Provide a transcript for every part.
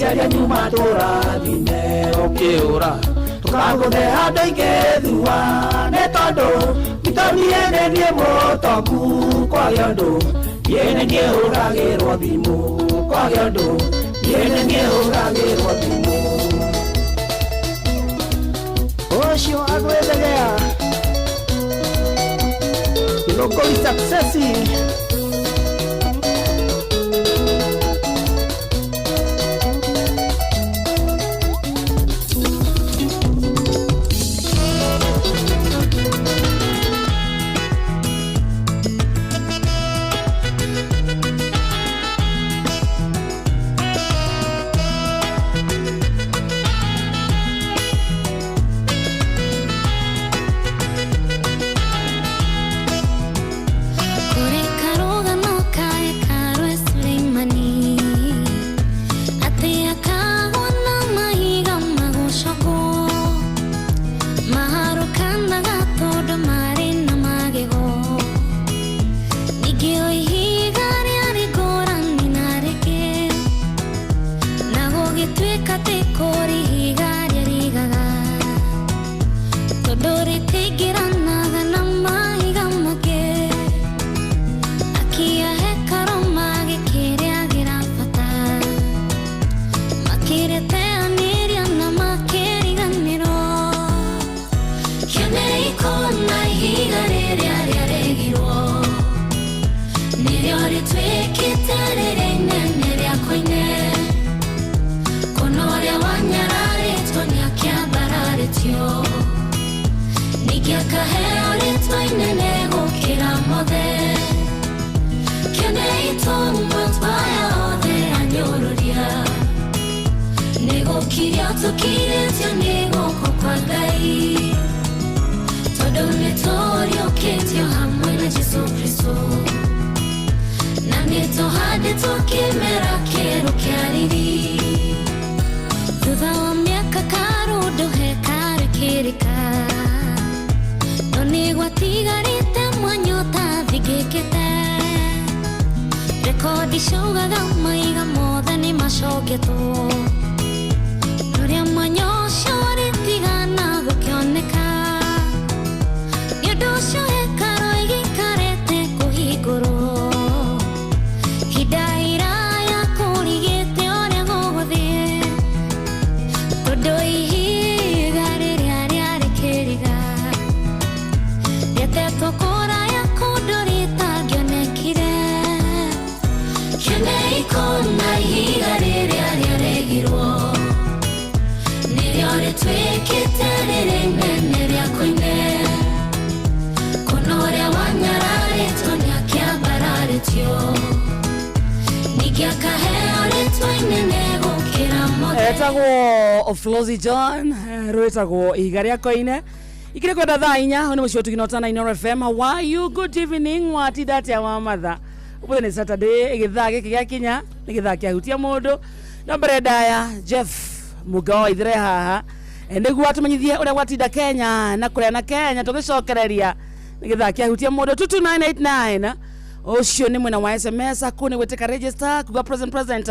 Aciari anyu matũrathime ũkĩũra tũkagũthe handũ ingĩthua nĩ tondũ witũ niĩ nĩ niĩ mũtongu kwage ũndũ niĩ nĩ niĩ hũragĩrwo thimũ kwage ũndũ niĩ nĩ niĩ hũragĩrwo thimũ ũcio agwĩthegea Gĩthũngũri success. Kũrĩ karũgano ka hekarũ e Suleimani, atĩ akagwo na mahiga magũcokwo, maharũkanaga tondũ marĩ na magego. Ningĩ o ihiga rĩarĩ ngũrani na rĩngĩ, na gũgĩtuĩka atĩ kũrĩ ihiga rĩarigaga, tondũ rĩtiingĩranaga na mahiga mangĩ. Akia hekarũ magĩkĩrĩagĩra bata, makĩrĩteanĩria na makĩriganĩrwo. Kĩonei kũna ihiga rĩrĩa rĩaregirwo, nĩrĩo rĩtuĩkĩte rĩrĩa inene rĩa koine. Kũna ũrĩa wanyararĩtwo nĩakĩambararĩtio, ningĩ akaheo rĩtwa inene gũkĩra mothe. Kĩonei tũmwe twaya othe anyũrũria, nĩgũkirio tũkirĩtio nĩ guoko kwa Ngai, tondũ nĩtũriũkĩtio hamwe na Jesũ Kristũ, na nĩtũhandĩtwo kĩmera kĩerũ kĩa riri. Thutha wa mĩaka karũndũ hekarũ ĩkĩrĩka, no nĩgwatigarĩte mwanya ũtathingĩkĩte. Rekodi ciaugaga maiga mothe nĩ macongetwo, rũrĩa mwanya ũcio rĩtigana gũkĩoneka. Nĩ ũndũ ũcio hekarũ ĩgĩikarĩte kũhingũrwo hinda iraya kũrigĩte ũrĩa gũgũthiĩ, tondũ ihiga rĩrĩa rĩarĩ kĩriga rĩatetwo kũraya kũndũ rĩtangĩonekire. Kĩonei kũna ihiga rĩrĩa rĩaregirwo, nĩrĩo rĩtuĩkĩte rĩrĩa inene rĩa koine. Kũna ũrĩa wanyararĩtwo nĩakĩambararĩtio, ningĩ akaheo rĩtwa inene gũkĩra mothe. Etagwo Flozy John, rwĩtagwo ihiga rĩa koine. Ikĩrĩ kwenda thaa 4 nĩ mũciĩ ũtugino tana Inooro FM. How are you? Good evening. Watinda atĩa wa matha? Ũmũthĩ nĩ Saturday, gĩthaa gĩkĩ gĩakinya nĩ gĩthaa kĩahutia mũndũ. No mbere ndaya Jeff Mũga wa Ithire haha, nĩguo atũmenyithie ũrĩa gwatinda Kenya na kũrĩa na Kenya tũgĩcokereria nĩ gĩthaa kĩahutia mũndũ. 22989 ũcio nĩ mwena wa SMS aku nĩ gwĩtĩka register kuga present present,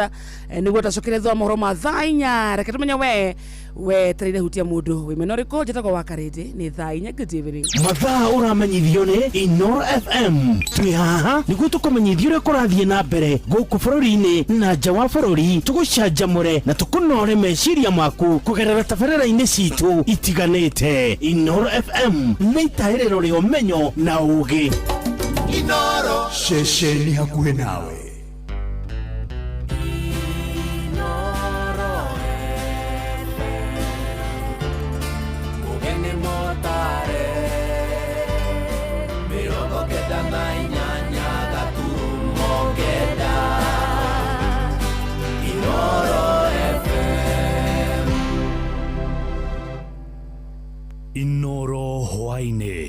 nĩguo tacokeria thutha wa mohoro ma thaa 4. Reke tũmenye we wetereire hutia mũndũ wĩ mwena ũrĩkũ. Njĩtagwo wa Karĩndĩ, nĩ thaa 4. Good evening. Mathaa ũramenyithio nĩ Inoro FM. Twĩ haha nĩguo tũkũmenyithia ũrĩa kũrathiĩ na mbere gũkũ bũrũri-inĩ na nja wa bũrũri, tũgũcanjamũre na tũkũnore meciria maku kũgerera tabarĩra-inĩ citũ itiganĩte. Inoro FM nĩ itahĩrĩro rĩa ũmenyo na ũgĩ. Ceceni hakuhĩ nawe. Mũgeni mũtare 98.9 Inoro FM. Inoro hwaĩ-inĩ.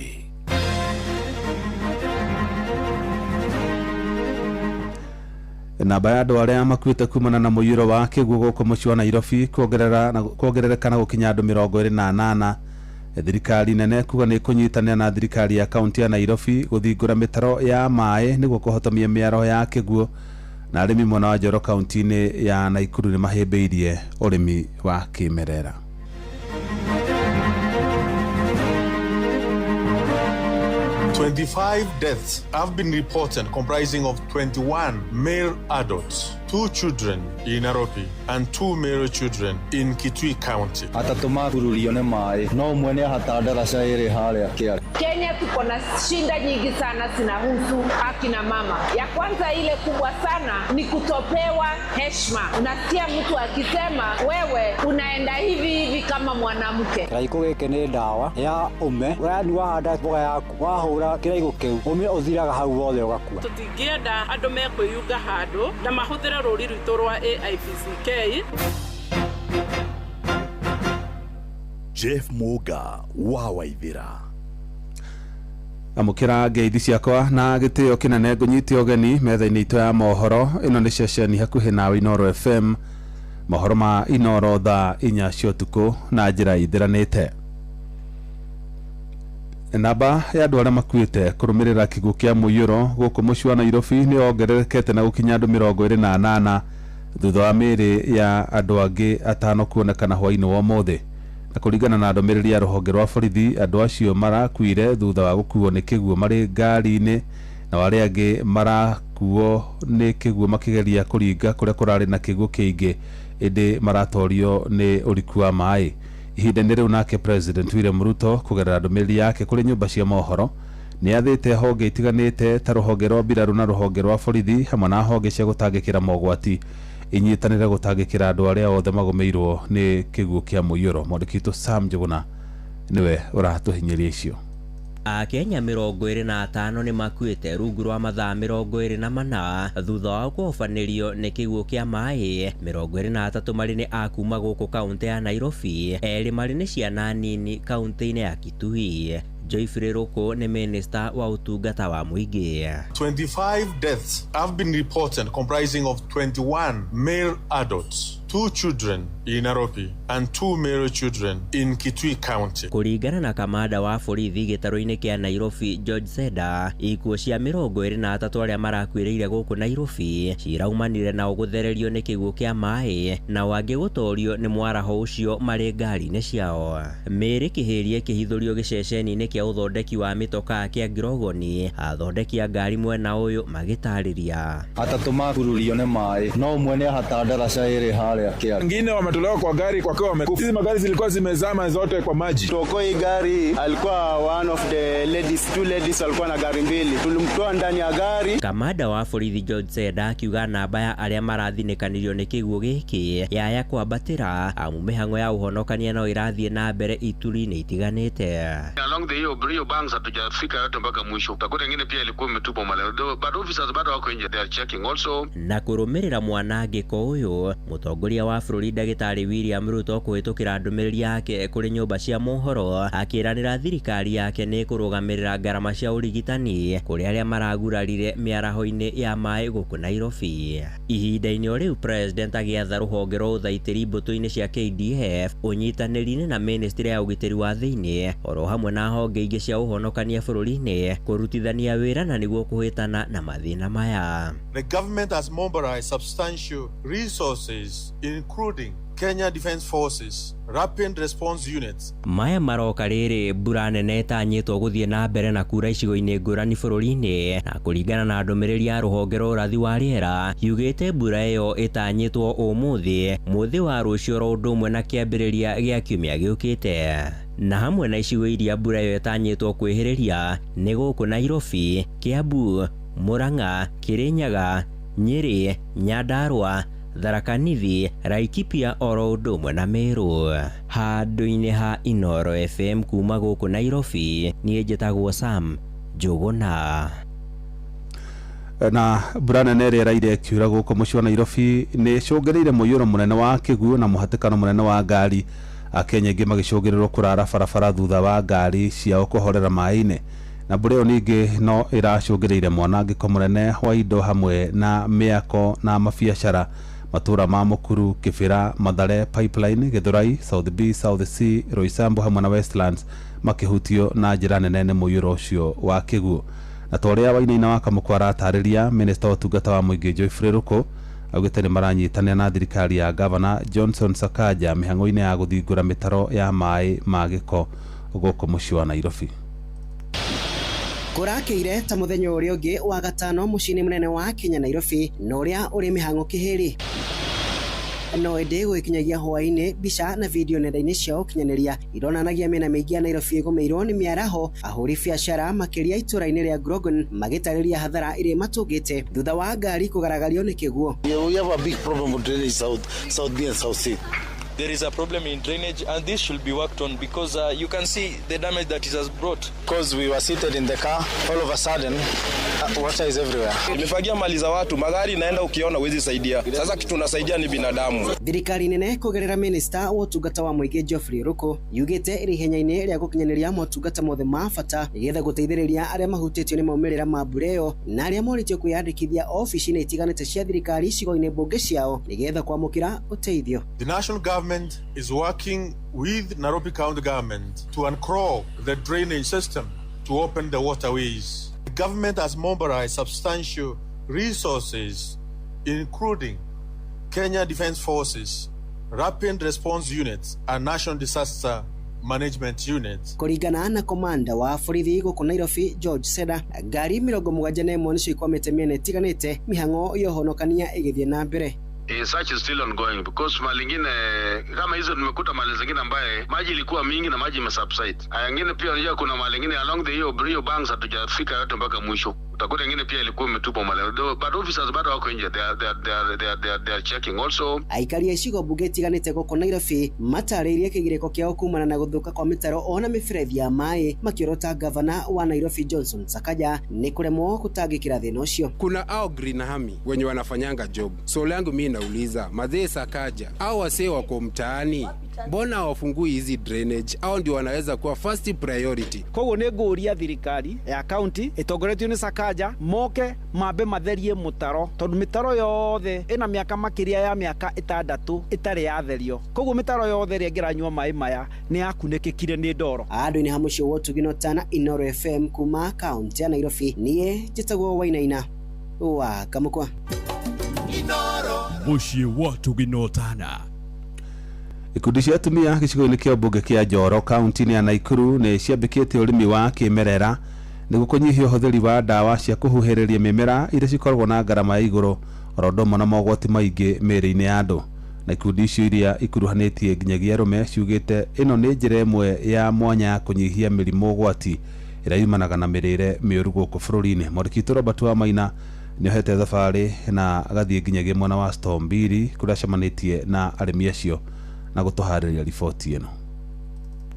Namba ya andũ arĩa makuĩte kumana na mũiyũro wa kĩguũ gũkũ mũciĩ wa Nairobi kuongerera na kuongerereka na gũkinya andũ 28. Thirikari nene kuga nĩ ĩkũnyitanĩra na thirikari ya kaunti ya Nairobi gũthingũra mĩtaro ya maĩ nĩguo kũhotomia mĩaro ya kĩguũ. Na arĩmi mwena wa Njoro kaunti-inĩ ya Naikuru nĩ mahĩmbĩirie ũrĩmi wa kĩmerera. 25 deaths have been reported, comprising of 21 male adults, 2 children in Nairobi and 2 male children in Kitui County. Atatu makururio nĩ maĩ no ũmwe nĩ ahata ndaraca ĩrĩ harĩa kĩara. Kenya tuko na shinda nyingi sana zinahusu akina mama. Ya kwanza ile kubwa sana ni kutopewa heshima. Unasikia mtu akisema wewe unaenda hivi hivi kama mwanamke. Kĩraikũ gĩkĩ nĩ ndawa ya ũme, yani wahanda mboga yaku wahũra kĩraikũ kĩu ũme ũthiraga hau wothe ũgakua. Tũtingĩenda andũ mekwĩyunga handũ na mahũthĩre rũri rwitũ rwa AIPCK. Jeff Muga wa Waithira. Amũkĩra ngeithi ciakwa na gĩtĩo kĩnene ngũnyite ũgeni metha-inĩ itũ ya mohoro. Ĩno nĩ ceceni hakuhĩ nawe Inooro FM, mohoro ma Inooro thaa 4 cia ũtukũ na njĩra ithiranĩte. Namba ya andũ arĩa makuĩte kũrũmĩrĩra kĩguũ kĩa mũiyũro gũkũ mũciĩ wa Nairobi nĩ yongererekete na gũkinya andũ 28 thutha wa mĩĩrĩ ya andũ angĩ 5 kuonekana hwaĩ-inĩ wa ũmũthĩ. Na kũringana na ndũmĩrĩri ya rũhonge rwa borithi, andũ acio marakuire thutha wa gũkuo nĩ kĩguũ marĩ ngari-inĩ, na arĩa angĩ marakuo nĩ kĩguũ makĩgeria kũringa kũrĩa kũrarĩ na kĩguũ kĩingĩ, ĩndĩ maratorio nĩ ũriku wa maĩ. Ihinda-inĩ rĩu nake President William Ruto kũgerera ndũmĩrĩri yake kũrĩ nyũmba cia mohoro nĩ athĩte honge itiganĩte ta rũhonge rwa mbirarũ na rũhonge rwa borithi hamwe na honge cia gũtangĩkĩra mogwati inyitanĩre gũtangĩkĩra andũ arĩa othe magũmĩirwo nĩ kĩguũ kĩa mũiyũro. Mwandĩki witũ Sam Njuguna nĩwe ũratũhinyĩria icio. Akenya 25 nĩ makuĩte rungu rwa mathaa 24 thutha wa kũhobanĩrio nĩ kĩguũ kĩa maĩ. 23 marĩ nĩ a kuma gũkũ kaunti ya Nairobi, 2 marĩ nĩ ciana nini kaunti-inĩ ya Kitui. Joyfrey Ruku nĩ minista wa ũtungata wa mũingĩ. 25 deaths have been reported, comprising of 21 male adults, 2 children in Nairobi and 2 male children in Kitui County. Kũringana na kamanda wa borithi gĩtarũ-inĩ kĩa Nairobi George Seda, ikuũ cia 23 arĩa marakuĩrĩire gũkũ Nairobi ciraumanire nao gũthererio nĩ kĩguũ kĩa maĩ na angĩ gũtorio nĩ mwaraho ũcio marĩ ngari-inĩ ciao. Mĩĩrĩ kĩhĩrie kĩhithũrio gĩceceni-inĩ kĩa ũthondeki wa mĩtokaa kĩa Grogoni, athondeki a ngari mwena ũyũ magĩtarĩria. Atatu makururio nĩ maĩ no ũmwe nĩ ahata ndaraca ĩrĩ harĩa kĩara. Wengine wametolewa kwa gari kwa kuwa wamekufa. Hizi magari zilikuwa zimezama zote kwa maji. Tuokoe gari alikuwa one of the ladies, 2 ladies walikuwa na gari mbili. Tulimtoa ndani ya gari. Kamanda wa borithi George Seda akiuga namba ya arĩa marathinĩkanirio nĩ kĩguũ gĩkĩ yaya kwambatĩra amu mĩhang'o ya ũhonokania no ĩrathiĩ na mbere ituri-inĩ itiganĩte. Along the hiyo banks hatujafika yote mpaka mwisho. Utakuta nyingine pia ilikuwa imetupwa male. But officers bado wako nje, they are checking also. Na kũrũmĩrĩra mwanangĩko ũyũ, mũtongoria wa bũrũri ndagĩtarĩ William Ruto kũhĩtũkĩra ndũmĩrĩri yake kũrĩ nyũmba cia mohoro akĩranĩra thirikari yake nĩ kũrũgamĩrĩra ngarama cia ũrigitani kũrĩ arĩa maragurarire mĩaraho-inĩ ya maĩ gũkũ Nairobi. Ihinda-inĩ o rĩu President agĩatha rũhonge rwa ũthaitĩri mbũtũ-inĩ cia KDF ũnyitanĩri-inĩ na ministry ya ũgitĩri wa thĩinĩ oro hamwe na honge ingĩ cia ũhonokania bũrũri-inĩ kũrutithania wĩra na nĩguo kũhĩtana na mathĩna maya. The government has mobilized substantial resources including Kenya Defence Forces, Rapid Response Units. Maya maroka rĩrĩ mbura nene ĩtanyĩtwo gũthiĩ na mbere na kura icigo-inĩ ngũrani bũrũri-inĩ, na kũringana na ndũmĩrĩri ya rũhonge rwa ũrathi wa rĩera yugĩte mbura ĩyo ĩtanyĩtwo ũmũthĩ, mũthĩ wa rũciũ oro ũndũ ũmwe na kĩambĩrĩria gĩa kiumia gĩũkĩte. Na hamwe na icigo iria mbura ĩyo ĩtanyĩtwo kwĩhĩrĩria nĩ gũkũ Nairobi, Kiambu, Murang'a, Kirinyaga, Nyeri, Nyandarua, Tharaka Nithi, Laikipia oro ũndũ ũmwe na Meru. Handũ-inĩ ha Inooro FM kuma gũkũ Nairobi, niĩ njĩtagwo Sam Njuguna. Na mbura nene ĩrĩa ĩraire ĩkiura gũkũ mũciĩ wa Nairobi nĩ ĩcũngĩrĩire mũiyũro mũnene wa kĩguũ na mũhatĩkano mũnene wa ngari. Akenya aingĩ magĩcũngĩrĩrwo kũrara barabara thutha wa ngari ciao kũhorera maĩ-inĩ. Na mbura ĩyo ningĩ no ĩracũngĩrĩire mwanangĩko mũnene wa indo hamwe na mĩako na mabiacara matũra ma Mukuru, Kibera, Mathare, Pipeline, Githurai, South B, South C, Roysambu hamwe na Westlands makĩhutio na njĩra nene nĩ mũiyũro ũcio wa kĩguũ. Na ta ũrĩa Wainaina wa Kamũkwa aratarĩria, minista wa ũtungata wa mũingĩ Geoffrey Ruku augĩte nĩ maranyitanĩra na thirikari ya gavana Johnson Sakaja mĩhang'o-inĩ ya gũthingũra mĩtaro ya maĩ ma gĩko gũkũ mũciĩ wa Nairobi. Kũrakĩire ta mũthenya ũrĩa ũngĩ wa gatano mũciĩ-inĩ mũnene wa Kenya Nairobi, na ũrĩa ũrĩ mĩhang'o kĩhĩri. No ĩndĩ gũgĩkinyagia hwaĩ-inĩ, mbica na video nenda-inĩ cia ũkinyanĩria ironanagia mĩena mĩingĩ ya Nairobi ĩgũmĩirwo nĩ mĩaraho, ahũri biacara makĩria itũra-inĩ rĩa Grogan magĩtarĩria hathara ĩrĩa matũngĩte thutha wa ngari kũgaragario nĩ kĩguũ. We have a big problem with drainage South B and South C. There is a problem in drainage, and this should be worked on because you can see the damage that it has brought. Because we were seated in the car, all of a sudden, water is everywhere. Imefagia mali za watu, magari inaenda, ukiona huwezi saidia. Sasa kitu tunasaidia ni binadamu. Thirikari nene kũgerera minista wa ũtungata wa mũingĩ Geoffrey Ruku yugĩte ĩrĩ ihenya-inĩ rĩa gũkinyanĩria motungata mothe ma bata nĩgetha gũteithĩrĩria arĩa mahutĩtio nĩ maumĩrĩra ma mbura ĩyo na arĩa morĩtio kwĩyandĩkithia obici-inĩ itiganĩte cia thirikari icigo-inĩ mbunge ciao nĩgetha kwamũkĩra ũteithio. The national government is working with Nairobi County government to unclog the drainage system to open the waterways. The government has mobilized substantial resources, including Kenya Defense Forces, Rapid Response Units, and National Disaster Management Unit. Kũringana na komanda wa borithi gũkũ Nairobi George Seda, ngari 71 nĩcio ikwamĩte mĩena ĩtiganĩte mĩhang'o ya ũhonokania ĩgĩthiĩ na mbere. Search is still ongoing because mali ingine kama hizo tumekuta mali zingine ambaye maji ilikuwa mingi na maji imesubside. Aya, ingine pia unajua kuna mali ingine along the hiyo hiyo banks hatujafika yote mpaka mwisho. Utakuta ingine pia ilikuwa imetupwa mali. But officers bado wako nje, they are checking also. Aikari a icigo mbunge itiganĩte gũkũ Nairobi matarĩirie kĩgirĩko kĩao kumana na gũthũka kwa mĩtaro ona mĩberethi ya maĩ, makĩorota gavana wa Nairobi Johnson Sakaja nĩ kũremwo gũtangĩkĩra thĩna ũcio. Kuna au Green Army wenye wanafanyanga job. Swali yangu mimi nauliza, mazee Sakaja au wasee wako mtaani, mbona hawafungui hizi drainage? Au ndio wanaweza kuwa first priority. Koguo nĩ ngũria thirikari ya county ĩtongoretio nĩ Sakaja moke mambe matherie mũtaro, tondũ mĩtaro yothe ĩna mĩaka makĩria ya mĩaka 6 ĩtarĩ yatherio. Koguo mĩtaro yothe ĩrĩa ĩngĩranyua maĩ maya nĩ yakunĩkĩkire nĩ ndoro. Andũ-inĩ ha mũciĩ wa Ũtugi na Ũtana, Inooro FM kuma kaunti ya Nairobi, niĩ njĩtagwo Wainaina wa Kamũkwa. Mũciĩ wa Ũtugi na Ũtana. Ikundi cia atumia gĩcigo-inĩ kĩa mbunge kĩa Njoro kaunti-inĩ ya Naikuru nĩ ciambĩkĩte ũrĩmi wa kĩmerera nĩguo kũnyihia ũhũthĩri wa ndawa cia kũhuhĩrĩria mĩmera iria cikoragwo na ngarama ya igũrũ oro ũndũ ũmwe na mogwati maingĩ mĩĩrĩ-inĩ ya andũ. Na ikundi icio iria ikuruhanĩtie nginyagia arũme ciugĩte ĩno nĩ njĩra ĩmwe ya mwanya ya kũnyihia mĩrimũ ũgwati ĩrĩa yumanaga na mĩrĩre mĩũru gũkũ bũrũri-inĩ. Mwandĩki witũ Robert Wamaina nĩohete thabarĩ na agathiĩ nginyagia mwena wa Stombiri kũrĩa acemanĩtie na arĩmi acio na gũtũharĩria riboti ĩno.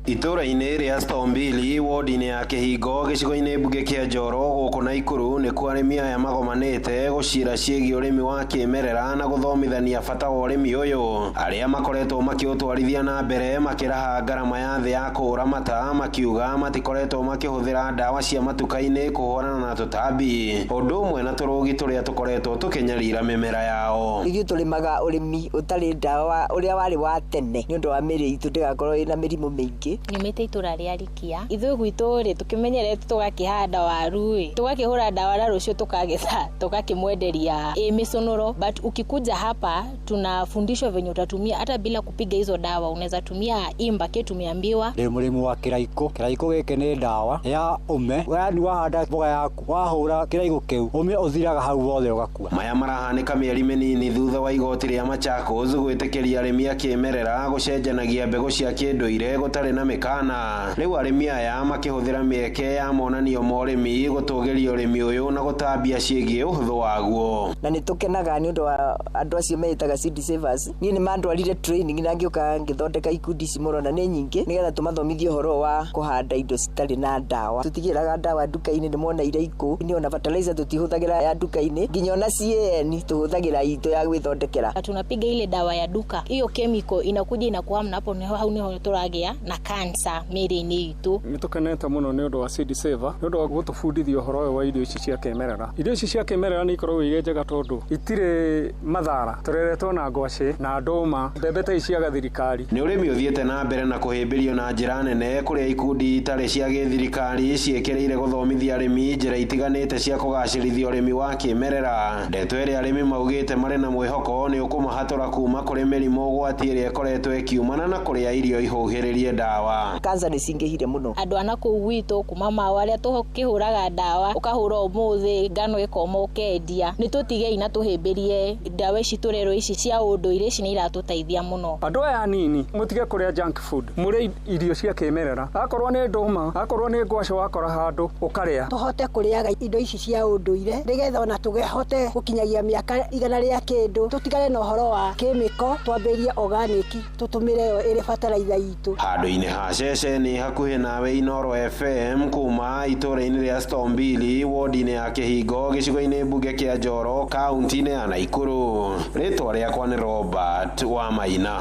Itũra-inĩ rĩa Stombili wodi-inĩ ya Kĩhingo gĩcigo-inĩ mbunge kĩa Njoro gũkũ Naikuru nĩkuo arĩmi aya magomanĩte gũcira ciĩgiĩ ũrĩmi wa kĩmerera na gũthomithania bata wa ũrĩmi ũyũ. Arĩa makoretwo makĩũtwarithia na mbere makĩraha ngarama ya thĩ ya kũũramata, makiuga matikoretwo makĩhũthĩra ndawa cia matuka-inĩ kũhũrana na tũtambi ũndũ ũmwe na tũrũgi tũrĩa tũkoretwo tũkĩnyarira mĩmera yao. Ithuĩ tũrĩmaga ũrĩmi ũtarĩ ndawa ũrĩa warĩ wa tene nĩ ũndũ wa mĩrĩ itũ ndĩgakorwo ĩna mĩrimũ mĩingĩ. Nyumĩte itũra rĩa Rikia. Ithuĩ gwitũ rĩ tũkĩmenyerete tũgakĩhanda waru ĩ, tũgakĩhũra ndawa na rũciũ tũkagetha tũgakĩmwenderia ĩ mĩcũnũro. But ukikuja hapa tunafundishwa venye utatumia hata bila kupiga hizo dawa, unaweza tumia imbake tumeambiwa. Ndĩ mũrĩmi wa kĩraikũ. Kĩraikũ gĩkĩ nĩ ndawa ya ũme, yani wahanda mboga yaku wahũra kĩraikũ kĩu ũme ũthiraga hau wothe ũgakua. Maya marahanĩka mĩeri mĩnini thutha wa igoti rĩa Machakos gwĩtĩkĩria arĩmi a kĩmerera gũcenjanagia mbegũ cia kĩndũire gũtarĩ na mĩkana. Rĩu arĩmi aya makĩhũthĩra mĩeke ya monanio ma ũrĩmi gũtũgĩria ũrĩmi ũyũ na gũtambia ciĩgiĩ ũhũthũ waguo. Na nĩ tũkenaga nĩ ũndũ wa andũ acio meĩtaga seed savers. Niĩ nĩ mandwarire training na ngĩũka ngĩthondeka ikundi ici mũrona nĩ nyingĩ nĩgetha tũmathomithie ũhoro wa kũhanda indo citarĩ na ndawa. Tũtigĩraga ndawa nduka-inĩ, nĩ mona iraikũ nĩ ona fertilizer tũtihũthagĩra ya nduka-inĩ, nginya ona CAN tũhũthagĩra itũ ya gwĩthondekera. Tunapiga ile dawa ya duka, hiyo chemical inakuja inakuwa hapo, hau niho tũragĩa na cancer mĩĩrĩ-inĩ itũ. Nĩ tũkenete mũno nĩ ũndũ wa Seed Saver, nĩ ũndũ wa gũtũbundithia ũhoro ũyũ wa irio ici cia kĩmerera. Irio ici cia kĩmerera nĩ ikoragwo irĩ njega tondũ itirĩ mathara. Tũreretwo na ngwacĩ na ndũma, mbembe ta ici cia gathirikari. Nĩ ũrĩmi ũthiĩte na mbere na kũhĩmbĩrio na njĩra nene kũrĩa ikundi itarĩ cia gĩthirikari ciĩkĩrĩire gũthomithia arĩmi njĩra itiganĩte cia kũgacĩrithia ũrĩmi wa kĩmerera. Ndeto ĩrĩa arĩmi maugĩte marĩ na mwĩhoko nĩ ũkũmahatũra kuma kũrĩ mĩrimũ ũgwati ĩrĩa ĩkoretwo ĩkiumana na kũrĩa irio ihuhĩrĩrie ndawa. Kansa nĩ cingĩhire mũno. Andũ a nakũu gwitũ kuma mao arĩa tũkĩhũraga ndawa, ũkahũra ũmũthĩ ngano ĩkoma ũkendia, nĩ tũtigei na tũhĩmbĩrie ndawa ici tũrerwo ici cia ũndũire, ici nĩ iratũteithia mũno. Andũ aya anini mũtige kũrĩa junk food, mũrĩe irio cia kĩmerera, akorwo nĩ ndũma, akorwo nĩ ngwacĩ wakora handũ ũkarĩa. Tũhote kũrĩaga indo ici cia ũndũire nĩgetha ona tũhote gũkinyagia mĩaka 100 rĩa kĩndũ, tũtigane na ũhoro wa kĩmĩko, twambĩrĩrie organic, tũtũmĩre yo ĩrĩ bataraitha itũ. Handũ-inĩ ha ceceni hakuhĩ nawe Inooro FM kuma itũũra-inĩ rĩa Stombili wodi-inĩ ya Kĩhingo gĩcigo-inĩ mbunge kĩa Njoro kaunti-inĩ ya Naikuru. Rĩtwa rĩakwa nĩ Robert wa Maina.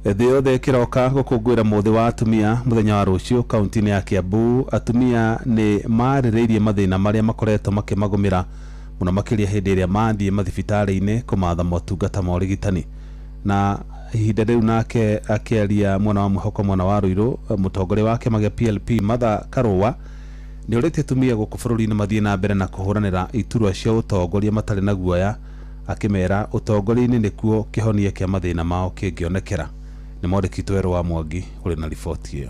Thĩ yothe ĩkĩroka gũkũngũĩra mũthĩ wa atumia mũthenya wa rũciũ kaunti-inĩ ya Kiambu, atumia nĩ marĩrĩirie mathĩna marĩa makoretwo makĩmagũmĩra mũno makĩria hĩndĩ ĩrĩa mathiĩ mathibitarĩ-inĩ kũmatha motungata ma ũrigitani. Na ihinda rĩu nake akĩaria mwena wa mwĩhoko mwena wa Ruiru, mũtongoria wa kĩama gĩa PLP Martha Karua nĩ orĩtie atumia gũkũ bũrũri-inĩ mathiĩ na mbere na kũhũranĩra iturwa cia ũtongoria matarĩ na guoya, akĩmera ũtongoria-inĩ nĩkuo kĩhonia kĩa mathĩna mao kĩngĩonekera. Nĩ mwandĩki witũ Werũ wa Mwangi ũrĩ na riboti ĩyo.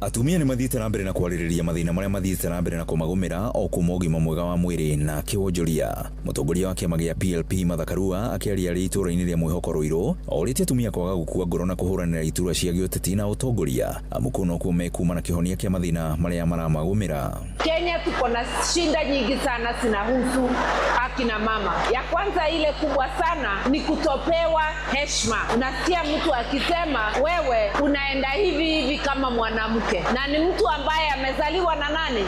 Atumia nĩ mathiĩte na mbere na kwarĩrĩria mathĩna marĩa mathiĩte na mbere na kũmagũmĩra o kuma ũgima mwega wa mwĩrĩ na kĩwonjoria. Mũtongoria wa kĩama gĩa PLP Martha Karua akĩaria arĩ itũũra-inĩ rĩa Mwĩhoko Ruiru, orĩtie atumia kwaga gũkua ngoro na kũhũranĩra iturwa cia gĩũteti na ũtongoria, amu kũu nokuo mekuma na kĩhonia kĩa mathĩna marĩa maramagũmĩra. Kenya tuko na shinda nyingi sana zinahusu akina mama. Ya kwanza ile kubwa sana ni kutopewa heshima. Unasikia mtu akisema wewe unaenda hivi hivi kama mwanamke, na ni mtu ambaye amezaliwa na nani?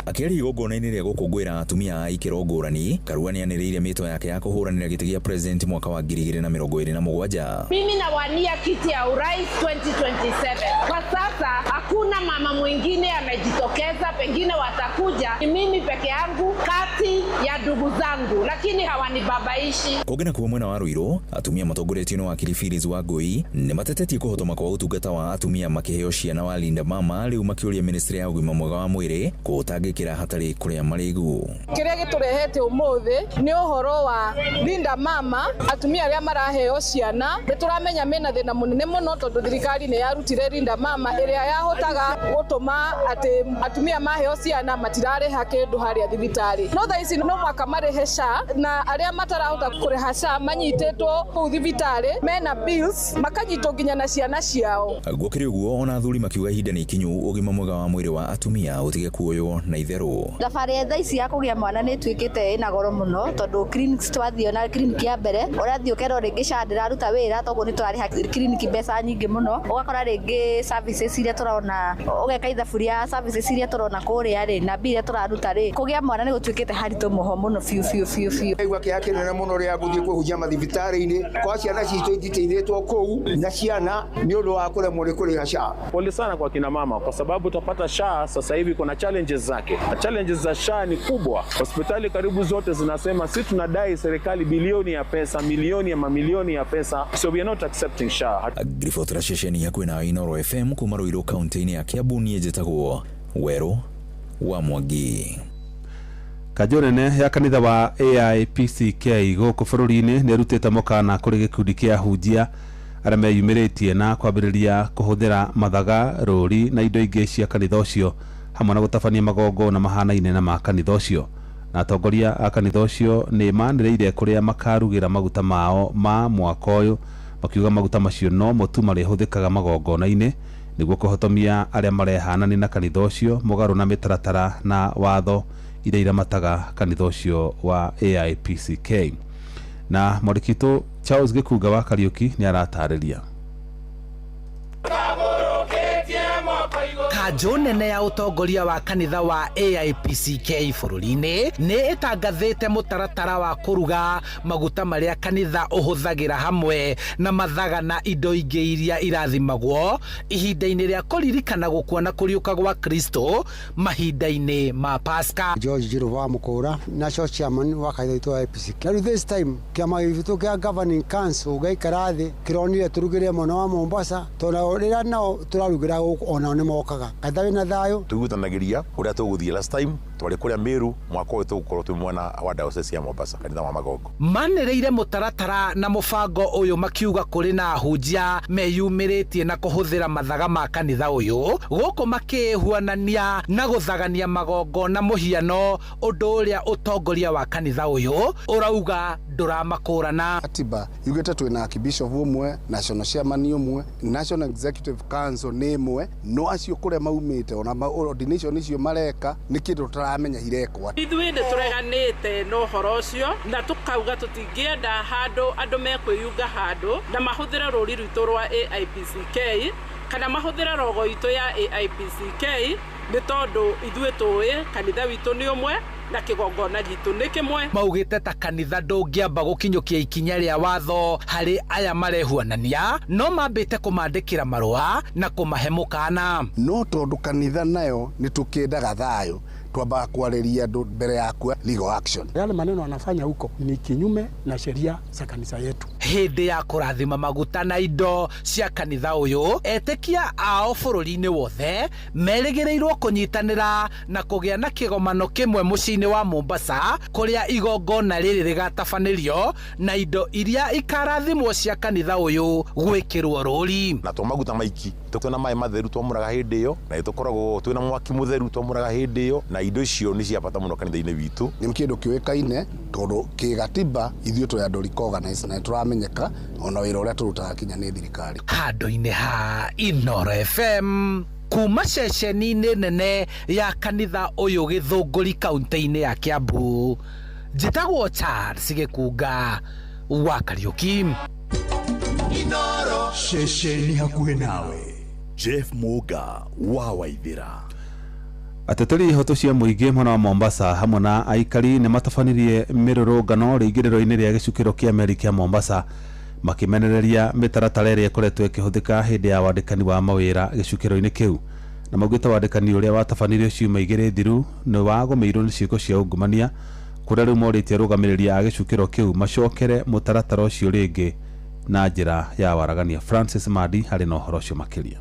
Akĩaria igongona-inĩ rĩa gũkũngũĩra atumia a ikĩro ngũrani, Karua nĩanĩrĩire mĩto yake ya kũhũranĩra gĩtĩ gĩa president mwaka wa 2027. Mimi nawania kiti ya urais 2027. Kwa sasa hakuna mama mwingine amejitokeza, pengine watakuja, ni mimi peke yangu kati ya ndugu zangu, lakini hawanibabaishi. Kũngĩ nakuo mwena wa Ruiru, atumia matongoretio nĩ wakiri Phyllis Wangui nĩ matetetie kũhotoma kwa ũtungata wa atumia makĩheo ciana wa Linda Mama, rĩu makĩũria ministry ya ũgima mwega wa mwĩrĩ kũũtangĩkĩra hatarĩ kũrĩa marĩgu. Kĩrĩa gĩtũrehete ũmũthĩ nĩ ũhoro wa Linda Mama, atumia arĩa maraheo ciana. Nĩ tũramenya mena thĩna mũnene mũno tondũ thirikari nĩ yarutire Linda Mama ĩrĩa yahotaga gũtũma atĩ atumia maheo ciana matirarĩha kĩndũ harĩa thibitarĩ. No thaa ici no mwaka marĩhe SHA, na arĩa matarahota kũrĩha SHA manyitĩtwo kũu thibitarĩ mena bills, makanyitwo nginya na ciana ciao. Gũkĩrĩ ũguo ona athuri makiuga ihinda nĩ ikinyu ũgima mwega wa mwĩrĩ wa atumia ũtige kuoywo na itherũ. Thabarĩ ya thaa ici ya kũgĩa mwana nĩ ĩtuĩkĩte ĩna goro mũno tondũ clinics twathiĩ ona clinic ya mbere ũrathiĩ ũkerwo rĩngĩ SHA ndĩraruta wĩra, toguo nĩ tũrarĩha clinic mbeca nyingĩ mũno, ũgakora rĩngĩ services iria tũrona, ũgeka ithabu rĩa services iria tũrona kũrĩa rĩ na mbia iria tũraruta rĩ, kũgĩa mwana nĩ gũtuĩkĩte haritũ mũho mũno biũ biũ biũ biũ. Ndaigua kĩeha kĩnene mũno rĩa gũthiĩ kũhunjia mathibitarĩ-inĩ kwa ciana citũ ititeithĩtwo kũu na ciana nĩ ũndũ wa kũremwo nĩ kũrĩha SHA. Pole sana kwa kina mama kwa sababu utapata SHA sasa hivi kuna challenges zake. Na challenges za SHA ni kubwa. Hospitali karibu zote zinasema si tunadai serikali bilioni ya pesa, milioni ya mamilioni ya pesa. So we are not accepting SHA. Ngiribotera ceceni hakuhĩ na Inooro FM kuma Ruiru kaunti-inĩ ya Kiambu, niĩ njĩtagwo Werũ wa Mwangi. Kanjũ nene ya kanitha wa AIPCK gũkũ bũrũri-inĩ nĩ ĩrutĩte mũkana kũrĩ gĩkundi kĩa ahunjia arĩa meyumĩrĩtie na kwambĩrĩria kũhũthĩra mathaga, rũri na indo ingĩ cia kanitha ũcio hamwe na gũtabania magongona mahanaine na ma kanitha ũcio. Na atongoria a kanitha ũcio nĩ manĩrĩire kũrĩa makarugĩra maguta mao ma mwaka ũyũ, makiuga maguta macio no mo tu marĩhũthĩkaga magongona-inĩ nĩguo kũhotomia arĩa marehanania na kanitha ũcio mũgarũ na mĩtaratara na watho iria iramataga kanitha ũcio wa AIPCK. Na mwandĩki witũ Charles Gĩkunga wa Kariũki nĩ aratarĩria. Kanjũ nene ya ũtongoria wa kanitha wa AIPCK bũrũri-inĩ nĩ ĩtangathĩte mũtaratara wa kũruga maguta marĩa kanitha ũhũthagĩra hamwe na mathaga na indo ingĩ iria irathimagwo ihinda-inĩ rĩa kũririkana gũkua na kũriũka gwa Kristo mahinda-inĩ ma Pasaka. George Njiru wa Mukura, national chairman wa kanitha witũ wa AIPCK. Na rĩu this time kĩama gitũ kĩa governing council gĩaikara thĩ kĩronire tũrugĩre mwena wa Mombasa tondũ rĩrĩa nao tũrarugĩra gũkũ onao nĩ mokaga. Kanitha wĩna thayũ. Tũiguithanagĩria ũrĩa tũgũthiĩ. Last time twarĩ kũrĩa Meru, mwaka ũyũ tũgũkorwo twĩ mwena wa diocese ya Mombasa, kanitha wa Magongo. Manĩrĩire mũtaratara na mũbango ũyũ makiuga kũrĩ na ahunjia meyumĩrĩtie na kũhũthĩra mathaga ma kanitha ũyũ gũkũ makĩhuanania na gũthagania magongona mũhiano ũndũ ũrĩa ũtongoria wa kanitha ũyũ ũrauga ndũramakũrana. Katiba yugĩte twĩna archbishop ũmwe, national chairman ũmwe, national executive council nĩ ĩmwe, no acio kũrĩa maumĩte ona ordination icio mareka nĩ kĩndũ tũtaramenya irekwo. Ithuĩ nĩ tũreganĩte na ũhoro ũcio na tũkauga tũtingĩenda handũ andũ mekwĩyunga handũ na mahũthĩre rũri rwitũ rwa AIPCK kana mahũthĩre rogo itũ ya AIPCK nĩ tondũ ithuĩ tũĩ kanitha witũ nĩ ũmwe na kĩgongona gitũ nĩ kĩmwe. Maugĩte ta kanitha ndũngĩamba gũkinyũkia ikinya rĩa watho harĩ aya marehuanania no mambĩte kũmandĩkĩra marũa na kũmahe mũkana. No tondũ kanitha nayo nĩ tũkĩendaga thayũ twambaga kwarĩria andũ mbere ya kuoya legal action. Yale maneno wanafanya huko ni kinyume na sheria za kanisa yetu. Hĩndĩ ya kũrathima maguta na indo cia kanitha ũyũ etĩkia ao bũrũri-inĩ wothe merĩgĩrĩirwo kũnyitanĩra na kũgĩa na kĩgomano kĩmwe mũciĩ-inĩ wa Mombasa kũrĩa igongona rĩrĩ rĩgatabanĩrio na indo iria ikarathimwo cia kanitha ũyũ gwĩkĩrwo rũri. Na to maguta maiki twĩna maĩ matheru twamũraga hĩndĩ ĩyo na tũkoragwo twĩna mwaki mũtheru twamũraga hĩndĩ ĩyo na indo icio nĩ cia bata mũno kanitha-inĩ witũ. Nĩ kĩndũ kĩũĩkaine tondũ kĩgatiba ithuĩ tũrĩ andũ recognized na tũramenyeka ona wĩra ũrĩa tũrutaga kinya nĩ thirikari. Handũ-inĩ ha Inooro FM kuma ceceni-inĩ nene ya kanitha ũyũ Gĩthũngũri kaunti-inĩ ya Kiambu, njĩtagwo Charles Gĩkunga wa Kariũki. Inooro ceceni hakuhĩ nawe. Jeff Muga wa Waithira. Ateteri ihoto cia mũingĩ mwena wa Mombasa hamwe na aikari nĩ matabanirie mĩrũrũngano rĩingĩrĩro-inĩ rĩa gĩcukĩro kĩa meri kĩa Mombasa makĩmenereria mĩtaratara ĩrĩa ĩkoretwo ĩkĩhũthĩka hĩndĩ ya wandĩkani wa mawĩra gĩcukĩro-inĩ kĩu na maugĩte wandĩkani ũrĩa watabanirio ciumia igĩrĩ thiru nĩ wagũmĩirwo nĩ ciĩko cia ungumania kũrĩa rĩu morĩtie arũgamĩrĩri a gĩcukĩro kĩu macokere mũtaratara ũcio rĩngĩ na njĩra ya waragania. Francis Madi harĩ na ũhoro ũcio makĩria.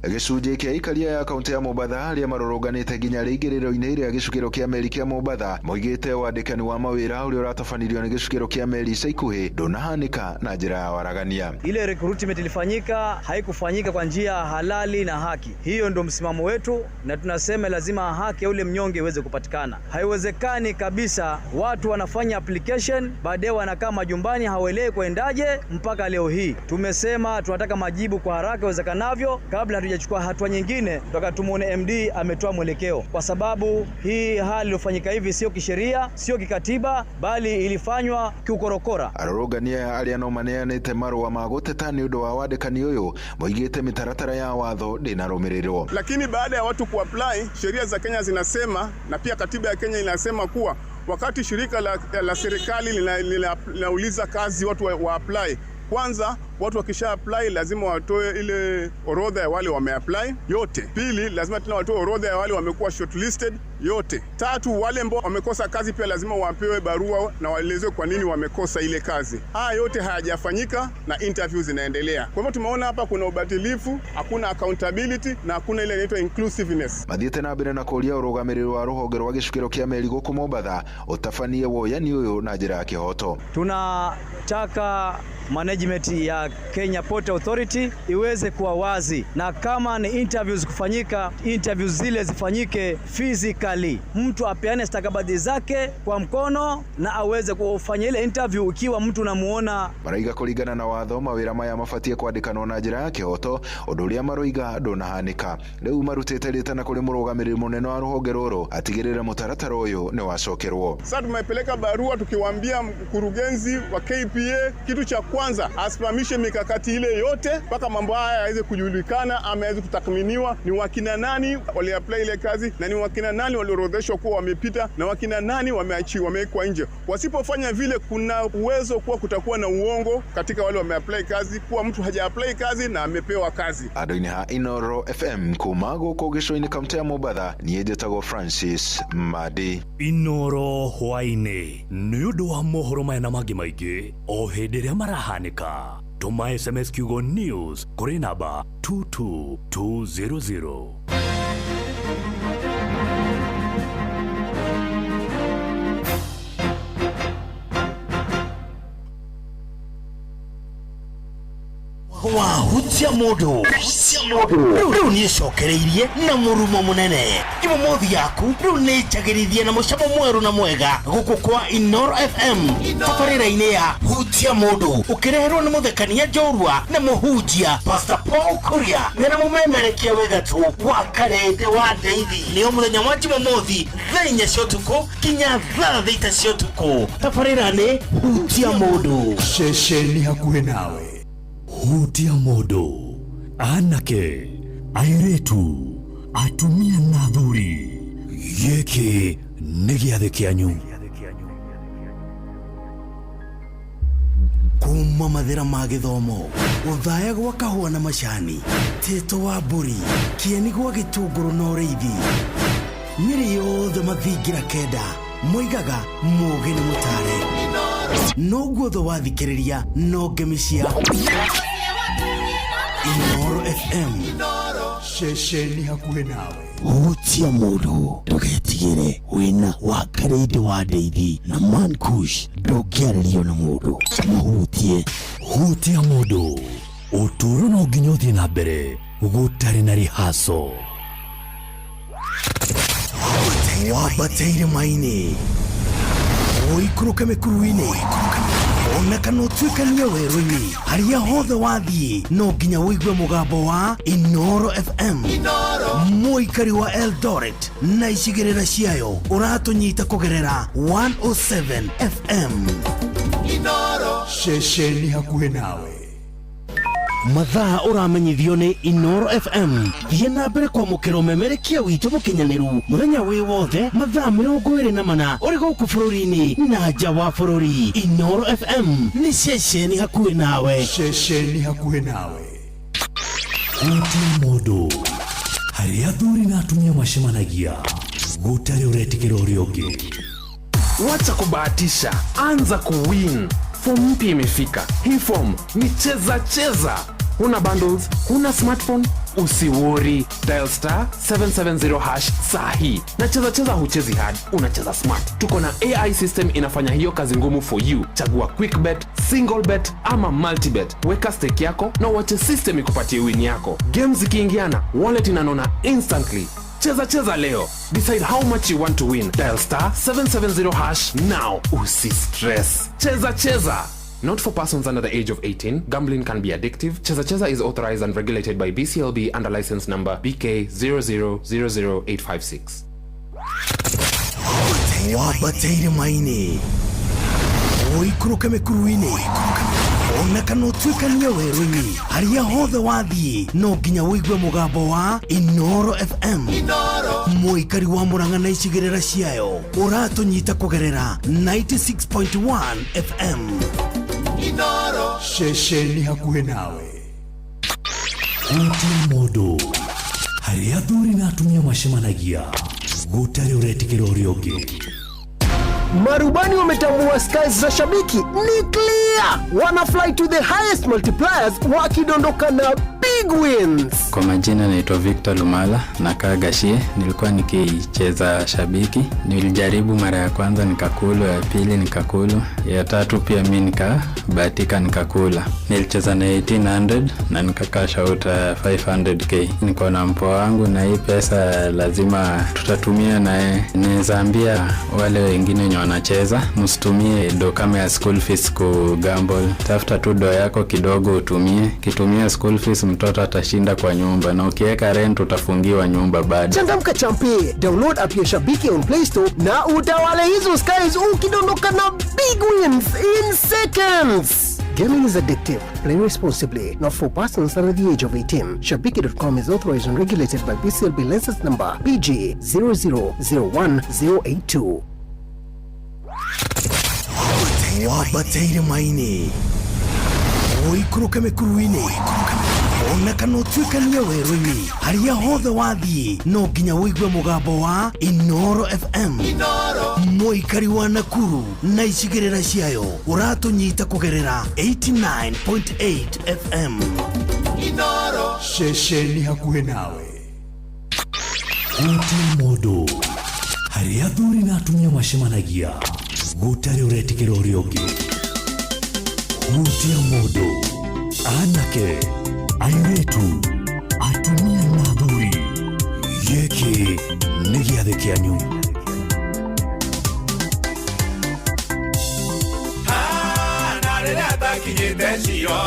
Gĩcunjĩ kĩa ikaria ya kaunti ya Mombatha arĩa marũrũnganĩte nginya rĩingĩrĩro-inĩ rĩa gĩcukĩro kĩa meri kĩa Mombatha moigĩte wandĩkani wa mawĩra ũrĩa ũratabanĩrio nĩ gĩcukĩro kĩa meri ica ikuhĩ ndũnahanĩka na njĩra ya waragania. Ile recruitment ilifanyika haikufanyika kwa njia halali na haki. Hiyo ndio msimamo wetu na tunasema lazima haki ya ule mnyonge iweze kupatikana. Haiwezekani kabisa watu wanafanya application baadaye wanakaa majumbani hawaelewi kuendaje mpaka leo hii. Tumesema tunataka majibu kwa haraka iwezekanavyo kabla hatujachukua hatua nyingine mpaka tumuone MD ametoa mwelekeo, kwa sababu hii hali iliyofanyika hivi sio kisheria, sio kikatiba, bali ilifanywa kiukorokora. Arũrũngania arĩa no maneanĩte marũa ma gũteta nĩ ũndũ wa wandĩkani ũyũ moigĩte mĩtaratara ya watho ndĩnarũmĩrĩrwo. Lakini baada ya watu kuapply, sheria za Kenya zinasema na pia katiba ya Kenya inasema kuwa wakati shirika la serikali linauliza kazi watu wa apply, kwanza watu wakisha apply lazima watoe ile orodha ya wale wameapply yote. Pili, lazima tena watoe orodha ya wale wamekuwa shortlisted yote. Tatu, wale ambao wamekosa kazi pia lazima wapewe barua na waelezwe kwa nini wamekosa ile kazi. Haya yote hayajafanyika na interviews zinaendelea. Kwa hivyo tumeona hapa kuna ubatilifu, hakuna accountability na hakuna ile inaitwa inclusiveness. Mathiĩte na mbere na kũũria ũrũgamĩrĩri wa rũhonge rwa gĩcukĩro kĩa meri gũkũ Mombatha ũtabanie woyani ũyũ na njĩra ya kĩhoto. Tunataka management ya Kenya Port Authority iweze kuwa wazi, na kama ni interviews kufanyika, interviews zile zifanyike physically. Mtu apeane stakabadhi zake kwa mkono na aweze kufanya ile interview ikiwa mtu unamuona. Maraiga kũringana na watho mawĩra maya mabatie kwandĩkanwo na njĩra ya kĩhoto, ũndũ ũrĩa maroiga ndũnahanĩka. Rĩu marutĩte rĩtana kũrĩ mũrũgamĩrĩri mũnene wa rũhonge rũrũ atigĩrĩre mũtaratara ũyũ nĩ wacokerwo. Sasa tumepeleka barua tukiwaambia mkurugenzi wa KPA kitu cha kwanza asimamishe mikakati ile yote mpaka mambo haya yaweze kujulikana ama yaweze kutathminiwa, ni wakina nani waliapply ile kazi na ni wakina nani waliorodheshwa kuwa wamepita na wakina nani wameachiwa, wamewekwa nje. Wasipofanya vile, kuna uwezo kuwa kutakuwa na uongo katika wale wameapply kazi, kuwa mtu hajaapply kazi na amepewa kazi. Andũ-inĩ ha Inoro FM kuma gũkũ gĩcũa-inĩ kaũntĩ ya Mombatha, niĩ njĩtagwo Francis Madi. Inoro hwaĩ-inĩ nĩ ũndũ wa mohoro maya na mangĩ maingĩ o hĩndĩ ĩrĩa marahanĩka, tũma SMS kiugo news kũrĩ namba 22200. Wahutia mundu riu ni cokereirie na murumo munene. Jumamothi yaku riu ni njagirithie na mucamo mweru na mwega guku kwa Inoro FM tabarĩra-inĩ ya Hutia Mundu, ukireherwo ni muthekania njorua na muhunjia Pastor Paul Kuria na mumemerekia wegatu wa Karende wa Ndeithi. Nio muthenya wa Jumamothi thaa 4 cia ũtukũ nginya thaa 6 cia ũtukũ. Tabarĩra nĩ Hutia Mundu. Ceceni hakuhĩ nawe. Hutia Mundu, anake, airĩtu, atumia na athuri, gĩkĩ nĩ gĩathĩ kĩanyu. Kuma mathira ma gĩthomo, ũthaya gwa kahũa na macani, tĩto wa mbũri, kĩeni gwa gĩtũngũrũ na ũrĩithi, Nyĩrĩ yothe mathingira 9 moigaga mũũgĩ nĩ mũtare. No guothe wathikĩrĩria no ngemi cia Inoro FM. Ceceni hakuhĩ nawe. Hutia Mundu, ndũgetigĩre, wĩna wa Karende wa Ndeithi na Mankush, ndũngĩarĩrio na mũndũ mũhutie. Hutia Mundu, ũtũũro no nginya ũthiĩ na mbere gũtarĩ na rihaco. Wambateire maini, ũikũrũke mĩkuru-inĩ, ona kana ũtuĩkanie werũ-inĩ, harĩa hothe wathiĩ no nginya ũigue mũgambo wa Inoro FM. Mũikari wa Eldoret na icigĩrĩra ciayo ũratũnyita kũgerera 107 FM. Ceceni hakuhĩ nawe. Mathaa ũramenyithio nĩ Inoro FM. Thiĩ na mbere kwamũkĩra ũmemerekia witũ mũkinyanĩru mũthenya wĩ wothe mathaa 24 ũrĩ gũkũ bũrũri-inĩ na nja wa bũrũri. Inoro FM nĩ ceceni hakuhĩ nawe. Ceceni hakuhĩ nawe. Hutia Mundu, harĩa athuri na atumia macemanagia gũtarĩ ũretĩkĩra ũrĩa ũngĩ. Wacha kubahatisha, anza kuwin. Form mpya imefika. Hii form ni cheza cheza. Huna bundles, huna smartphone, usiwori. Dial star 770# sahi. Na cheza cheza huchezi hard, unacheza smart. Tuko na AI system inafanya hiyo kazi ngumu for you. Chagua quick bet, single bet ama multi bet. Weka stake yako na uache system ikupatie win yako. Games zikiingiana, wallet inanona instantly. Cheza cheza leo. Decide how much you want to win. Dial star 770# now. Usi stress. Cheza cheza. Not for persons under the age of 18. Gambling can be addictive. Cheza Cheza is authorized and regulated by BCLB under license number BK 0000856. Wambateire maini, ũikũrũke mĩkuru-inĩ, ona kana ũtuĩkanie werũ-inĩ, harĩa hothe wathiĩ no nginya ũigue mũgambo wa Inoro FM. Mũikari wa Murang'a na icigĩrĩra ciayo ũratũnyita kũgerera 96.1 FM. Ceceni hakuhĩ nawe. Hutia Mundu, harĩa athuri na atumia macemanagia gũtarĩ ũretĩkĩra ũrĩa ũngĩ. Marubani wametambua skies za shabiki ni clear, wana fly to the highest multipliers wakidondoka na big wins. Kwa majina naitwa Victor Lumala, nakaa Gashie. Nilikuwa nikicheza shabiki, nilijaribu mara ya kwanza nikakulu, ya pili nikakulu, ya tatu pia mi nikabahatika nikakula. Nilicheza na 1800 na nikakasha out 500k. Niko na mpoa wangu na hii pesa lazima tutatumia naye. Naweza ambia wale wengine wenye wanacheza, msitumie do kama ya school fees ku gamble. Tafuta tu do yako kidogo utumie. Kitumia school fees mtoto atashinda kwa nyumba, na ukiweka rent utafungiwa nyumba bado. Changamka champe, download app ya Shabiki on Play Store na utawale hizo skies ukidondoka na big wins in seconds. Gaming is addictive. Play responsibly. Not for persons under the age of 18. Shabiki.com is authorized and regulated by BCLB license number PG 0001082. Wabataire maini ũikũrũke mĩkuru-inĩ ona kana ũtuĩkanie werũ-inĩ harĩa hothe wathiĩ no nginya ũigue mũgambo wa Inoro FM. Mũikari wa Nakuru na icigĩrĩra ciayo ũratũnyita kũgerera 89.8 FM. Inoro ceceni hakuhĩ nawe. Hutia mũndũ harĩa athuri na atumia macemanagia gũtarĩ ũretigĩra ũrĩa ũngĩ. Hutia mũndũ, anake, airĩtu, atumia na athuri, gĩkĩ nĩ gĩathĩ kĩanyu. Na rĩrĩa takinyĩte Ciro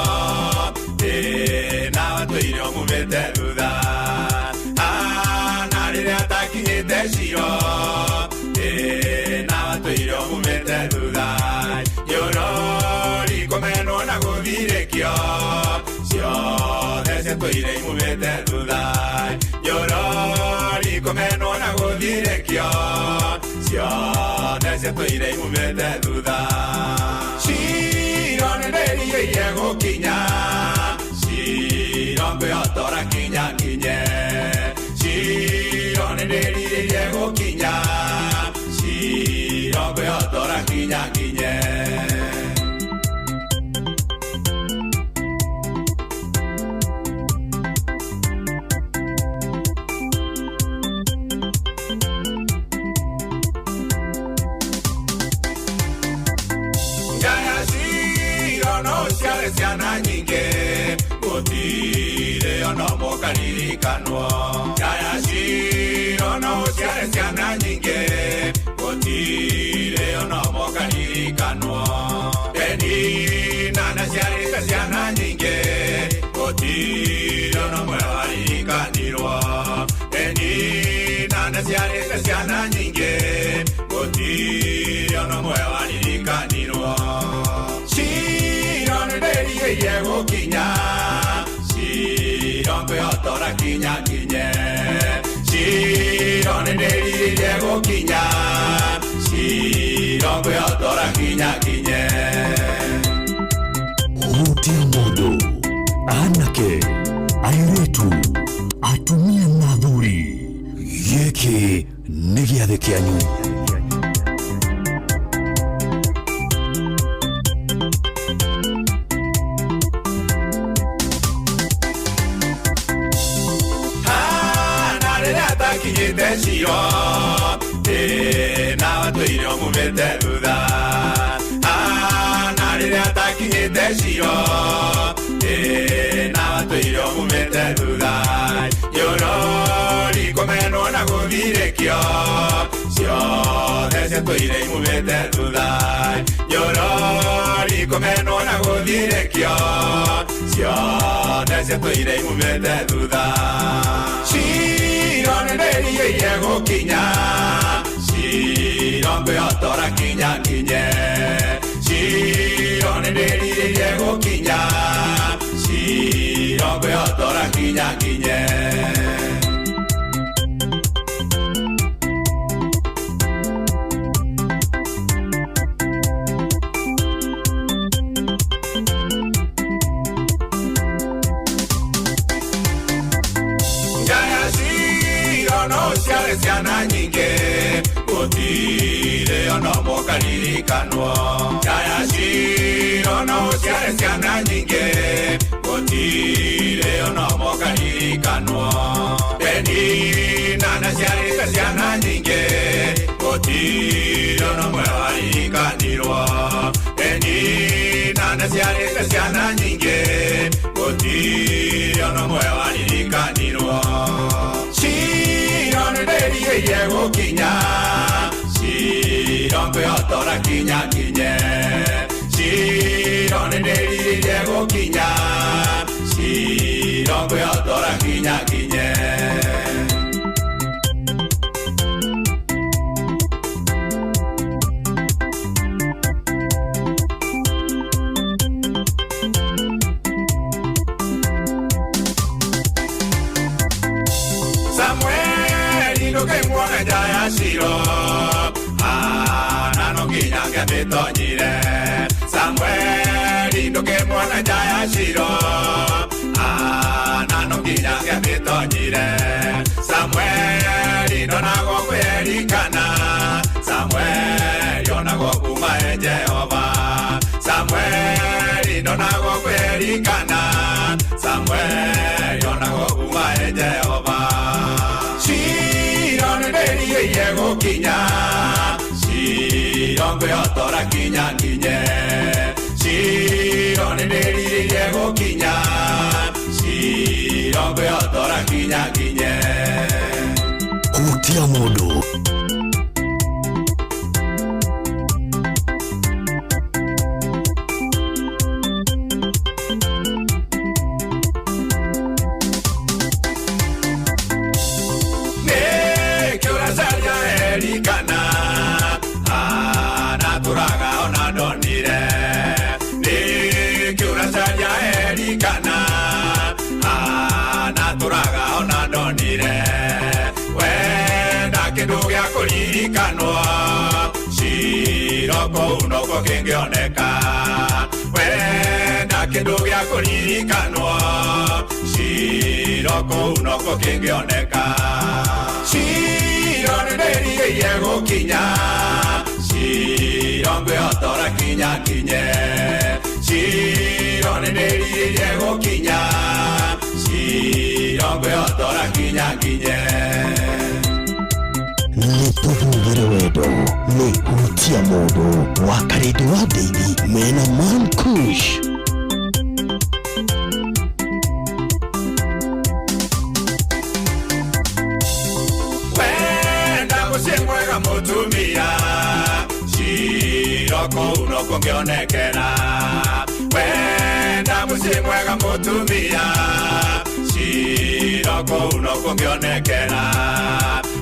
na watũire ũmumĩte thutha. Na rĩrĩa takinyĩte Ciro na watũire ũmumĩte thutha. Nyorori kũmenwo na gũthirĩkio ciothe ciatũire imumĩte thutha. Nyorori kũmenwo na gũthirĩkio ciothe ciatũire imumĩte thutha. Ciro nĩndĩrirĩirie gũkinya, Ciro ngwĩhotora kinya nginye. Ciro nĩndĩrirĩirie gũkinya, Ciro ngwĩhotora kinya nginye. Ciana nyingĩ gũtirĩ ona ũmwe ũkaririkanwo. Njaya Ciro no ũciare ciana nyingĩ gũtirĩ ona ũmwe ũkaririkanwo. Penina ndaciarĩte ciana nyingĩ gũtirĩ ona ũmwe waririkanirwo. Penina ndaciarĩte ciana nyingĩ gũtirĩ ona ũmwe waririkanirwo. Ciro nĩndĩrirĩirie gũkinya, Ciro ngwĩhotora kinya nginye. Ciro nĩndĩrirĩirie gũkinya, Ciro ngwĩhotora kinya nginye. Hutia mũndũ, anake, airĩtu, atumia na athuri, gĩkĩ nĩ gĩathĩ kĩanyu. Takinyĩte Ciro na watũire ũmumĩte thutha. Na rĩrĩa takinyĩte Ciro na watũire ũmumĩte thutha. Nyorori kũmenwo na gũthirĩkio ciothe ciatũire imumĩte thutha. Nyorori kũmenwo na gũthirĩkio ciothe ciatũire imumĩte thutha. Ciro nĩndĩrirĩirie gũkinya, Ciro ngwĩhotora kinya nginye. Ciro nĩndĩrirĩirie gũkinya, Ciro ngwĩhotora kinya nginye. Ciana nyingĩ gũtirĩ ona ũmwe ũkaririkanwo. Njaya Ciro no ũciare ciana nyingĩ gũtirĩ ona ũmwe ũkaririkanwo. Penina ndaciarĩte ciana nyingĩ gũtirĩ ona ũmwe waririkanirwo. Penina ndaciarĩte ciana nyingĩ gũtirĩ ona ũmwe waririkanirwo. Ciro nĩndĩrirĩirie gũkinya, Ciro ngwĩhotora kinya nginye. Ciro nĩndĩrirĩirie gũkinya, Ciro ngwĩhotora kinya nginye. Ndũkĩmuone nja ya Shilo, na no nginya ngĩamĩtonyire. Samueli ndũkĩmuone nja ya Shilo, na no nginya ngĩamĩtonyire. Samueli ndonagwo kwĩrikana, Samueli onagwo kuma e Jehova. Samueli ndonagwo kwĩrikana, Samueli onagwo kuma e Jehova. Shilo nĩndĩrirĩirie gũkinya, Shilo ngwĩhotora kinya nginye. Shilo nĩndĩrirĩirie gũkinya, Shilo ngwĩhotora kinya nginye. Hutia mũndũ. Kuririkanwa Shilo kũu nokuo kĩngĩoneka. Wenda kĩndũ gĩa kũririkanwo, Shilo kũu nokuo kĩngĩoneka. Shilo nĩndĩrirĩirie gũkinya, Shilo ngwĩhotora kinya nginye. Shilo nĩndĩrirĩirie gũkinya, Shilo ngwĩhotora kinya nginye. Nĩtũthuthure wendo nĩ hutia mũndũ wa Karĩndũ wa Ndeithi mena Man Kush. Wenda mũciĩ mwega mũtumia, Shilo kũu nokuo ngĩonekera. Wenda mũciĩ mwega mũtumia, Shilo kũu nokuo ngĩonekera.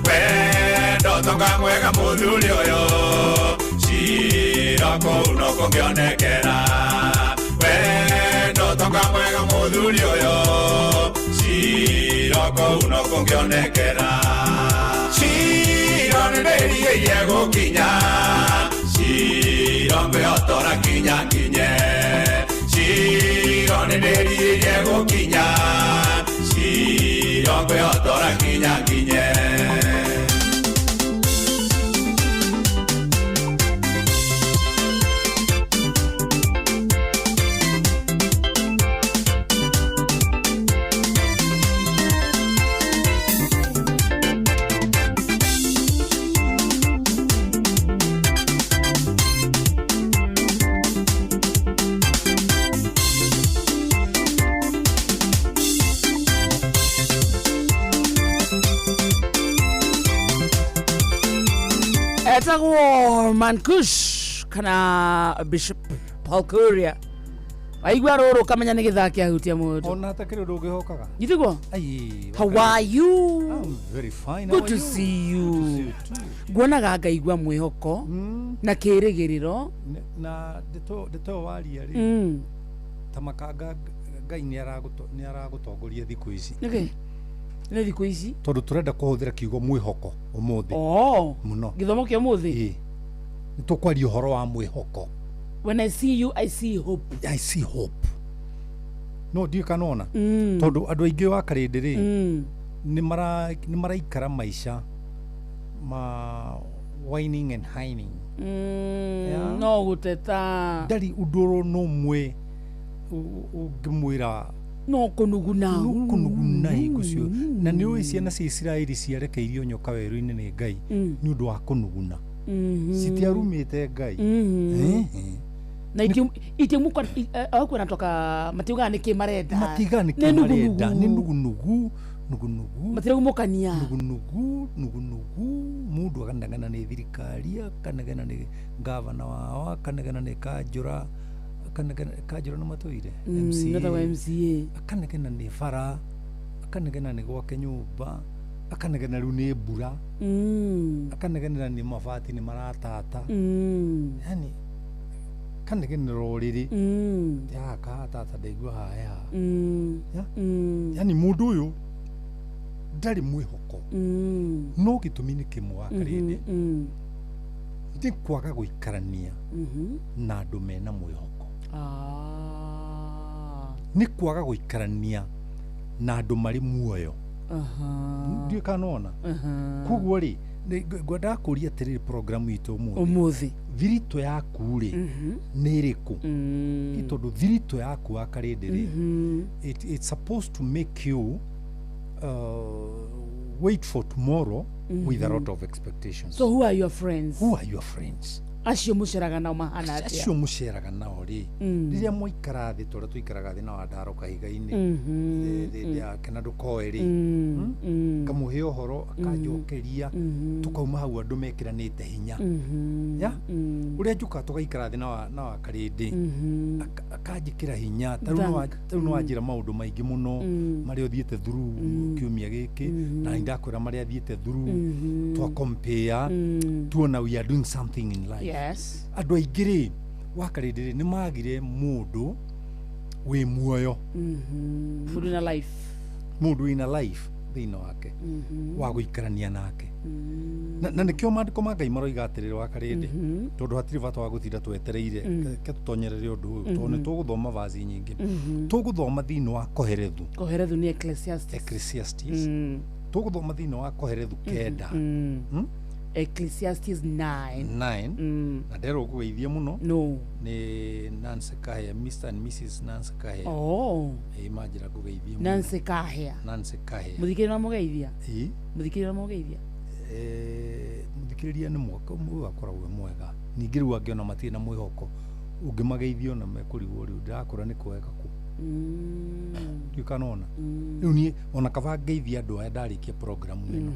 Wendo tonga mwega mũthuri ũyũ, Shilo kũu nokuo ngĩonekera. Wendo tonga mwega mũthuri ũyũ, Shilo kũu nokuo ngĩonekera. Shilo nĩndĩrirĩirie gũkinya, Shilo ngwĩhotora kinya nginye. Shilo nĩndĩrirĩirie gũkinya, Shilo ngwĩhotora kinya nginye. Etagwo Mankush kana Bishop Paul Kuria. Waigua rũrũ ũkamenya nĩ gĩthaa kĩa hutia mũndũ. Ona hatakĩrĩ ũndũ ũngĩhokaga. Githiguo? Ai. How are you? I'm very fine. Good to see you. Nguonaga ngaigua mwĩhoko na kĩĩrĩgĩrĩro. Na ndeto waria rĩ. Ta makanga Ngai nĩ aragũtongoria thikũ ici. Nĩkĩ? Nĩ thikũ ici? Tondũ tũrenda kũhũthĩra kiugo mwĩhoko ũmũthĩ. Oh. Mũno. Gĩthomo kĩa ũmũthĩ? Ĩĩ. Nĩ tũkwaria ũhoro wa mwĩhoko. When I see you, I see hope. I see hope. No ndiũĩ kana ona. Tondũ andũ aingĩ wa Karĩndĩ rĩ, nĩ maraikara maica ma whining and hining. No gũteta. Ndarĩ ũndũ no ũmwe ũngĩmwĩra no kũnuguna. No kũnuguna hingo ciothe. Na nĩ ũĩ ciana cia Isiraeli ciarekeirio nyoka werũ-inĩ nĩ Ngai nĩ ũndũ wa kũnuguna. Citiarumĩte Ngai. Na itimuka au natoka matiugaga nĩkĩ marenda. Matiugaga nĩkĩ marenda. Nĩ nugunugu nugunugu. Matiragumũkania. Nugunugu nugunugu. Mũndũ akanegena nĩ thirikari, akanegena nĩ gavana wao, akanegena nĩ kanjũra, akanegena kanjũra nĩ matũire MCA. MCA. Akanegena nĩ bara, akanegena nĩ gwake nyũmba, akanegena rĩu nĩ mbura, akanegenera nĩ mabati nĩ maratata. Yani akanegenera ũrĩrĩ haha kahatata ndaigua haha. Yani mũndũ ũyũ Ndarĩ mwĩhoko. No gĩtũmi nĩ kĩmwe wa karĩndĩ, nĩ kwaga gũikarania na andũ mena mwĩhoko. Nĩ kwaga gũikarania na andũ marĩ muoyo. Ndiũĩ kana nĩwona. Koguo rĩ, ngwendaga kũria atĩrĩrĩ, programu itũ ũmũthĩ, Ũmũthĩ. Thiritũ yaku rĩ, nĩ ĩrĩkũ? Nĩ tondũ thiritũ yaku wa karĩndĩ rĩ, it's supposed to make you wait for tomorrow with a lot of expectations. So who are your friends? Who are your friends? Acio mũceraga nao mahana atĩa? Acio mũceraga nao rĩ, rĩrĩa mwaikara thĩ, tũrĩa tũikaraga thĩ na wandaro kahiga-inĩ, kena ndũkoe rĩ, kamũhe ũhoro akanjokeria, tukauma hau andũ mekĩranĩte hinya. Ya ũrĩa njũkaga tũgaikara thĩ na wa karĩndĩ, akanjĩkĩra hinya. Ta rĩu Thank. ta rĩu nĩwanjĩra maũndũ maingĩ mũno marĩa ũthiĩte through kiumia gĩkĩ, na nĩ ndakwĩra marĩa thiĩte through. Twa compare, tuona we are doing something in life. Andũ aingĩ rĩ, wakarĩndĩ rĩ, nĩ magire mũndũ wĩ muoyo. Mũndũ na life. Mũndũ wĩna life thĩinĩ wake, wa gũikarania nake. Na nĩkĩo maandĩko ma Ngai maroiga atĩrĩrĩ, wa karĩndĩ, tondũ hatirĩ bata wa gũtinda twetereire, ke tũtonyerere ũndũ ũyũ, tondũ nĩ tũgũthoma vaci nyingĩ. Tũgũthoma thĩinĩ wa Koherethu. Koherethu nĩ Ecclesiastes. Ecclesiastes. Tũgũthoma thĩinĩ wa Koherethu 9. Ecclesiastes 9. 9. Na nderwo ngũgeithie mũno. No. Nĩ Nancy Kahea, Mr and Mrs Nancy Kahea. Oh. Ĩĩ, manjĩra ngũgeithie mũno. Nancy Kahea. Nancy Kahea. Mũthikĩrĩria no mũgeithia? Ĩĩ. Mũthikĩrĩria no mũgeithia? Mũthikĩrĩria nĩ mwaka ũyũ akoragwo e mwega. Ningĩ rĩu angĩona matirĩ na mwĩhoko, ũngĩmageithia ona mekũrigwo rĩu ndĩrakũra nĩ kwega kũ. Ndiũĩ kana ona rĩu niĩ ona kaba ngeithia andũ aya ndarĩkia programu ĩno.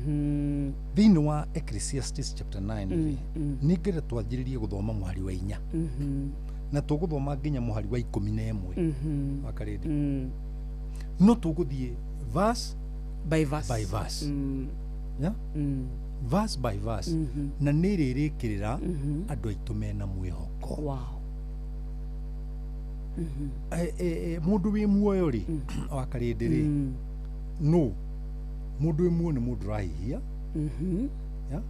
Thĩinĩ wa Ecclesiastes chapter 9 rĩ, nĩ ngenda twanjĩrĩrie gũthoma mũhari wa 4, na tũgũthoma nginya mũhari wa 11, wa karĩndĩ. No tũgũthiĩ verse by verse. By verse. Yeah? Verse by verse. Na nĩ rĩrĩkĩrĩra andũ aitũ mena mwĩhoko. Mũndũ wĩ muoyo rĩ, wa karĩndĩ rĩ, no mũndũ wĩ muoyo nĩ mũndũ ũrahihia. Yeah?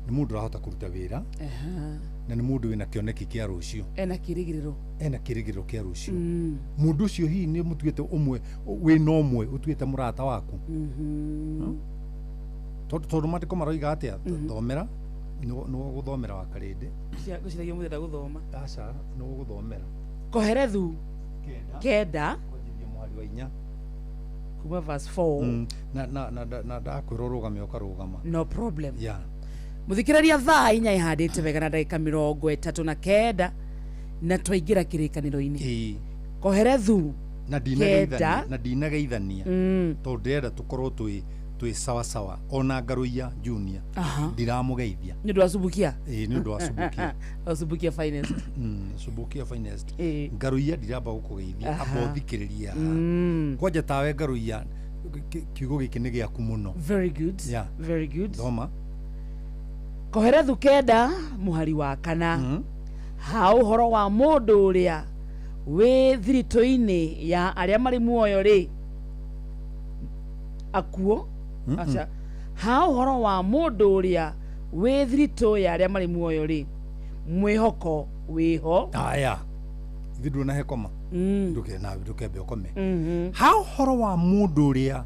Nĩ mũndũ ũrahota kũruta wĩra, na nĩ mũndũ wĩna kĩoneki kĩa rũciũ. Ena kĩrĩgĩrĩro. Ena kĩrĩgĩrĩro kĩa rũciũ. Mũndũ ũcio hihi nĩ mũtuĩte ũmwe, wĩna ũmwe ũtuĩte mũrata waku? Tondũ maandĩko maroiga atĩa? Thomera, nĩ gũthomera wa karĩndĩ. Ngwĩciragia mũthenda gũthoma. Aca, nĩ gũthomera. Koherethu 9. Kwanjĩrĩria mũhari wa 4. Kuma verse 4. Na ndakwĩra ũrũgame, ũkarũgama. No problem. Yeah. Mũthikĩrĩria, thaa 4 ihandĩte wega na ndagĩka 39, na twaingĩra kĩrĩkanĩro-inĩ. Koherethu Na 9. na ndinageithania, tondũ ndĩrenda tũkorwo twĩ sawa sawa. Ona Ngarũiya Junior, ndiramũgeithia. Nĩ ũndũ wa Subukia. Ĩĩ, nĩ ũndũ wa Subukia. Wa Subukia Finest. Subukia Finest. Ngarũiya, ndiramba gũkũgeithia, amba ũthikĩrĩrie haha. Kwanja tawe Ngarũiya, kiugo gĩkĩ nĩ gĩaku mũno. Very good. Yeah. Very good. Thoma. Koherethu 9 mũhari wa 4. Ha ũhoro wa mũndũ ũrĩa wĩ thiritũ-inĩ ya arĩa marĩ muoyo rĩ, akuo. Aca, ha ũhoro wa mũndũ ũrĩa wĩ thiritũ ya arĩa marĩ muoyo rĩ, mwĩhoko wĩho. Aya, ithuĩ ndũna hekoma, ndũke nawe ndũkembe ũkome. Ha ũhoro wa mũndũ ũrĩa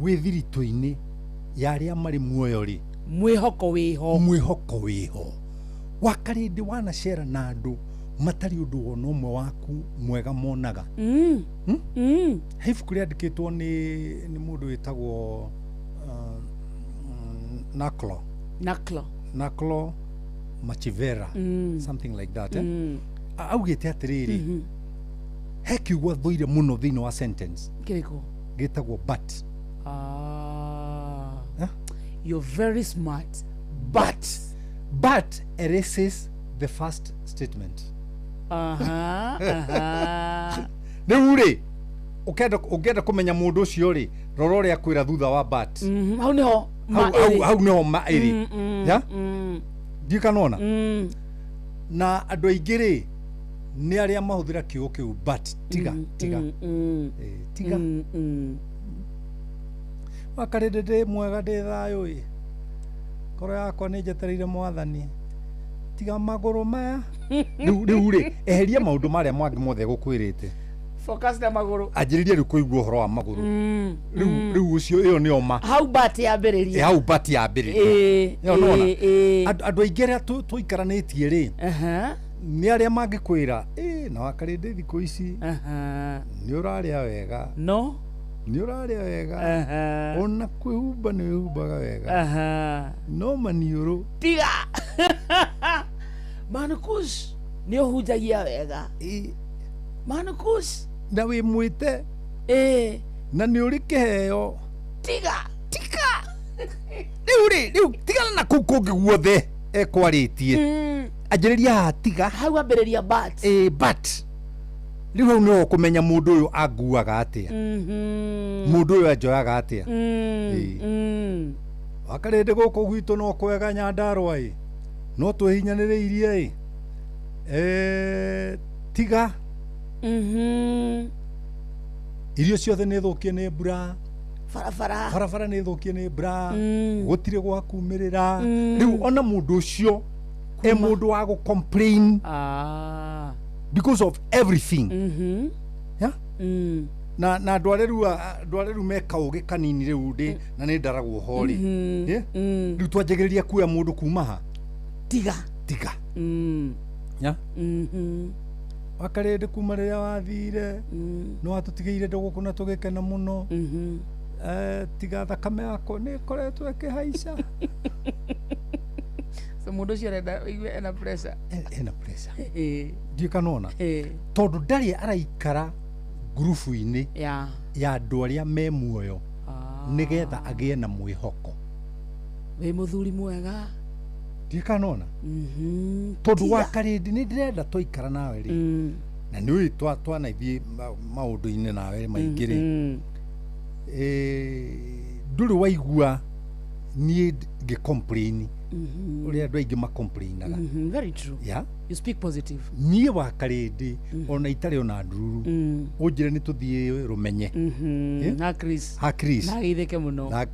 wĩ thiritũ-inĩ ya arĩa marĩ muoyo rĩ, mwĩhoko wĩho. Mwĩhoko wĩho. Wakarĩndĩ, wanacera na andũ matarĩ ũndũ wona ũmwe waku mwega monaga. He ibuku rĩandĩkĩtwo nĩ mũndũ wĩtagwo Naklo. Naklo. Naklo Machivera, something like that, eh? Augĩte atĩrĩrĩ, he kiugo athũire mũno thĩinĩ wa sentence. Kĩrĩkũ? Gĩtagwo "but". Ah. Eh? You're very smart. But erases the first statement. Aha, aha. Rĩu rĩ, ũngĩenda kũmenya mũndũ ũcio rĩ, rora ũrĩa akwĩra thutha wa "but". Hau nĩho ma ĩrĩ. Hau nĩho ma ĩrĩ. Ya, ndiũ kana ona na andũ aingĩ rĩ, nĩ arĩa mahũthĩra kiugo kĩu "but". Tiga, tiga. Tiga. Wakarĩndĩ ndĩ mwega ndĩ thayũ ĩ, ngoro yakwa nĩ njetereire mwathani, tiga magũrũ maya. Rĩu rĩ, eheria maũndũ marĩa mangĩ mothe gũkwĩrĩte. Focus na magũrũ. Anjĩrĩria rĩu kũigua ũhoro wa magũrũ. Rĩu rĩu ũcio ĩyo nĩyo ma. Hau bat yambĩrĩria. Ĩ, hau bat yambĩrĩria. Ĩyo nĩwona? Andũ aingĩ arĩa tũikaranĩtie rĩ, nĩ arĩa mangĩkwĩra, ĩ, na wakarĩndĩ thikũ ici nĩ ũrarĩa wega. No. Nĩ ũrarĩa wega. Ona kwĩhumba nĩ wĩhumbaga wega. No maniũrũ. Tiga. Manukush nĩ ũhunjagia wega. Manukush. Na wĩ mwĩte. Na nĩ ũrĩ kĩheo. Tiga. Tiga. Rĩu rĩ, rĩu tigana na kũu kũngĩ guothe ekwarĩtie. Anjĩrĩria haha tiga. Hau ambĩrĩria but. But. Rĩu hau nĩho ũkũmenya mũndũ ũyũ anguaga atĩa. Mũndũ ũyũ anjoyaga atĩa. Wakarĩndĩ gũkũ gwitũ no kwega Nyandarua ĩ. No twĩhinyanĩrĩirie ĩ. Tiga. Irio ciothe nĩ thũkie nĩ mbura. Barabara. Barabara nĩ thũkie nĩ mbura. Gũtirĩ gwa kumĩrĩra. Rĩu ona mũndũ ũcio e mũndũ wa gũ complain. Because of everything. Yeah? Na andũ arĩa rĩu me kaũgĩ kanini rĩu ndĩ na nĩ ndaragwo ho rĩ. Rĩu twanjagĩrĩria kuoya mũndũ kuma ha. Tiga. Tiga. Yeah? Wakarĩndĩ kuma rĩrĩa wathire nĩ watũtigĩire ndũgũkũ na tũgĩkena mũno. Tiga thakame yakwa nĩ ĩkoretwo ĩkĩhaica. So mũndũ ũcio arenda ũigue ena pressure. Ena pressure. Ndiũĩ kana ona. Tondũ ndarĩ araikara ngurubu-inĩ ya andũ arĩa me muoyo nĩgetha agĩe na mwĩhoko. Wĩ mũthuri mwega. Ndiũĩ kana ona. Tondũ wakarĩndĩ nĩ ndĩrenda twaikara nawe rĩ. Na nĩ ũĩ twanaithiĩ maũndũ-inĩ nawe maingĩ rĩ. Ndũrĩ waigua niĩ ngĩ-complain ũrĩa andũ aingĩ ma-complainaga. Very true. Yeah? You speak positive. Niĩ wakarĩndĩ ona itarĩ ona ndururu ũnjĩre nĩ tũthiĩ rũmenye. Na Chris. Ha Chris. Na ageithĩke mũno. Na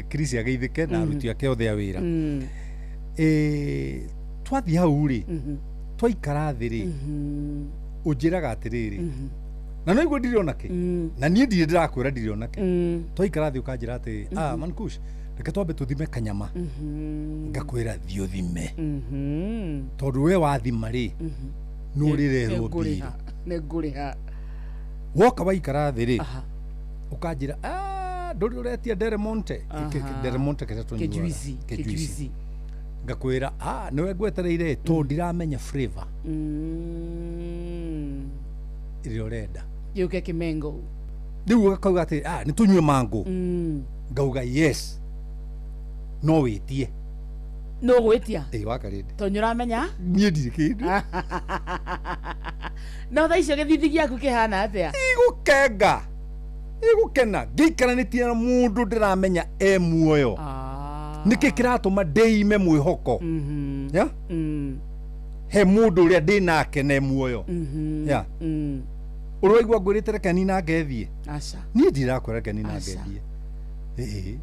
Chris ageithĩke na aruti ake othe a wĩra. Twathiĩ hau rĩ, twaikara thĩ rĩ, ũnjĩraga atĩrĩrĩ, na no igua ndirĩ ona kĩ, na niĩ ndirĩ ndĩrakwĩra ndirĩ ona kĩ. Twaikara thĩ ũkanjĩra atĩrĩ, Mankush, reke twambe tũthime kanyama. Ngakwĩra thiĩ ũthime. Tondũ we wathima rĩ, nĩ ũrĩrerwo mbirũ. Nĩngũrĩha. Woka waikara thĩ rĩ, ũkanjĩra, ndũrĩ ũretia Del Monte. Del Monte kĩrĩa tũnyuaga. Kĩjuici. Ngakwĩra, nĩwe ngwetereire tondũ ndiramenya flavor. Ĩrĩa ũrenda. Gĩũke kĩmengo. Rĩu ũgakauga atĩ, nĩ tũnyue mango. Ngauga yes. No wĩtie. No gwĩtia? Ĩ, wakarĩndĩ. Tondũ nĩ ũramenya? Niĩ ndirĩ kĩndũ. No thaa icio gĩthithi gĩaku kĩhana atĩa? Igũkenga. Igũkena. Ngĩikaranĩtie na mũndũ ndĩramenya e muoyo. Nĩkĩ kĩratũma ndĩime mwĩhoko? Yeah? He mũndũ ũrĩa ndĩ nake na e muoyo. Yeah? Ũraigua ngwĩrĩte reke nina ngethiĩ? Aca. Niĩ ndirakwĩra reke nina ngethiĩ.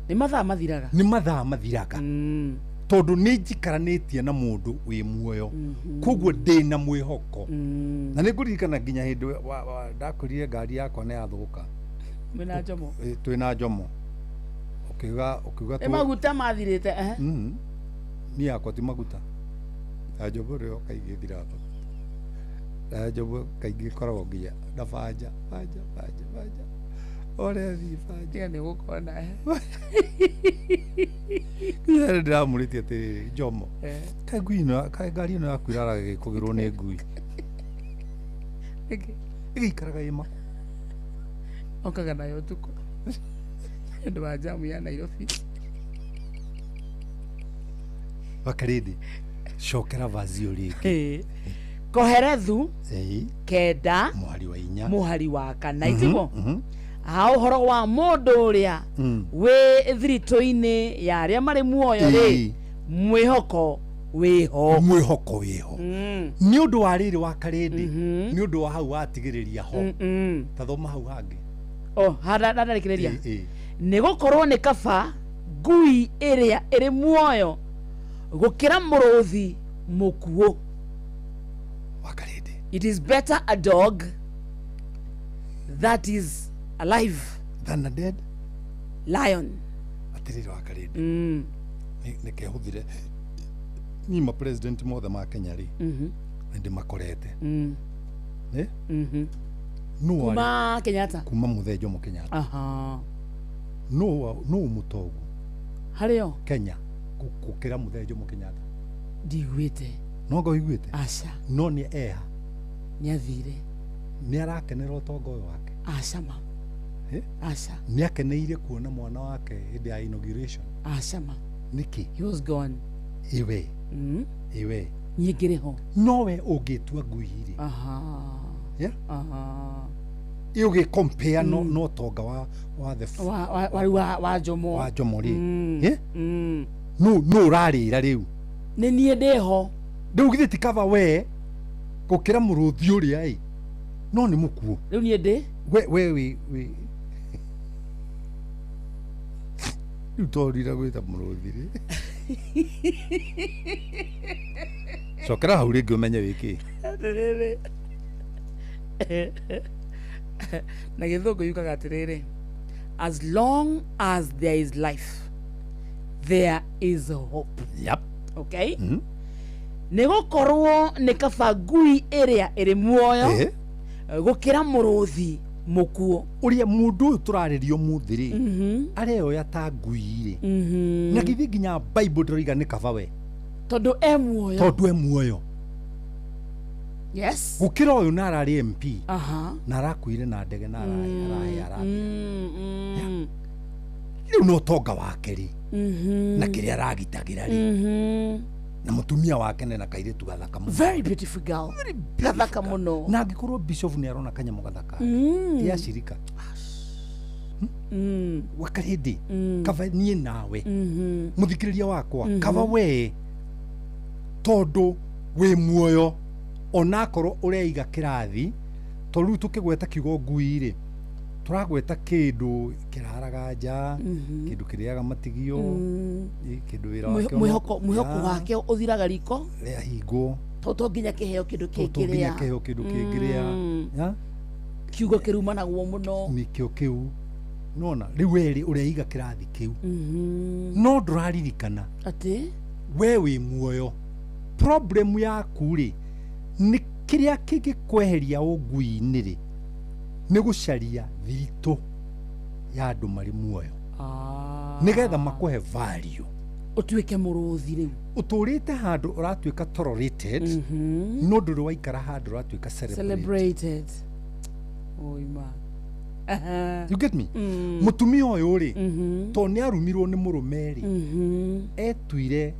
Nĩ mathaa mathiraga. Nĩ mathaa mathiraga. Tondũ nĩ njikaranĩtie na mũndũ wĩ muoyo. Koguo ndĩ na mwĩhoko. Na nĩ ngũririkana nginya hĩndĩ ndakorire ngari yakwa nĩ yathũka. Mwĩna Njomo. Twĩna Njomo. Ũkiuga Nĩ maguta mathirĩte. Niĩ yakwa ti maguta. Ya Njomo nĩyo kaingĩ ĩthiraga maguta. Na Njomo kaingĩ ĩkoragwo nginya na banja, banja, banja, banja. Ũrĩa thiĩ banja. Tiga nĩ gũkona. Nginya ndĩramũrĩtie atĩrĩrĩ, Njomo. Kaĩ ngui ĩno, kaĩ ngari ĩno yaku ĩraraga ĩgĩkũgĩrwo nĩ ngui. Nĩkĩ? Ĩgĩikaraga ĩ ma. Okaga nayo ũtukũ. Nĩ ũndũ wa jamu ya Nairobi. Wakarĩndĩ, cokera vazi rĩngĩ. Koherethu 9 mũhari wa 4 mũhari wa 4 itiguo. Ha ũhoro wa mũndũ ũrĩa wĩ thiritũ-inĩ ya arĩa marĩ muoyo rĩ, mwĩhoko wĩho. Mwĩhoko wĩho. Nĩ ũndũ wa rĩrĩ wa karĩndĩ, nĩ ũndũ wa hau watigĩrĩria ho. Ta thoma hau hangĩ. Oh, ndarĩkĩrĩria. Ĩ, ĩ. Nĩ gũkorwo nĩ kaba ngui ĩrĩa ĩrĩ muoyo gũkĩra mũrũthi mũkuũ. It is better a dog that is alive than a dead lion. Atĩrĩrĩ wakarĩndĩ, nĩkehũthire niĩ ma president mothe ma Kenya rĩ, nĩ ndĩmakorete. Ĩ? Nũ warĩ- Kuma Kenyatta. Kuma mũthee Jomo Kenyatta. Nũ mũtongu Harĩo Kenya gũkĩra mũthee Jomo Kenyatta? Ndiguĩte. Nonga ũiguĩte? Aca. No nĩ eha. Nĩ athire. Nĩ arakenera ũtonga ũyũ wake? Aca ma. Ĩ? Aca. Nĩ akeneire kuona mwana wake hĩndĩ ya inauguration? Aca ma. Nĩkĩ? He was gone. Iwe iwe. Niĩ ngĩrĩ ho. Nowe ũngĩtua ngui rĩ. Yeah? Ĩ ũgĩ compare no ũtonga wa the wa Jomo. Wa Jomo rĩ. Ĩ? Nũ ũrarĩra rĩu? Nĩ niĩ ndĩho. Rĩu githĩ ti kaba we gũkĩra mũrũthi ũrĩa ĩ no nĩ mũkuũ? Rĩu niĩ ndĩ we wĩ rĩu torira gwĩta mũrũthi rĩ, cokera hau rĩngĩ ũmenye wĩ kĩ. Atĩrĩrĩ, na gĩthũngũ yugaga atĩrĩrĩ, as long as there is life, there is hope. Yep. Okay. Nĩ gũkorwo nĩ kaba ngui ĩrĩa ĩrĩ muoyo gũkĩra mũrũthi mũkuũ. Ũrĩa mũndũ ũyũ tũrarĩria ũmũthĩ rĩ, areoya ta ngui rĩ, na githĩ nginya Bible ndĩroiga nĩ kaba we tondũ e muoyo? Tondũ e muoyo. Yes. Gũkĩra ũyũ na ararĩ MP na arakuire na ndege na arahe arahe arathira. Rĩu no ũtonga wake rĩ, na kĩrĩa aragitagĩra rĩ, na mũtumia wake nena kairĩtu gathaka mũno. Very beautiful girl, gathaka mũno. Na angĩkorwo bishop nĩ arona kanyamũ gathaka yacirika wakarĩndĩ, kaba niĩ nawe mũthikĩrĩria wakwa, kaba we tondũ wĩ muoyo onakorwo ũreiga kĩrathi. Tondũ rĩu tũkĩgweta kiugo ngui rĩ, tũragweta kĩndũ kĩraraga nja, kĩndũ kĩrĩaga matigio, kĩndũ wĩra wake Mwĩhoko wake ũthiraga riko rĩahingwo. To nginya kĩheo kĩndũ To nginya kĩngĩrĩa. Kĩheo kĩndũ kĩngĩrĩa. Ya? Kiugo kĩrumanagwo mũno. Nĩkĩo kĩu nona rĩu werĩ ũreiga kĩrathi kĩu, no ndũraririkana atĩ we wĩ muoyo. Problem yaku rĩ, nĩ kĩrĩa kĩngĩkweheria ũngui-inĩ rĩ, nĩ gũcaria thiritũ ya andũ marĩ muoyo nĩgetha makũhe value. Ũtuĩke mũrũthi rĩu. Ũtũrĩte handũ ũratuĩka tolerated, no ndũrĩ waikara handũ ũratuĩka celebrated. Celebrated oima. You get me? Mũtumia ũyũ rĩ, tondũ nĩ arumirwo nĩ mũrũme rĩ, etuire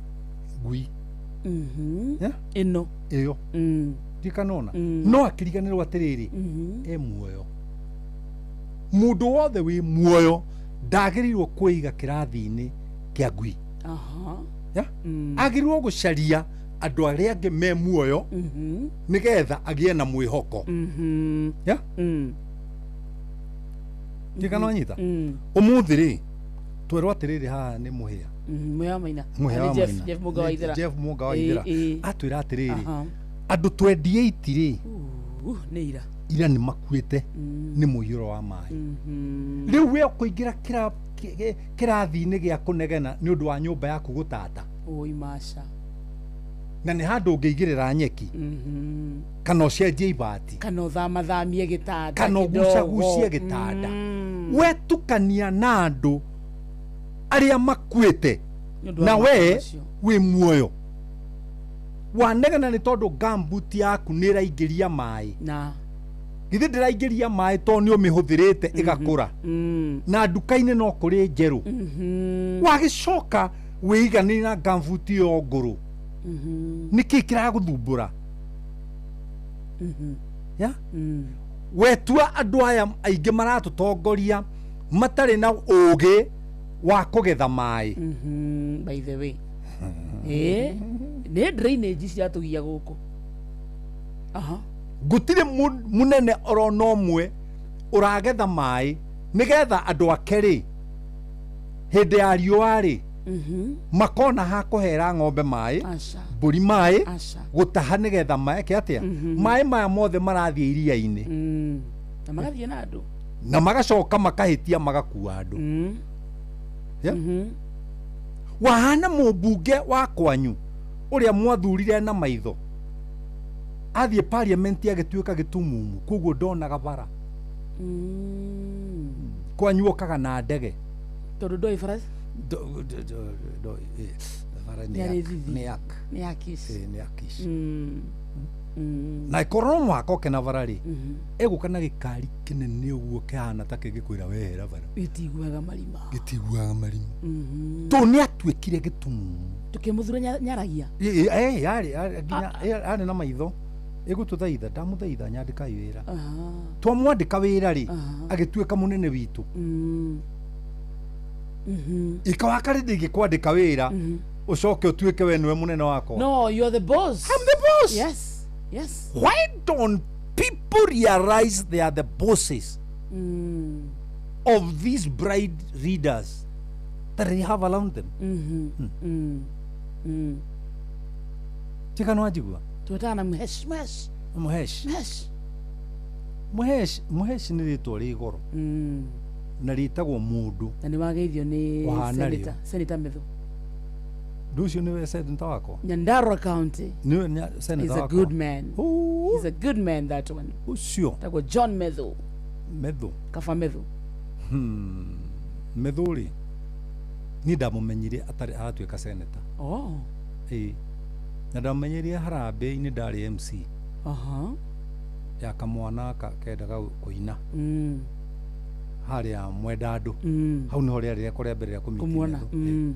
ngui. Yeah? Ĩno. Ĩyo ndikanona no akĩriganĩrwo atĩrĩrĩ, e muoyo. Mũndũ wothe wĩ muoyo ndagĩrĩirwo kwĩiga kĩrathi-inĩ kĩa ngui. Yeah? Agĩrĩirwo gũcaria andũ arĩa angĩ me muoyo nĩgetha agĩe na mwĩhoko. Yeah? Ndikanonyita ũmũthĩ rĩ, twerwo atĩrĩrĩ, haha nĩ mũhĩa. Mũhĩa wa Maina. Mũhĩa wa Nĩ Jeff- Maina. Jeff Mũnga wa Nĩ Ithera. Jeff Mũnga wa Ithera. Atwĩra atĩrĩrĩ, andũ 28 rĩ, Nĩ ira. Ira nĩ makuĩte nĩ mũiyũro wa maĩ. Rĩu we ũkũingĩra kĩrathi-inĩ gĩa kũnegena nĩ ũndũ wa nyũmba yaku gũtata? Oi maca. Na nĩ handũ ũngĩigĩrĩra nyeki kana ũcenjie ibati kana ũthamathamie gĩtanda kana kidogo. ũgucagucie gĩtanda. Wetukania na andũ arĩa makuĩte Nĩ ũndũ wa na maũndũ we macio. wĩ muoyo wanegena nĩ tondũ gumboot yaku nĩ ĩraingĩria maĩ. Na Githĩ ndĩraingĩria maĩ tondũ nĩ ũmĩhũthĩrĩte ĩgakũra, na nduka-inĩ no kũrĩ njerũ. Wagĩcoka wĩiganĩrie na gumboot ĩyo ngũrũ, nĩkĩ kĩragũthumbũra? Ya wetua andũ aya aingĩ maratũtongoria matarĩ na ũgĩ wa kũgetha maĩ. By the way, nĩ drainage ciratũgia gũkũ. Aha. Gũtirĩ mũnene oro na ũmwe ũragetha maĩ Nĩgetha andũ ake rĩ, hĩndĩ ya riũa rĩ, makona ha kũhera ng'ombe maĩ, Aca. mbũri maĩ, Aca. gũtaha nĩgetha meke atĩa? Maĩ maya mothe marathiĩ iria-inĩ. Na magathiĩ na andũ. Na magacoka makahĩtia magakua andũ. Yeah? Wahana mũmbunge wa kwanyu ũrĩa mwathurire na maitho athiĩ parliament agĩtuĩka gĩtumumu, koguo ndonaga bara. Kwanyu okaga na ndege. Tondũ ndoĩ bara. Bara Nĩ arĩ thithi. nĩ ak. Nĩ akish. Nĩ akish. Na ĩkorwo no mũhaka oke na bara rĩ, egũka na gĩkari kĩnene ũguo kĩhana ta kĩngĩkwĩra wehera bara. Gĩtiguaga marima. Gĩtiguaga marima. Tondũ nĩ atuĩkire gĩtumumu. Tũkĩmũthura nyaragia. Yarĩ nginya arĩ na maitho ĩgũtũthaitha, ndamũthaitha nyandĩkai wĩra. Twamwandĩka wĩra rĩ, agĩtuĩka mũnene witũ. Ikawakarĩ ndĩngĩkwandĩka wĩra ũcoke ũtuĩke we nĩwe mũnene wakwa. No, you're the boss. I'm the boss. Yes. Yes. Why don't people realize they are the bosses of these bride readers that they have around them? Tika no wanjigua? Twetana na mhesh mhesh. Mhesh. Mhesh. Mhesh, Mhesh nĩ rĩtwa rĩ goro. Na rĩtagwo mũndũ. Na nĩ wageithio nĩ Wahana Senator, rĩo. Senator Methu. Ndũ ũcio nĩwe senator wakwa? Nyandarua County. Nĩwe senator He's a wakwa? good man. He's a good man, that one. Ũcio. Tagwo John Methu. Methu. Kaba Methu. Methu rĩ, niĩ ndamũmenyire atarĩ aratuĩka senator. Oh. Ĩĩ. Na ndamũmenyerie harambee-inĩ ndarĩ MC. Ya kamwana kendaga kũina. Harĩa Mwendandũ. Hau nĩho rĩarĩ rĩakwa rĩa mbere rĩa kũmiti Kũmuona. Methu.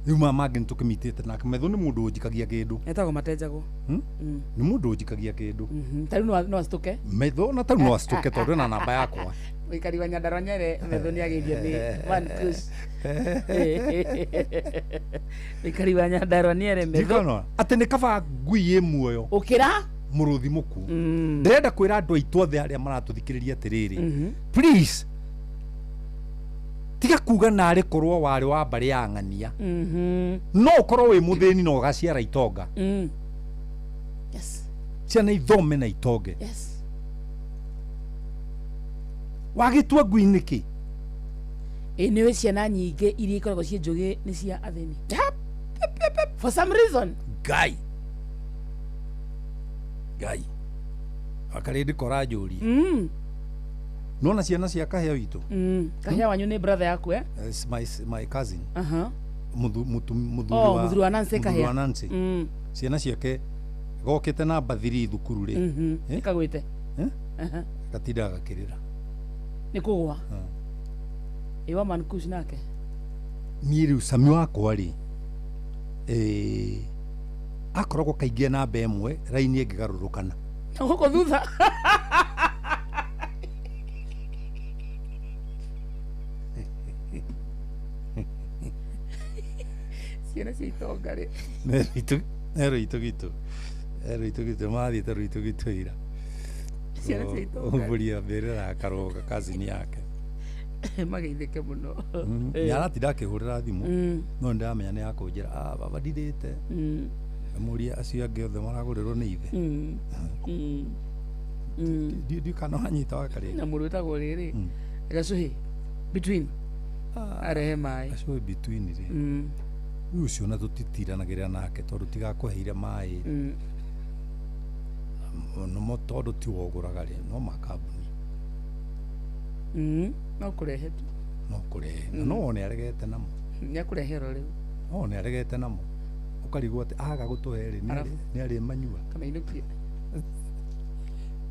Rĩu maya mangĩ nĩtũkĩmitĩte nake. Methu nĩ mũndũ ũnjikagia kĩndũ. Etagwo matenjagwo. Nĩ mũndũ ũnjikagia kĩndũ. Ta rĩu no acitũke. Methu na tarĩu no acitũke tondũ ena namba yakwa. Mũikari wa Nyandarua Nyere Methu nĩ ageithio nĩ One Kush. Mũikari wa Nyandarua Nyere Methu. Ndikona atĩ nĩ kaba ngui ĩ muoyo ũkĩra mũrũthi mũkuũ. Ndĩrenda kwĩra andũ aitũ othe arĩa maratũthikĩrĩria atĩrĩrĩ, please tiga kuga narĩ korwo warĩ wa mbarĩ ya ng'ania. No ũkorwo wĩ mũthĩni na ũgaciara itonga. Yes. Ciana ithome na itonge. Yes. Wagĩtua ngui nĩkĩ? Ĩ nĩũĩ ciana nyingĩ iria ikoragwo ciĩ njũgĩ nĩ cia athĩni. For some reason. Ngai. Ngai. Akarĩndĩ koranjũria. Nona ciana cia kahĩa witũ. Kahĩa wanyu nĩ brother yaku eh? It's my cousin. Aha. Mũthuri Oh, mũthuri wa Nancy mũthuri Kahĩa. wa Nancy. Ciana ciake gokĩte namba 3 thukuru rĩ. Kagwĩte. Gatindaga gakĩrĩra. Nĩ kũgwa. Ĩ wa Man Kush nake. Niĩ rĩu cami wakwa rĩ, akoragwo kaingĩ namba ĩmwe raini ĩngĩgarũrũkana. Na gũkũ thutha. Ciana cia itonga rĩ. Nĩ rũitũ gitũ mathiĩte rũitũ gitũ ira. Ciana cia itonga. Mbũri ambĩrĩra akarũga kazini yake. Mageithĩke mũno. Nĩ aratinda akĩhũrĩra thimũ no nĩndĩramenya nĩ akũnjĩra, ah baba ndirĩte. Amũria acio angĩ othe maragũrĩrwo nĩ ithe. Ndiũĩ kana wanyita wakarĩ. Na mũndũ wĩtagwo rĩrĩ gacũhĩ between arehe maĩ. Gacũhĩ between rĩ, rĩu ũcio na tũtitiranagĩrĩra nake tondũ tigakũheire maĩ. Nomo tondũ ti wogũraga rĩ, no ma kambuni. No kũrehe tu. No kũrehe. Na no wone aregete namo. Nĩ akũrehe oro rĩu. No wone aregete namo. Ũkarigwo atĩ aga gũtũhe rĩ, nĩ arĩ manyua. Kana inũkie.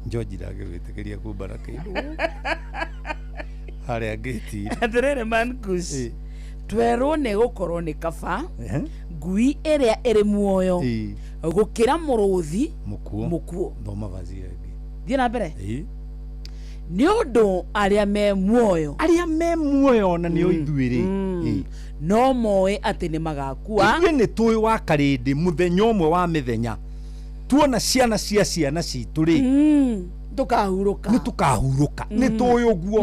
George ndangĩgwĩtĩkĩria kumba na kĩndũ. Harĩa ngĩti. Atĩrĩrĩ Man Kush. Twerwo nĩ gũkorwo nĩ kaba ngui ĩrĩa ĩrĩ muoyo gũkĩra mũrũthi mũkuũ. Mũkuũ. Thoma vazi ĩngĩ. Thiĩ na mbere. Nĩ ũndũ arĩa me muoyo. Arĩa me muoyo na nĩo ithuĩ rĩ. No moĩ atĩ nĩ magakua. Ithuĩ nĩ tũĩ wa karĩndĩ mũthenya ũmwe wa mĩthenya. Tuona ciana cia ciana citũ rĩ. Tũkahurũka. Nĩ tũkahurũka, nĩ tũĩ ũguo.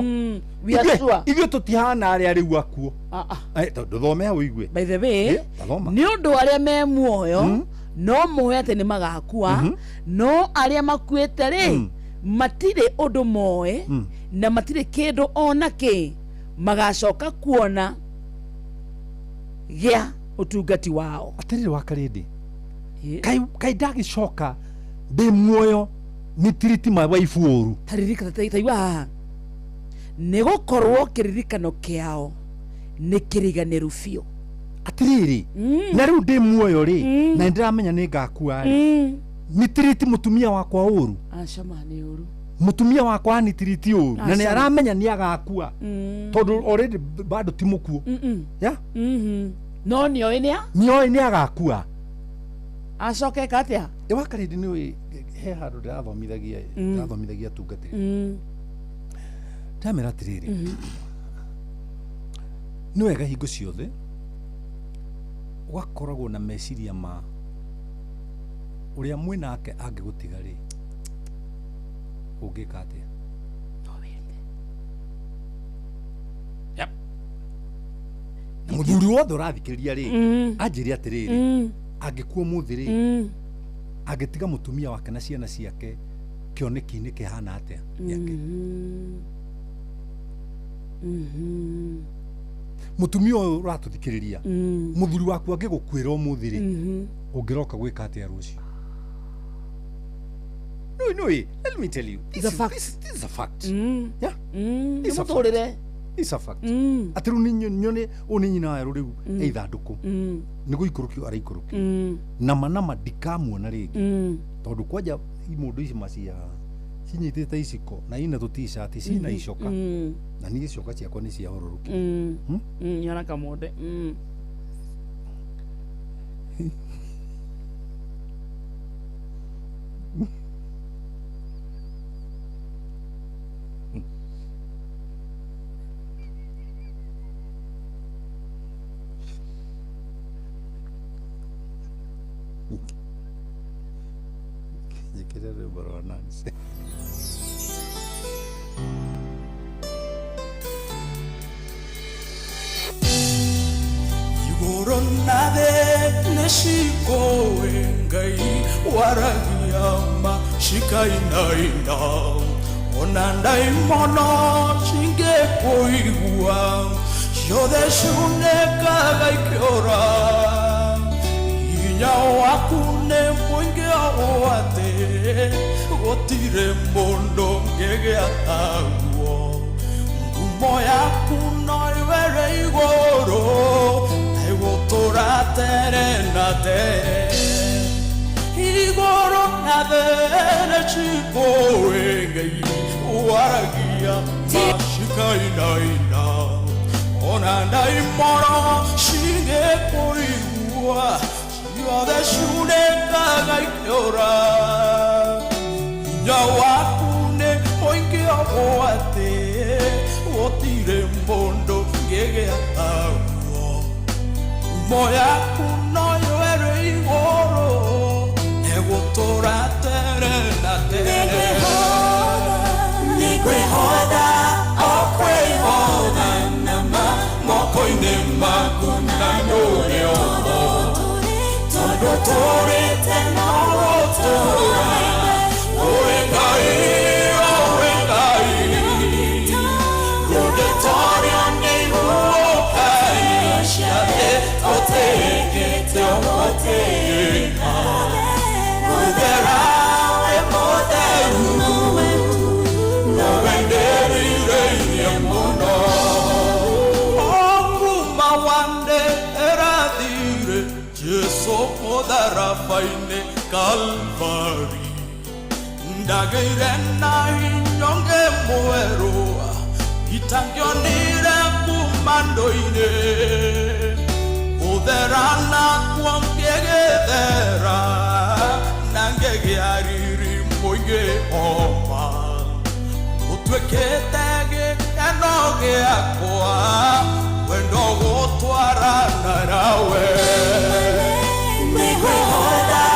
We are sure. Ithuĩ tũtihana arĩa rĩu akuo. Ah, ah. Eh, tondũ thome hau ũigue. By the way, Eh, tathoma. nĩ ũndũ arĩa me muoyo no moe atĩ nĩ magakua, no arĩa makuĩte rĩ, matirĩ ũndũ moĩ na matirĩ kĩndũ ona kĩ magacoka kuona gĩa ũtungati wao. Atĩrĩrĩ wa Karĩndĩ, kai ndagĩcoka ndĩ muoyo nĩ tiriti my wife ũru. Taririkana, taigua haha, nĩ gũkorwo kĩririkano kĩao nĩ kĩriganĩru biũ. Atĩrĩrĩ, na rĩu ndĩ muoyo rĩ, na nĩndĩramenya nĩ ngakua rĩ, nĩ tiriti mũtumia wakwa ũru. Acama nĩ ũru. Mũtumia wakwa anitiriti ũru na nĩ Aca. aramenya nĩ agakua, tondũ already bado ti mũkuo. Ya. No nĩoĩ nĩa nĩoĩ nĩ agakua. Acoke eka atĩa? Ĩ wa Karĩndĩ, nĩ he handũ ndĩrathomithagia, ndĩrathomithagia atungatĩri, ndamera atĩrĩrĩ, nĩ wega hingo ciothe ũgakoragwo na meciria ma ũrĩa mwĩnake angĩgũtiga rĩ, ũngĩka atĩa? Yep. Na mũthuri wothe ũrathikĩrĩria rĩ, anjĩre atĩrĩrĩ, angĩkua ũmũthĩ rĩ, angĩtiga mũtumia wake na ciana ciake kĩoneki-inĩ kĩhana atĩa gĩake? Mũtumia ũyũ ũratũthikĩrĩria, mũthuri waku angĩgũkuĩra ũmũthĩ rĩ, ũngĩroka gwĩka atĩa rũciũ? No, no, let me tell you, this It's a is, fact. this is a fact. Yeah. It's Nĩ a fact. mũtũrĩre. It's a fact. Atĩ rĩu nĩ nyone ũyũ nĩ nyina werũ rĩu e ithandũkũ, nĩ gũikũrũkio araikũrũkio, nama nama ndikamuona rĩngĩ, tondũ kwanja imũndũ ici macia cinyitĩte iciko na ina tũ t-shirt cina icoka, na niĩ icoka ciakwa nĩ cia hororũki. Nyona kamonde. Njĩkĩre rwĩmbo rwa Nancy. Igũrũ na thĩ nĩcikũĩ Ngai waragia ma cikainaina, ona ndaimono cingĩkũigua ciothe ciunĩkaga ikĩũra. Hinya waku nĩ mũingĩ ũũ atĩ gũtirĩ mũndũ ũngĩgĩa taguo. Ngumo yaku no ĩwere igũrũ na ĩgũtũra tene na tene. Igũrũ na thĩ nĩcikũĩ Ngai waragia ma cikainaina, ona ndaimono cingĩkũigua ciothe ciunĩkaga ikĩũra. Hinya waku nĩ mũingĩ ũũ atĩ gũtirĩ mũndũ ũngĩgĩa taguo. Ngumo yaku no ĩwere igũrũ ĩgũtũra tene na tene. Nĩngwĩhotha o kwĩhotha nama moko-inĩ maku na ndũrĩ ũmwe, tondũ tũrĩte no gũtũra. Ũrĩ Ngai, ũrĩ Ngai, ndũngĩtorio nĩ ihuhũkanio cia thĩ, tũtĩĩkĩte ũgũtĩĩka. Mũthera wĩ mũtheru, nowe ndĩrirĩirie mũno. O kuma wande ĩrathire Jesu mũtharaba-inĩ Kalvari, ndagĩire na hinya ũngĩ mwerũ itangĩonire kuma ndũ-inĩ. Gũthera nakuo ngĩgĩthera na ngĩgĩa riri mũingĩ oma, ũtuĩkĩte gĩkeno gĩakwa wendo gũtwarana nawe. Nĩngwĩhotha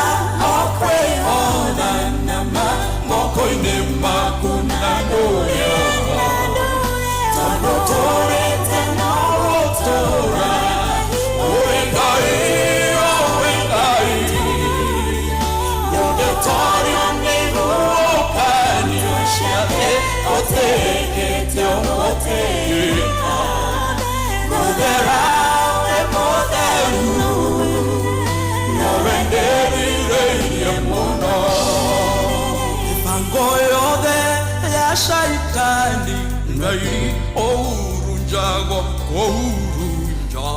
o kwĩhotha nama moko-inĩ maku. Shaitani Ngai ourunjago ourunja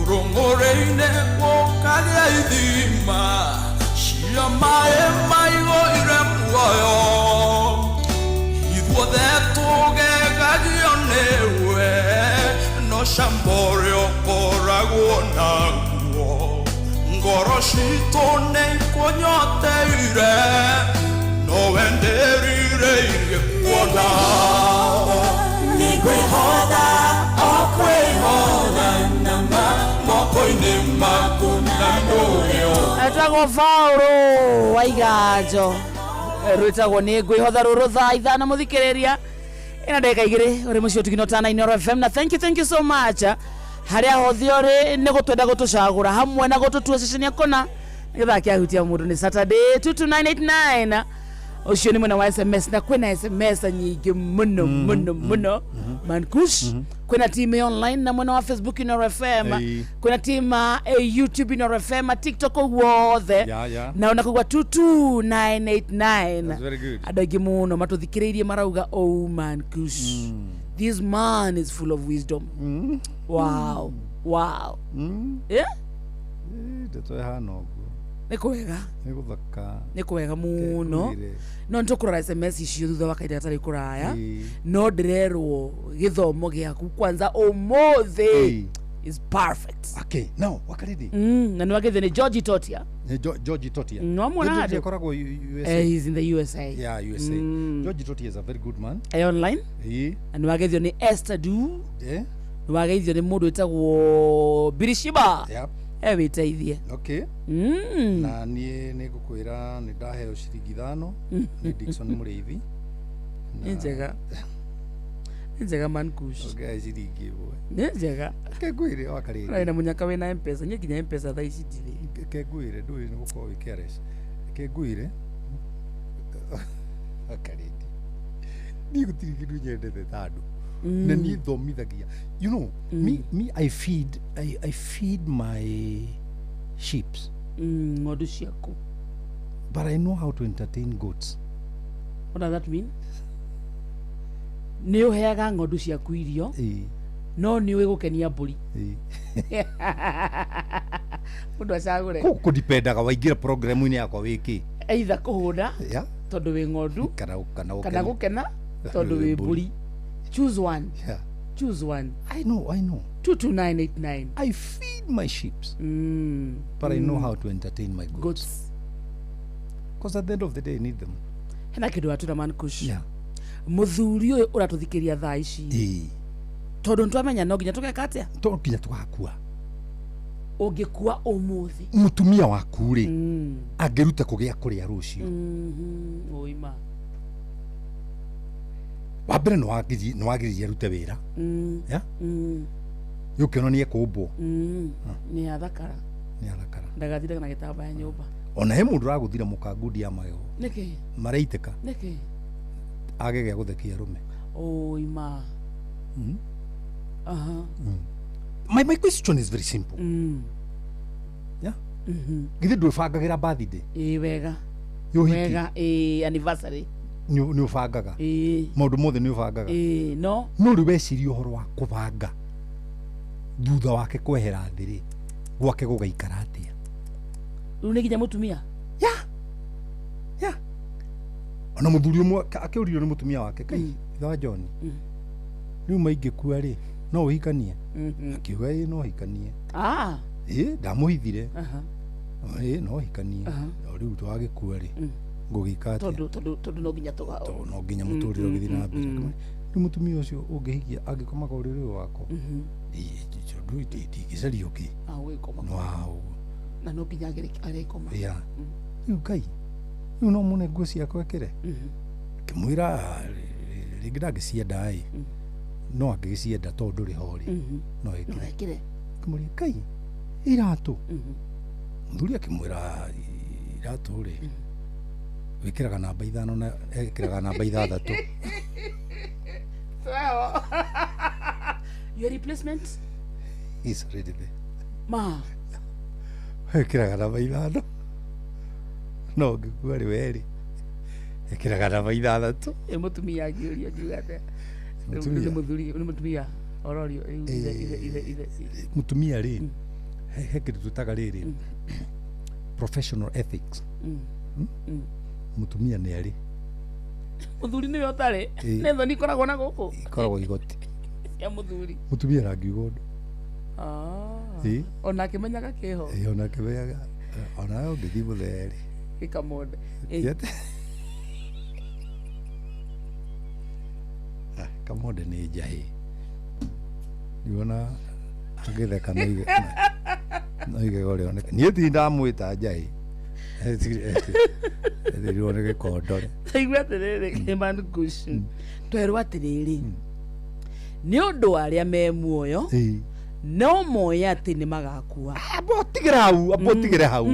Urongoreine gũkagĩa ithima cia maĩ maigũ ire muoyo Ithuothe tũgegagio nĩwe no camba ũrĩa ũkoragwo naguo Ngoro citũ nĩikũnyoteire no wenderirĩirie kuona Nĩngwĩhotha o kwĩhotha nama moko-inĩ maku na ndũrĩo Etagwo Paũlũ wa Iganjo rwĩtagwo nĩ ngwĩhotha rũrũ thaa 5 mũthikĩrĩria ĩna ndagĩka 2 ũrĩ mũciĩ ũtugino tana Inooro FM na thank you so much harĩa hothe ũrĩ nĩ gũtwenda gũtũcagũra hamwe na gũtũtua ceceni ya kũna nĩgetha kĩahutia mũndũ nĩ Saturday 22989 ũcio nĩ mwena wa SMS na kwĩna SMS nyingĩ mũno mũno mũno Mankush kwĩna team ya online na mwena wa Facebook Inooro FM kwĩna team YouTube Inooro FM TikTok guothe na ona kugwa 22989 That's very good. andũ aingĩ mũno matũthikĩrĩirie marauga oh Mankush this man is full of wisdom. Wow wow. Yeah? Ndeto ĩhana ũguo. Nĩ kwega. Nĩ gũthaka. Nĩ kwega mũno. Ngwĩre. No nĩtũkũrora SMS icio thutha wa kahinda gatarĩ kũraya no ndĩrerwo gĩthomo gĩaku kwanza ũmũthĩ is perfect. Okay, now wakaridi. Na nĩ wagĩthio nĩ George Totia. Nĩ George Totia. No mwona George handũ? akoragwo USA. He's in the USA. Yeah, USA. George Totia is a very good man. Online. Na nĩ wageithio nĩ Esther Du. Nĩ wageithio nĩ mũndũ wĩtagwo Birishiba. Ewĩteithie. Okay. Na niĩ nĩ ngũkwĩra nĩ ndaheo ciringi 5 nĩ Dickson Mũrĩithi. Nĩ njega. Nĩ njega Mankush. Ongea ciringi 1. Nĩ njega. Ke ngwĩre wakarĩndi. Ũrarĩ na mũnyaka wĩna Mpesa, niĩ nginya Mpesa thaa ici ndirĩ. Ke ngwĩre ndũĩ nĩ gũkorwo wĩ careless. Ke ngwĩre wakarĩndi. Niĩ gũtirĩ kĩndũ nyendete ta andũ. Na niĩ thomithagia. You know, me I feed my sheeps. Ng'ondu ciaku. But I know how to entertain goats. What does that mean? Nĩ ũheaga ng'ondu ciaku irio no nĩ ũĩ gũkenia mbũri. Mũndũ acagũre. Kũdipendaga waingĩra programu-inĩ yakwa wĩkĩ. Either kũhũna tondũ wĩ ng'ondu kana kana gũkena tondũ wĩ mbũri. Choose one. Choose one. I know, I know. 22989. I feed my sheep. But I know how to entertain my goats. Goats. Because at the end of the day, I need them. Hena kĩndũ watwĩra Mankush. Mũthuri ũyũ ũratũthikĩria thaa ici. Tondũ nĩtwamenya no nginya tũgeka atĩa? To nginya tũgakua. Ũngĩkua ũmũthĩ. Mũtumia waku rĩ, angĩruta kũgĩa kũrĩa rũciũ. Ũima. Wa mbere nĩ wagiririe arute wĩra. Yeah? Yũkĩona nĩ ekũmbwo. Nĩ athakara. Nĩ athakara. Ndagatindaga na gĩtambaya nyũmba. Ona he mũndũ ũragũthira mũkangundi ya magego. Nĩkĩ? Maraitĩka. Nĩkĩ? Age gĩa gũthekia arũme. Ũima. Aha. My question is very simple. Yeah? Githĩ ndwĩbangagĩra birthday? Ĩĩ wega. Yũhiki. Wega, ĩĩ anniversary. Nĩ ũbangaga. Maũndũ mothe nĩ ũbangaga. Ĩĩ no. No rĩu weciria ũhoro wa kũbanga thutha wake kwehera thĩ rĩ, gwake gũgaikara atĩa? Rĩu nĩ nginya mũtumia? Yeah. Ona mũthuri ũmwe akĩũririo nĩ mũtumia wake, kai ithe wa John. Rĩu maingĩkua rĩ, no ũhikanie? Akiuga ĩĩ no hikanie. Ĩĩ ndamũhithire. Ĩĩ no hikanie. No rĩu twagĩkua rĩ, ngũgĩka atĩa? Tondũ no nginya Tondũ no nginya mũtũrĩre ũgĩthiĩ na mbere. Rĩu mũtumia ũcio ũngĩhikia angĩkomaga ũrĩrĩ ũyũ wakwa. Tondũ ndingĩcaria ũngĩ. Ũgĩkoma. No ũguo. Na no nginya arĩkoma. Yeah. Rĩu Ngai, rĩu no mũne nguo ciakwa ekĩre. Ngĩmwĩra rĩngĩ ndangĩcienda ĩ. No angĩgĩcienda tondũ ndũrĩ ho rĩ. No ekĩre. Ekĩre. Ngĩmũria Ngai, iratũ. Mũthuri akĩmwĩra iratũ rĩ. Wĩkĩraga namba 5 na ekĩraga namba 6. Well. Your replacement? Is already there. Ma. Wĩkĩraga namba 5. No ũngĩkua rĩ werĩ. Ĩkĩraga namba 6. Ĩ mũtumia angĩũrio ngiuga atĩa? Mũtumia? Nĩ mũthuri, nĩ mũtumia ororio rĩu ithe ithe ithe ithe. Mũtumia rĩ, he kĩndũ twĩtaga rĩrĩ professional ethics. Mũtumia nĩ arĩ Mũthuri nĩwe ũtarĩ. Ĩ. Nĩ thoni ikoragwo na gũkũ. Ikoragwo igoti. Cia mũthuri. Mũtumia ndangiuga ũndũ. Ah. Ĩ. Ona akĩmenyaga kĩho. Ĩ, ona akĩmenyaga onawe ũngĩthiĩ mũthee rĩ Gĩkamonde. Ti atĩ- Ah, kamonde nĩ njahĩ ndiona agĩtheka no igego rĩoneka niĩ ti ndamwĩta njahĩ ethĩrirwo nĩ gĩkondore. Taigua atĩrĩrĩ, Kĩmani Cushion. Twerwo atĩrĩrĩ, nĩ ũndũ wa arĩa me muoyo no moĩ atĩ nĩ magakua. Amba ũtigĩre hau, amba ũtigĩre hau,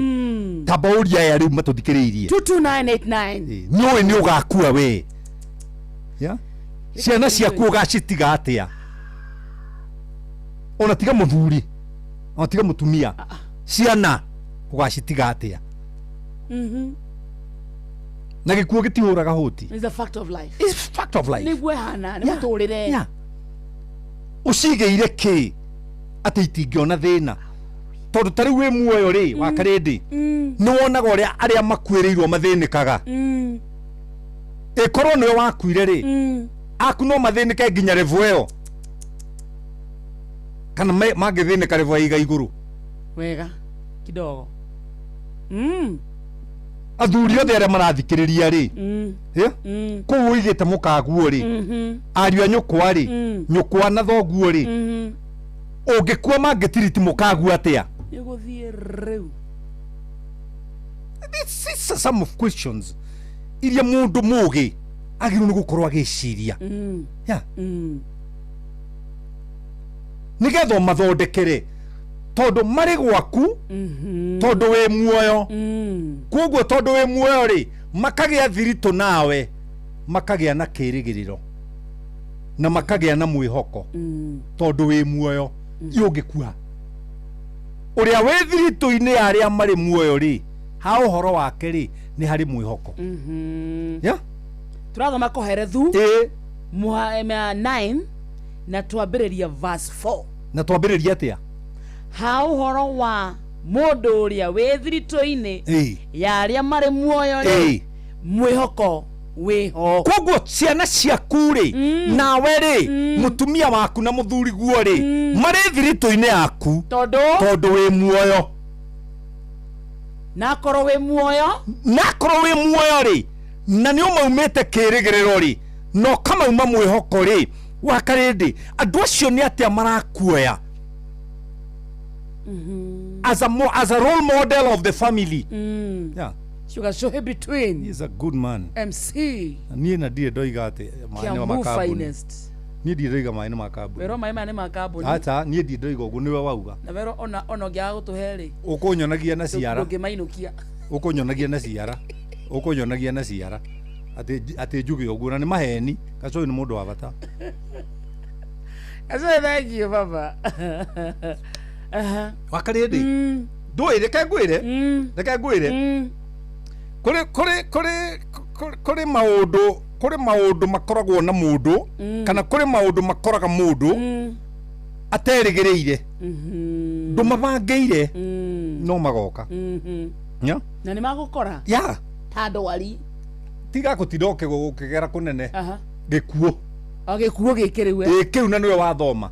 tamba ũria aya rĩu matũthikĩrĩirie. 22989. Nĩũĩ nĩ ũgakua we ya ciana ciaku ũgacitiga atĩa? Ona tiga mũthuri, ona tiga mũtumia, ciana ũgacitiga atĩa? Na gĩkuũ gĩtihũraga hũti. It's a fact of life. It's fact of life. Nĩguo ĩhana, nĩ mũtũrĩre. Yeah. Ũcigĩire kĩ atĩ itingĩona thĩna tondũ ta rĩu wĩ muoyo rĩ wa karĩndĩ nĩ wonaga ũrĩa arĩa makuĩrĩirwo mathĩnĩkaga. Ĩkorwo nĩwe wakuire rĩ, aku no mathĩnĩke nginya revo ĩyo kana mangĩthĩnĩka revo ya iga igũrũ. Wega kidogo. Athuri othe arĩa marathikĩrĩria rĩ, kũu ũigĩte mũkaguo rĩ, ariũ a nyũkwa rĩ, nyũkwa na thoguo rĩ, ũngĩkua mangĩtiriti mũkaguo atĩa? Nĩgũthiĩ rĩu. This is some of questions iria mũndũ mũgĩ agĩrĩirwo nĩ gũkorwo agĩciria. Yeah. Nĩgetha ũmathondekere tondũ marĩ gwaku tondũ wĩ muoyo. Koguo tondũ wĩ muoyo rĩ, makagĩa thiritũ nawe, makagĩa na kĩrĩgĩrĩro na makagĩa na mwĩhoko tondũ wĩ muoyo. Ũngĩkua ũrĩa wĩ thiritũ-inĩ ya arĩa marĩ muoyo rĩ, ha ũhoro wake rĩ, nĩ harĩ mwĩhoko. Yeah? Tũrathoma Koherethu 9 na twambĩrĩria verse 4. Na twambĩrĩria atĩa? Ha ũhoro wa mũndũ ũrĩa wĩ thiritũ-inĩ ya arĩa marĩ muoyo rĩ, mwĩhoko wĩho. Koguo ciana ciaku rĩ, nawe rĩ, mũtumia waku na mũthuri guo rĩ, marĩ thiritũ-inĩ yaku tondũ wĩ muoyo. Na akorwo wĩ muoyo, na akorwo wĩ muoyo rĩ, na nĩ ũmaumĩte kĩrĩgĩrĩro rĩ, na ũkamauma mwĩhoko rĩ, wa karĩndĩ andũ acio nĩ atĩa marakuoya as a role model of the family. Yeah. Sugar show between. He is a good man. MC. Niĩ na ndirĩ ndoiga atĩ maĩ nĩ Kiambu makambuni. finest. Niĩ ndirĩ ndoiga maĩ nĩ makambuni. Werwo maĩ maya nĩ makambuni. Acha, niĩ ndirĩ ndoiga ũguo, nĩwe wauga. Na werwo ona ũngĩaga gũtũhe rĩ. Ũkũnyonagia na ciara. Ndũngĩmainũkia. Ũkũnyonagia na ciara. Ũkũnyonagia na ciara. Atĩ njuge ũguo na nĩ maheni. Gacũĩ nĩ mũndũ wa bata. Gacũĩ thank you baba. Wa karĩndĩ. Ndũĩ reke ngwĩre. Reke ngwĩre. Kũrĩ maũndũ, kũrĩ maũndũ makoragwo na mũndũ kana kũrĩ maũndũ makoraga mũndũ aterĩgĩrĩire. Ndũmabangĩire no magoka. Yeah? Na nĩ magũkora? Yeah. Ta ndwari. Tiga gũtinda ũkĩgera kũnene. Gĩkuũ. O gĩkuũ gĩkĩ rĩu. Ĩ kĩu na nĩwe wathoma.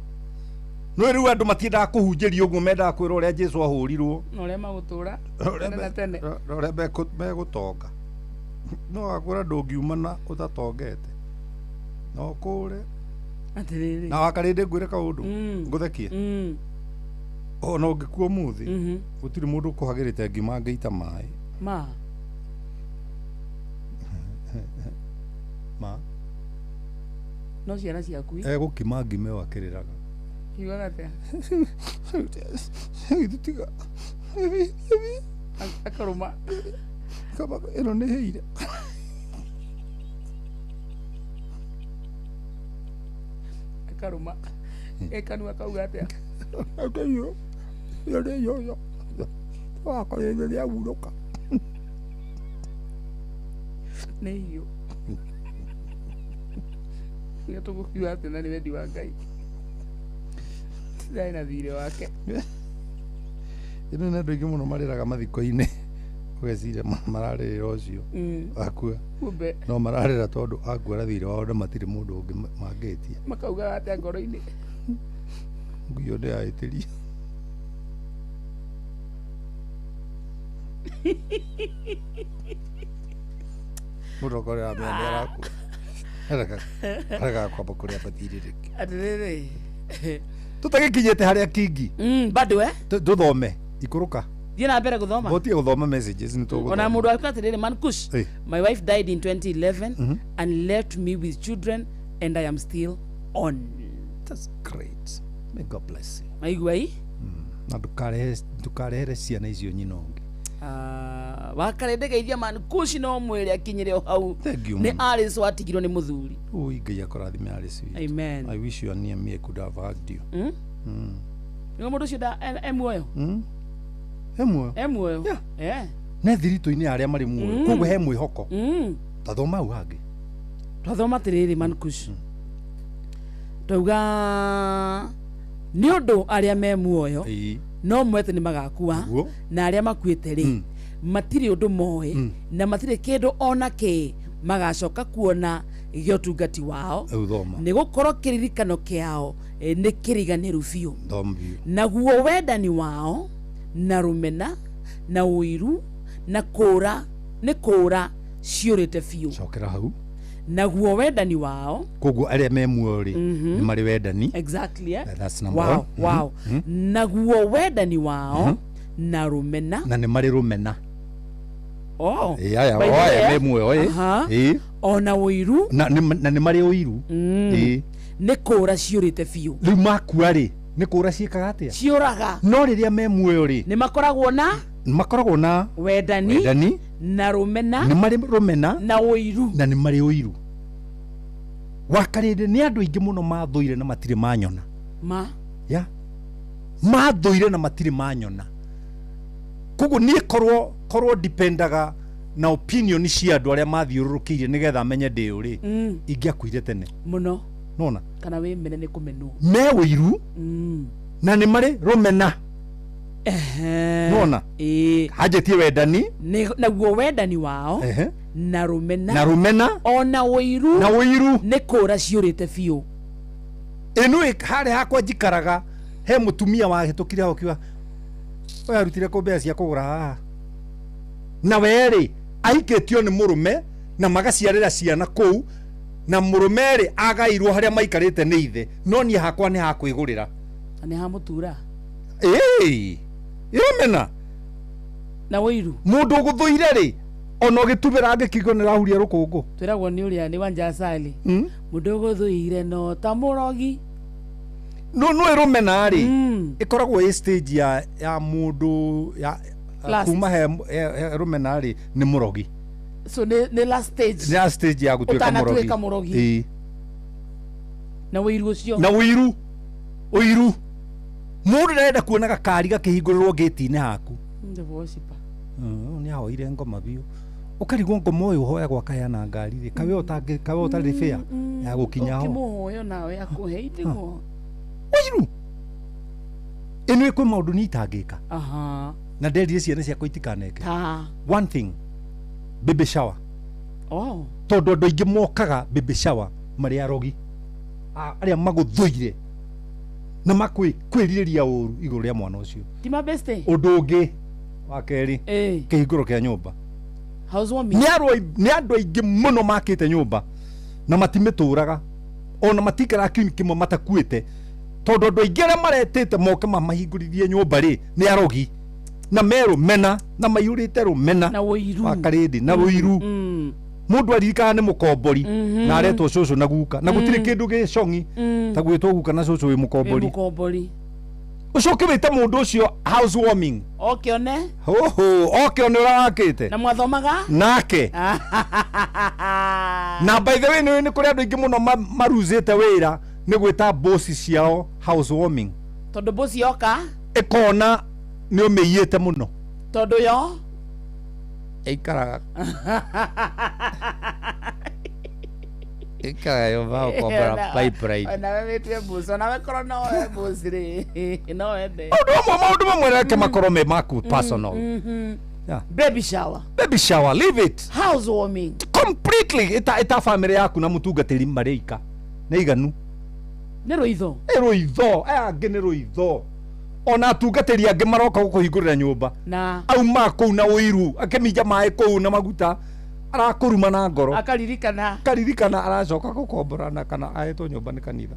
No rĩu andũ matiendaga kũhunjĩrio ũguo, mendaga kwĩrwo ũrĩa Jesũ ahũrirwo. Na ũrĩa magũtũra tene na tene. Na ũrĩa megũtonga. No akwĩra ndũngiuma na ũtatongete. No ũkũre. Atĩrĩrĩ. Na wakarĩndĩ ngwĩre kaũndũ. Ngũthekie. Ona ũngĩkua ũmũthĩ, gũtirĩ mũndũ ũkũhagĩrĩte ngima angĩita maĩ. Ma. Ma. No ciana ciaku. Egũkima ngima ĩyo akĩrĩraga. Kiugaga atĩa? Tiga. Akarũma. Kaba ĩno nĩ hĩire. Akarũma. Ĩkanua kauga atĩa? Ĩyo nĩ yoyo. Wakorire nĩ ahurũka. Nĩ irio. Nĩ tũgũkiuga atĩ na nĩ wendi wa Ngai. Ndarĩ na thirĩ wake. Ĩno nĩ andũ aingĩ mũno marĩraga mathiko-inĩ ũgeciria mararĩrĩra ũcio akua. Kumbe. No mararĩra tondũ akua na thirĩ wao na matirĩ mũndũ ũngĩ mangĩtia. Makaugaga atĩa ngoro-inĩ? Ngui ĩyo ndĩrahĩtĩria. Mũndũ akorera mena nĩ arakua. Arega kwamba kũrĩa batirĩrĩke. Atĩrĩrĩ. Tũtagĩkinyĩte harĩa kingi. Bado eh? Tũthome ikũrũka. Thiĩ na mbere gũthoma. Botie gũthoma messages nĩ tũgũthoma. Ona mũndũ akiuga atĩrĩrĩ, man kush. Ĩ. My wife died in 2011 and left me with children and I am still on. That's great. May God bless you. Maigua i? Na ndũkarehe ndũkarehere ciana icio nyina ũngĩ. Ah, wakarĩ ndegeithia man kush no mwĩrĩ akinyĩre o hau. Thank you Nĩ mũno. Alice watigirwo nĩ mũthuri. Ui Ngai akũrathime Alice witũ. Amen. I wish you near me I could have hugged you. Nĩguo mũndũ ũcio e muoyo? E muoyo. E muoyo. Yeah. Ne thiritũ-inĩ ya arĩa marĩ muoyo. Koguo he mwĩhoko. Ta thoma hau hangĩ. Twathoma atĩrĩrĩ man kush. Twauga nĩ ũndũ arĩa me muoyo no mwete nĩ magakua Nĩguo. na arĩa makuĩte rĩ matirĩ ũndũ moĩ na matirĩ kĩndũ ona kĩ magacoka kuona gĩa ũtungati wao Rĩu thoma. nĩ gũkorwo kĩririkano kĩao nĩ kĩriganĩru biũ. Thoma biũ. Naguo wendani wao na rũmena na ũiru na kũũra nĩ kũũra ciũrĩte biũ. Cokera hau. Naguo wendani wao. Koguo arĩa me muoyo rĩ nĩ marĩ wendani. Exactly, eh? That's number Wow, one. wow. Naguo wendani wao na rũmena. Na nĩ marĩ rũmena. Oh. Ĩ, aya By the o aya way, me muoyo ĩ. Aha. Ĩ. Ona ũiru. Na nĩ marĩ ũiru. Ĩ. Nĩ kũũra ciũrĩte biũ. Rĩu makua rĩ nĩ kũũra ciĩkaga atĩa? Ciũraga. No rĩrĩa me muoyo rĩ nĩ makoragwo na makoragwo na wendani, wendani na rũmena nĩ marĩ rũmena na ũiru na nĩ marĩ ũiru. Wakarĩndĩ nĩ andũ aingĩ mũno mathũire na matirĩ manyona. Ma Ya. Mathũire na matirĩ manyona. Koguo niĩ korwo ndipendaga na opinion cia andũ arĩa mathiũrũrũkĩirie nĩgetha menye ndĩ ũ rĩ ingĩakuire tene. Mũno. Nona? Kana wĩmene nĩ kũmenwo. Me ũiru na nĩ marĩ rũmena. Nona? Hanjĩtie wendani. Naguo wendani wao na rũmena Na rũmena. ona ũiru Na ũiru nĩ kũũra ciũrĩte biũ. Ĩno harĩa hakwa njikaraga he mũtumia wahĩtũkire hau akiuga ũyũ arutire kũ mbeca cia kũgũra haha. Na we rĩ ahikĩtio nĩ mũrũme na magaciarĩra ciana kũu na mũrũme rĩ agairwo harĩa maikarĩte nĩ ithe no niĩ hakwa nĩ hakwĩgũrĩra. Na nĩ hamũtura. Ĩĩ ĩrũmena. Na ũiru. Mũndũ ũgũthũire rĩ ona ũgĩtubĩra angĩkigwo nĩ rahuria rũkũngũ. Twĩragwo nĩ ũrĩa nĩ Wanja Asali. Mũndũ ũgũthũire no ta mũrogi. No no ĩrũmena rĩ ĩkoragwo ĩ stage ya mũndũ ya Last. kuma he rũmena rĩ nĩ mũrogi. So nĩ last stage. Nĩ ya stage ya gũtuĩka mũrogi. Ũtanatuĩka mũrogi. Ĩĩ. Na ũiru ũcio. Na ũiru. Ũiru. Mũndũ ndarenda kuona gakari gakĩhingũrĩrwo gate-inĩ haku. The worshiper. Nĩ ahoire ngoma biũ. Ũkarigwo ngoma ũyũ ũhoyagwo akaheana ngari rĩ kawe ũtangĩ kawe ũtarĩ fair ya gũkinya ho. Ũkĩmũhoya nawe akũhe itiguo. Ũiru. Ĩno kwĩ maũndũ niĩ itangĩka. Aha. Na nderire ciana ciakwa itikaneke. Ta. One thing. Baby shower. Oh. Tondũ andũ aingĩ mokaga baby shower marĩ arogi. Arĩa magũthũire na makwĩrirĩria ũru igũrũ rĩa mwana ũcio. Ti mabeste. Ũndũ ũngĩ wa kerĩ kĩhingũro kĩa nyũmba. Housewarming. Nĩ andũ aingĩ mũno makĩte nyũmba na matimĩtũraga ona matikaraga kiumia kĩmwe matakuĩte tondũ andũ aingĩ arĩa maretĩte moke mamahingũrithie nyũmba rĩ nĩ arogi na me rũmena na maiyũrĩte rũmena na ũiru wa karĩndĩ na ũiru. Mũndũ aririkana nĩ mũkombori na aretwo cũcũ na guka na gũtirĩ kĩndũ gĩcong'i ta gwĩtwo guka na cũcũ wĩ mũkombori. Mũkombori. Ũcoke wĩte mũndũ ũcio housewarming. Oke one. Hoho, oke one ũrĩa wakĩte. Na mwathomaga? Nake. Na by the way nĩ kũrĩ andũ aingĩ mũno maruzĩte wĩra nĩ gwĩta bosi ciao housewarming. Tondũ bosi yoka ĩkona nĩ ũmĩiyĩte mũno. Tondũ yo Ĩikaraga ĩikaraga nyũmba ya gũkombora pipeline. Onawe wĩtue mbuci, onawe korwo no we mbuci rĩ, no wende. Maũndũ mamwe, maũndũ mamwe reke makorwo me maku personal. Yeah. Baby shower. Baby shower, leave it. Housewarming. Completely ĩta ĩta family yaku na mũtungatĩri marĩ ika. Nĩ iganu. Nĩ rũitho. Nĩ rũitho, aya angĩ nĩ rũitho. Ona atungatĩri angĩ maroka gũkũhingũrĩra nyũmba. Na auma kũu na ũiru, akĩminja maĩ kũu na maguta, arakũruma na ngoro. Akaririkana. Akaririkana aracoka gũkomborana kana ahetwo nyũmba nĩ kanitha.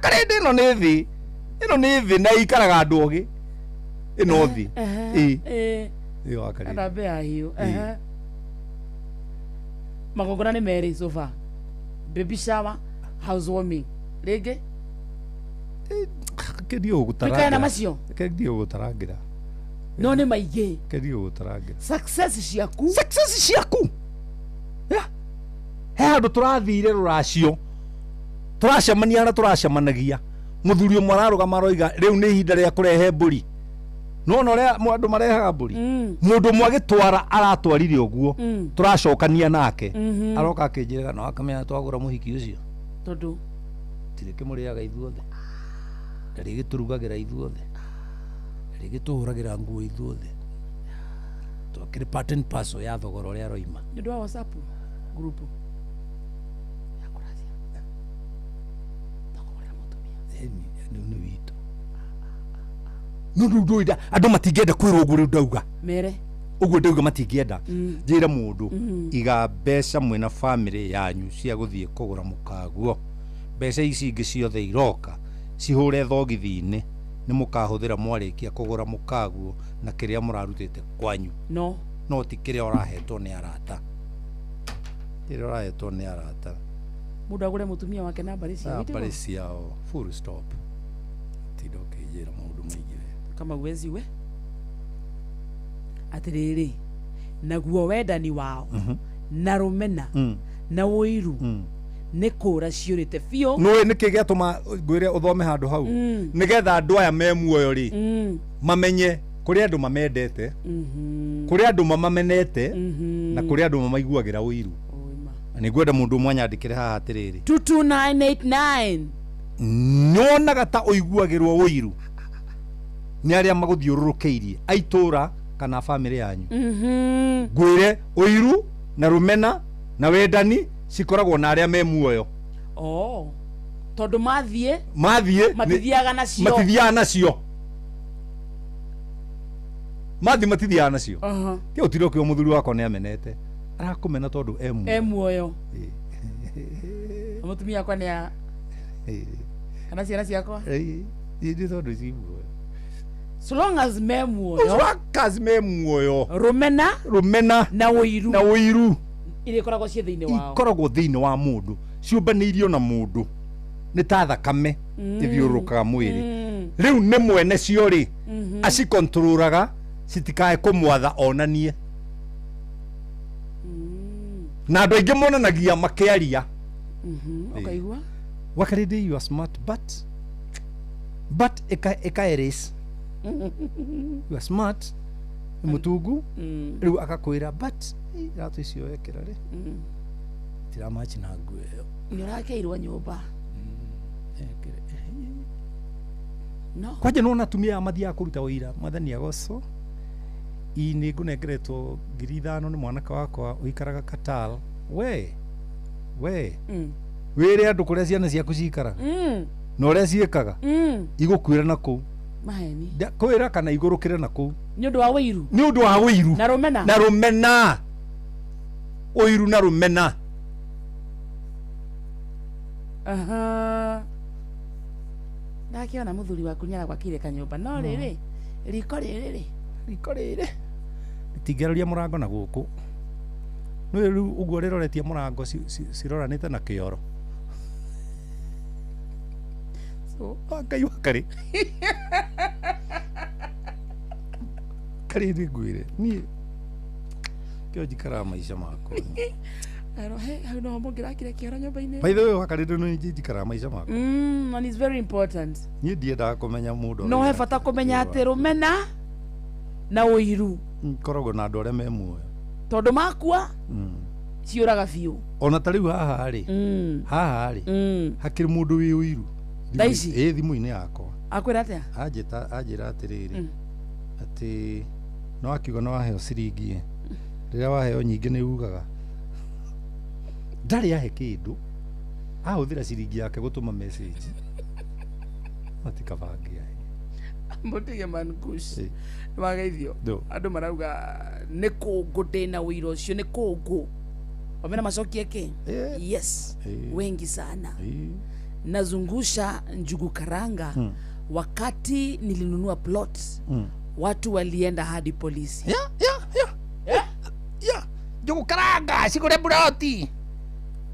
Karĩndĩ ĩno nĩ thĩ. Ĩno nĩ thĩ na ĩikaraga andũ ogĩ. Ĩno thĩ. Ĩĩ. Ĩyo wakarĩndĩ. Ana mbea hiũ. Magongona nĩ merĩ so far. Baby shower, housewarming. Rĩngĩ? Kĩndio gũgũtarangĩra. Tũikare na macio? Kĩndio gũgũtarangĩra. No nĩ maingĩ. Kĩndio gũgũtarangĩra. Success ciaku. Success ciaku. Yeah. He handũ tũrathire rũracio. Tũracemania na tũracemanagia. Mũthuri ũmwe ararũgama aroiga rĩu nĩ ihinda rĩa kũrehe mbũri. Nĩwona ũrĩa andũ marehaga mbũri? Mũndũ ũmwe agĩtwara aratwarire ũguo. Tũracokania nake. Aroka akĩnjĩraga no akamenya twagũra mũhiki ũcio. Tondũ Tirĩ kĩmũrĩaga ithuothe. Ndarĩ gĩtũrugagĩra ithuothe. Ndarĩ gĩtũhũragĩra nguo ithuothe. Twakĩrĩ part and parcel ya thogora ũrĩa aroima. Nĩ ũndũ wa WhatsApp group. Rĩu nĩ witũ. No rĩu ndũĩ andũ matingĩenda kwĩrwo ũguo rĩu ndauga. Mere. Ũguo ndauga matingĩenda. Njĩre mũndũ iga mbeca mwĩna family yanyu cia gũthiĩ kũgũra mũkaguo. Mbeca ici ingĩ ciothe iroka cihũre thogithi-inĩ nĩ mũkahũthĩra mwarĩkia kũgũra mũkaguo na kĩrĩa mũrarutĩte kwanyu. No. No ti kĩrĩa ũrahetwo nĩ arata. Kĩrĩa ũrahetwo nĩ arata. Mũndũ agũre mũtumia wake na mbarĩ ciao. Na mbarĩ ciao. Full stop. Tinda ũkĩnjĩra maũndũ maingĩ. Kama uwezi we. Atĩrĩrĩ, naguo wendani wao na rũmena na ũiru nĩ kũra ciũrĩte biũ. Nũĩ nĩkĩ gĩatũma ngwĩre ũthome handũ hau? Nĩgetha andũ aya me muoyo rĩ, mamenye kũrĩ andũ mamendete, kũrĩ andũ mamamenete, na kũrĩ andũ mamaiguagĩra ũiru. Na nĩngwenda mũndũ ũmwe anyandĩkĩre haha atĩrĩrĩ. 22989. Nyonaga ta ũiguagĩrwo ũiru nĩ arĩa magũthiũrũrũkĩirie, a itũũra kana family yanyu. Ngwĩre ũiru na rũmena na wendani cikoragwo na arĩa me muoyo. Oh. Tondũ mathiĩ Mathiĩ matithiaga nacio. Matithiaga nacio. Mathiĩ matithiaga nacio. Ti ũtire ũkiuga mũthuri wakwa nĩ amenete. Arakũmena tondũ e muoyo. E muoyo. Mũtumia wakwa nĩ a kana ciana ciakwa. Nĩ tondũ ci muoyo. So long as me muoyo. So long as me muoyo. Rũmena. Rũmena. Na ũiru. Na ũiru. Iria ikoragwo ciĩ thĩinĩ wao. Ikoragwo thĩinĩ wa mũndũ. Ciũmbanĩirio na mũndũ. Nĩ ta thakame ĩthiũrũrũkaga mwĩrĩ. Rĩu nĩ mwene cio rĩ, acikontrolaga citikae kũmwatha onanie. Na andũ aingĩ monanagia makĩaria. Ũkaigua? Wakarĩndĩ you are smart but ĩka erase. You are smart nĩ mũtungu rĩu akakwĩra but iratũ icio wekĩra rĩ itiramachi na nguo ĩyo. Nĩ ũrakeirwo nyũmba. No. Kwanja nĩwona atumia aya mathiaga kũruta ũira mwathani agocwo. Ii nĩ ngũnengeretwo 5,000 nĩ mwanake wakwa ũikaraga Qatar. We wĩre andũ kũrĩa ciana ciaku cikaraga na ũrĩa ciĩkaga igũkuĩra na kũu. Maheni. Kwĩra kana igũrũkĩre na kũu. Nĩ ũndũ wa ũiru. Nĩ ũndũ wa ũiru. Na rũmena. Na rũmena. Ũiru na rũmena. Ndakĩona mũthuri waku nĩ aragwakĩire kanyũmba no rĩrĩ riko rĩrĩ rĩ. Riko rĩrĩ. Rĩtingĩaroria mũrango na gũkũ. Nĩ rĩu ũguo rĩroretie mũrango ciroranĩte na kĩoro. So Ngai wakarĩ. Karĩ nĩ ngwĩre niĩ kĩo njikaraga maica makwa. Ero he hau no mũngĩrakire kĩoro nyũmba-inĩ. By the way wakarĩ nĩ njikaraga maica makwa. And it's very important. Niĩ ndiendaga kũmenya mũndũ. No he bata kũmenya atĩ rũmena Na ũiru. Ngoragwo na andũ arĩa me muoyo. Tondũ makua ciũraga biũ. Ona ta rĩu haha rĩ, haha rĩ, hakĩrĩ mũndũ wĩ ũiru. Thaa ici? Ĩ, thimũ-inĩ yakwa. Akwĩra atĩa? Anjĩta, anjĩra atĩrĩrĩ, atĩ no akiuga no waheo ciringi ĩ, rĩrĩa waheo nyingĩ nĩ ugaga. Ndarĩ ahe kĩndũ, ahũthĩra ciringi yake gũtũma message. Matikabange ahe. Mũtige mankush. Ĩ. Nĩwageithio. Ndũ. Andũ marauga nĩ kũngũ ndĩna ũira ũcio, nĩ kũngũ. Wamena macokie kĩ? Yes. Wengi sana. Nazungusha njugu karanga. Wakati nilinunua plot, watu walienda hadi polisi. Yeah. Njugu karanga cigũre buroti.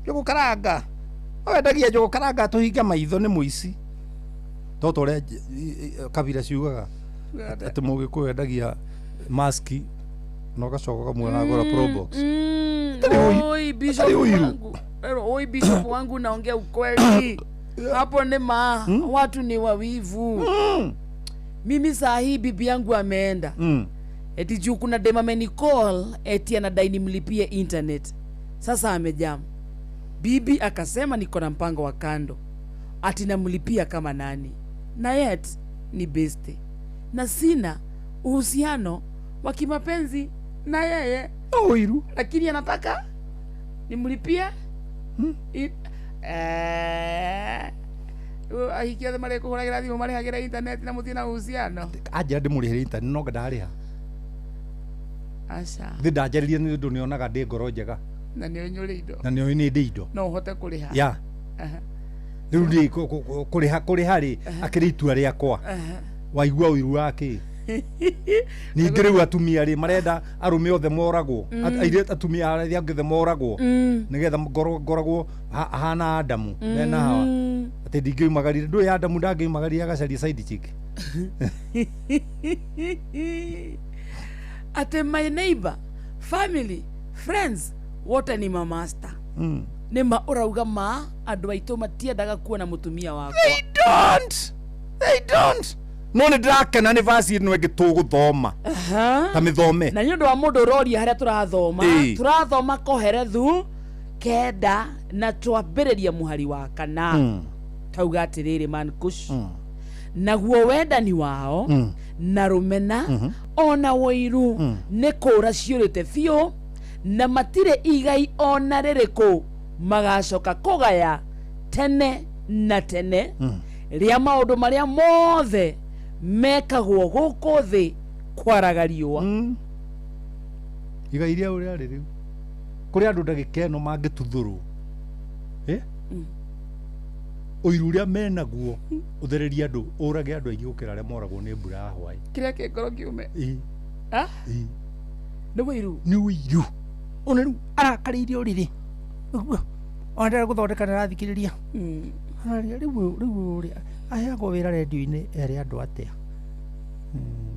Njugu karanga. Wendagia njugu karanga tũhinge maitho nĩ mũici. To ta ũrĩa kabira ciugaga atĩ mũgĩkũyũ endagia maski na ũgacoka ũkamuona agũra Probox. Oi, bishop Hatarĩ ũiru. wangu. Oi, bishop wangu, naongea ukweli. Hapo ni ma watu ni wawivu. Mimi saa hii bibi yangu ameenda. Eti juu kuna dem amenicall eti anadai nimlipie internet. Sasa amejam. Bibi akasema niko na mpango wa kando. Ati namlipia kama nani. Na yet ni beste. Na sina uhusiano wa kimapenzi na yeye. Ũiru. Lakini anataka nimlipie. Ahiki othe marekũhũragĩra thimũ marĩhagĩra internet na mũtirĩ na uhusiano. Anjĩra ndĩmũrĩhĩre internet no ndarĩha. Aca. Thĩ ndanjarĩria nĩ ũndũ nĩonaga ndĩ ngoro njega. Na nĩ ũnyũrĩ indo. Na nĩoĩ nĩ ndĩ indo. No ũhote kũrĩha. Ya. Rĩu ndĩ kũrĩha kũrĩha rĩ, akĩrĩ itua rĩakwa. Waigua ũiru wa kĩ? Ningĩ rĩu atumia rĩ marenda arũme othe moragwo. Airĩtu atumia arĩa angĩ othe moragwo. Nĩgetha ngoragwo hana Adamu mena Hawa. Atĩ ndingĩumagarire, ndũĩ Adamu ndangĩumagarire agacaria side chick. Atĩ my neighbor, family, friends wote ni mamaster. Nĩ ma ũrauga ma andũ aitũ matiendaga kuona mũtumia wakwa. They don't. They don't. No nĩ ndĩrakena nĩ verse ĩno ĩngĩ tũgũthoma. Ta mĩthome. Na nĩ ũndũ wa mũndũ ũroria harĩa tũrathoma, tũrathoma Koherethu 9 na twambĩrĩria mũhari wa 4. Tauga atĩrĩrĩ man kush. Naguo wendani wao na rũmena ona wũiru nĩ kũũra ciũrĩte biũ, na matirĩ igai ona rĩrĩkũ magacoka kũgaya tene na tene rĩa maũndũ marĩa mothe mekagwo gũkũ thĩ kwaraga riũa. Igai rĩa ũrĩa rĩ rĩu kũrĩ andũ ndagĩka ĩno mangĩtuthũrwo. Ũiru ũrĩa menaguo ũthererie andũ, ũrage andũ aingĩ gũkĩra arĩa moragwo nĩ mbura ya hwaĩ. Kĩrĩa kĩ ngoro kĩume. Nĩ ũiru. Nĩ ũiru. Ona rĩu arakarĩire ũrĩrĩ. Ũguo. Ona ndĩrenda gũthondeka nĩarathikĩrĩria. Rĩu ũrĩa aheagwo wĩra rendio-inĩ ere andũ atĩa.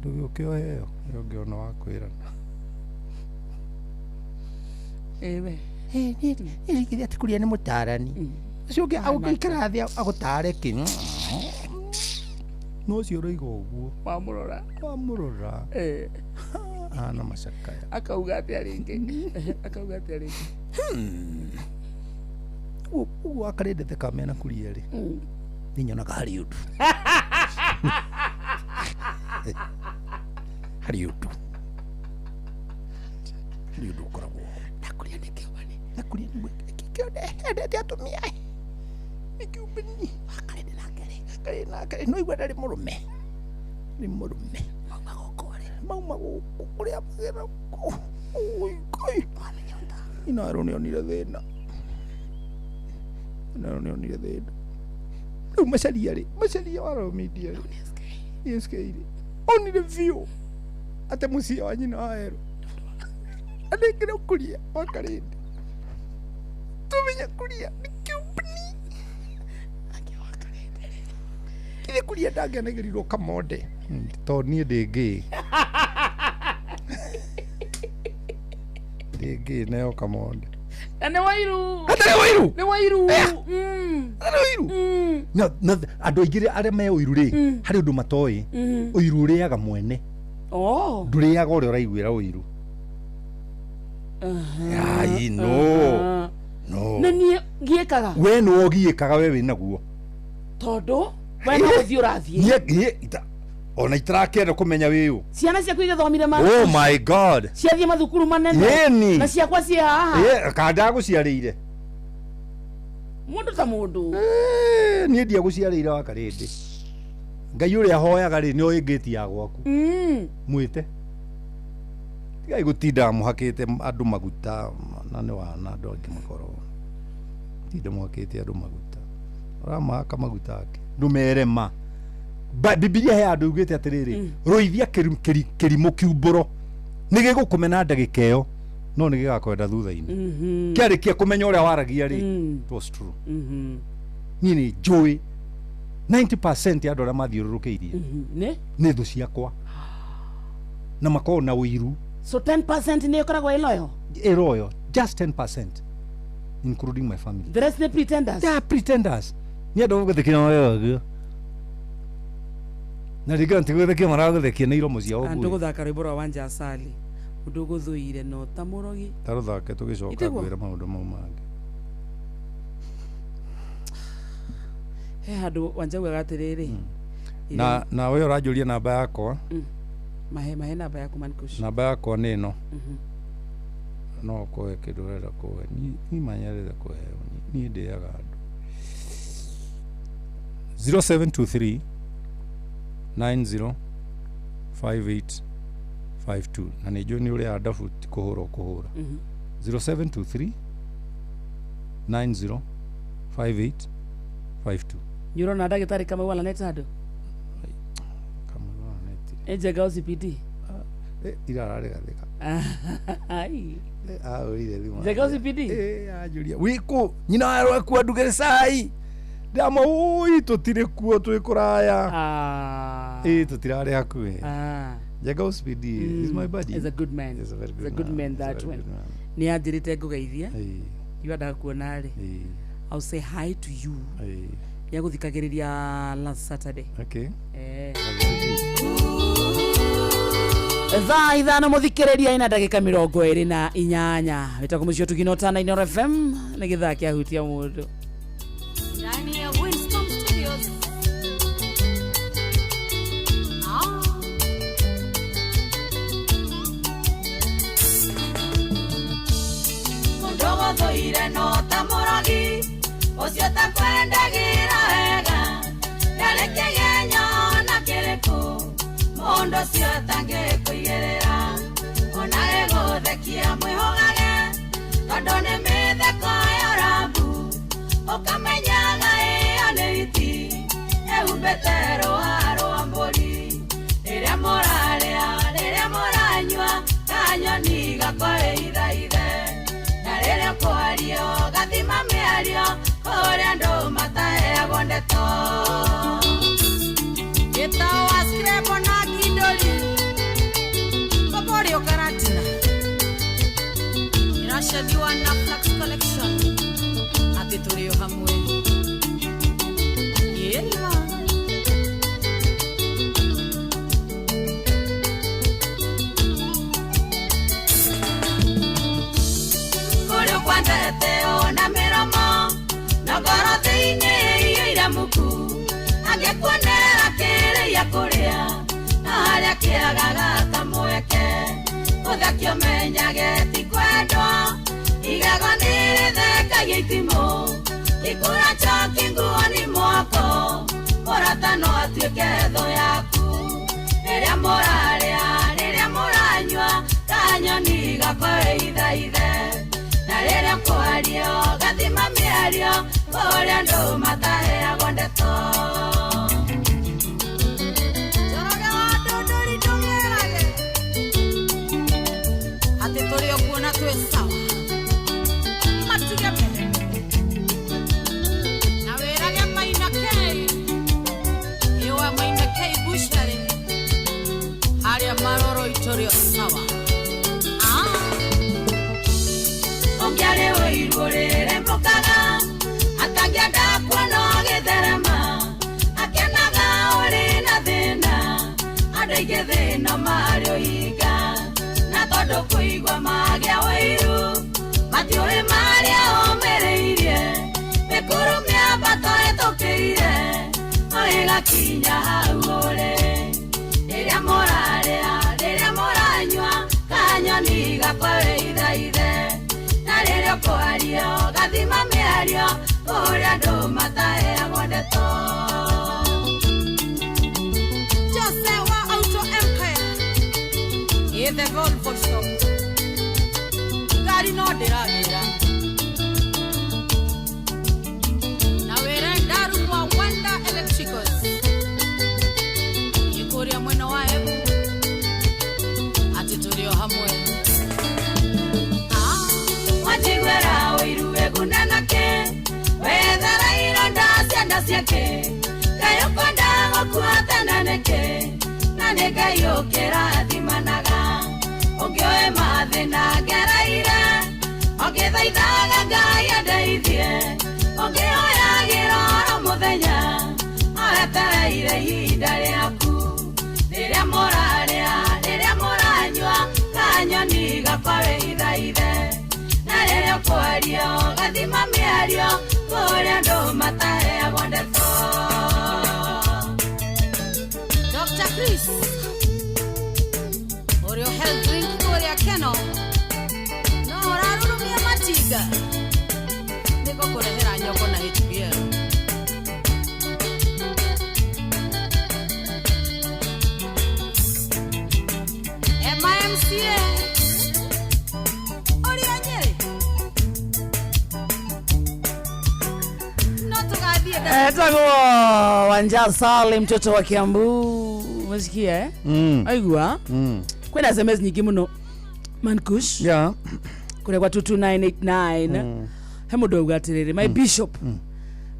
Ndũgĩũke ũheo, ũngĩona wa kwĩrana. Ĩwe. Nĩ atĩ kũrĩa nĩ mũtarani. Ũcio ũngĩ agũikara thĩ agũtare kĩ. No ũcio ũroiga ũguo. Wamũrora. Wamũrora. Ana macakaya. Akauga atĩa rĩngĩ? Akauga atĩa rĩngĩ? Ũguo akarĩndete kamena kũria rĩ. Nĩ nyonaga harĩ ũndũ. Harĩ ũndũ. Harĩ ũndũ ũkoragwo. Nakũria nĩ kĩũmbani. Nakũria nĩ kĩũmbani. Endete atumia. Nĩ kĩũmbani. Akarĩndĩ nake rĩ. Akarĩndĩ nake rĩ. No igua ndarĩ mũrũme. Nĩ mũrũme. Mauma gũkũ rĩ. Mauma gũkũ kũrĩa magera kũ. Oi, Ngai. Inarũ nĩonire thĩna. Inarũ nĩonire thĩna. Rĩu macaria rĩ, macaria wa Royal Media rĩ. SK rĩ. Onire biũ atĩ mũciĩ wa nyina wa Erũ. Anengere kũria wa Karĩndĩ. Tũmenye kũria nĩ kĩũmbani. Githĩ kũria ndangĩanegerirwo kamonde. Tondũ niĩ ndĩ ngĩ. Ndĩ ngĩ neo kamonde. Na nĩ wairu. Hatarĩ wairu. Nĩ wairu. Hatarĩ wairu. Na andũ aingĩ arĩa me ũiru rĩ, harĩ ũndũ matoĩ. Ũiru ũrĩaga mwene. Oh. Ndũrĩaga ũrĩa ũraiguĩra ũiru. Ai, no. No. Na niĩ ngiĩkaga. We nĩwe ũgiĩkaga, we wĩnaguo. Tondũ we no gũthiĩ ũrathiĩ. Niĩ ona itarakĩenda kũmenya wĩũ. Ciana ciaku ithomire ma. Oh my God. Ciathiĩ mathukuru manene. Ĩni. Na ciakwa ciĩ haha. Ĩ, kana ndagũciarĩire. Mũndũ ta mũndũ. Niĩ ndiagũciarĩire wa karĩndĩ. Ngai ũrĩa hoyaga rĩ nĩ oĩ ngĩti ya gwaku. Mwĩte. Tigai gũtinda mũhakĩte andũ maguta na nĩ wana andũ angĩ makoragwo. Tinda mũhakĩte andũ maguta. Ũramahaka maguta ake. Ndũmere ma. Bibilia he andũ yugĩte atĩrĩrĩ, rũithia kĩrimũ kiumbũro. Nĩ gĩgũkũmena ndagĩka ĩyo, no nĩ gĩgakwenda thutha-inĩ. Kĩarĩkia kũmenya ũrĩa waragia rĩ, it was true. Niĩ nĩ njũĩ 90% ya andũ arĩa mathiũrũrũkĩirie nĩ nĩ thũ ciakwa na makoragwo na ũiru. So 10% nĩ ĩkoragwo ĩloyo? Ĩroyo, just 10%, including my family. The rest nĩ pretenders. They are pretenders. Nĩ andũ gũgũthekia mawewaga na rĩngĩ tigũthekia maragũthekia nĩ iromo ciao Andũ nguĩ. gũthaka rwĩmbo rwa Wanja Asali, mũndũ ũgũthũire no ta mũrogi. Tarũthake tũgĩcoka Itiguo? ngwĩre maũndũ mau mangĩ. He handũ Wanja augaga atĩrĩrĩ, Na we ũranjũria namba yakwa. Mahe namba yaku Mankush. Namba yakwa nĩ ĩno. No kũhe kĩndũ ũrenda kũhe. Niĩ manyerete kũheo. Niĩ ndĩaga andũ. 0723 90 58 52. Na nĩ njũĩ nĩ ũrĩa ndabu ti kũhũra ũkũhũra. 0723 90 58 52. Nĩ ũrona ndagĩtarĩ Kamau alanete handũ? Ĩ Njenga OCPD. Ira ararĩgathĩka. Ai. Ahũrire thimũ. Njenga OCPD? Anjũria wĩkũ nyina wa rwakua ndugĩre cai. Ndama ũi tũtirĩ kuo twĩ kũraya. Ĩ tũtirarĩ hakuhĩ. Njenga OCPD is my buddy. Is a good man. He's a very He's a good good man man. He's a that very one. good man. Nĩ anjĩrĩte ngũgeithie. Ĩĩ. Iwa ndakuona rĩ. I'll say hi to you. Ĩĩ. Nĩagũthikagĩrĩria last Saturday. Okay. Thaa 5 mũthikĩrĩria ina ndagĩka 28 wĩtagwo mũciĩ ũtugino tana Inooro FM nĩ gĩthaa kĩahutia mũndũ. Ndani ya Winston Studios. Mũndũ gũthũire no ta mũrogi, ũcio takwendagĩra wega, ndarĩ kĩgenyo na kĩrĩkũ, mũndũ ũcio atangĩkũigĩrĩra. Ona gĩgũthekia mwĩhũgage, tondũ nĩ mĩtheko ya ũrambu, ũkamenyaga ĩyo nĩ hiti, ĩhumbĩte rũa rwa mbũri. Rĩrĩa mũrarĩa, rĩrĩa mũranyua, kanyoni gakũithaithe. Na rĩrĩa kwario, gathima mĩario, kũrĩa andũ mataheagwo ndeto. Gĩtawa Scrabble na Kindori, Boborio Karatina. Iracethiwa na Flax Collection, atĩ tũrĩ o hamwe. Ĩna. Kũrĩa ũkwendete ona mĩromo, na ngoro thĩinĩ iyũire muku. Angĩkuonera kĩrĩa kũrĩa, na harĩa kĩagaga kamweke. Ũthekio menyage ti kwendwo, igego nĩ rĩthekagia itimũ. Gĩkũra njoki nguo nĩ mwako, mũrata no atuĩke thũ yaku. Rĩrĩa mũrarĩa, rĩrĩa mũranyua, kanyoni gakũithaithe. Na rĩrĩa kwario, gathima mĩario, kũrĩa andũ mataheagwo ndeto. Njoroge wa Ndũndũri ndũmwĩrage, atĩ tũrĩ o kuo na twĩ sawa. Matige mbere. Na wĩrage Maina K, ĩwa Maina K Bushari, harĩa maroro itũrĩ o sawa. Ũngĩarĩ ũiru ũrĩrembũkaga, atangĩenda kuona Kũigua magĩa ũiru matiũĩ marĩa ũmĩrĩirie mĩkuru mĩambato ĩtũkĩire no ĩgakinya hau ũrĩ rĩrĩa mũrarĩa rĩrĩa mũranyua kanyoni gakwa wĩithaithe na rĩrĩa ũkwaria ũgathima mĩario kũrĩa andũ mataheagwo ndeto. Jose wa Auto Empire the Volvo shop ngari no ndĩragĩra na wĩra ndaru wa Wanda Electricals ĩkũrĩa mwena wa Embu atĩ tũrĩ o hamwe. Wajiguera ũiru wĩguna nake wethara ironda cianda ciake Ngai ũkwenda gũkua tene nĩkĩ na nĩ Ngai ũkĩrathimanaga ũngĩoe mathĩna ngereire ũngĩthaithaga Ngai andeithie ũngĩhoyagĩra oro mũthenya oetereire ihinda rĩaku rĩrĩa mũrarĩa rĩrĩa mũranyua kanyoni gakwa wĩithaithe na rĩrĩa ũkwaria ũgathima mĩario kũrĩa andũ mataheagwo ndeto. Dr. Chris Oreo health drink kũrĩa Keno no ũrarurumia matinga nĩgũkũrehera nyongo na HBL. MIMCA ũrĩa Nyĩrĩ no tũgathiĩ Etagwo Wanja Sale mtoto wa Kiambu. Umesikia eh? Aigua? Kwena SMS nyingi muno. Mankush. Yeah. Kule kwa 22989. He mundu auga atiriri, my bishop.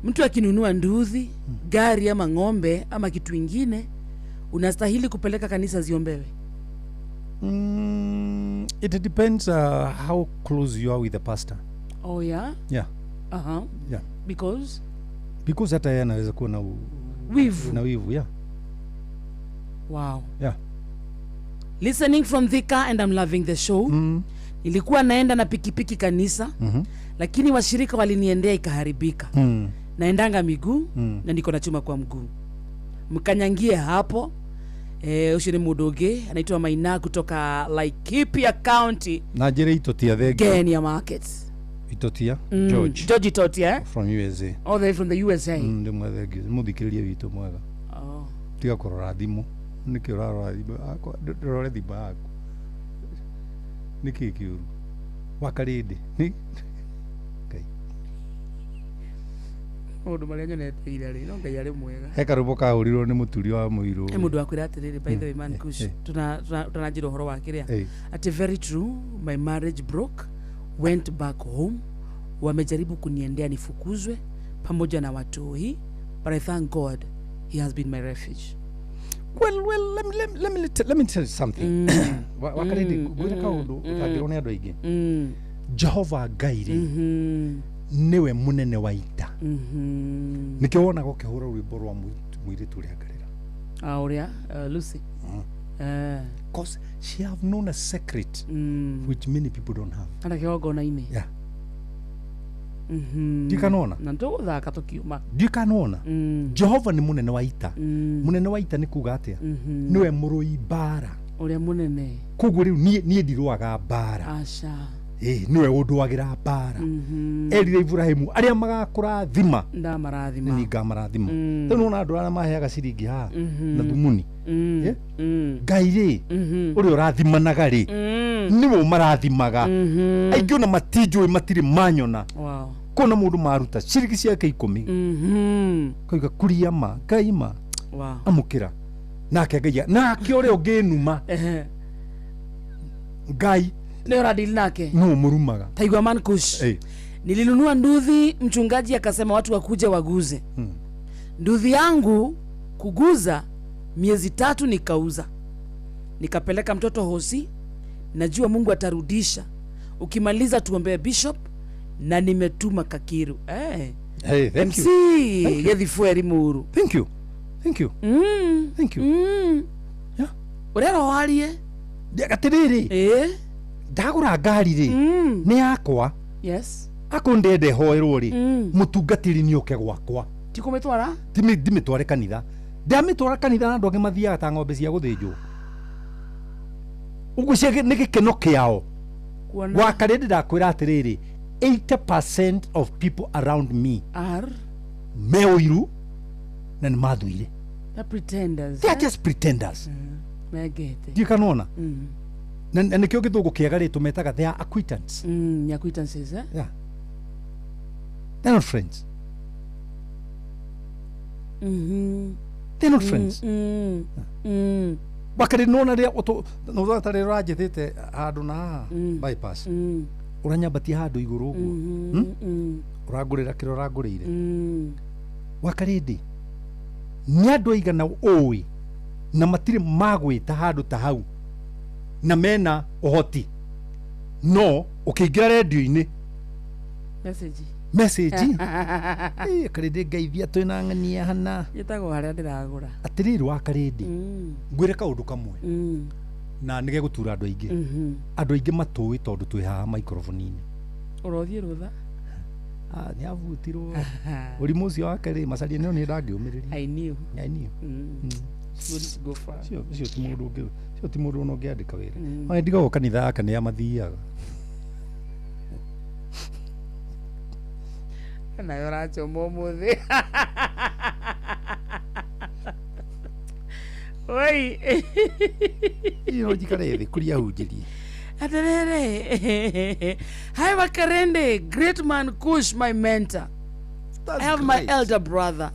Mtu akinunua nduthi, gari ama ng'ombe ama kitu ingine, unastahili kupeleka kanisa ziombewe. It depends how close you are with the pastor. Oh yeah? Yeah. Uh-huh. Yeah. Because hata yeye anaweza kuwa na wivu. Na wivu, yeah. Wow. Yeah. Listening from Thika and I'm loving the show. Nilikuwa naenda na pikipiki kanisa, lakini washirika waliniendea ikaharibika. Naendanga miguu na niko na chuma kwa mguu. Mkanyangie hapo. Ucio ni mundu ungi anaitwa Maina kutoka Laikipia County. Na njire Itotia thengio. Kenya Market. Itotia George. George Itotia eh? From USA. All the way from the USA. Ndi mwethengio muthikiririe witũ mwega. Oh. Tiga kũrora thimũ. Nĩkĩ ũrarora thimũ yakwa? Ndũrore thimũ yaku. Nĩkĩ kĩũru? Wakarĩndĩ. Nĩ Ngai. Maũndũ marĩa nyonete ira rĩ, no Ngai arĩ mwega. He karũmbo kahũrirwo nĩ mũturi wa mũirũ. He mũndũ wakwĩra atĩrĩrĩ, by the way man Kush, tũnanjĩra ũhoro wa kĩrĩa. Ati very true, my marriage broke, went back home, wamejaribu kuniendea nifukuzwe pamoja na watoi, but I thank God he has been my refuge. Well, let me tell you something. Wakarĩndĩ ngwĩre kaũndũ ũtangĩrwo nĩ andũ aingĩ. Jehova Ngai rĩ nĩwe mũnene wa ita. Nĩkĩo wonaga ũkĩhũra rwĩmbo rwa mũirĩtu ũrĩa ngarĩra. Ũrĩa Lucy. Cause she have known a secret which many people don't have. Ana kĩgongona-inĩ. Yeah. Ndikanona. Na tũgũthaka tũkiuma. Ndikanona. Jehova nĩ mũnene wa ita. Mũnene wa ita nĩ kuga atĩa? Nĩwe mũrũi mbara. Ũrĩa mũnene. Koguo rĩu niĩ ndirũaga mbara. Aca. Nĩwe ũndũagĩra mbara. Erire Ibrahimu arĩa magakũrathima ndamarathima. Nĩ ngamarathima. Rĩu nĩwona andũ arĩa maheaga ciringi haha na thumuni. Ngai rĩ ũrĩa ũrathimanaga rĩ nĩwe ũmarathimaga. Aingĩ ona matinjũĩ matirĩ manyona. Wow. Kona mũndũ maruta ciringi ciake 10. Kauga kuria ma Ngai ma. Wow. Amũkĩra. Nake Ngai nake ũrĩa ũngĩnuma. Ngai nĩ ũradili nake. No mũrumaga. Taigua man Kush. Nilinunua nduthi, mchungaji akasema watu wakuje waguze. Nduthi yangu kuguza miezi 3 nikauza. Nikapeleka mtoto hosi, najua Mungu atarudisha. Ukimaliza tuombee bishop na nimetuma Kakiru. Hey, thank MC, you. Thank you. Gethifueri Muru. Thank you. Thank you. Thank you. Yeah. Urero warie. Atiriri. Ndagũra ngari rĩ, nĩ yakwa. Yes. Akorwo ndĩrenda ĩhoerwo rĩ, Mm. mũtungatĩri nĩ oke gwakwa. Ti kũmĩtwara? Ndimĩtware kanitha. Ndamĩtwara kanitha na andũ angĩ mathiaga ta ng'ombe cia gũthĩnjwo. Ũguo cia nĩ gĩkeno kĩao. Kuona. Wakarĩ ndĩrakwĩra atĩrĩrĩ, 80% of people around me are me ũiru na nĩ mathũire. The pretenders. They are just pretenders. Mengete. Ndiũĩ kana wona. Mm. Na nĩkĩo gĩthũngũ kĩega rĩ tũmetaga they are acquaintance. Ni acquaintances, eh? Yeah. They're not friends. They're not friends. Wakarĩ nona rĩrĩa nona ta rĩrĩa ũranjĩtĩte handũ na haha bypass. Ũranyambatia handũ igũrũ ũguo. Ũrangũrĩra kĩrĩa ũrangũrĩire. Wakarĩndĩ nĩ andũ aigana ũĩ na matirĩ magwĩta handũ ta hau na mena ũhoti, no ũkĩingĩra rendio-inĩ Message. Message. Ĩ, Karĩndĩ ngeithia twĩna ng'ania hana. Gĩtagwo harĩa ndĩragũra. Atĩrĩrĩ wa Karĩndĩ, ngwĩre kaũndũ kamwe na nĩ gegũtura andũ aingĩ. Andũ aingĩ matũĩ tondũ twĩ haha microphone-inĩ. Ũrothiĩ rũtha. Ah, nĩ abutirwo ũrimũ ũcio wake rĩ, Macaria nĩ niĩ ndangĩũmĩrĩria. I knew. I knew. Wouldn't go far. Ũcio ti mũndũ ũngĩ, ũcio ti mũndũ ona ũngĩandĩka wĩra. Ona ndigagwo kanitha yake nĩ amathiaga. Nayo ũrachoma ũmũthĩ. Oi. Ĩyo njikare thĩ kũria hunjĩrie. Aterere. Hi Wakarende, great man Kush, my mentor. I have my great. elder brother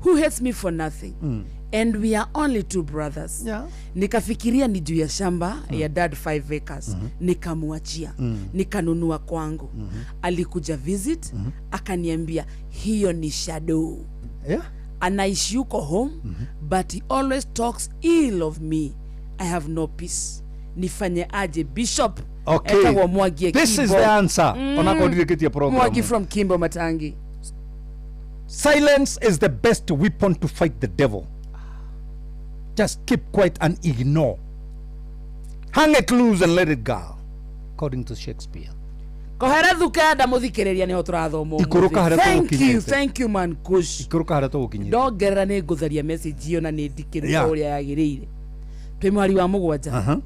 who hates me for nothing. And we are only two brothers. Nikafikiria ni juu ya shamba ya dad 5 acres. Nikamwachia. Nikanunua kwangu. Alikuja visit, akaniambia hiyo ni shadow. Anaishi huko home, but he always talks ill of me. I have no peace. Nifanye aje Bishop? Okay. Etagwo Mwangi This is Kimbo. the answer. Onakorwo ndirĩkĩtie program. Mwangi from Kimbo Matangi. Silence is the best weapon to fight the devil. Just keep quiet and ignore. Hang it loose and let it go. According to Shakespeare. Koherethu kenda mũthikĩrĩria nĩho tũrathoma ũmũthĩ. Ikũrũka harĩa Thank you, tũgũkinyĩte. thank you man Kush. Ikũrũka harĩa tũgũkinyĩte. Ndongerera nĩ ngũtharia message ĩyo na nĩ ndikĩru Yeah. o ũrĩa yagĩrĩire. Twĩ mweri wa 7.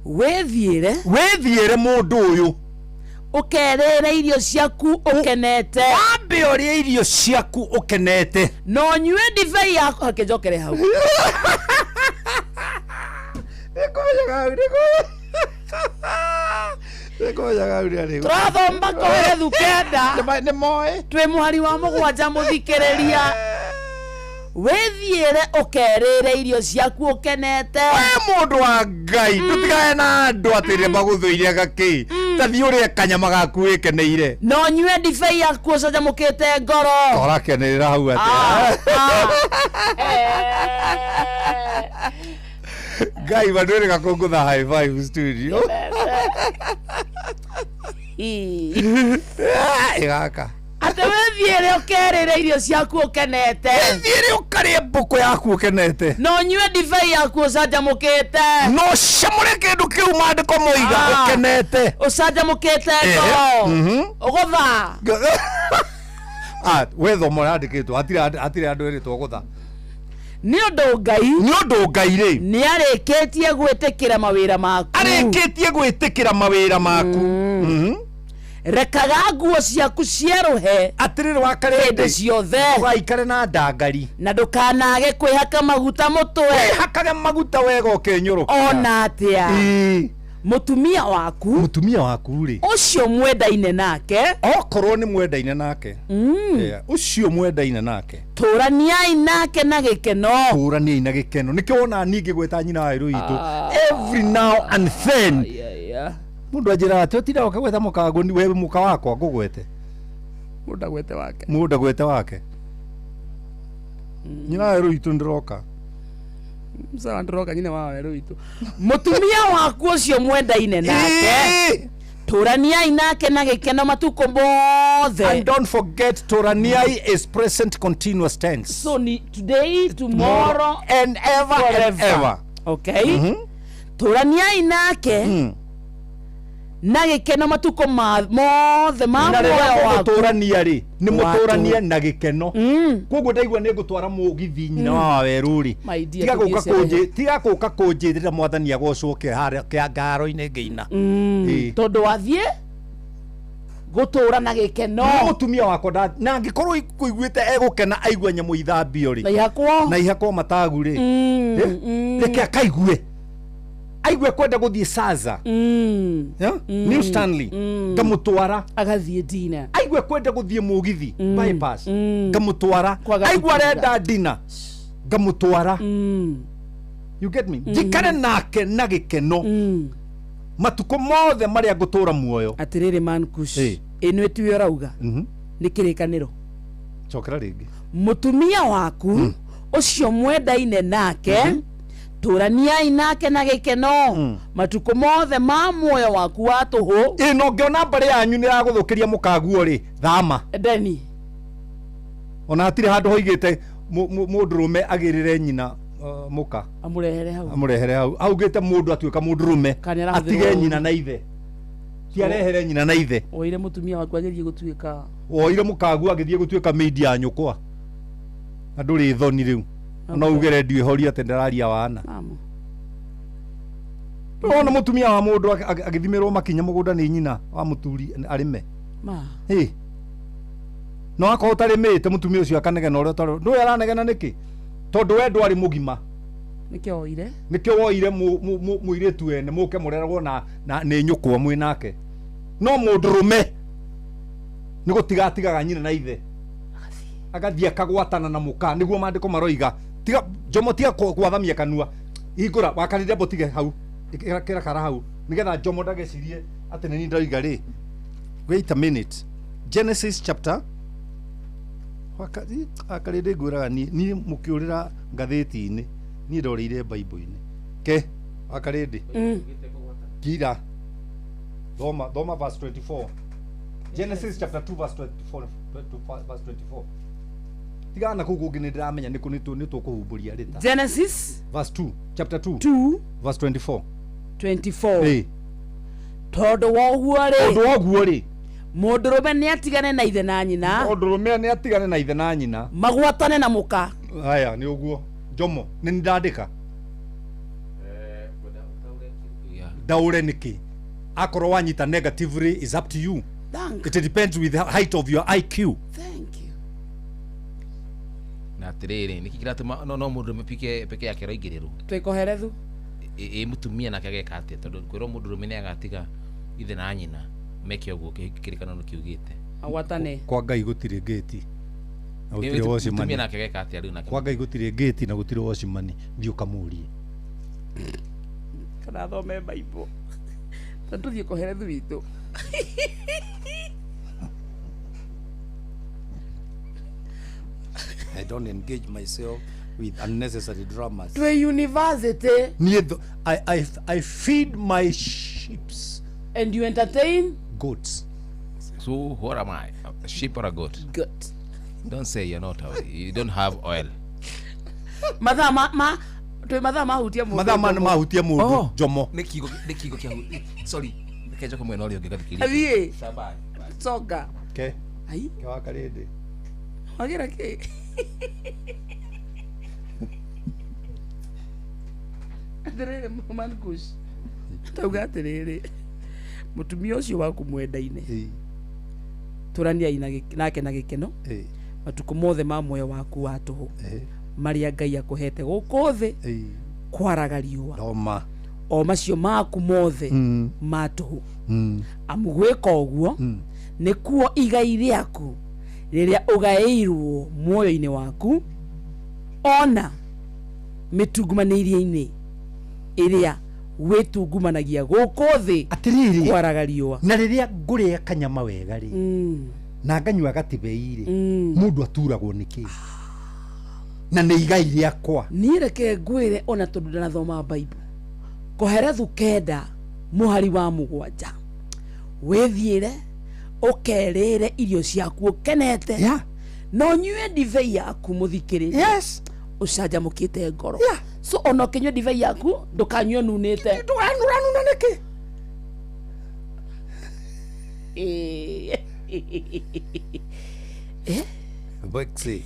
Wĩthiĩre. Wĩthiĩre mũndũ ũyũ. Ũkerĩre irio ciaku ũkenete. Wambe ũrĩe irio ciaku ũkenete. Na ũnyue ndibei yaku. Reke njokere hau. Tũrathoma Koherethu kenda. Nĩ moĩ. Twĩ mũhari wa 7 mũthikĩrĩria. Wĩthiĩre ũkerĩre irio ciaku ũkenete. We mũndũ wa Ngai, ndũtigane na andũ atĩ rĩrĩa magũthũire gakĩ. Ta thiĩ ũrĩe kanyama gaku wĩkeneire. Na ũnyue ndibei yaku ũcanjamũkĩte ngoro. Ũrakenerera hau atĩa? Ngai mandwĩrĩga kũngũtha high five studio. Ĩgaka. Atĩ wĩthiĩre ũkerĩre irio ciaku ũkenete. Wĩthiĩre ũkarĩe mbũkũ yaku ũkenete. Na ũnyue ndibei yaku ũcanjamũkĩte. Na ũcamũre kĩndũ kĩu maandĩko moiga ũkenete. Ũcanjamũkĩte ngoro. Ũgũtha. Ah, we thoma ũrandĩkĩtwo hatirĩ andũ erĩtwo gũtha. Nĩ ũndũ Ngai. Nĩ ũndũ Ngai rĩ. Nĩ arĩkĩtie gwĩtĩkĩra mawĩra maku. Arĩkĩtie gwĩtĩkĩra mawĩra maku. Rekaga nguo ciaku cierũhe. Atĩrĩrĩ wa Karĩndĩ. Hĩndĩ ciothe. Ndũgaikare na ndangari. Na ndũkanage kwĩhaka maguta mũtwe. Wĩhakage maguta wega ũkĩnyũrũkia. Ona atĩa. Ĩĩ. Mũtumia waku. Mũtumia waku rĩ. Ũcio mwendaine nake. Okorwo nĩ mwendaine nake. Yeah, ũcio mwendaine nake. Tũraniai nake na gĩkeno. Tũraniai na gĩkeno. Nĩkĩo wonaga niĩ ngĩgweta nyina wa Werũ witũ. Every now and then. Mũndũ anjĩraga atĩ ũtindaga ũkĩgweta mũka we mũka wakwa ngũgwete. Mũndũ agwete wake. Mũndũ agwete wake. Nyina wa Werũ witũ ndĩroka. Sawa ndĩroka nyina wa Werũ witũ. Mũtumia waku ũcio mwendaine nake. Tũraniai nake na gĩkeno matukũ mothe. And don't forget tũraniai is present continuous tense. So ni today, tomorrow and ever and forever. ever. Okay? Tũraniai nake Na gĩkeno matukũ mothe ma Na rĩrĩa muoyo waku. mũgũtũrania rĩ nĩ Wa mũtũranie tũhũ. na gĩkeno. Koguo ndaigua nĩ ngũtwara mũgithi nyina wa wawerũ rĩ, My dear, tiga gũka tũthiĩ sherehe. tiga gũka kũnjĩrĩra mwathani agocwo kĩangaro-inĩ ngĩina. Ĩĩ. Tondũ wathiĩ gũtũra na gĩkeno. Nĩ mũtumia wakwa na angĩkorwo kũiguĩte egũkena aigua nyamũ ithambio rĩ Na ihakwo. Na ihakwo matagu rĩ, reke akaigue aigue kwenda gũthiĩ Saza, yeah? New Stanley, ngamũtwara agathiĩ dina, aigue kwenda gũthiĩ mũgithi bypass, ngamũtwara. Kwaga Aigua gũtũra. arenda dina, ngamũtwara. You get me? Njikare nake na gĩkeno matukũ mothe marĩa ngũtũra muoyo. Atĩrĩrĩ man kush, ĩno ĩtuĩ ũrauga nĩ kĩrĩkanĩro. Cokera rĩngĩ. Mũtumia waku ũcio mwendaine nake, tũraniai nake na gĩkeno matukũ mothe ma muoyo waku wa tũhũ. Ĩ no ngĩona mbarĩ yanyu nĩ yagũthũkĩria mũkaguo rĩ, thama. Deni. Ona hatirĩ handũ hoigĩte mũndũrũme agĩrĩre nyina mũka amũrehere hau. Amũrehere hau. Augĩte mũndũ atuĩka mũndũrũme Kana arahũthĩrwo atige ũũru. nyina na ithe, ti arehere nyina na ithe. Oire mũtumia waku agĩthiĩ gũtuĩka Woire mũkaguo agĩthiĩ gũtuĩka maid ya nyũkwa, na ndũrĩ thoni rĩu ona uge redio ĩhorie atĩ ndĩraria wana. Amu. Ndũrona mũtumia wa mũndũ agĩthimĩrwo makinya mũgũnda nĩ nyina wa mũturi arĩme. Ma. Ĩ no akorwo ũtarĩmĩte mũtumia ũcio akanegena ũrĩa ũtarĩ, ndũĩ aranegena nĩkĩ? Tondũ we ndwarĩ mũgima. Nĩkĩo oire. Nĩkĩo woire mũirĩtu ene mũke mũreragwo na nĩ nyũkwa mwĩ nake. No mũndũrũme nĩ gũtiga atigaga nyina na ithe, agathiĩ akagwatana na mũka, nĩguo maandĩko maroiga. Tiga Njomo, tiga gwathamia kanua, hingũra wakarĩria mbotige hau, ĩkĩra kara hau nĩgetha Njomo ndagecirie atĩ nĩ niĩ ndoiga rĩ. Wait a minute. Genesis chapter wakarĩndĩ ngwĩraga niĩ mũkĩũrĩra ngathĩti-inĩ, niĩ ndorĩire Bible-inĩ. Ke wakarĩndĩ ngira thoma, thoma verse 24. Genesis chapter 2 verse 24 to verse 24. Tigana na kũu kũngĩ nĩ ndĩramenya nĩ kũ nĩ tũkũhumbũria rĩta. Genesis verse 2, chapter 2 2 verse 24. 24. Ĩ. Tondũ wa ũguo rĩ, Tondũ wa ũguo rĩ, mũndũrũme nĩ atigane na ithe na nyina. Mũndũrũme nĩ atigane na ithe na nyina, magwatane na mũka. Haya nĩ ũguo Njomo, nĩ ndandĩka ndaũre nĩkĩ. Akorwo wanyita negatively is up to you. Thank. It depends with the height of your IQ. Thank you. Na atĩrĩrĩ, nĩkĩ kĩratũma no mũndũrũme peke yake aroingĩrĩrwo? Twĩkoherethu. Ĩ mũtumia nake ageka atĩa? Tondũ kwĩrwo mũndũrũme nĩ agatiga ithe na nyina meke ũguo kĩrĩkanĩro nĩ kiugĩte. Agwatane. Kwa Ngai gũtirĩ ngĩti na Ĩ, gũtirĩ mũtumia wocimani. nake ageka atĩa rĩu nake? Kwa Ngai gũtirĩ ngĩti na gũtirĩ wocimani, thiĩ ũkamũrie. Kana thome Bible. Ta tũthiĩ koherethu witũ. I don't engage myself with unnecessary dramas. Twĩ university. Niĩ I feed my sheeps. And you entertain goats. So what am I? A sheep or a goat? Goat. Don't say you're not. You don't have oil. Mathaa ma twĩ mathaa mahutia mũndũ. Mathaa ma mahutia mũndũ Njomo. Nĩ kiugo, nĩ kiugo kĩa, sorry. Reke njoke mwena ũrĩa ũngĩ ngathikĩrĩria. Athiĩ. Sabai. Coka. Ke. Ai. Ke wakarĩndĩ. Wagĩra kĩ? Atĩrĩrĩ Mankush. Tauga atĩrĩrĩ, mũtumia ũcio waku mwendaine, tũraniai nake na gĩkeno matukũ mothe ma muoyo waku wa tũhũ marĩa Ngai akũhete gũkũ thĩ kwaraga riũa. Thoma. O macio maku mothe ma tũhũ. Amu gwĩka ũguo nĩkuo igai rĩaku rĩrĩa ũgaĩirwo muoyo-inĩ waku, ona mĩtungumanĩrie-inĩ ĩrĩa wĩtungumanagia gũkũ thĩ Atĩrĩrĩ, kwaraga riũa. Na rĩrĩa ngũrĩa kanyama wega rĩ, na nganyua gatibei rĩ, mũndũ aturagwo nĩkĩ? Na nĩ igai rĩakwa. Niĩ reke ngwĩre ona tondũ ndanathoma Bible, Koherethu 9 mũhari wa 7, wĩthiĩre ũkerĩre irio ciaku ũkenete, na ũnyue ndibei yaku mũthikĩrĩria. Yes. Ũcanjamũkĩte ngoro. So ona ũkĩnyua ndibei yaku ndũkanyue nunĩte. Ndũkanunanuna nĩkĩ? Boxy.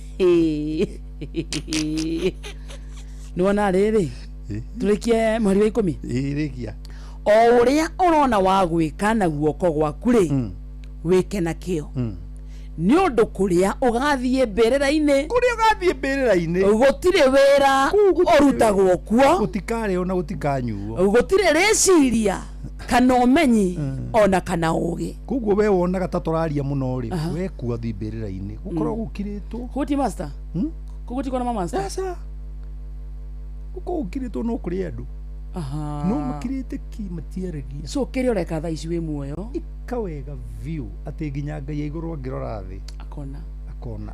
Nĩ wona rĩrĩ tũrĩkie mũhari wa 10. Ĩrĩkia. O ũrĩa ũrona wa gwĩka na guoko gwaku rĩ, wĩke na kĩo, nĩ ũndũ kũrĩa ũgathiĩ mbĩrĩra-inĩ, kũrĩa ũgathiĩ mbĩrĩra-inĩ, gũtirĩ wĩra ũrutagwo kuo, gũtikarĩo na gũtikanyuo, gũtirĩ rĩciria kana ũmenyi ona kana ũgĩ. Koguo we wonaga ta tũraria mũno rĩ, we kua thiĩ mbĩrĩra-inĩ gũkorwo gũkirĩtwo. Kũguti master, kũguti kona master. Aca, gũkorwo gũkirĩtwo no kũrĩ andũ no makirĩte ki, matiaragia. So kĩrĩa ũreka thaa ici wĩ muoyo, ika wega biũ atĩ nginya Ngai ya igũrũ angĩrora thĩ akona, akona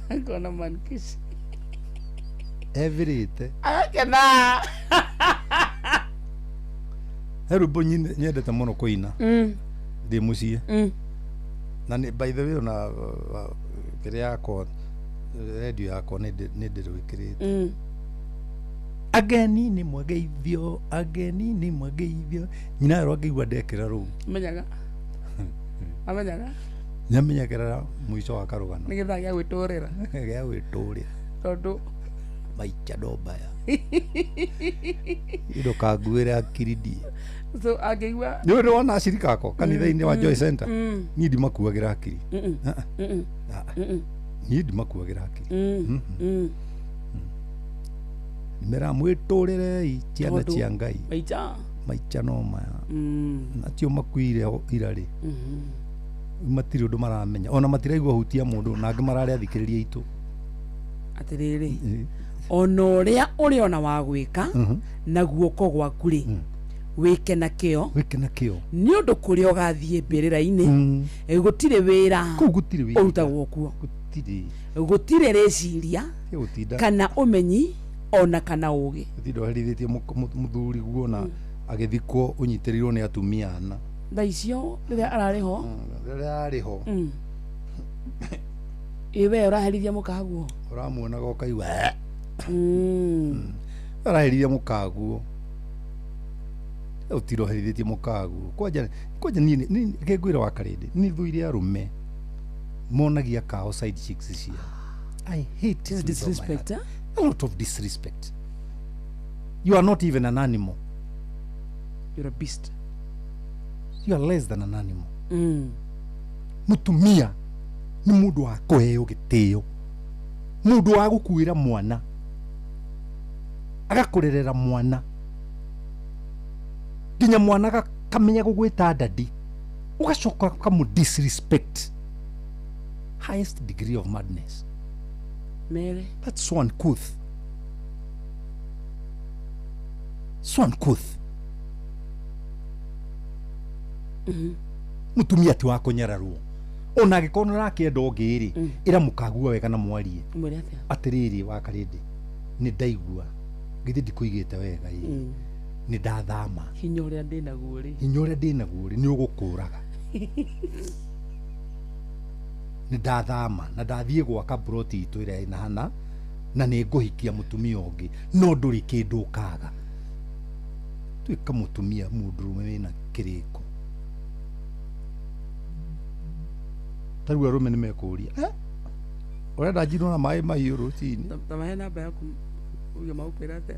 akona mankishi ebirĩte agakena. He rwĩmbo nyendete mũno kũina ndĩ mũciĩ, na nĩ by the way ona kĩrĩa yakwa radio yakwa nĩ ndĩrwĩkĩrĩte. Ageni nĩ mwageithio, ageni nĩ mwageithio. Nyina ero angĩigua ndekĩra rũu, amenyaga, amenyaga nĩamenyagĩrĩra mũico wa karũgano nĩ gĩthaa gĩa gwĩtũrĩra, gĩa gwĩtũrĩra, tondũ maica no mbaya ndũkanguĩre akiri ndiĩ. So angĩigua nĩ ũrĩ wona acirika akwa kanitha-inĩ wa Joy Center, niĩ ndimakuagĩra akiri, niĩ ndimakuagĩra akiri. Mera mwĩtũrĩrei ciana cia Ngai, maica maica no maya. Acio makuire ira rĩ, matirĩ ũndũ maramenya, ona matiraigua hutia mũndũ, na angĩ mararĩ athikĩrĩria aitũ. Atĩrĩrĩ, ona ũrĩa ũrĩona wa gwĩka na guoko gwaku rĩ, wĩke na kĩo, wĩke na kĩo, nĩ ũndũ kũrĩa ũgathiĩ mbĩrĩra-inĩ gũtirĩ wĩra ũrutagwo kuo, gũtirĩ rĩciria kana ũmenyi ona kana ũgĩ. Gũtinda ũherithĩtie mũthuri guo na agĩthikwo ũnyitĩrĩirwo nĩ atumia ana. Thaa icio rĩrĩa ararĩ ho, rĩrĩa arĩ ho, ĩ we ũraherithia mũkaguo, ũramuonaga ũkaigua ũraherithia mũkaguo, ũtinda ũherithĩtie mũkaguo. Kwanja kwanja niĩ reke ngwĩre wa Karĩndĩ, niĩ thũire arũme monagia kao side chicks ciao. I hate this disrespect. A lot of disrespect. You are not even an animal. You're a beast. You are less than an animal. Mutumia ni mundu wa kuheo gitio, mundu wa gukuira mwana, agakurerera mwana, nginya mwana akamenya gugwita daddy, ugacoka ukamu disrespect. Highest degree of madness. Mere. That's so uncouth. So uncouth. Mutumia ti wa kũnyararwo, ona angĩkorwo nĩ ũrakĩenda ũngĩ rĩ, ĩra mũkagua wega na mwarie atĩrĩrĩ, wa Karĩndĩ, nĩ ndaigua githĩ ndikũigĩte wega ĩ, nĩ ndathama, hinya ũrĩa ndĩnaguo rĩ, hinya ũrĩa ndĩnaguo rĩ nĩ ũgũkũraga. Nĩ ndathama na ndathiĩ gwaka broti itũ ĩrĩa ĩna hana, na nĩ ngũhikia mũtumia ũngĩ, no ndũrĩ kĩndũ ũkaga. Tuĩka mũtumia mũndũrũme wĩna kĩrĩko. Ta rĩu arũme nĩ mekũũria, ũrenda njinwo na maĩ mahiũ rũcinĩ? Ta mahe namba yaku uge magũkwĩra atĩa?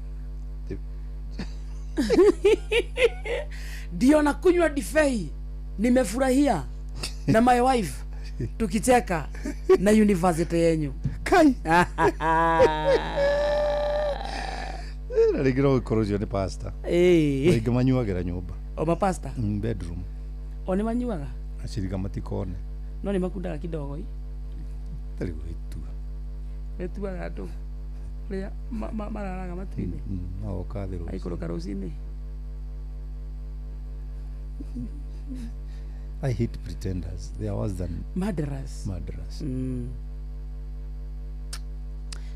Ndiona kunywa ndibei nimefurahia na my wife tukicheka na university yenyu. Kai. Na rĩngĩ no gũkorwo ũcio nĩ pastor. Rĩngĩ manyuagĩra nyũmba. O mapasta? Bedroom. O nĩ manyuaga? Acirika matikone. No nĩ makundaga kidogo i. Tarĩ gwĩtua. Metuaga andũ rĩa mararaga matu-inĩ. Magoka thĩ rũcinĩ. Aikũrũka rũcinĩ. I hate pretenders. They are worse than murderers. Murderers.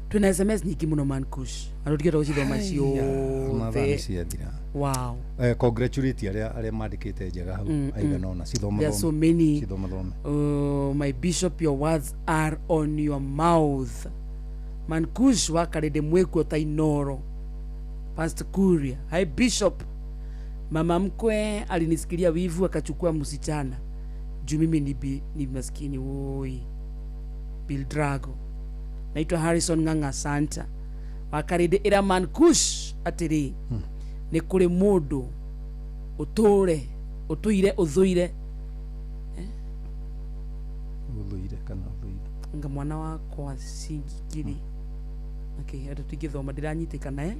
Twina SMS nyingĩ mũno man Kush. Andũ ndigĩenda gũcithoma ciothe. Ciathira. Wow. Congratulate arĩa mandĩkĩte njega hau aigana ũna. Cithoma. There are so many. Cithoma thome. My bishop, your words are on your mouth. Man Kush wa Karĩndĩ mwĩkuo ta Inoro. Pastor Kuria. Hi bishop. Mama mkwe alinisikilia wivu akachukua msichana juu mimi ni maskini. Woi Bill Drago, naitwa Harrison Ng'ang'a Santa wakarinde ira man kush atiri ni kuri mundu uture utuire uthuire uthuire kana uthuire nga mwana wakwa cingikiri okay andu tingithoma ndiranyitikana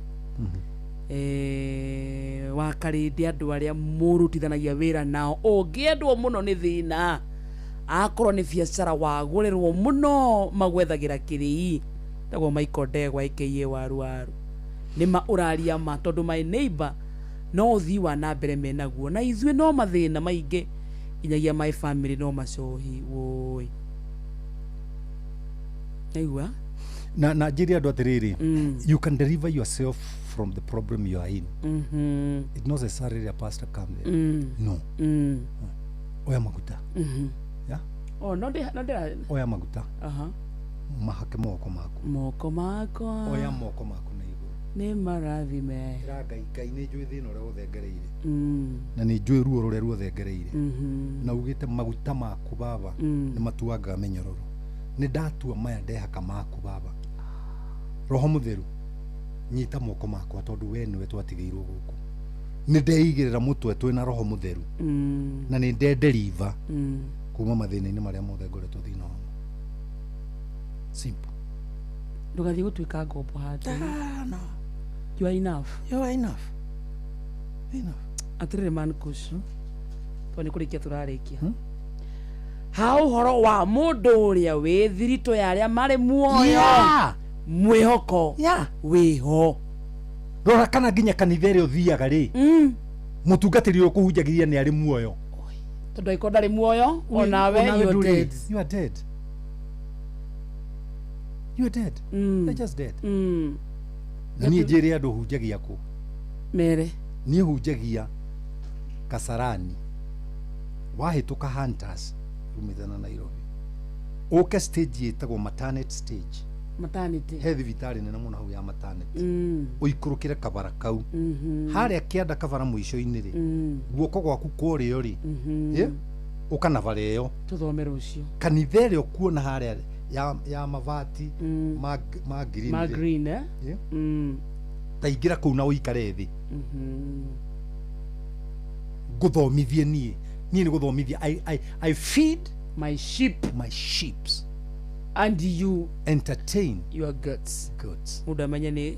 wakarinde andu aria murutithanagia wira nao ungiendwo muno ni thina akorwo ni biacara wagũrĩrwo mũno magwethagira kĩrĩi tagwo Michael Ndegwa aka waru waru nĩ ma ũraria ma tondũ my neighbor no ũthii wa na mbere menaguo na ithuĩ no mathĩna maingĩ nginyagia my family no macohi woi naigua na njĩre andũ atĩrĩrĩ, you can deliver yourself from the problem you are in. It's not necessarily a pastor come there. No. Oya maguta. Yeah. Oh, no de no de. Oya maguta. Mahake moko maku. Moko makwa. Oya moko maku na iguru. Ni marathime. Ira Ngai Ngai ni njui thina uria uthengereire. Na ni njui ruo ruria ruothengereire. Na ugite maguta maku baba ni matuangaga minyororo. Ni ndatua maya ndehaka maku baba. Roho mutheru nyita moko makwa tondu we niwe twatigeirwo guku. Ni ndeigirira mutwe twina roho mutheru. Na ni ndederiva kuma mathina-inĩ marĩa mothe ngoretwo thĩinĩ wamo. Simple. Ndũgathiĩ gũtuĩka ngombo handũ. No. You are enough. You are enough. Enough. Atĩrĩrĩ man kush. Tondũ nĩ kũrĩkia tũrarĩkia. Ha ũhoro wa mũndũ ũrĩa wĩ thiritũ ya arĩa marĩ muoyo. Mwĩhoko. Wĩho. Rora kana nginya kanitha ĩrĩa ũthiaga rĩ. Mũtungatĩri ũrĩa ũkũhunjagĩria nĩ arĩ muoyo. Tondũ angĩkorwo ndarĩ muoyo onawe you are dead. You are dead. You are dead. They're just dead. Na niĩ njĩre andũ hunjagia kũ? Mere. Niĩ hunjagia Kasarani. Wahĩtũka Hunters umĩte na Nairobi. Ũke stage ĩtagwo maternity stage. Maternity. He thibitarĩ nene mũno hau ya maternity. Ũikũrũkĩre kabara kau. Harĩa kĩanda kabara mũico-inĩ rĩ. Guoko gwaku kũrĩo rĩ. Ũka na bara ĩyo. Tũthome rũciũ. Kanitha ĩrĩa ũkuona harĩa ya mabati ma green. Ma green eh? Ta ingĩra kũu na ũikare thĩ. Ngũthomithie niĩ. Niĩ nĩ gũthomithia. I feed my sheep. My sheeps. And you entertain your guts. Guts. Mundu amenye ni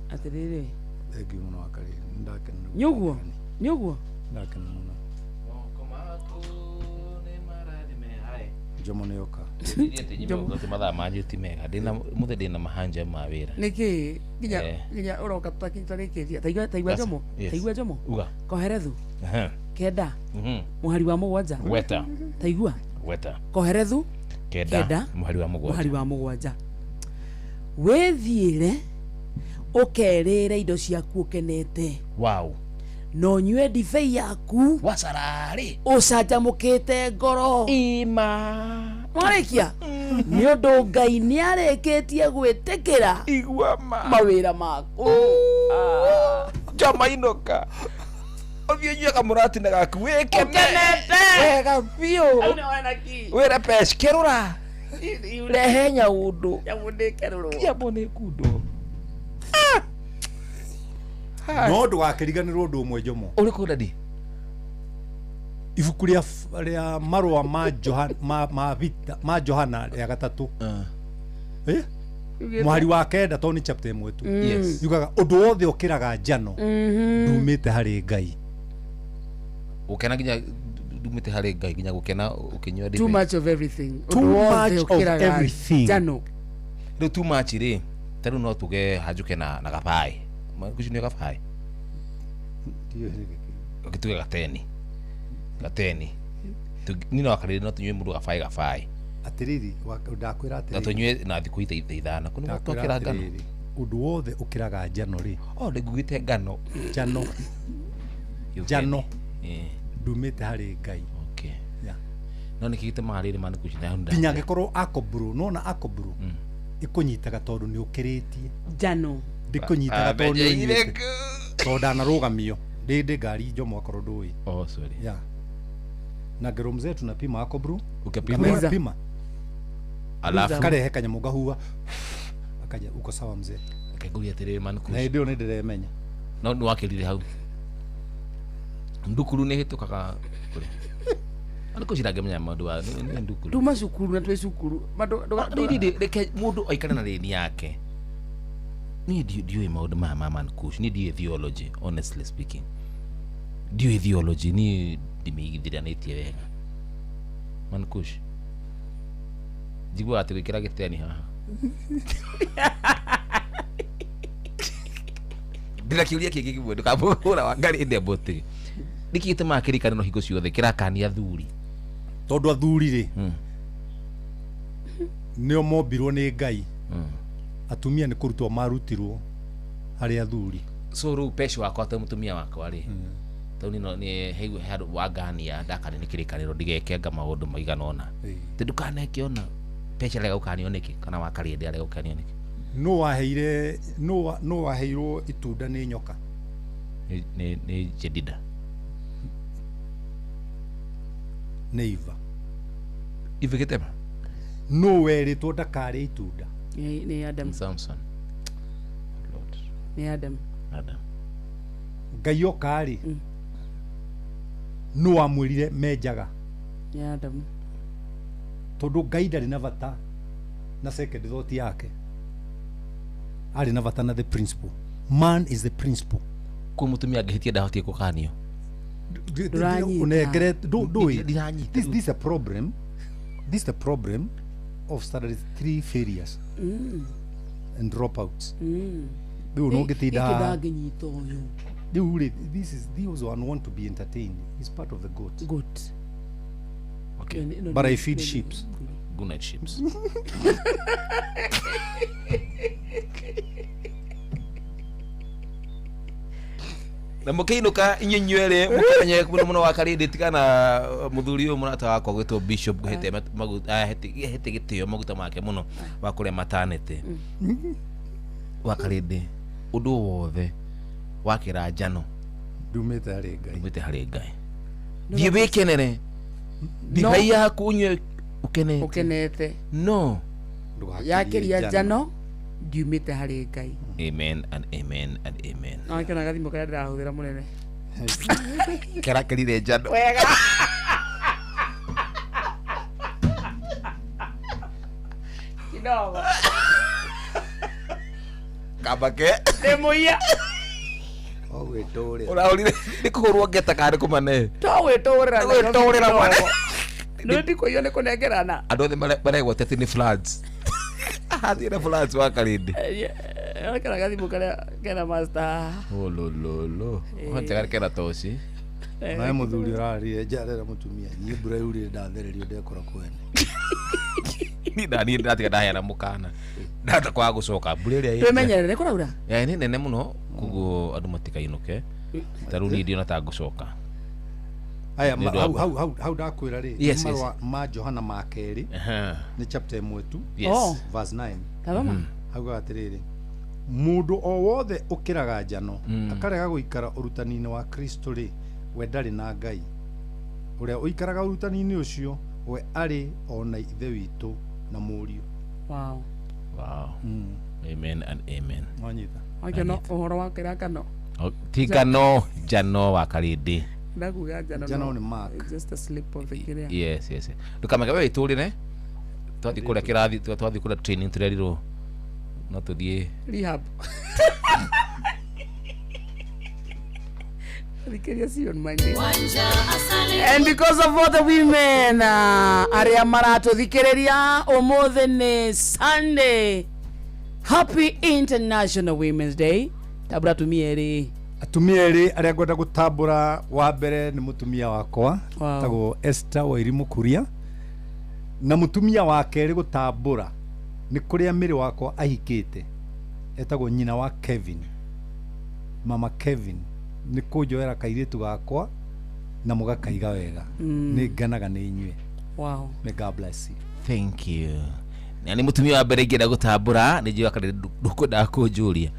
atiriri. Thank you muno akari. Ndakena. Nyuguo. Nyuguo. Ndakena muno. Moko maku ni marathime hai. Jomo nĩ oka. Jomo mathaa manyu ti mega. Ndina muthe ndina mahanja ma wĩra. Nĩkĩ nginya nginya ũroka tũtarĩkĩria. Taigua Jomo. Taigua Jomo. Uga. Koherethu. Kenda. Mũhari wa mũgwanja. Gweta. Taigua. Gweta. Koherethu kenda mũhari wa mũgwanja. Mũhari wa mũgwanja. Wĩthiĩre ũkerĩre indo ciaku ũkenete. Wow. Na ũnyue ndibei yaku. Wacararĩ. Ũcanjamũkĩte ngoro. Ima. Mwarĩkia? Nĩ ũndũ Ngai nĩarĩkĩtie gwĩtĩkĩra. Igua ma. Mawĩra maku. Jama inoka. Ũthiĩ ũnyue kamũratina gaku wĩkene. Ũkenete. Wega biũ. Wĩre peci kĩrũra. Rehe nyaũndũ. Nyamũ nĩ kĩrũrwo. Nyamũ nĩ kundwo. No ndũgakĩriganĩrwo ũndũ ũmwe Jomo. Ũrĩkũ dadi? Ibuku rĩa marũa ma Johana ma Johana rĩa gatatũ. Mũhari wa kenda tondũ nĩ chapter ĩmwe tu. Yugaga ũndũ wothe ũkĩraga njano ndumĩte harĩ Ngai. Ũkena nginya ndumĩte harĩ Ngai nginya gũkena ũkĩnyua ndibei. Too much of everything. Too much of everything. Njano. Rĩu too much rĩ ta rĩu no tuge hanjũke na gabaĩ. Kucio nĩ gabaĩ. Tuge gateni. Gateni. Niĩ no akarĩrĩ no tũnyue mũndũ gabaĩ gabaĩ. Atĩrĩrĩ ndakwĩra atĩrĩrĩ. Na tũnyue na thikũ ithano. Kũ nĩguo twakĩra ngano. Ũndũ wothe ũkĩraga njano rĩ. Oh ndĩngugĩte ngano. Njano. Njano. Ndumĩte harĩ Ngai. Okay. Yeah. No nĩkĩ gĩtũmaga rĩrĩ mani kucio na nginya angĩkorwo akobru nona akobru. Ĩkũnyitaga tondũ nĩ ũkĩrĩtie. Njano. Ndĩkũnyitaga tondũ nĩ ũnyuĩte. Tondũ ndanarũgamio. Ndĩ ngari njomo akorwo ndũĩ. Oh, sorry. Yeah. Na ngero mzee tunapima ako bro. Ukapima? Ngamwĩra, Pima. Alafu Karehe kanyamũ ngahuha. Akaja uko sawa mzee. Akĩngũria atĩrĩrĩ man Na hĩndĩ ĩyo nĩ ndĩremenya. No nĩ wakĩrire hau. Ndukuru nĩ ĩhĩtũkaga kũrĩ. Man Kush ndangĩmenya maũndũ wa nĩ ndukuru. Tuma cukuru na twĩ cukuru. Reke mũndũ aikare na rĩni yake. Niĩ ndiũĩ maũndũ maya ma Man Kush. Niĩ ndiũĩ theology, honestly speaking. Ndiũĩ theology, niĩ ndimĩigithiranĩtie wega. Man Kush. Njiguaga atĩ gwĩkĩra gĩteni haha. Ndĩna kĩũria kĩngĩ kĩmwe ndũkamũhũra wa ngarĩ ndembũtĩ. Nĩkĩ gĩtũmaga kĩrĩkanĩro hingo ciothe kĩrakania athuri? Tondũ athuri rĩ nĩo mombirwo nĩ Ngai. Atumia nĩ kũrutwo marutirwo harĩ athuri. So rĩu pesho wakwa ta mũtumia wakwa rĩ tondũ nĩ nĩ he handũ wangania ndakania nĩ kĩrĩkanĩro ndigeke maũndũ maigana ũna. Tĩ ndũkaneke ona pesho arega gũkanio nĩkĩ kana wakarĩndĩ arega gũkanio nĩkĩ? Nũ waheire nũ waheirwo itunda nĩ nyoka? Nĩ Jedida. Nĩ Eva. Eva gĩtema? Nũ werĩtwo ndakarĩe itunda? Nĩ Adam. Samson. Nĩ Adam. Adam. Ngai oka rĩ nũ wamwĩrire menjaga? Nĩ Adam. Tondũ Ngai ndarĩ na bata na second thought yake. Arĩ na bata na the principle. Man is the principle. Kwĩ mũtumia angĩhĩtia ndahotie gũkanio. Unengere ndũĩ. This is a problem. This is the problem of standard 3 failures and dropouts. Rĩu no ngĩtinda Gĩkĩ ndangĩnyita ũyũ. Rĩu rĩ, this is those one want to be entertained. Is part of the goat. Goat. Okay. But I feed sheep. Good night sheep. Na mũkĩinũka inyuĩ inyuerĩ mũkĩmenye mũno mũno wa karĩndĩ tigana mũthuri ũyũ mũrata wakwa gwĩtwo Bishop ngũhete maguta hete gĩtĩo maguta make mũno wa kũrĩa matanĩte wa karĩndĩ ũndũ wothe wakĩra njano ndumĩte harĩ Ngai. Ndumĩte harĩ Ngai. Thiĩ wĩkenere ndibei yaku ũnyue ũkenete. Ũkenete. No Yakĩria njano ndiumĩte harĩ Ngai. Amen and amen and amen. No kena gathimo karĩa ndĩrahũthĩra mũnene. Kerakĩrire njano. Wega. Kidogo. Kambake. Ndĩ mũiya. Ogwĩtũrĩra. Ũrahũrire nĩ kũhũrwo ngeta kana nĩ kũmane? To gwĩtũrĩra. Nĩ gwĩtũrĩra mwana. Nĩ ndikũiywo nĩ kũnengerana. Andũ othe maregwate atĩ nĩ floods. Athiĩ na floods wa karĩndĩ. Kena gathimũ karĩa kena master. Olololo. Wanjega kena toci. Nawe mũthuri ũrarire njarera mũtumia niĩ mbura yurire ndathererio ndekora kwene. Niĩ ndaniĩ ndatiga ndaheana mũkana. Ndahota kwaga gũcoka mbura ĩrĩa Twĩmenyerere kũraura. Nĩ nene mũno koguo andũ matikainũke. Ta rĩu niĩ ndiona ta ngũcoka. Aya hau ndakwĩra rĩ marũa ma Johana ma kerĩ nĩ chapter 1 tu. Verse 9. Tathoma. Haugaga atĩrĩrĩ mũndũ o wothe ũkĩraga njano akarega gũikara ũrutani-inĩ wa Kristo rĩ we ndarĩ na Ngai. Ũrĩa ũikaraga ũrutani-inĩ ũcio we arĩ o na Ithe witũ na Mũriũ. Wow. Wow. Amen and amen. Wanyita. Wakĩona ũhoro wa kĩrakano. Ti ngano njano wa karĩndĩ. Ndakuga njano. Njano nĩ mark. Just a slip of the kĩrĩa. Yes, yes. Ndũkamake we wĩtũrĩre. Twathiĩ kũrĩa kĩrathi, twathiĩ kũrĩa training tũrerirwo no tũthiĩ rehab. See you on Monday. And because of all the women aria maratũthikĩrĩria ũmũthĩ nĩ Sunday. Happy International Women's Day. Tambũra atumia erĩ. Atumia erĩ arĩa ngwenda gũtambũra wa mbere nĩ mũtumia wakwa tagwo Esther Wairimu Kuria na mũtumia wa kerĩ gũtambũra nĩ kũrĩa mĩrĩ wakwa ahikĩte etagwo nyina wa Kevin, Mama Kevin, nĩ kũnjoera kairĩtu gakwa na mũgakaiga wega. Nĩ nganaga nĩ inyuĩ. Wow. May God bless you. Thank you. Na nĩ mũtumia wa mbere ingĩenda gũtambũra nĩ njũĩ kana ndũkwendaga kũnjũria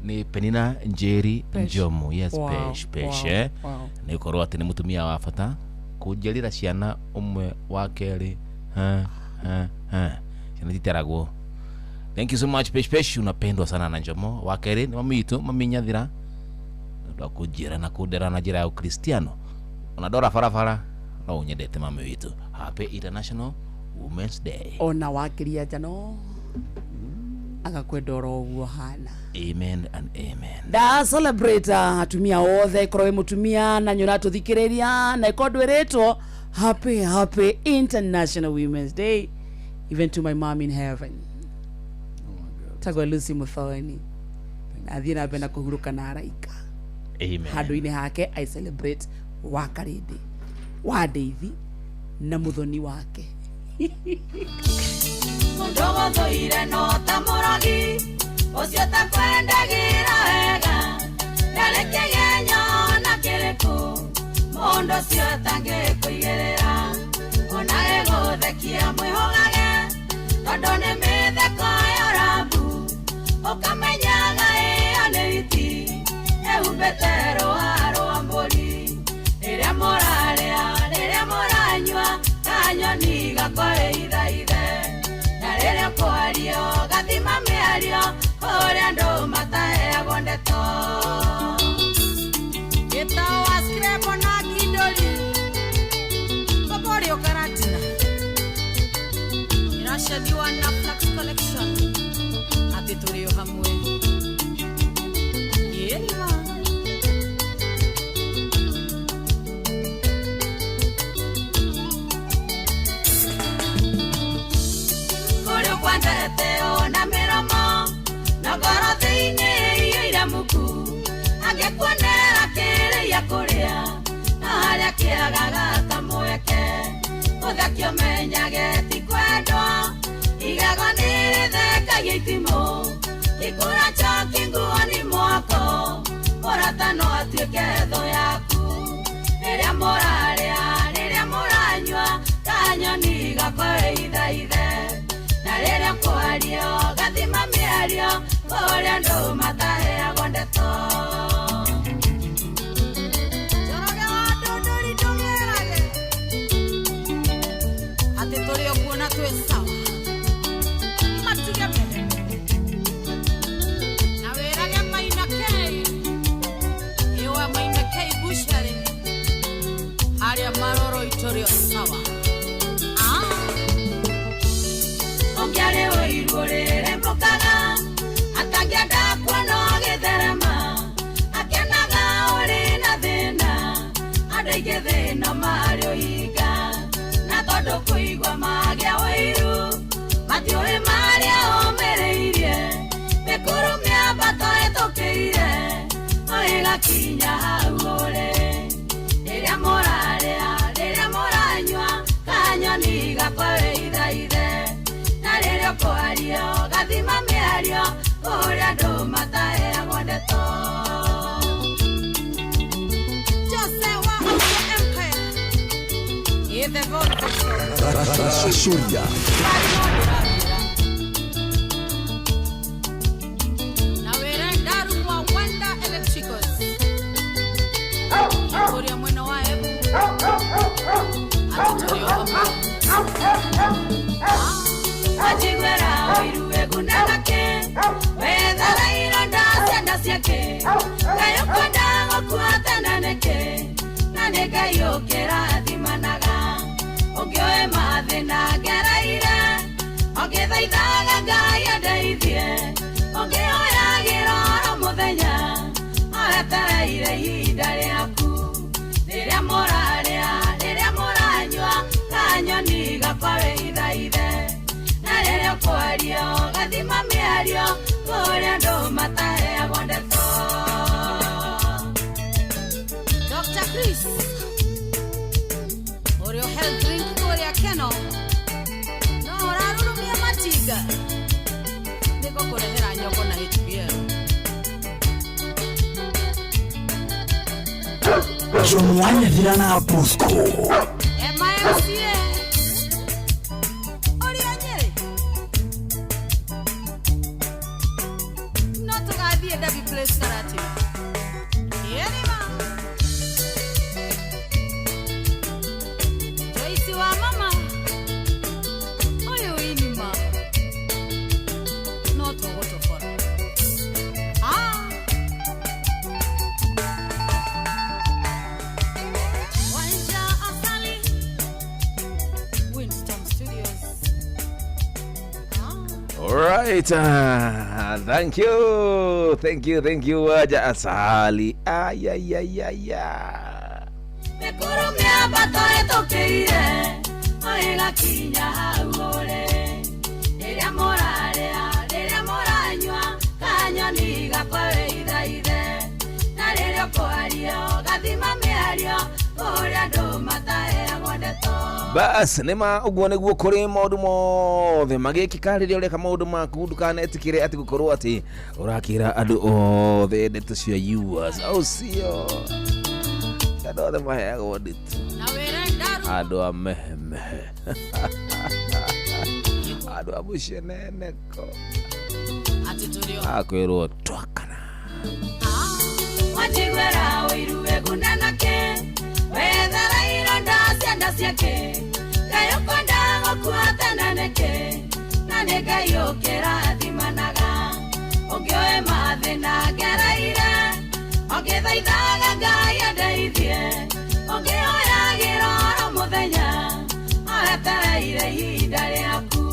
nĩ Penina Njeri Pesh. Njomo. Yes, Wow, Pesh, Pesh, wow, eh. wow. Nĩ gũkorwo atĩ nĩ mũtumia wa bata kũnjiarĩra ciana ũmwe wa kerĩ, ha, ha, ha. Ciana ititaragwo. Thank you so much Pesh. Pesh, unapendwa sana na Njomo. Wa kerĩ nĩ mami witũ, mami Nyathira, nĩ ũndũ wa kũnjiara na kũndera na njĩra ya ũkristiano. Ona ndora barabara no ũnyendete mami witũ. Happy International Women's Day. Ona wakĩria njano agakwenda oro ũguo hana. Amen and amen. Nda celebrate atumia othe, korwo wĩ mũtumia na nĩ ũratũthikĩrĩria na ĩkorwo ndwĩrĩtwo, happy happy International Women's Day, even to my mom in heaven tagwo Lucy Muthoni, athiĩ na mbere na kũhurũka na araika. Amen. Handũ-inĩ hake I celebrate wa Karĩndĩ wa Ndeithi na mũthoni wake. Mũndũ gũthũire no ta mũrogi ũcio takwendagĩra wega ndarĩ kĩgenyo na kĩrĩkũ mũndũ ũcio atangĩkũigĩrĩra ona gĩgũthekia mwĩhũgage tondũ nĩ mĩtheko ya ũrambu ũkamenyaga ĩyo nĩ hiti ĩhumbĩte rũa rwa mbũri rĩrĩa mũrarĩa rĩrĩa mũranyua kanyoni gakwaithaithe na rĩrĩa kwario gathima mĩario kũrĩa andũ mataheagwo ndeto. Gĩtao wa Scrabble na Kindori Boborio Karatina iracethiwa na Flax Collection atĩ tũrĩ o hamwe. Ĩna kũrĩ ũkwendete ona mĩromo na ngoro thĩinĩ iyũire muku angĩkuonera kĩrĩa kũrĩa na harĩa kĩagaga ta mweke ũthekio menyage ti kwendwo igego nĩ rĩthekagia itimũ ikũra njoki nguo-nĩ mwako mũrata no atuĩke thũ yaku rĩrĩa mũrarĩa rĩrĩa mũranyua kanyoni gakwaithaithe na rĩrĩa kwario gathima mĩario kũrĩa andũ mataheagwo ndeto. Njoroge wa Ndũndũri ndũmĩrage atĩ tũrĩ o kuo na twĩ sawa matige mbere na wĩrage Maina K ĩwa Maina K Bushari harĩa maroro itũrĩ o sawa. Ũngĩarĩ ũiru ũrĩrĩmbũkaga atangĩenda kuona ũgĩtherema akenaga ũrĩ na thĩna andũ aingĩ thĩna marĩ ũhinga na tondũ kũigua magĩa ũiru matiũĩ marĩa ũmĩrĩirie mĩkuru mĩambato ĩtũkĩire no ĩgakinya hau ũrĩ rĩrĩa mũrarĩa rĩrĩa mũranyua kanyoni gakwaithaithe na rĩrĩa kwario gathima mĩario kũrĩa andũ mataheagwo ndeto. Jose wa Auto Empire Ithe vote. Racũria. Na wĩre Ndaru wa Wanda Electricals kũrĩa mwena wa Embu atĩ tũrĩ o hamwe. Wajiguĩra ũiru wĩguna nakĩ wethara ironda ciana ciake Ngai ũkwenda gũkua tene nĩkĩ na nĩ Ngai ũkĩrathimanaga ũngĩoe mathĩna ngereire ũngĩthaithaga Ngai andeithie ũngĩhoyagĩra oro mũthenya oetereire ihinda rĩaku rĩrĩa mũrarĩa rĩrĩa mũranyua kanyoni gakwaithaithe na rĩrĩa kwario gathima mĩario kũrĩa andũ mataheagwo ndeto. Dr. Chris ũrĩa health drink kũrĩa Keno no ũrarurumia matinga nĩgũkũrehera nyongo na HBL. Jomwanyathira na Bosco. Emma MCA ũrĩa Nyĩrĩ. Place Karate. Yerima. Joyce wa mama. Oyo inima. No to for. Ah. Wanja Asali. Winston Studios. All right. Thank you. Thank you. Thank you. Waja Asali. Ay, ay, ay, ay, ay. Mĩkuru mĩambato ĩtũkĩire ĩgakinya hau ũrĩ rĩrĩa mũrarĩa rĩrĩa mũranyua kanyoni gakwa wĩithaithe na rĩrĩa ũkwaria ũgathima mĩario kũrĩa andũ mataheagwo ndeto. Bas nĩma ũguo nĩguo kũrĩ maũndũ mothe magĩkĩka rĩrĩa ũreka maũndũ maku ndũkanetĩkĩre atĩ gũkorwo atĩ ũrakĩra andũ othe ndeto cia yours au sio? Andũ othe maheagwo ndeto Na wĩre ndaru. andũ a mehemehe andũ a mũceneneko Atĩ tũrĩ o. akwĩrwo twakana. Wajiguĩra ũiru wĩguna nake wethera ironda cianda ciake Ngai ũkwenda gũkua tene nĩkĩ na nĩ Ngai ũkĩrathimanaga ũngĩoe mathĩna ngereire ũngĩthaithaga Ngai andeithie ũngĩhoyagĩra oro mũthenya oetereire ihinda rĩaku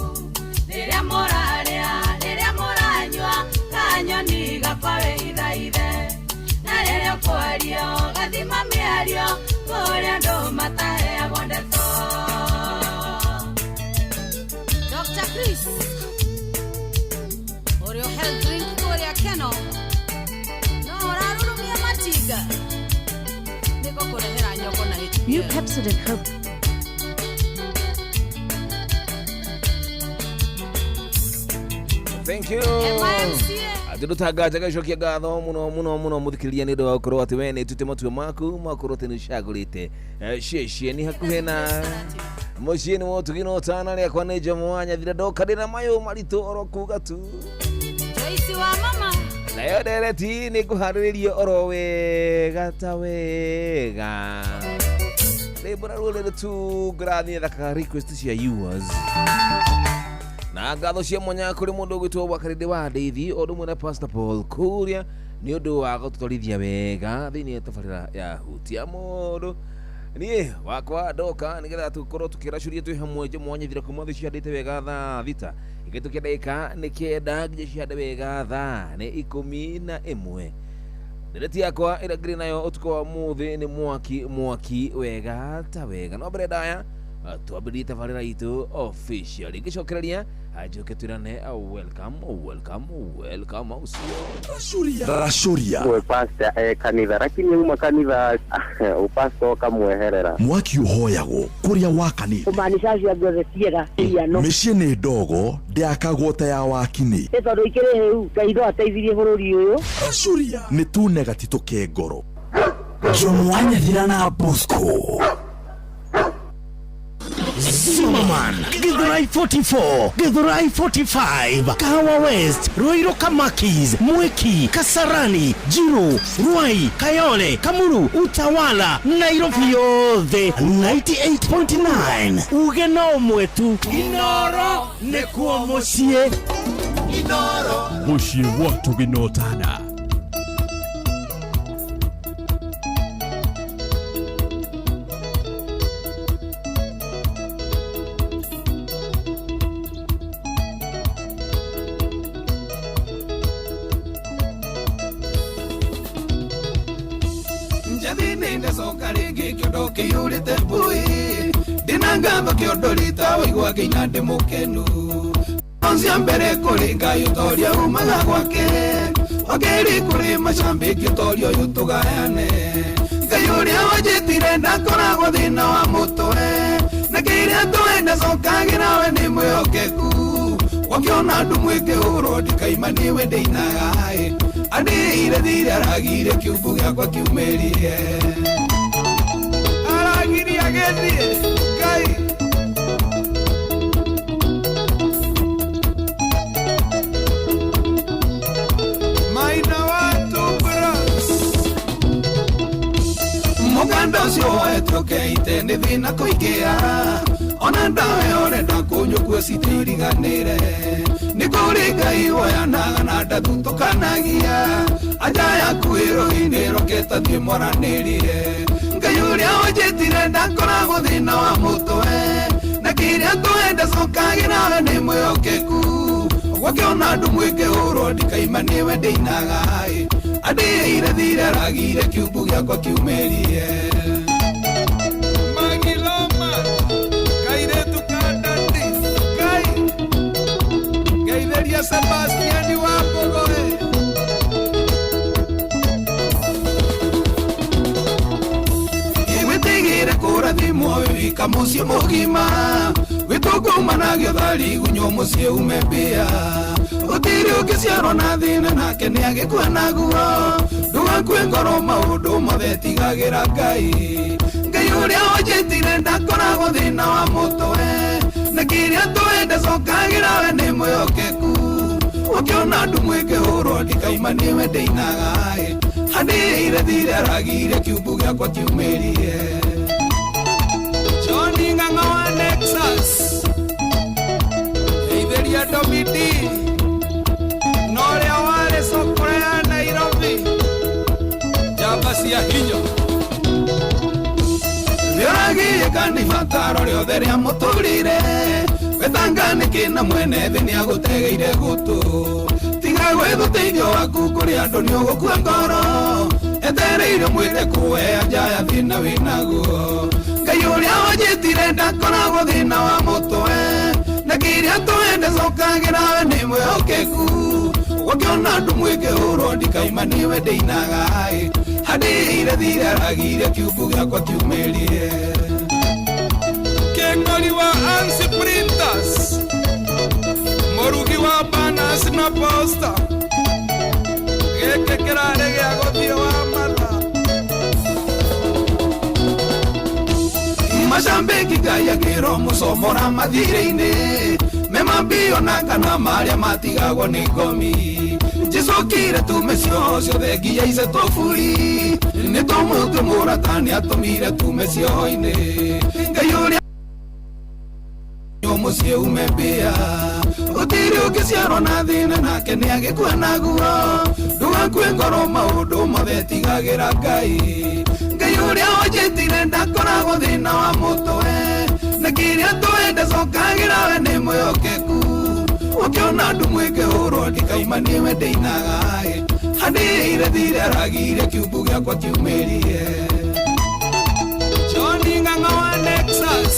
rĩrĩa mũrarĩa rĩrĩa mũranyua kanyoni gakwa wĩithaithe na rĩrĩa ũkwaria ũgathima mĩario kũrĩa andũ mataheagwo ndeto. Dr. Chris. Ũrĩa health drink kũrĩa Keno. No ũrarurumia matinga. Nĩngũkũrehera nyongo na HPL. New Pepsodent Herb. Thank you. MIMCA. Atĩ ndũtangaja gacokia ngatho mũno mũno mũno mũthikĩrĩria nĩ ũndũ wa gũkorwo atĩ we nĩ tute matua maku makorwo atĩ nĩ ũcagũrĩte ceceni hakuhĩ na mũciĩ nĩ wotugi na ũtana rĩakwa nĩ Jomo wa Nyathira ndoka ndĩna mayũ maritũ oro kuga tu. Joyce wa mama. Nayo ndereti nĩ ngũharĩrĩrio oro wega ta wega rĩmbo na ruo rĩrĩ tu ngũrathiĩ thakaga request cia yours na ngatho cia mwanya kũrĩ mũndũ ũgwĩtwo Wakarĩndĩ wa Ndeithi o ũndũ ũmwe na Pastor Paul Kuria nĩ ũndũ wa gũtũtwarithia wega thĩinĩ wa tabarĩra ya Hutia Mũndũ. Niĩ wakwa ndoka nĩgetha tũkorwo tũkĩracũria twĩ hamwe Jomo wa Nyathira kuma thĩ cihandĩte wega thaa 6 igĩtũkia ndagĩka nĩ 9 nginya cihande wega thaa nĩ 11. Ndereti yakwa ĩrĩa ngĩrĩ nayo ũtukũ wa mũthĩ nĩ mwaki mwaki wega ta wega no mbere ndaya twambĩrĩrie tabarĩra itũ officially ngĩcokereria njoke twĩrane welcome welcome welcome au sio? Racũria. Gwe pastor kanitha lakini uma kanitha upastor ukamweherera. Mwaki ũhoyagwo kũrĩa wakanĩte. Kumaanisha acio angĩ othe tiega iano. Mĩciĩ nĩ ndogo ndĩakagwo ta ya wakini. Nĩ tondũ ikĩrĩ hĩu Ngai no ateithirie bũrũri ũyũ. Racũria. Nĩ tune gatitũ ke ngoro. Jomo wa Nyathira na Bosco. Zimmerman, Githurai 44, Githurai 45, Kahawa West, Ruiru Kamakis, Mwiki, Kasarani, Jiru, Ruai, Kayole, Kamuru, Utawala, Nairobi yothe 98.9. Uge no mwetu Inoro nĩkuo mũciĩ. Inoro Mũciĩ wa tũginotana. Njathini ndacoka rĩngĩ kĩondo kĩiyũrĩte mbui ndĩna ngatho kĩondo rita waigua ngĩina ndĩ mũkenu cia mbere kũrĩ Ngai ũtoria umaga gwake wa kerĩ kũrĩ macambĩki ũtoria ũyũ tũgayane Ngai ũrĩa wanjĩtire ndakoragwo thĩna wa mũtwe na kĩrĩa tũĩ ndacokagĩra we nĩ mwĩhokeku wakiona andũ mwĩkĩhũrwo ndikaima nĩwe ndĩinaga andĩire thirĩ aragire kĩumbu gĩakwa kiumĩrie aragirie agĩthiĩ Ngai. Maina watu Nĩ thĩna kũingĩa ona ndawa ũrenda kũnyua citiriganĩre nĩ kũrĩ Ngai woyanaga na ndathutũkanagia anja yaku ĩrũinĩ roketa thiĩ mwaranĩrie Ngai ũrĩa wanjĩtire ndakoragwo thĩna wa mũtwe na kĩrĩa twenda cokagĩra we nĩ mwĩhokeku gwakĩona andũ mwĩkĩhũrwo ndikaima nĩwe ndĩinaga andĩire thire ragire kiumbu gĩakwa kiumĩrie Magiloma kairetu ka dadi Ngai ngeithĩria Sebastiani wa Mbogoe Wĩtigĩre kũrathimwo wĩ wika mũciĩ mũgima wĩtũngũmanagio thari gunywo mũciĩ ume mbĩa gũtirĩ ũngĩciarwo na thĩna nake nĩagĩkua naguo ndũgakue ngoro maũndũ mothe tigagĩra Ngai Ngai ũrĩa wanjĩtire ndakoragwo thĩna wa mũtwe na kĩrĩa twenda cokagĩra we nĩ mwĩhokeku ũkĩona andũ mwĩkĩhũrwo ndikaima nĩwe ndĩinaga handĩire thire ragire kiumbu gĩakwa kiumĩrie Johnny Ng'ang'a wa Nexus ngeithĩria Domidi na ũrĩa warĩ cukuru ya Nairobi njamba cia hinyo Nĩũragiĩka nĩ ibataro rĩothe rĩa mũtũrĩre wetanga nĩkĩ na mwene thĩ nĩagũtegeire gũtũ tiga gwetha ũteithio waku kũrĩ andũ nĩũgũkua ngoro etereire mwĩte kũwe anja ya thĩna wĩnaguo Ngai ũrĩa wanjĩtire ndakoragwo thĩna wa mũtwe na kĩrĩa twenda cokagĩra we nĩ mwĩhokeku gwakĩona andũ mwĩkĩhũrwo ndikaima nĩwe ndĩinaga handĩire thire ragire kiumbu gĩakwa kiumĩrie Kengoli wa Ansi Printers mũrugi wa banners na poster gĩkĩ kĩrarĩ gĩa gũthiĩ wa matha macambĩki Ngai akĩrwo mũcomora mathirĩ-inĩ memambio na kana marĩa matigagwo nĩ ngomi njĩcokire tume cioho ciothe nginya icetwo buri nĩ tũmũtwe mũrata nĩatũmire tume cioho-inĩ Ngai ũrĩa mũciĩ ume mbĩa gũtirĩ ũngĩciarwo na thĩna nake nĩagĩkua naguo ndũgakue ngoro maũndũ mothe tigagĩra Ngai Ngai ũrĩa wanjĩtire ndakoragwo thĩna wa mũtwe na kĩrĩa twenda cokagĩra we nĩ mwĩhokeku ũkĩona andũ mwĩkĩhũrwo ndikaima nĩwe ndĩinaga handĩire thire ragire kiumbu gĩakwa kiumĩrie Johnny Ng'ang'a wa Nexus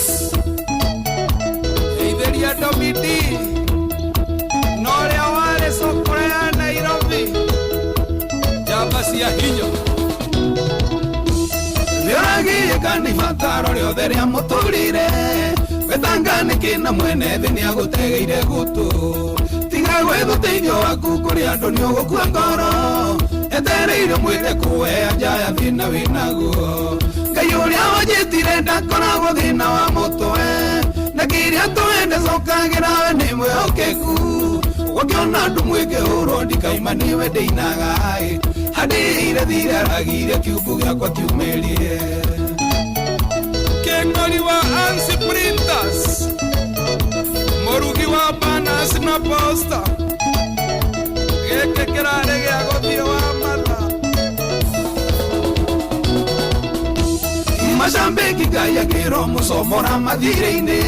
ngeithĩria Domidi na ũrĩa warĩ cukuru ya Nairobi njamba cia hinyo Nĩũragiĩka nĩ ibataro rĩothe rĩa mũtũrĩre wetanga nĩkĩ na mwene thĩ nĩagũtegeire gũtũ tiga gwetha ũteithio waku kũrĩ andũ nĩũgũkua ngoro etereire mwĩte kũwe anja ya thĩna wĩnaguo Ngai ũrĩa wanjĩtire ndakoragwo thĩna wa mũtwe na kĩrĩa twenda cokagĩra we nĩ mwĩhokeku gwakĩona andũ mwĩkĩhũrwo ndikaima nĩwe ndĩinaga handĩire thire ragire kiumbu gĩakwa kiumĩrie Kengoli wa Ansi Printers mũrugi wa banners na poster gĩkĩ kĩrarĩ gĩa gũthiĩ wa matha macambĩki Ngai akĩrwo mũcomora mathirĩ-inĩ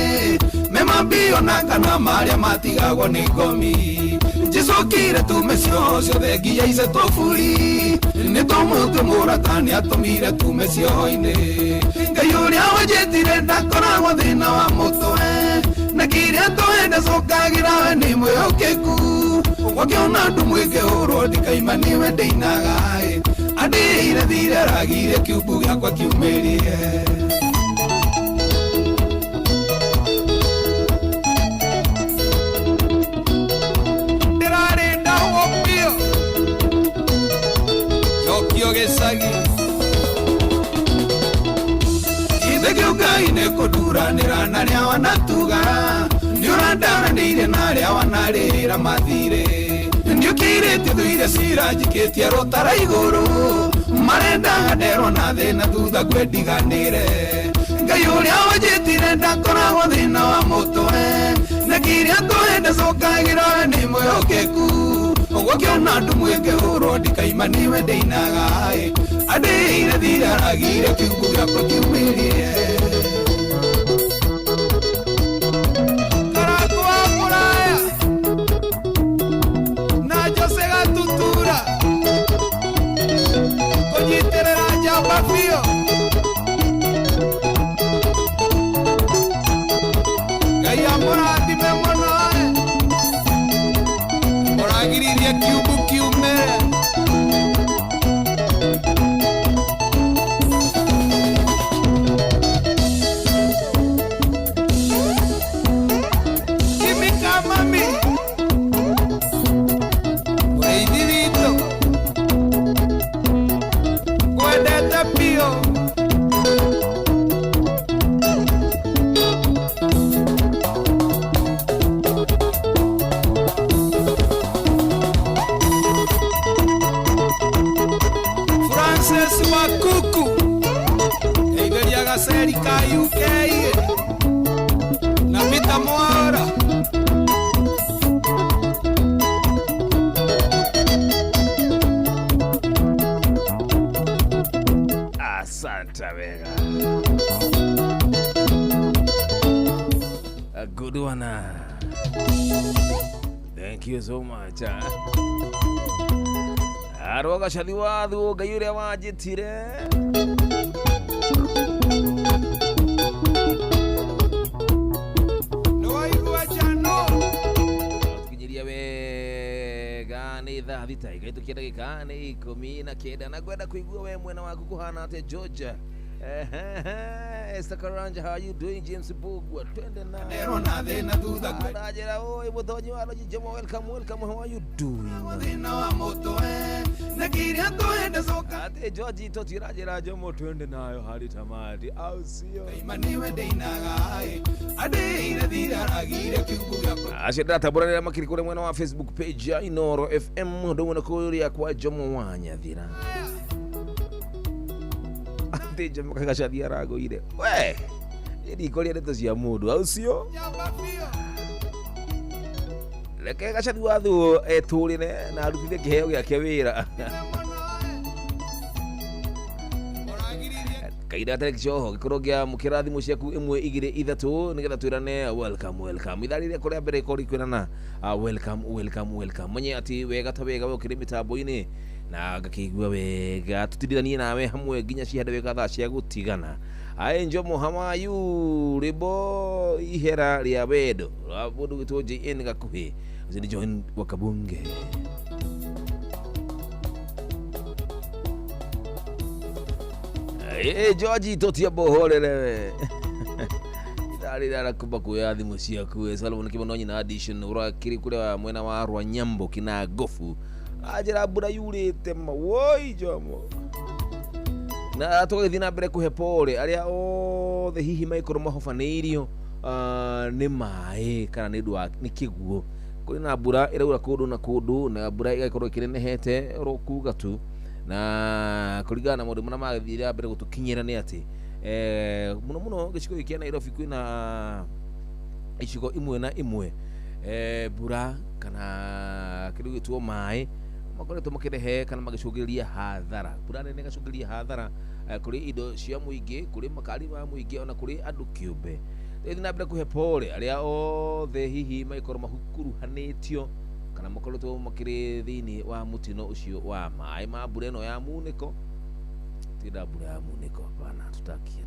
memambio na kana marĩa matigagwo nĩ ngomi njĩcokire tume cioho ciothe nginya icetwo buri nĩ tũmũtwe mũrata nĩatũmire tume cioho-inĩ Ngai ũrĩa wanjĩtire ndakoragwo thĩna wa mũtwe na kĩrĩa twenda cokagĩra we nĩ mwĩhokeku gwakĩona andũ mwĩkĩhũrwo ndikaima nĩwe ndĩinaga andĩire thire ragire kiumbu gĩakwa kiumĩrie Ndĩrarĩ ndahwo biũ njokio gĩcagi Ithe kĩũngai nĩ kũnduranĩra na arĩa wanatuga nĩũrandaranĩire na arĩa wanarĩra mathirĩ nĩũkirĩtie thũire cira njikĩtie rũtara igũrũ marendaga nderwo na thĩna thutha kwendiganĩre Ngai ũrĩa wanjĩtire ndakoragwo thĩna wa mũtwe na kĩrĩa twende cokagĩra nĩ mwĩhokeku ũguo kĩona andũ mwĩngĩhũrwo ndikaima nĩwe ndĩinaga andĩire thiraragire kiugo gĩakwa kiumĩrie Karatu wa kũraya na Jose Gatutura kũnyitĩrĩra njamba biũ Ngai amũrathime mũno mũragiririe kiumbu kiumĩre Kimika mami mũrĩithi witũ ngwendete biũ Francis Wakuku eigeria gaceri ka UK na Peter Mwaura Asante wega. A good one. Thank you so much. Arwoga cathi wathu Ngai ũrĩa wanjĩtire nĩwaigua njano tukinyiria wega nĩ thaa thita ikaitũkia ndagĩka nĩ 19 na ngwenda kũigua we mwena waku kũhana atĩa Georgia. Esther Karanja, how are you doing? James Bugwa, twende na Ndĩrona thĩna thutha kwe Ndajera oi mũtonyi wa Roji Jomo, welcome, welcome, how are you doing? Thĩna wa mũtwe na kĩrĩa twende coka Ate George tũtirajĩra Jomo twende nayo hadi tamati au sio? Ima nĩwe ndĩinaga andĩire thiraragire kiugo gĩakwa Acio ndĩratambũranĩra makiri kũrĩ mwena wa Facebook page ya Inoro FM ũndũ ũmwe na kũrĩa kwa Jomo wa Nyathira. Atĩ Jomo kagacathi aragũire we ndikũria ndeto cia mũndũ au sio? Reke gacathi wathu etũrĩre na arutithie kĩheo gĩake wĩra kaida gatarĩ kĩcoho gĩkorwo ngĩamũkĩra thimũ ciaku 1 2 3 nĩgetha twĩrane welcome welcome ithaa rĩrĩa kũrĩa mbere ĩkorwo ikwĩrana welcome welcome welcome menye atĩ wega ta wega we ũkĩrĩ mĩtambo-inĩ na ngakĩigua wega tũtindithanie nawe hamwe nginya cihande wega thaa cia gũtigana aĩ Njomo hamayu rĩmbo ihera rĩa wendo rwa mũndũ gwĩtwo JN Gakuhĩ ũcio nĩ John wa Kabunge. George totia bohorere we ithaa rĩrĩa arakumba kuoya thimũ ciaku Solomon Kimono nyina addition ũrakĩrĩ kũrĩa mwena wa Rwanyambo kina gofu anjĩra mbura yurĩte ma woi Jomo na tũgagĩthiĩ na mbere kũhe pole arĩa othe hihi magĩkorwo mahobanĩirio nĩ maĩ kana nĩ ũndũ wa nĩ kĩguũ kũrĩ na mbura ĩraura kũndũ na kũndũ na mbura ĩgagĩkorwo ĩkĩnenehete oro kuga tu na kũringana na maũndũ marĩa magĩthiĩ na mbere gũtũkinyĩra nĩ atĩ mũno mũno gĩcigo gĩkĩ kĩa Nairobi kwĩna icigo imwe na imwe mbura kana kĩndũ gĩtwo maĩ makoretwo makĩrehe kana magĩcũngĩrĩria hathara mbura nene ĩgacũngĩrĩria hathara kũrĩ indo cia mũingĩ kũrĩ makari ma mũingĩ ona kũrĩ andũ kĩũmbe tũgĩthiĩ na mbere kũhe pole arĩa othe hihi magĩkorwo makuruhanĩtio kana makoretwo makĩrĩ thĩinĩ wa mũtino ũcio wa maĩ ma mbura ĩno ya munĩko tinda mbura ya munĩko hapana tutakie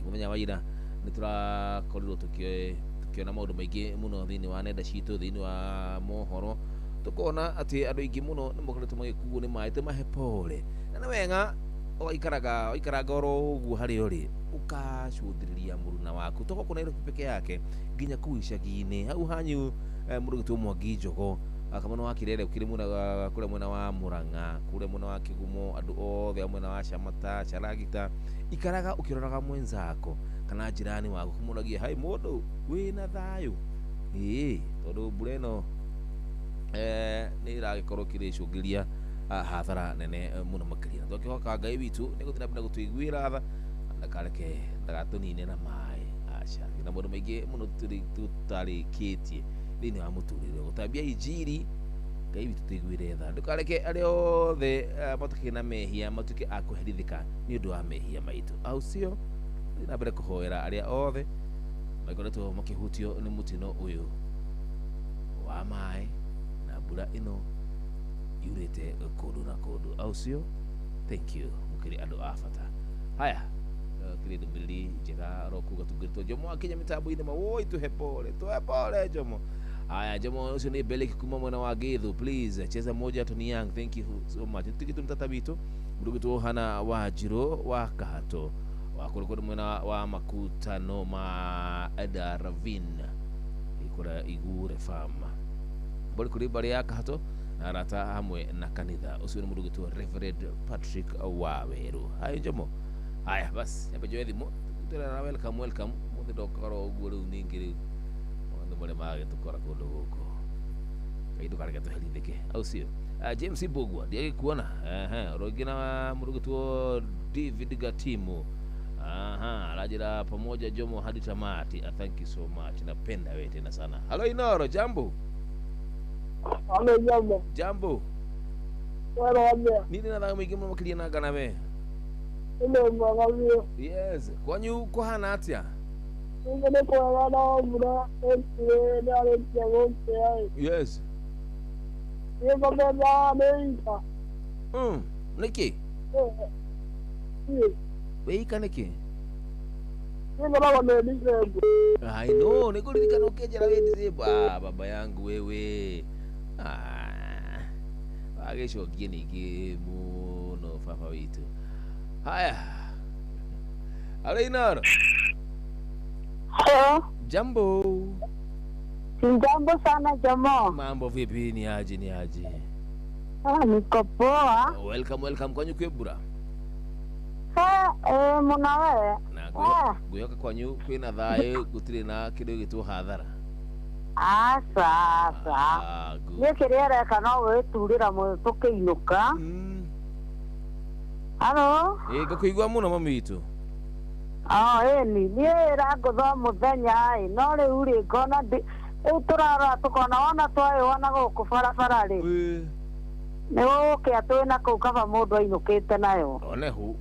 mũthenya wa ira nĩ tũrakorirwo tũkĩona maũndũ maingĩ mũno thĩinĩ wa nenda citũ thĩinĩ wa mohoro tũkona atĩ andũ aingĩ mũno nĩ makoretwo magĩkuo nĩ maĩ tũmahe pole na nĩ wega ũgaikaranga oro ũguo harĩa ũrĩ ũkacũthĩrĩria mũruna waku to gũkũ Nairobi peke yake nginya kũu icagi-inĩ hau hanyu mũndũ gwĩtwo Mwangi Njogo kamwana wa Kirere ũkĩrĩ mwena kũrĩa mwena wa Murang'a kũrĩa mwena wa Kĩgumo andũ othe a mwena wa Camata Caragita ikaraga ũkĩroraga mwenzako kana jirani waku kũmũragia hai mũndũ wĩna thayũ ĩĩ tondũ mbura ĩno nĩ ĩragĩkorwo ĩkĩrĩcũngĩria hathara nene mũno makĩria na twakĩhoka Ngai witũ nĩ gũthiĩ na mbere gũtũiguĩra tha Ndakareke ndagatũnine na maĩ aca na maũndũ maingĩ mũno tũtarĩkĩtie thĩinĩ wa mũtũrĩre gũtambia injiri Ngai witũ tũiguĩre tha ndũkareke arĩa othe matuĩke na mehia matuĩke a kũherithĩka nĩ ũndũ wa mehia maitũ au sio thiĩ na mbere kũhoera arĩa othe makoretwo makĩhutio nĩ mũtino ũyũ wa maĩ na mbura ĩno yurĩte kũndũ na kũndũ au sio thank you mũkĩrĩ andũ a bata haya kĩrĩ ndũmĩrĩri njega rokuga tungĩrĩtwo Jomo akinya mĩtambo-inĩ ma woi tuhe pole tuhe pole Jomo. Haya Jomo ũcio nĩ Beleki kuma mwena wa Githu, please cheza moja Tony Young, thank you so much. Nĩtũtigĩtwo mtata witũ mũndũ Hana wa Njirũ wa Kahato wa kũrĩ mwena wa makutano ma Daravin ikũra Igure farm bori kũrĩ mbarĩ ya Kahato na arata hamwe na kanitha ũcio nĩ mũndũ ũgĩtwo Reverend Patrick Waweru. Haya Jomo, haya basi nyambe njoe thimũ tũrera welcome welcome mũthĩ ndokorwo ũguo rĩu ningĩ rĩu maũndũ marĩa magĩtũkora kũndũ gũkũ Ngai ndũkareke tũherithĩke au sio? James Mbugua ndiagĩkuona ũrongĩ na mũndũ ũgĩtwo David Gatimu. Aha, aranjĩra pamoja Jomo hadi tamati. Thank you so much, napenda wewe tena sana. Halo Inoro, jambo. Halo jambo. Jambo. Nini na thayũ mũingĩ mũno makĩria na ngana we. Yes, kwanyu kũhana atĩa? Yes. Nĩkĩ? Wĩika nĩkĩ? I know, nĩngũririkana ũkĩnjĩra wĩ disabled. Ah, baba yangu wewe. Ah, wagĩcokie ningĩ mũno baba witũ. Haya. Halo Inoro. Hello. Jambo. Jambo sana Jomo. Mambo vipi? Ni aje ni aje? Ah, niko poa. Welcome welcome kwanyu kwĩ mbura. Mũno we. Na ngwĩhoka kwanyu kwĩna thayũ gũtirĩ na kĩndũ gĩtwo hathara. Aca aca. Niĩ kĩrĩa reka no gwĩturĩra tũkĩinũka. Halo. Ĩ ngũkũigua mũno mami witũ. Ĩni niĩ ĩrangũtha mũthenya ĩ no rĩu rĩ ngona rĩu tũrarora tũkona wona twayũa na gũkũ barabara rĩ nĩ gũgũkĩa twĩ na kũu kaba mũndũ ainũkĩte nayo. Onehu.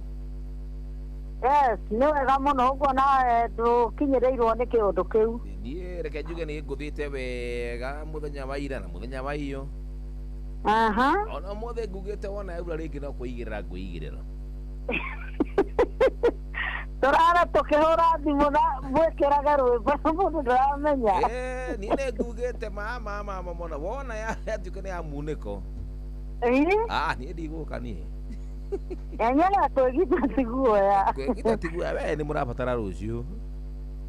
Yes, nĩ wega mũno ũguo nawe ndũkinyĩrĩirwo nĩ kĩũndũ kĩu. Niĩ reke njuge nĩ ngũthĩte wega mũthenya wa ira na mũthenya wa iyo. Aha. Ona ũmũthĩ ngugĩte wona yaura rĩngĩ no kwĩigĩrĩra ngwĩigĩrĩra. Tũrara tũkĩhũra thimũ na mwĩkĩrage rwĩmbo mũndũ ndũramenya. Niĩ nĩ ngugĩte mama mama mona wona yatuĩka nĩ ya munĩko. Ah, niĩ ndigũka niĩ. Enyewe twĩgita tiguoya. Kwĩgita tiguoya we nĩ mũrabatara rũciũ.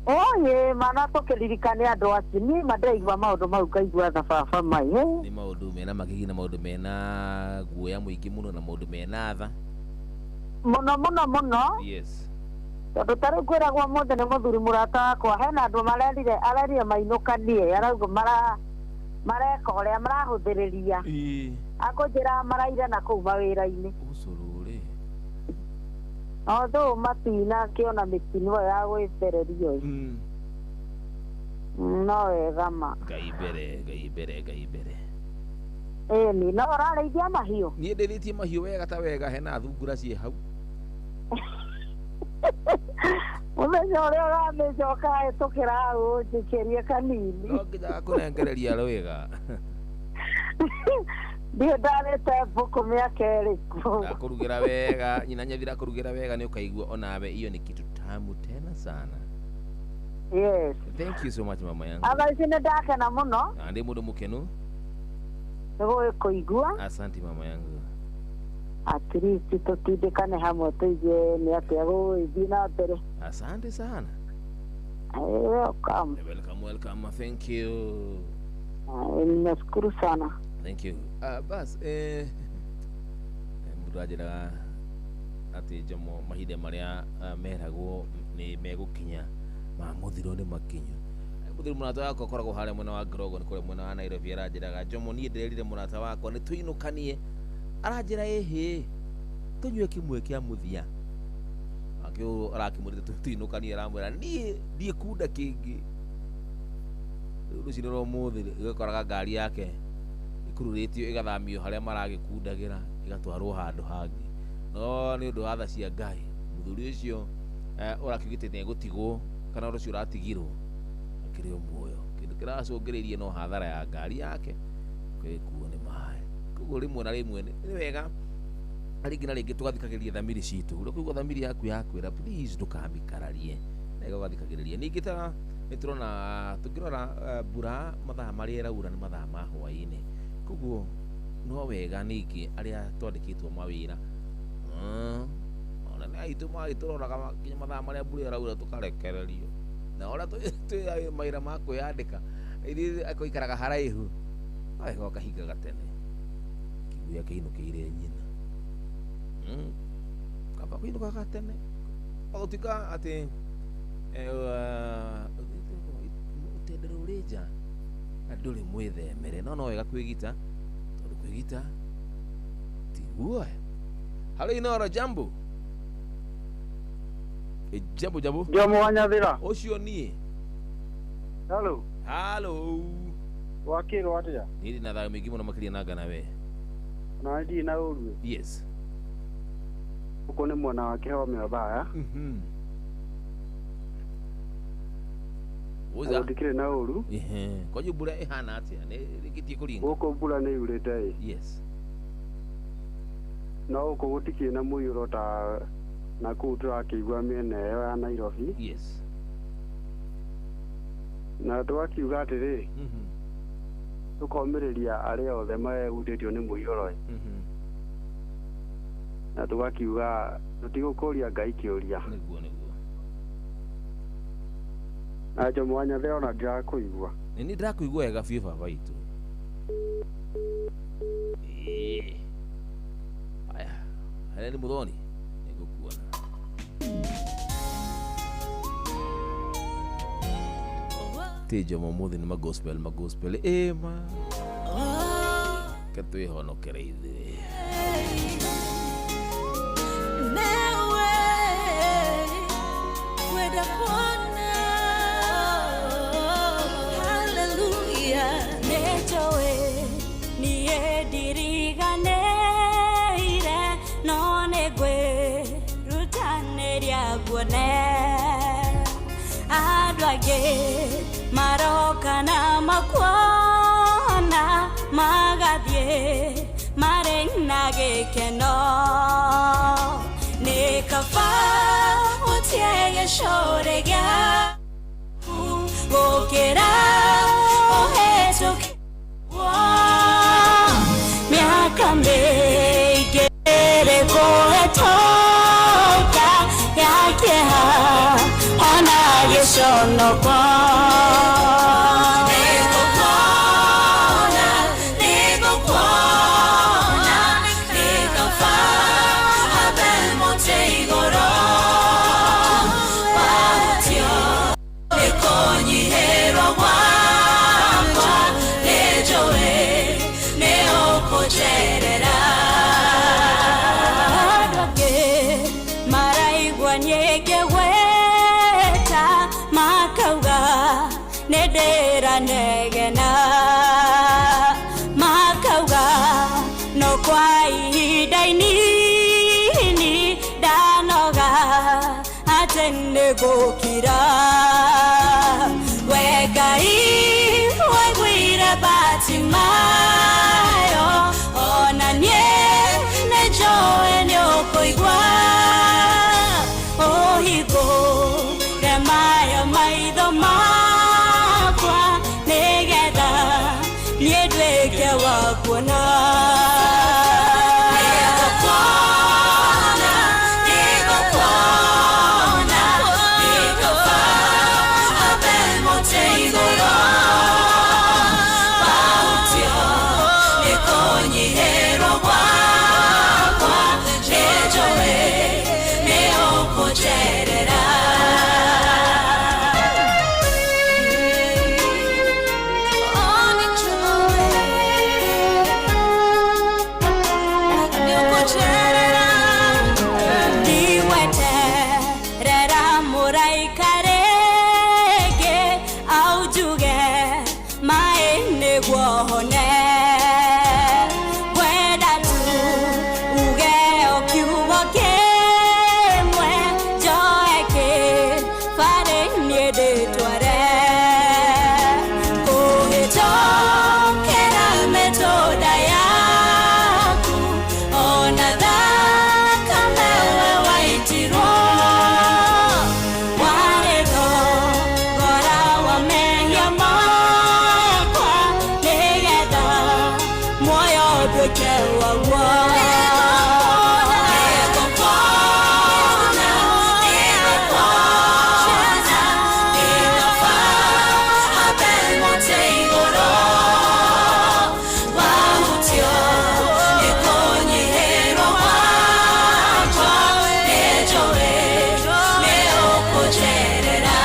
Oye, mana tũkĩririkane andũ acio niĩ ma ndĩraigua maũndũ mau ngaigua tha baba mai. Nĩ maũndũ mena magigi na maũndũ mena guoya mũingĩ mũno na maũndũ mena tha. Mũno mũno mũno. Yes. Tondũ ta rĩu kwĩragwo ũmũthĩ nĩ mũthuri mũrata wakwa hena andũ marerire arerire mainũkanie arauga mareka ũrĩa marahũthĩrĩria. Akũnjĩra maraire na kũu mawĩra-inĩ. Ũcũrũrĩ. Although matinakĩona mĩtino ĩyo ya gwĩthererio ĩ. No wega ma. Ngai mbere, Ngai mbere, Ngai mbere. Ĩni no ũrarĩithia mahiũ? Niĩ ndĩrĩithĩtie mahiũ wega ta wega hena thungura ciĩ hau. Mũthenya ũrĩa ũramĩcoka hĩtũkĩra hau ũnjĩkĩrie kanini. No nginya gakũnengereria rwĩga. Ndiũ ndarĩte mbũkũ mĩaka ĩrĩkũ. Ndakũrugĩra wega, nyina nyathira akũrugĩra wega nĩ ũkaigua onawe iyo ni kitu tamu tena sana. Yes. Thank you so much mama yangu. Thaa ici nĩ ndakena mũno. Na ndĩ mũndũ mũkenu. Nĩ gũgĩkũigua. Asante mama yangu. At least tũtindĩkane hamwe tũigue nĩ atĩa gũgĩthiĩ na mbere. Asante sana. Welcome. Welcome, welcome. Thank you. Nashukuru sana. Thank you. Bas, mũndũ anjĩraga atĩ Jomo mahinda marĩa meragwo nĩ megũkinya ma mũthiro nĩ makinyu. Mũthiro mũrata wakwa akoragwo harĩa mwena wa Grogo nĩ kũrĩa mwena wa Nairobi aranjĩraga Jomo niĩ ndĩrerire mũrata wakwa nĩ tũinũkanie aranjĩra ĩhĩ tũnyue kĩmwe kĩa mũthia. Nake ũyũ arakĩmwĩrĩte tũinũkanie aramwĩra niĩ ndiĩ kunda kĩngĩ. Rĩu rũcinĩ rwa ũmũthĩ ĩgakoraga ngari yake ĩkururĩtio ĩgathamio harĩa maragĩkundagĩra ĩgatwarwo handũ hangĩ. No nĩ ũndũ wa tha cia Ngai mũthuri ũcio ũrakiugĩte nĩ egũtigwo kana ũcio ũratigirwo akĩrĩ o muoyo. Kĩndũ kĩracũngĩrĩirie no hathara ya ngari yake kwĩkuo nĩ maĩ. Koguo rĩmwe na rĩmwe nĩ wega rĩngĩ na rĩngĩ tũgathikagĩrĩria thamiri citũ. Ũrĩa kũigua thamiri yaku yakwĩra please ndũkamĩkararie, na ũgathikagĩrĩria. Ningĩ ta nĩ tũrona tũngĩrora mbura mathaa marĩa ĩraura nĩ mathaa ma hwaĩ-inĩ, koguo no wega ningĩ arĩa twandĩkĩtwo mawĩra ona nĩ aitũ magĩtũroraga nginya mathaa marĩa mbura ĩraura tũkarekererio, na ũrĩa twĩ mawĩra ma kwĩyandĩka ithuĩ akũikaraga haraihu no wega ũkahingaga tene kĩguo kĩinũkĩire nyina. Kaba kũinũkaga tene ũgũtuĩka atĩ ũtendere ũrĩ nja na ndũrĩ mwĩthemere, no no wega kwĩgita tondũ kwĩgita ti guoya. Halo Inoro, jambo. Jambo jambo. Jomo wa Nyathira. Ũcio niĩ. Halo. Halo. Wakĩrwo atĩa? Niĩ ndĩ na thayũ mũingĩ mũno makĩria na ngana we. Na ndirĩ na ũru. Yes. Gũkũ nĩ mwena wa Kĩhome Othaya. Uza. Ndikĩrĩ na ũru. Kwanyu mbura ĩhana atĩa? Nĩ rĩngĩtie kũringa? Gũkũ mbura nĩ yurĩte ĩ. Yes. No gũkũ gũtikĩrĩ na mũiyũro ta na kũu tũrakĩigua mĩena ĩyo ya Nairobi. Yes. Na tũgakiuga atĩrĩ, tũkomĩrĩria arĩa othe mahutĩtio nĩ mũiyũro ĩ. Na tũgakiuga tũtigũkũria Ngai kĩũria. Nĩguo nĩguo. Na Jomo wa Nyathira ona ndirakũigua. Nĩ niĩ ndĩrakũigua wega biũ baba itũ. Aya, harĩa nĩ Mũthoni? Nĩngũkuona. Ti Jomo ũmũthĩ nĩ magospel magospel ĩma. Ke twĩhonokere ithuĩ. Maroka na makuona magathie mare na gĩkeno nĩ kaba ũtie gĩcũrĩ gĩaku gũkĩra ũhĩtũkĩrwo mĩaka mĩingĩ ĩrĩ kũhĩtũka ya kĩeha ona gĩconoko. Negena makauga no kwa ihinda inini ndanoga atĩ nĩngũkira. We Ngai waiguire Batimayo ona niĩ nĩnjũĩ nĩũkũigua ũhingũre mayo maitho makwa nĩgetha niĩ nduĩke wa kuona. Nĩngũkuona, nĩngũkuona, nĩngũba abe mũtĩ igũrũ wahutio nĩkũnyihĩrwo gwakwa nĩnjũĩ nĩũkũnjerera. hone Ngwenda tu uge o kiugo kĩmwe njoe kĩbarĩ niĩ ndĩtware Kũgĩcokera mĩtũnda yaku ona thakame we waitirwo warĩ thogora wa mehia makwa nĩgetha muoyo ũtuĩke waguo. Nĩngũkuona, nĩngũkuona, nĩngũbaa mbere mũtĩ igũrũ wahutio nĩ kũnyihĩrwo gwakwa nĩnjũĩ nĩ ũkũnjerera.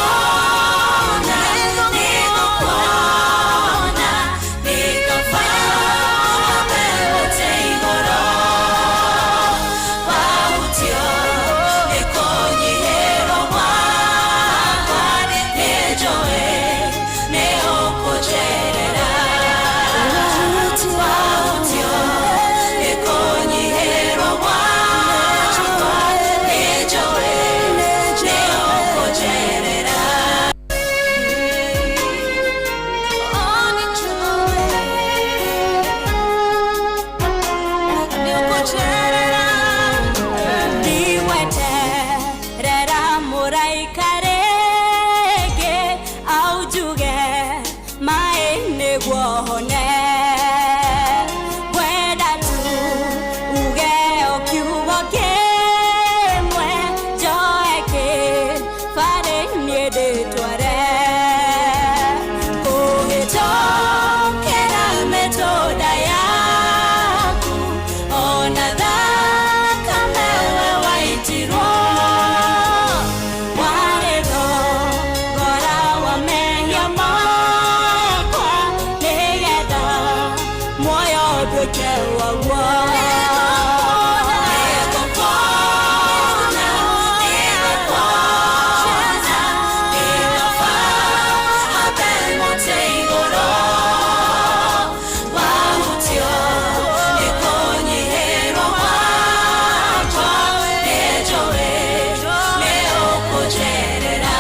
Nĩngũkuona, nĩngũkuona, nĩngũbaa mbere mũtĩ igũrũ wahutio nĩ kũnyihĩrwo gwakwa nĩnjũĩ nĩ ũkũnjerera. Wahutio nĩ kũnyihĩrwo gwakwa nĩnjũĩ nĩ ũkũnjerera. Ndigweterera mũraika rĩngĩ aunjuge maĩ nĩguo hone Ngwenda tu uge o kiugo kĩmwe njoe kĩbarĩ niĩ ndĩtware Kũgĩcokera mĩtũnda yaku ona thakame we waitirwo warĩ thogora wa mehia makwa nĩgetha muoyo ũtuĩke waguo. Nĩngũkuona, nĩngũkuona, nĩngũbaa mbere mũtĩ igũrũ wahutio nĩ kũnyihĩrwo gwakwa nĩnjũĩ nĩ ũkũnjerera.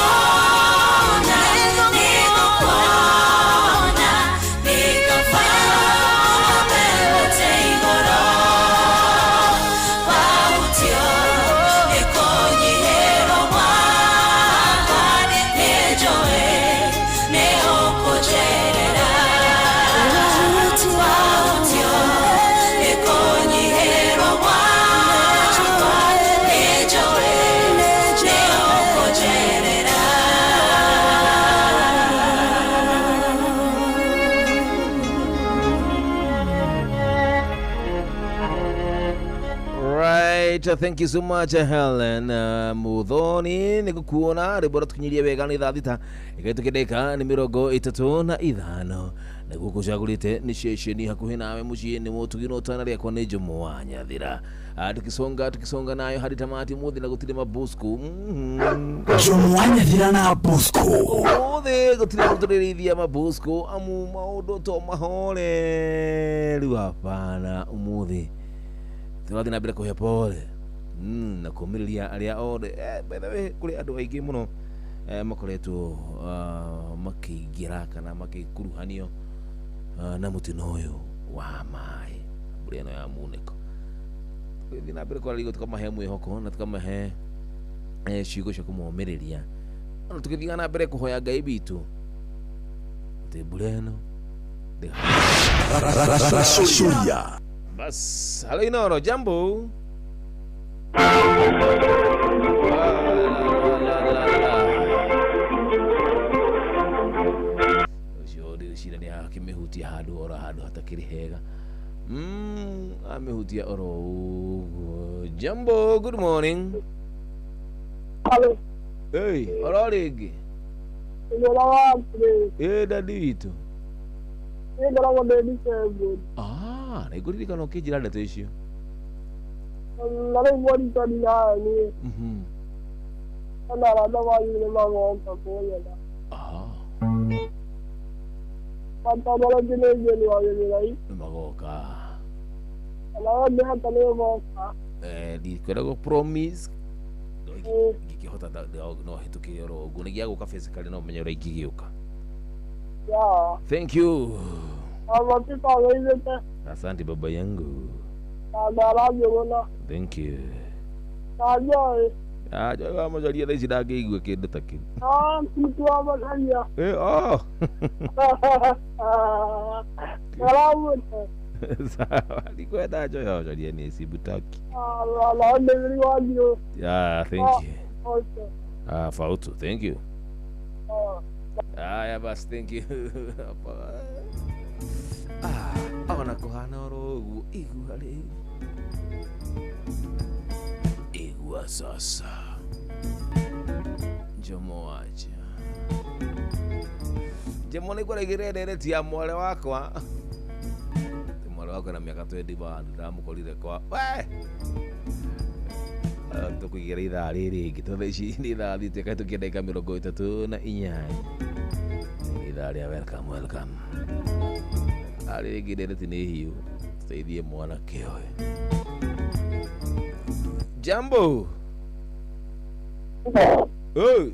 Nĩngũkuona, nĩngũkuona, nĩngũbaa mbere mũtĩ igũrũ wahutio nĩ kũnyihĩrwo gwakwa nĩnjũĩ nĩ ũkũnjerera. Wahutio nĩ kũnyihĩrwo gwakwa nĩnjũĩ nĩ ũkũnjerera. Right, thank you so much Helen Muthoni nä gå kuona rä mbo ratåkinyirie wega nä thaa 6 ĩgaitå ndäka nä 35 na gå kå cagå rä te nä ceceni hakuhä nawe må ciä nä må tugino tana rĩakwa nĩ Jomo wa Nyathira. Tukisonga tukisonga nayo hadi tamati muthi na gũtirĩ mabosco. Jomo wa Nyathira na Bosco. Muthi gũtirĩ mũtũrĩrĩithia mabosco amu maũndũ to mahoreru hapana umuthi tũrathiĩ na mbere kũhe pole na kũmĩrĩria arĩa othe. By the way kũrĩ andũ aingĩ mũno makoretwo makĩingĩra kana makĩkuruhanio na mũtino ũyũ wa maĩ mbura ĩno ya munĩko. Tũgĩthiĩ na mbere kwarĩrio tũkamahe mwĩhoko na tũkamahe ciugo cia kũmomĩrĩria ona tũgĩthiaga na mbere kũhoya Ngai witũ atĩ mbura ĩno Rasulia. Bas, halo Inoro, jambo. Ũcio ndĩreciria nĩ akĩmĩhutia handũ oro handũ hatakĩrĩ hega. Amehutia oro ũguo. Jambo, good morning. Hello. Hey, oro rĩngĩ. Ũgũra wa mbere. Ĩ dadi witũ. Niĩ ngoragwo ndĩ disabled. Ah, na ngũririkana ũkĩnjĩra ndeto icio. Na rĩu moriconi haha niĩ. Ona arata manyu nĩ magoka kũnyona. Ah. Matondũ nĩ ngeni wa Gĩthũrai. Nĩ magoka. Ona we ndĩhota nĩ ũgoka. Eh, ndikwenda gũ promise. No ingĩkĩhota no hĩtũkĩre oro ũguo. Nĩ gĩagũka physically no ũmenye ũrĩa ingĩgĩũka. Yeah. Thank you. Amapita Asante baba yangu. Na Thank you. Na Joy. Ah, Joy wa Macharia thaa ici ndangĩigua kĩndũ ta kĩu. Ah, mtu wa Macharia. Eh, oh. Salamu. Sawa, ndikwenda Joy wa Macharia nĩ sibutaki. Ah, la la. Yeah, thank you. Okay. Ah, Fautu, thank you. Haya basi, thank you. Ah, ona kuhana oro ũguo, igua rĩu. Igua sasa. Njomo wacha. Njomo nĩ ngũraigĩrĩra ndereti ya mwarĩ wakwa. Ti mwarĩ wakwa na mĩaka 21 ndamũkorire kwa. We! Tũkũigĩra ithaa rĩrĩ rĩngĩ tondũ thaa ici nĩ ithaa thiĩte kahĩtũkia ndagĩka 38. Nĩ ithaa rĩa welcome welcome. Ithaa rĩrĩ rĩngĩ ndereti nĩ hiũ. Tũteithie mwanake ũyũ. Jambo. Hey.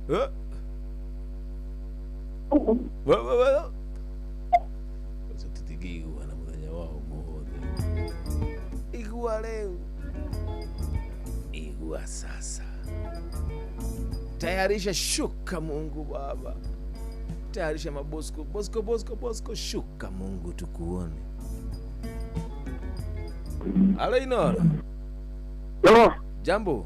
Eh. Wa wa wa. Ũcio tũtingĩiguana mũthenya wa ũmũthĩ. Igua rĩu. Igua sasa. Tayarisha shuka Mungu Baba. Tayarisha mabosko bosko bosko bosko shuka Mungu tukuone. Alo Inoro. Yo. Jambo.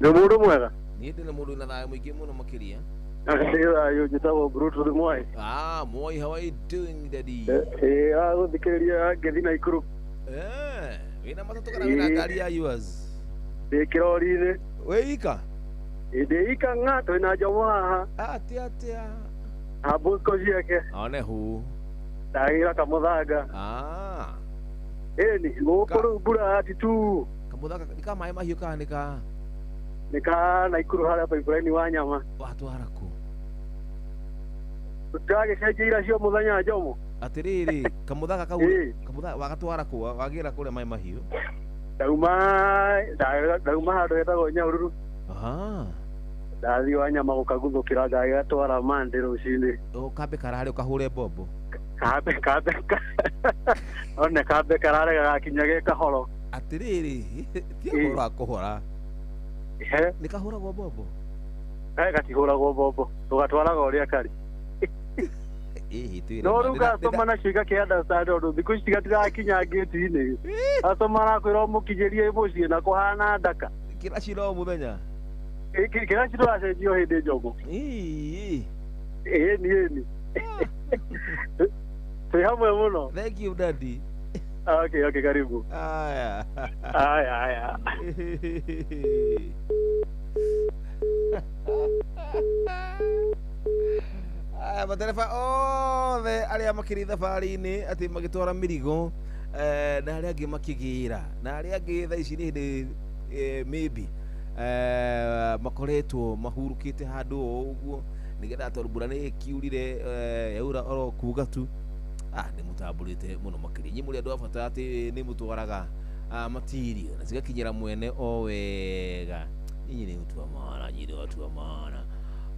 Nĩ mũndũ mwega. Niĩ ndĩ na mũndũ wĩna thayũ mũingĩ mũno makĩria. Nĩ thayũ njĩtagwo Brutus Mwai. Ah, Moi, how are you doing daddy? Ĩĩ, agũthikĩrĩria ngĩthiĩ Naikuru. Eh, wĩna matatũ kana wĩna ngari ya yours? Ndĩ kĩrori-inĩ. Wĩ ika? Ndĩ ika ng'a twĩna Njomo haha. Atĩa atĩa? Na Bosco ciake. One hu. Ndagĩra kamũthanga. Ah. Ĩni, gũkũ rĩu mbura atitu. Kamũthanga nĩ ka maĩ mahiũ kana nĩ ka? Nĩ ka Naikuru harĩa pipeline wa nyama. Watwara kũ? Tũragĩcenjia ira cio mũthenya Njomo. Atĩrĩrĩ, kamũthanga kau kamũthanga wagatwara kũ? Wagĩra kũrĩa maĩ mahiũ? Ndauma handũ hetagwo Nyahururu. Ah. Ndathiĩ wa nyama gũkaguthũkĩra ngagĩgatwara Monday rũcinĩ. Ũkambe kararĩ ũkahũre mbombo. Kambe kambe. One kambe kararega gakinya ge kahoro. Atĩrĩrĩ, ti ũhoro wa kũhora. Nĩ kahũragwo mbombo? Gatihũragwo mbombo. Tũgatwaraga ũrĩa karĩ. No rĩu customer nacio igakĩ understand tondũ thikũ ici gatirakinya ngĩti-inĩ. Customer arakwĩra ũmũkinyĩrie mũciĩ na kũhana ndaka. Kĩracira o mũthenya? Kĩraci tũracenjio hĩndĩ Njomo. Ĩĩ. Ĩni ĩni. Twĩ hamwe mũno. Thank you daddy. Okay, okay, karibu. Aya. Aya, aya. Aya, matereba othe arĩa makĩrĩ thabarĩ-inĩ atĩ magĩtwara mĩrigo na arĩa angĩ makĩgĩra na arĩa angĩ thaa ici nĩ hĩndĩ maybe makoretwo mahurũkĩte handũ o ũguo nĩgetha tondũ mbura nĩ ĩkiurire yaura oro kuga tu. Ah, nĩ mũtambũrĩte mũno makĩria. Inyuĩ mũrĩ andũ a bata atĩ nĩ mũtwaraga material na cigakinyĩra mwene o wega. Inyuĩ nĩ mũtu wa maana, inyuĩ nĩ watu wa maana.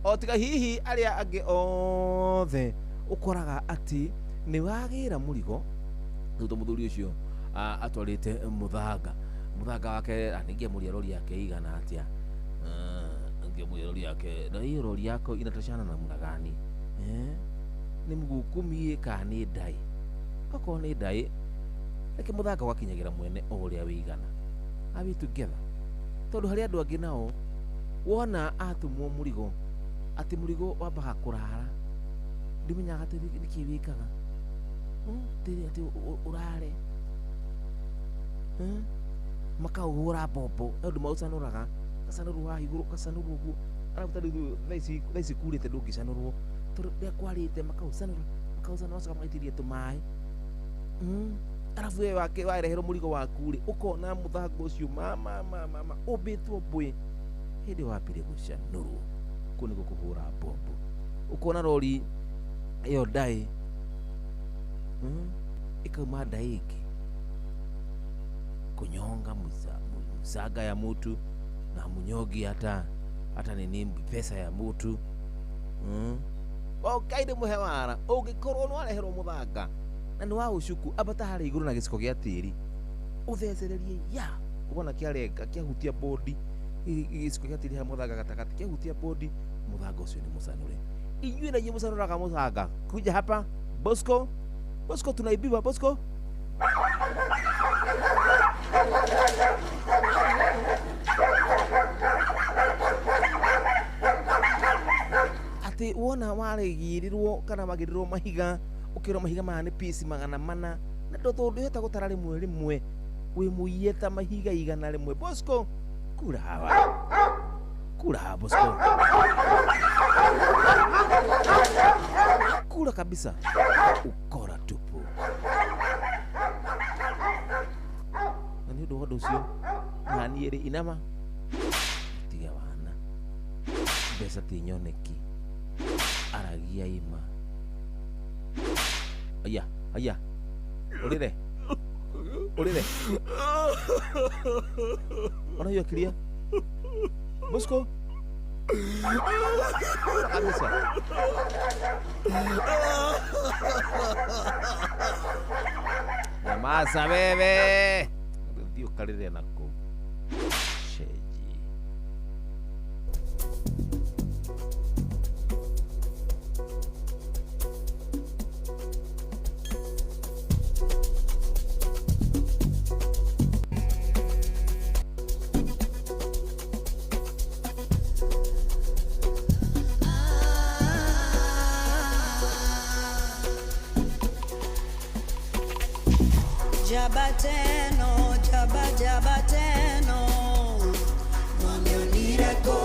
O tiga hihi arĩa angĩ othe ũkoraga atĩ nĩ wagĩra mũrigo rĩu mũthuri ũcio atwarĩte mũthanga. Mũthanga wake ningĩamũria rori yake igana atĩa? Ningĩamũria rori yake na hiyo rori yako inatoshana namna gani? Eh? Nĩ mguu kumi kana nĩ ndai? Okorwo nĩ ndai reke mũthanga wakinyagĩra mwene o ũrĩa wĩigana. Are we together? Tondũ harĩ andũ angĩ nao wona atũmwo mũrigo atĩ mũrigo wambaga kũrara ndimenyaga atĩ nĩkĩ wĩkaga. Atĩ ũrare. Makaũhũra mbombo, nĩ ũndũ maũcanũraga, gacanũrwo haha igũrũ, gacanũrwo ũguo. Arabu ta rĩu thaa ici kurĩte ndũngĩcanũrwo, tondũ rĩrĩa kwarĩte makaũcanũra, makaũcanũra magacoka magaitĩrĩria tũmaĩ. Arabu we wareherwo mũrigo waku rĩ, ũkona mũthanga ũcio ma ma ma ma ũmbĩtwo mbũĩ. Hĩndĩ wambire gũcanũrwo, kũu nĩkuo kũhũra mbombo. Ũkona rori ĩyo ndaĩ, ĩkauma ndaĩ ĩngĩ. Kunyonga msaga ya mutu na munyongi hata nini pesa ya mutu. Ngai ndĩmũhe wara, ũngĩkorwo nĩ wareherwo mũthanga na nĩ waũcuku, ambata harĩa igũrũ na gĩciko gĩa tĩri, ũthecererie ya, ũkona kĩarenga, kĩahutia bodi, gĩciko gĩa tĩri harĩa mũthanga gatagatĩ, kĩahutia bodi, mũthanga ũcio nĩ mũcanũre. Inyuĩ na inyuĩ mũcanũraga mũthanga. Kuja hapa, Bosco, Bosco tunaibiwa, Bosco. Atĩ wona waregĩrĩrwo kana wagĩrĩrwo mahiga, ũkĩrwo mahiga maya nĩ piece 400, na ndũngĩhota gũtara rĩmwe rĩmwe, wĩ mũiye ta mahiga 100. Bosco, kura hawa. Kura hawa, Bosco. Kura kabisa. Ukora tupu. Na nĩ ũndũ wa ũndũ ũcio, na niĩ rĩ, inama, tige wana. Mbeca ti nyoneki. Aragia ima. Aya, aya. Ũrĩre. Ũrĩre. Ona hiyo akilia. Bosco. Kabisa. Nyamaza wewe. Ndio kalire nako. Sheji. Jabateno, jaba jabateno, mwamionireko.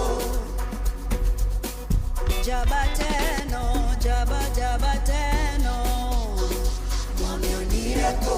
Jabateno, jaba jabateno, mwamionireko.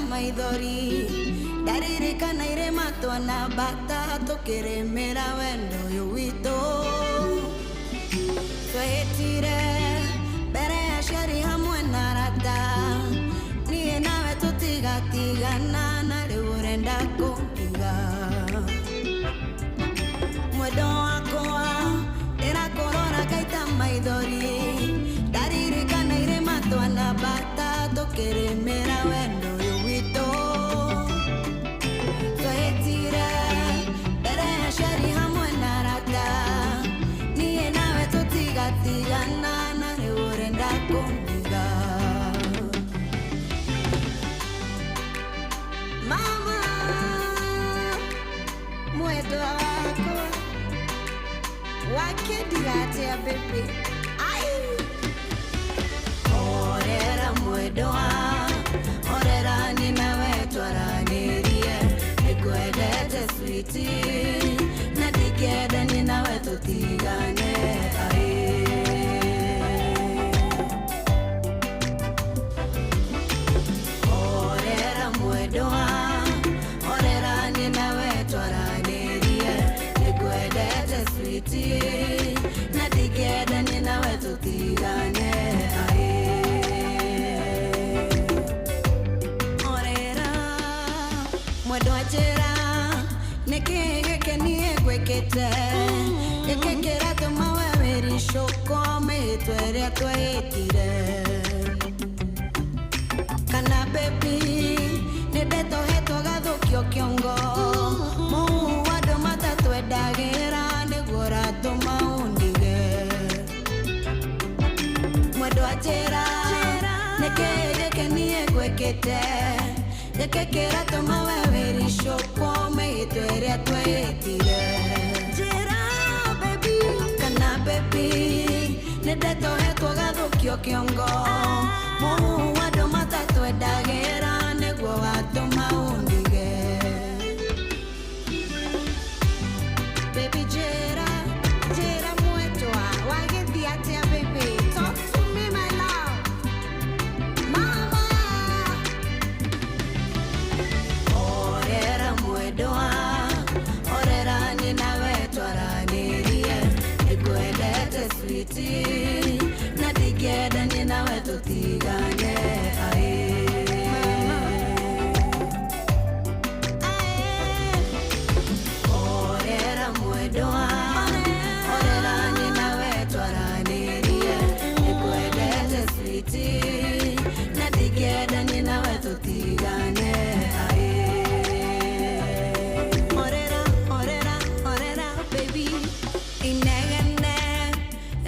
Maithori ndaririkana irĩma twanambata tũkĩrĩmĩra wendo ũyũ witũ twehĩtire mbere ya aciari hamwe na arata niĩ nawe tũtigatigana na rĩu ũrenda kũndiga mwendo wakwa ndĩrakũrora ngaita maithori ndaririkana irĩma twanambata tũkĩrĩmĩra wendo tigana na rĩu ũrenda kũndiga. Mama mwendwa wakwa wakĩndiga atĩa baby ai orera mwendwa orera ni nawe twaranĩrie nĩngwendete sweetie na ndingĩenda ni nawe tũtigane ai. Orera mwendwa orera ni nawe twaranĩrie nĩngwendete sweetie na ndingĩenda ni nawe tũtigane ai. Orera mwendwa njĩra nĩkĩĩ gĩkĩ niĩ ngwĩkĩte ngwĩkĩte gĩkĩ kĩratũma we wĩricũkwo mĩhĩtwa ĩrĩa twehĩtire njĩra baby kana baby nĩ ndetohetwo gathũkio kĩongo mũhuhu andũ matatwendagĩra nĩguo watũma ũndige baby njĩra njĩra mwetwa wagĩthiĩ atĩa baby talk to me my love mama orera mwendwa orera nyina we twaranĩrie nĩngwendete sweetie na ndingĩenda nyina we tũtigane aĩ orera mwendwa orera nyina we twaranĩrie nĩngwendete sweetie na ndingĩenda nyina we tũtigane aĩ orera orera orera baby inegene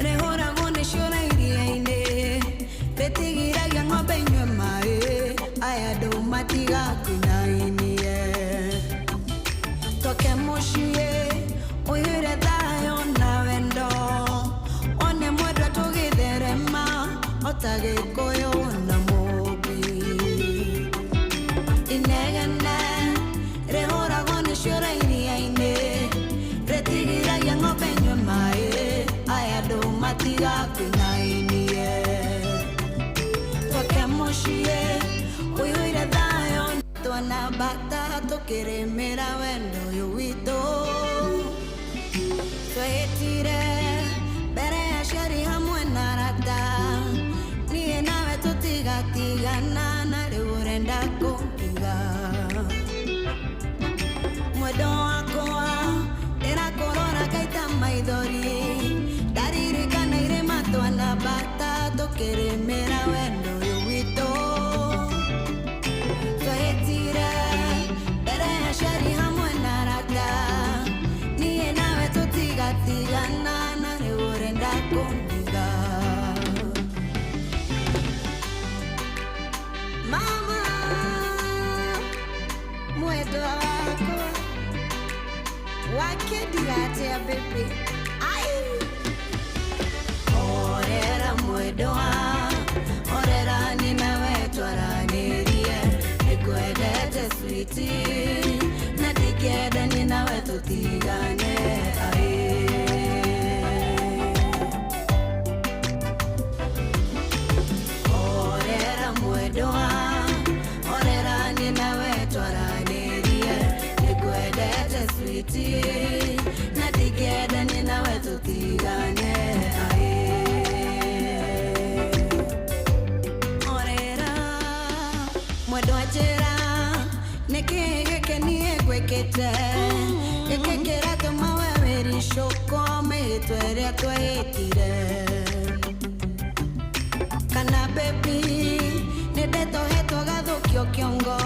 rĩhũragwo nĩ ciũra iria-inĩ rĩtigiragia ng'ombe inyue maĩ aya andũ matigakuinainie twoke mũciĩ ũiyũire thayũ na wendo one mwendwa tũgĩtherema o ta Gĩkũyũ na Mũmbi inegene rĩhũragwo nĩ ciũra iria-inĩ rĩtigiragia ng'ombe inyue maĩ aya andũ matigakuinainie twoke mũciĩ ũiyũire thayũ tuona bata tũkĩrĩmĩra wendo ũyũ witũ twehĩtire mbere ya aciari hamwe na arata niĩ nawe tũtigatigana na rĩu ũrenda kũndiga mwendo wakwa ndĩrakũrora ngaita maithori ndaririkana irĩma twana bata tũkĩrĩmĩra wendo ũyũ witũ twehĩtire mbere ya aciari hamwe na arata niĩ nawe tũtigatigana na rĩu ũrenda kũndiga mama mwendwa wakwa wakĩndiga atĩa baby ai orera mwendwa orera nyina we twaranĩrie nĩngwendete sweetie na ndingĩenda nyina we tũtigane aĩ orera mwendwa orera nyina we twaranĩrie nĩngwendete sweetie na ndingĩenda nyina we tũtigane aĩ orera mwendwa njĩra nĩkĩĩ gĩkĩ niĩ ngwĩkĩte gĩkĩ kĩratũma we wĩricũkwo mĩhĩtwa ĩrĩa twehĩtire kana baby nĩ ndetohetwo gathũkio kĩongo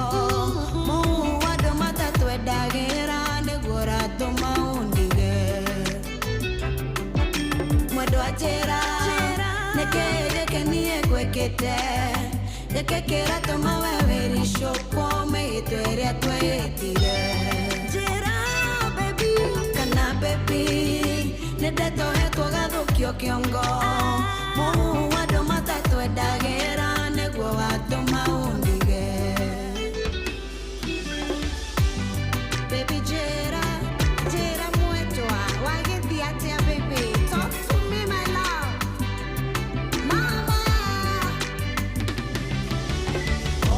mũhuhu andũ matatwendagĩra nĩguo ũratũma ũndige mwendwa njĩra nĩkĩĩ gĩkĩ niĩ ngwĩkĩte gĩkĩ kĩratũma we wĩricũkwo mĩhĩtwa ĩrĩa twehĩtire njĩra baby kana baby nĩ ndetohetwo gathũkio kĩongo mũhuhu andũ matatwendagĩra nĩguo watũma ũndige baby njĩra njĩra mwendwa wagĩthiĩ atĩa baby talk to me my love mama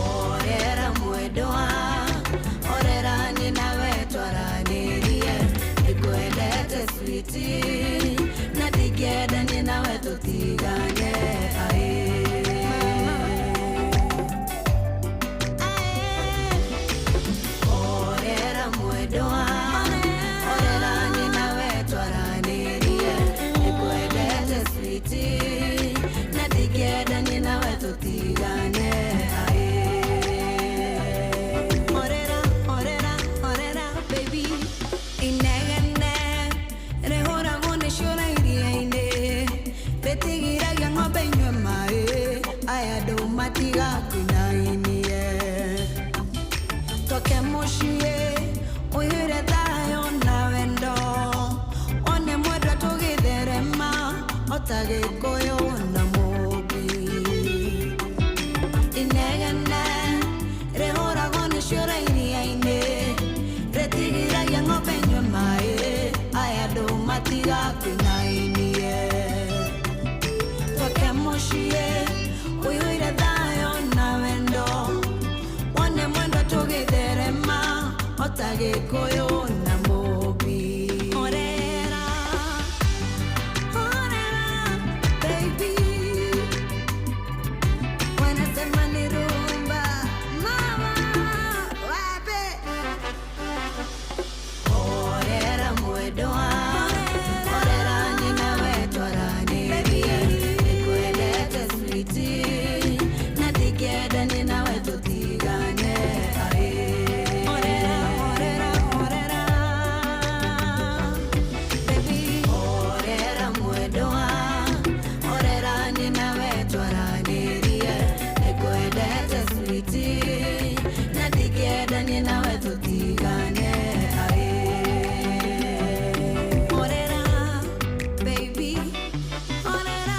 orera mwendwa orera nyina we twaranĩrie nĩngwendete sweetie na ndingĩenda nyina we tũtigane ota Gĩkũyũ na Mũmbi. Inegene rĩhũragwo nĩ ciũra iria-inĩ, rĩtigiragia ng'ombe inyue maĩ, aya andũ matigakwĩnainie. Twake mũciĩ ũiyũire thayũ na wendo, wone mwendwa tũgĩtherema ota Gĩkũyũ na Mũmbi. Orera, orera, baby, wanasema ni rumba, mama, wape. Orera mwendwa, orera nyina wetwaranĩrie, nĩngwendete sweetie, na ndingĩenda nyina we tũtigane. Orera, orera, orera, baby, orera mwendwa, orera nyina wetwaranĩrie, nĩngwendete sweetie, na ndingĩenda nyina we tũtigane. Orera, baby, orera.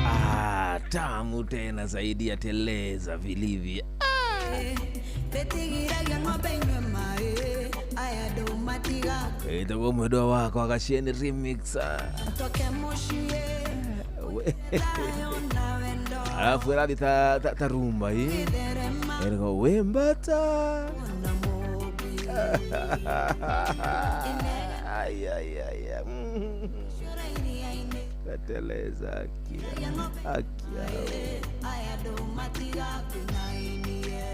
Ah, tamu tena zaidi ya teleza vilivyo. Rĩtigiragia ng'ombe inyue maĩ, aya andũ Ĩtagwo mwendwa wakwa Gaceni remix. Twake mũciĩ thayũ na wendo, Alafu ĩrathiĩ ta rumba hii. Ergo wembata. Ay ay ay. Kateleza akia. Akia. aya andũ matigakwĩnainie.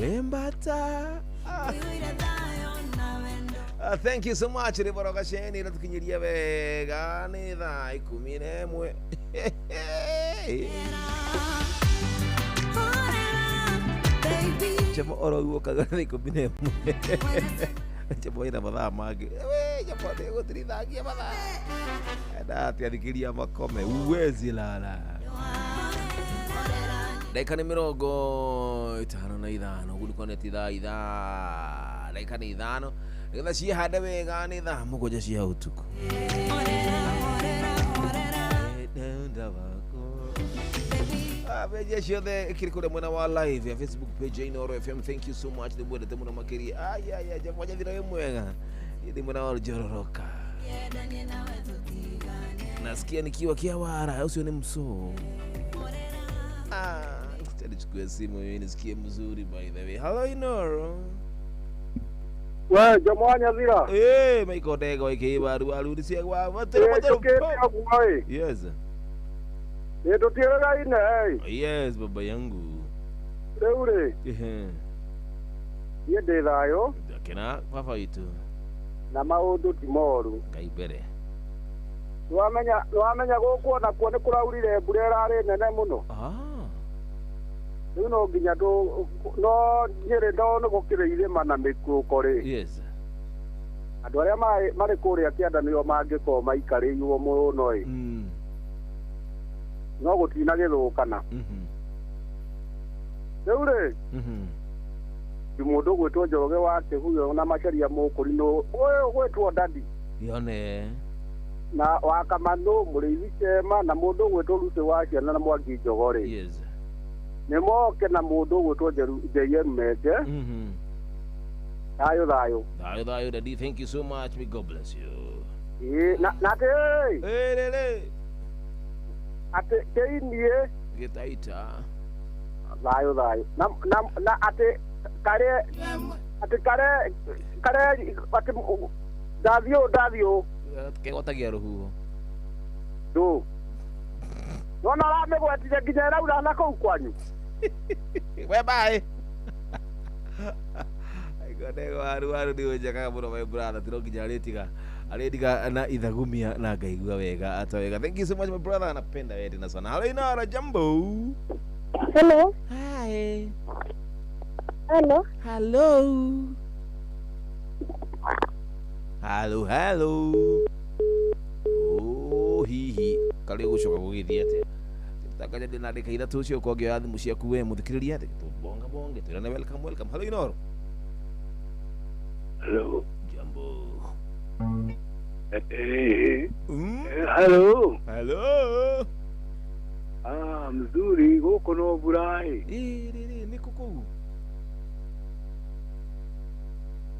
Wembata. Ũiyũire thayũ na wendo. Thank you so much rĩboro Gaceni ratukinyiria wega nĩ thaa 11. Chemo oro guokaga thaa 11. Chemo ĩna mathaa mangĩ. We chemo nĩgũtirithangia mathaa. Enda atiathikiria makome uwezi lala. Dakika nĩ 55 ũguo nĩkuonania ti thaa ithaa dakika nĩ 5 nĩgetha ciĩhande wega nĩ thaa 7 cia ũtukũ. Page ciothe ikĩrĩ kũrĩa mwena wa live ya Facebook page ya Inooro FM. Thank you so much, nĩmwendete mũno makĩria. Aya jamaa nyathira wĩ mwega, ndĩ mwena wa Njororoka, nasikia nikiwa Kiawara, ucio nĩ msoo. Acha nichukue simu mimi nisikie mzuri. By the way, hello Inooro. We Jamaa Nyathira. Eh, Michael Ndego ikiibaru arudi cia gwa matero matero. Yes. Nĩ tũtiĩrĩgaine. Yes, baba yangu. Rĩu rĩ, Ehe. niĩ ndĩ thayũ Kena baba witũ. na maũndũ ti moru. Ngai mbere. Nĩwamenya gũkũ onakuo nĩ kũraurire mbura ĩrarĩ nene mũno. Rĩu no nginya no Nyĩrĩ no nĩ gũkĩrĩ irĩma na mĩikũrũko rĩ. Yes. Andũ arĩa marĩ kũrĩa kĩanda nĩo mangĩkorwo maikarĩirwo mũno ĩ. No gũtinagĩthũkana. Rĩu rĩ, ti mũndũ ũgwĩtwo Njoroge wa Kĩhuyo na Macharia Mũkũrinũ ũyũ ũgwĩtwo Dadi Yone. na wa Kamanũ Mũrĩithi Chema na mũndũ ũgwĩtwo Lucy wa Ciana na Mwangi Njogo rĩ. Yes. Nĩ moke na mũndũ ũgwĩtwo JM Menje. Thayũ thayũ. Thayũ thayũ Daddy, thank you so much. May God bless you. Ĩĩ na atĩ ĩ atĩ kĩiniĩ Gĩtaita. Thayũ thayũ. Na atĩ kare atĩ kare kare atĩ ndathiũ ndathiũ Kegwatagia rũhuho. Ndũ. Nona ũramĩgwetire nginya ĩraura na kũu kwanyu. We bye. Ndego waru waru nĩ ũnjakaga mũno my brother, ti no nginya arĩtiga arĩtiga na ithagumia na ngaigua wega ata wega. Thank you so much my brother, napenda wewe tena sana. Hello Inara, jambo. Hello. Hi. Hello. Hello. Hello, hello. Oh, hihi karĩ gũcoka gũgĩthiĩ atĩa? Takaja ndĩ na ndagĩka 3 cio kwangĩoya thimũ ciaku we mũthikĩrĩria tũbonga bonge twĩrane welcome, welcome. Hello, Inoro. Hello. Jambo. Hello. Hello. Ah, mzuri gũkũ no mbura ĩ. Ĩ nĩ kũ kũu?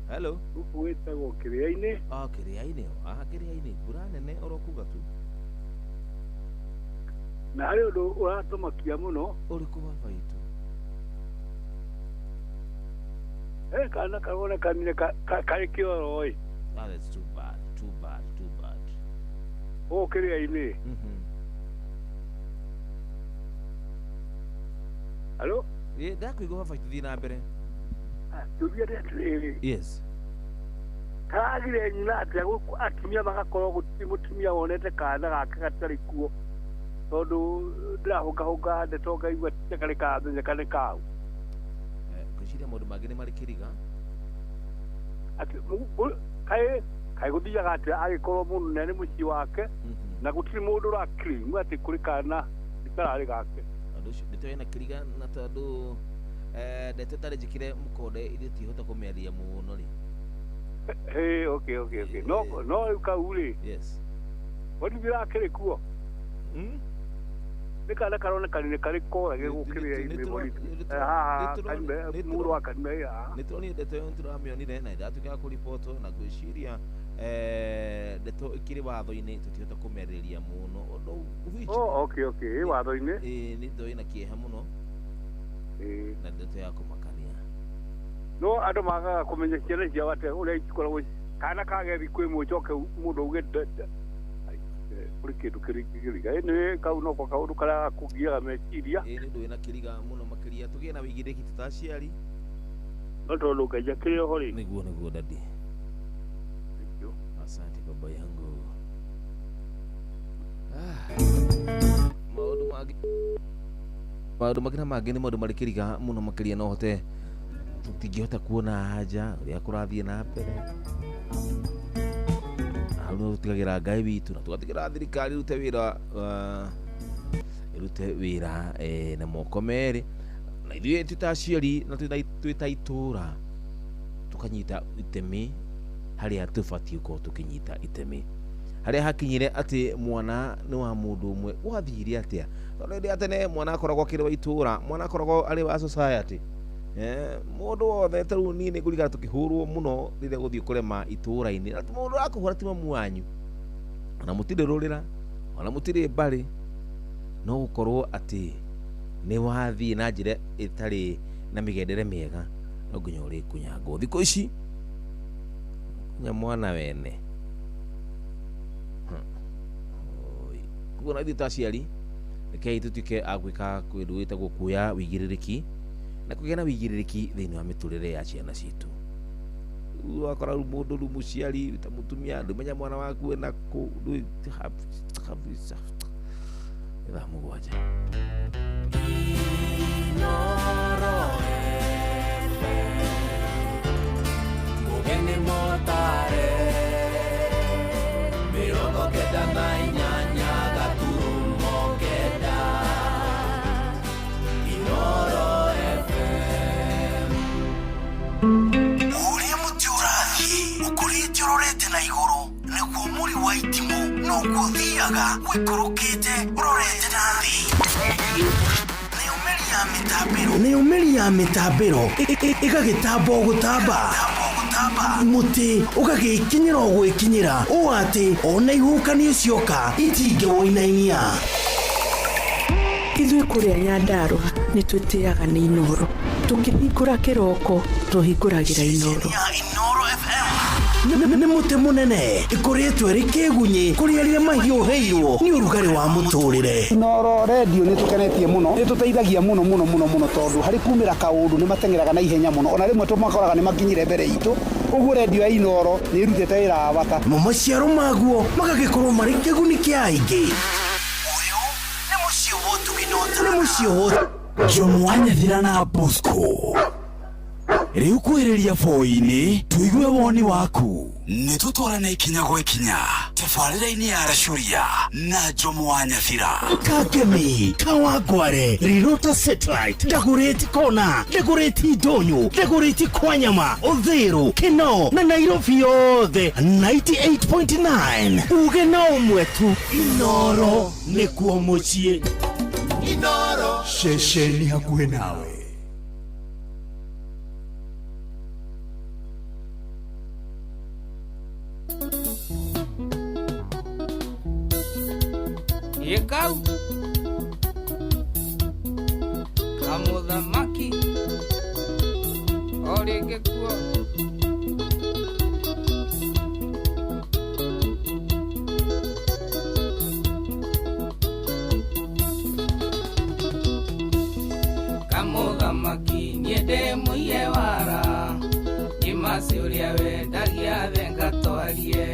Hello. Gũkũ gwĩtagwo Kĩrĩa-inĩ. Ah, Kĩrĩa-inĩ. Ah, Kĩrĩa-inĩ. Mbura nene oro kuga tu. Na harĩ ũndũ ũratũmakia mũno. Ũrĩkũ baba itũ? He kana karonekanire karĩ kĩoro ĩ. Ah, that's too bad, too bad, too bad. Gũkũ Kĩrĩa-inĩ. Hello? Ĩ, ndakũigua baba itũ, thiĩ na mbere. Kĩũria nĩ atĩrĩrĩ. Yes. Karagire nyina atĩa gũkũ atumia magakorwo gũtirĩ mũtumia wonete kana gake gatarĩ kuo, tondũ ndĩrahũngahũnga ndeto ngaigua karĩ kamenyeka nĩ kau. Ngwĩciria maũndũ mangĩ nĩ marĩ kĩriga. Atĩ kaĩ kaĩ gũthiaga atĩa agĩkorwo mũndũ nĩ arĩ mũciĩ wake na gũtirĩ mũndũ ũra-claim atĩ kũrĩ kana kararĩ gake. Tondũ ũcio ndeto ĩna kĩriga, na tondũ ndeto ĩtarĩ njĩkĩre mũkonde ithuĩ tihota kũmĩaria mũno rĩ. Hey, okay, okay, okay. No, no rĩu kau rĩ. Yes. Gũtithira kĩrĩ kuo. Nĩ kana karonekanire karĩ korage gũkĩrĩa-inĩ haha mũrũ wa Karime ĩ haha. Nĩ tũronire ndeto ĩyo, nĩ tũramĩonire na ĩratuĩka ya kũribotwo, na ngwĩciria ndeto ĩkĩrĩ watho-inĩ tũtihota kũmĩarĩrĩria mũno ũndũ which Oh, okay, okay, ĩ watho-inĩ. Ĩ, nĩ ndeto ĩna kĩeha mũno. Na ndeto ya kũmakania. No andũ magaga kũmenya ciana ciao atĩa ũrĩa cikoragwo kana kage thikũ ĩmwe ũcoke mũndũ auge kũrĩ kĩndũ kĩrĩ kĩriga. Anyway, kau noko kaũndũ karĩa gakũgiaga meciria. Ĩ, nĩ ũndũ wĩna kĩriga mũno makĩria, tũgĩe na wĩigĩrĩrĩki ta aciari. No tondũ Ngai akĩrĩ oho rĩ. Nĩguo, nĩguo daddy. Asante baba yangu. Maũndũ mangĩ, maũndũ mangĩ na mangĩ nĩ maũndũ marĩ kĩriga mũno makĩria, no hote tũtingĩhota kuona anja ũrĩa kũrathiĩ na mbere. Hau no tũtigagĩra Ngai witũ na tũgatigĩra thirikari ĩrute wĩra, ĩrute wĩra na moko merĩ, na ithuĩ twĩ ta aciari na twĩ ta itũra tũkanyita itemi harĩa tũbatiĩ gũkorwo tũkĩnyita itemi. Harĩa hakinyire atĩ mwana nĩ wa mũndũ ũmwe, gwathire atĩa? Tondũ hĩndĩ ya tene mwana akoragwo akĩrĩ wa itũra, mwana akoragwo arĩ wa society. Mũndũ wothe ta rĩu niĩ nĩ ngũririkana tũkĩhũrwo mũno rĩrĩa gũthiĩ kũrema itũra-inĩ. Na mũndũ ũrakũhũra ti mamu wanyu, ona mũtirĩ rũrĩra, ona mũtirĩ mbarĩ, no gũkorwo atĩ nĩ wathiĩ na njĩra ĩtarĩ na mĩgendere mĩega, no nginya ũrĩkunyangwo. Thikũ ici nginya mwana wene. Koguo na ithuĩ ta aciari rekei tũtuĩke a gwĩka kĩndũ gĩtagwo kuoya wĩigĩrĩrĩki na kũgĩa na wĩigĩrĩrĩki thĩinĩ wa mĩtũrĩre ya ciana citũ. Rĩu wakora rĩu mũndũ rĩu mũciari ta mũtumia ndũmenya mwana waku ena kũ, ndũĩ kabisa. Thaa 7. Mugeni motare 98 gaturumo 9 Inoro FM. Ũrĩa mũtĩ ũrathiĩ ũkũrĩte ũrorete na igũrũ, nĩguo mũri wa itimũ noguo ũthiaga ũikũrũkĩte ũrorete na thĩ. Nayo mĩri ya mĩtambĩro ĩgagĩtamba o gũtamba, mũtĩ ũgagĩkinyĩra o gwĩkinyĩra, ũũ atĩ ona ihuhũkanio cioka itingĩwũinainia. Ithuĩ kũrĩa Nyandarũa nĩ twĩtĩaga nĩ Inoro, tũkĩhingũra kĩroko tũhingũragĩra Inoro. Nĩ mũtĩ mũnene ĩkoretwo ĩrĩ kĩgunyĩ kũrĩ arĩa mahiũhĩirwo nĩ ũrugarĩ wa mũtũrĩre. Inoro redio nĩ tũkenetie mũno, nĩ tũteithagia mũno mũno mũno mũno, tondũ harĩ kumĩra kaũndũ nĩ mateng'eraga na ihenya mũno, ona rĩmwe tũmakoraga nĩ makinyire mbere itũ. Ũguo redio ya Inoro nĩ ĩrutĩte wĩra wa bata. Mo maciaro maguo magagĩkorwo marĩ kĩguni kĩa aingĩ. Ũyũ nĩ mũciĩ wa ũtugi na ũtara. Nĩ mũciĩ wa John Wanyathira na Bosco. Rĩu kwĩrĩria boi-inĩ tũigue woni waku. Nĩ tũtwarane ikinya gwa ikinya tabarĩra-inĩ ya Racuria na Jomo wa Nyabira. Kangemi, Kawangware, Rirota Satellite, Dagoretti Kona, Dagoretti Ndonyo, Dagoretti Kwanyama, Uthiru, Kinoo na Nairobi yothe 98.9. Uge na ũmwe tu, Inoro nĩkuo mũciĩ. Inoro ceceni hakuhĩ nawe. Yekau kamuthamaki o rĩngĩ kuo kamuthamaki niĩ ndĩ mũiye wara ngĩmaci ũrĩa wendagia thenga twarie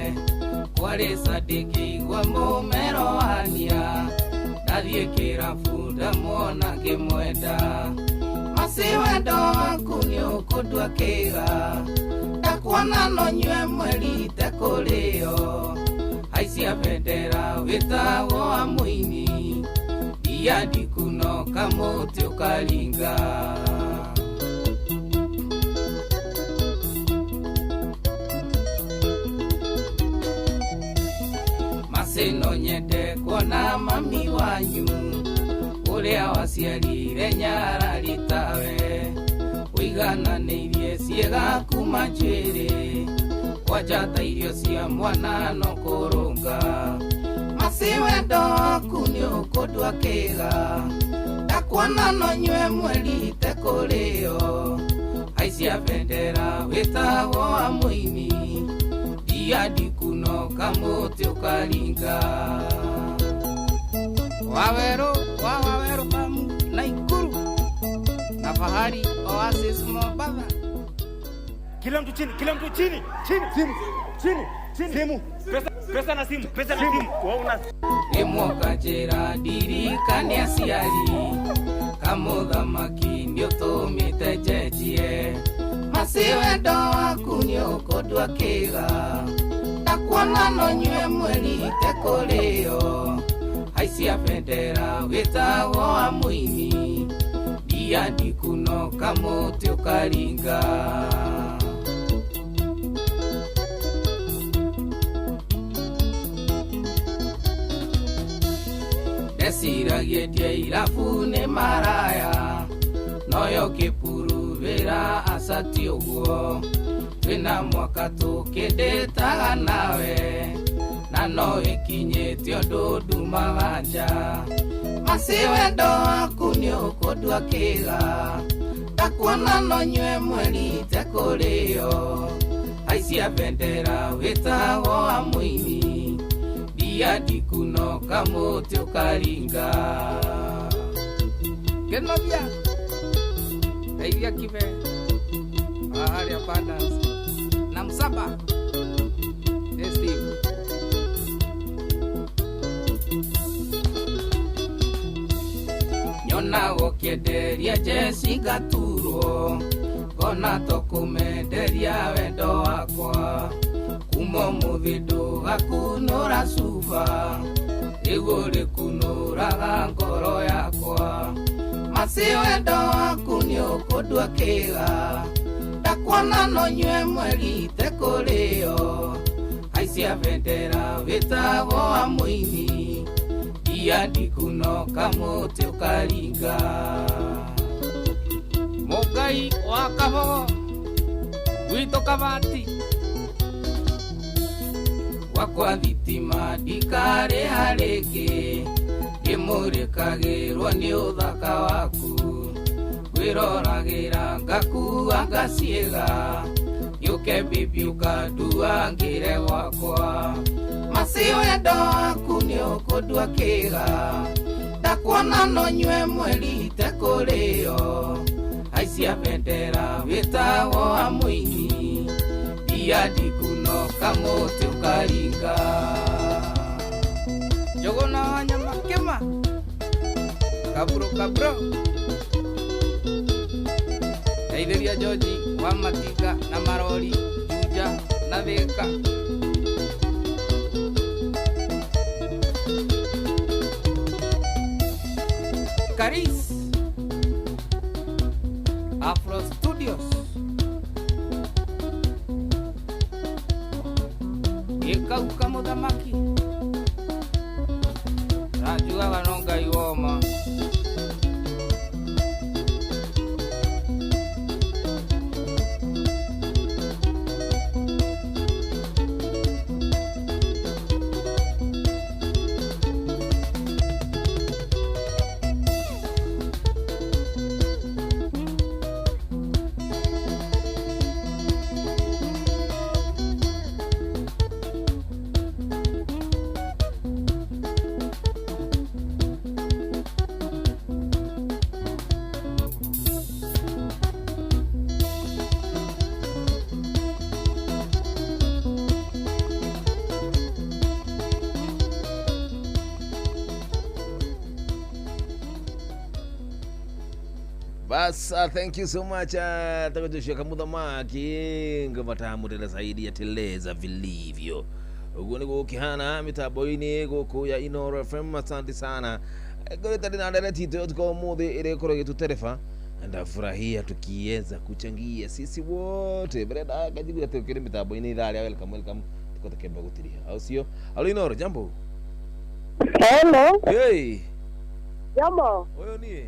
kwarĩ sadiki gwa mũmero wania ndathiĩ kĩrabu ndamuona ngĩmwenda maci wendo waku nĩũkũndua kĩga ndakuona no nyue mweri itekũrĩo haicia bendera wĩtagwo wa mũini ndia ndikuno kamũtĩ ũkaringa. Sino nyende kuona mami wanyu uria waciarire nyarari tawe ũigananĩirie ciĩga kuma njuĩrĩ kwanja ta irio cia mwana no kũrũnga maci wendo waku nĩũkũndua kĩga ndakuona no nyue mweri itekũrĩo haicia bendera wĩtagwo wa mũini ndia ndikuno kamũtĩ ũkaringa. Waweru wa Waweru famu Naikuru na Fahari Oasis Mombasa. Kila mtu chini, kila mtu chini, chini, chini, chini, chini. Simu, pesa, pesa na simu, pesa na simu. Wauna Ĩmwoka njĩra ndirikane aciari kamũthamaki nĩũtũmĩte njenjie maci wendo waku nĩũkũndua kĩga ndakuona no nyue mweri itekũrĩo haicia bendera wĩtagwo wa mũini ndia ndikuno kamũtĩ ũkaringa. Ndeciragia ndĩa irabu nĩ maraya noyo kĩpuru wĩra acati ũguo twĩna mwaka tũkĩndĩtaga nawe na no ĩkinyĩte ũndũ ndumaga nja maci wendo waku nĩũkũndua kĩga ndakuona no nyue mweri itekũrĩo haicia bendera wĩtagwo wa mũini ndia ndikuno kamũtĩ ũkaringa. Kĩnovia Airia kibe Ahari Abundance na Msaba Steve nyona gũkĩenderia jeci ngaturwo ngona tũkũmenderia wendo wakwa kuma ũmũthĩ ndũgakunũra cuba rĩu ũrĩkunũraga ngoro yakwa maci wendo waku nĩũkũndua kĩga ndakuona no nyue mweri itekũrĩo haicia bendera wĩtagwo wa mũini ndia ndikuno kamũtĩ ũkaringa. Mũngai wa Kabogo gwitũ Kabati gwakwa thitima ndikarĩha rĩngĩ ndĩmũrĩkagĩrwo nĩ ũthaka waku wĩroragĩra ngakua ngaciĩga gĩũke bibi ũkanduangĩre gwakwa maci wendo waku nĩũkũndua kĩga ndakuona no nyue mweri itekũrĩo haicia bendera wĩtagwo wa mũini ndia ndikuno kamũtĩ ũkaringa. Njũgũna wa nyama kĩma kabro kabro. Geithĩria George wa Matinga na Marori, Juja na Thika. Karis Afro Studios Gĩkauka mũthamaki Rajugaga no Ngai woma. Bas, thank you so much. Takojoshua kamuthamaki ngoma tamu tena zaidi ya teleza vilivyo uguo niguo gukihana mitambo-inĩ gũkũ ya Inooro FM. Asante sana ngorĩte ndĩ na ndereti itũ ũtukũ wa ũmũthĩ ĩrĩa ĩkorwo ĩgĩtũtereba. Ndafurahia tukiweza kuchangia sisi wote brenda kajigua tukiri mitambo-inĩ ithaa rĩa welcome welcome tuko tukĩamba gũtiriha au sio? Alo Inooro, jambo. Hello. Hey. Jambo. Ũyũ niĩ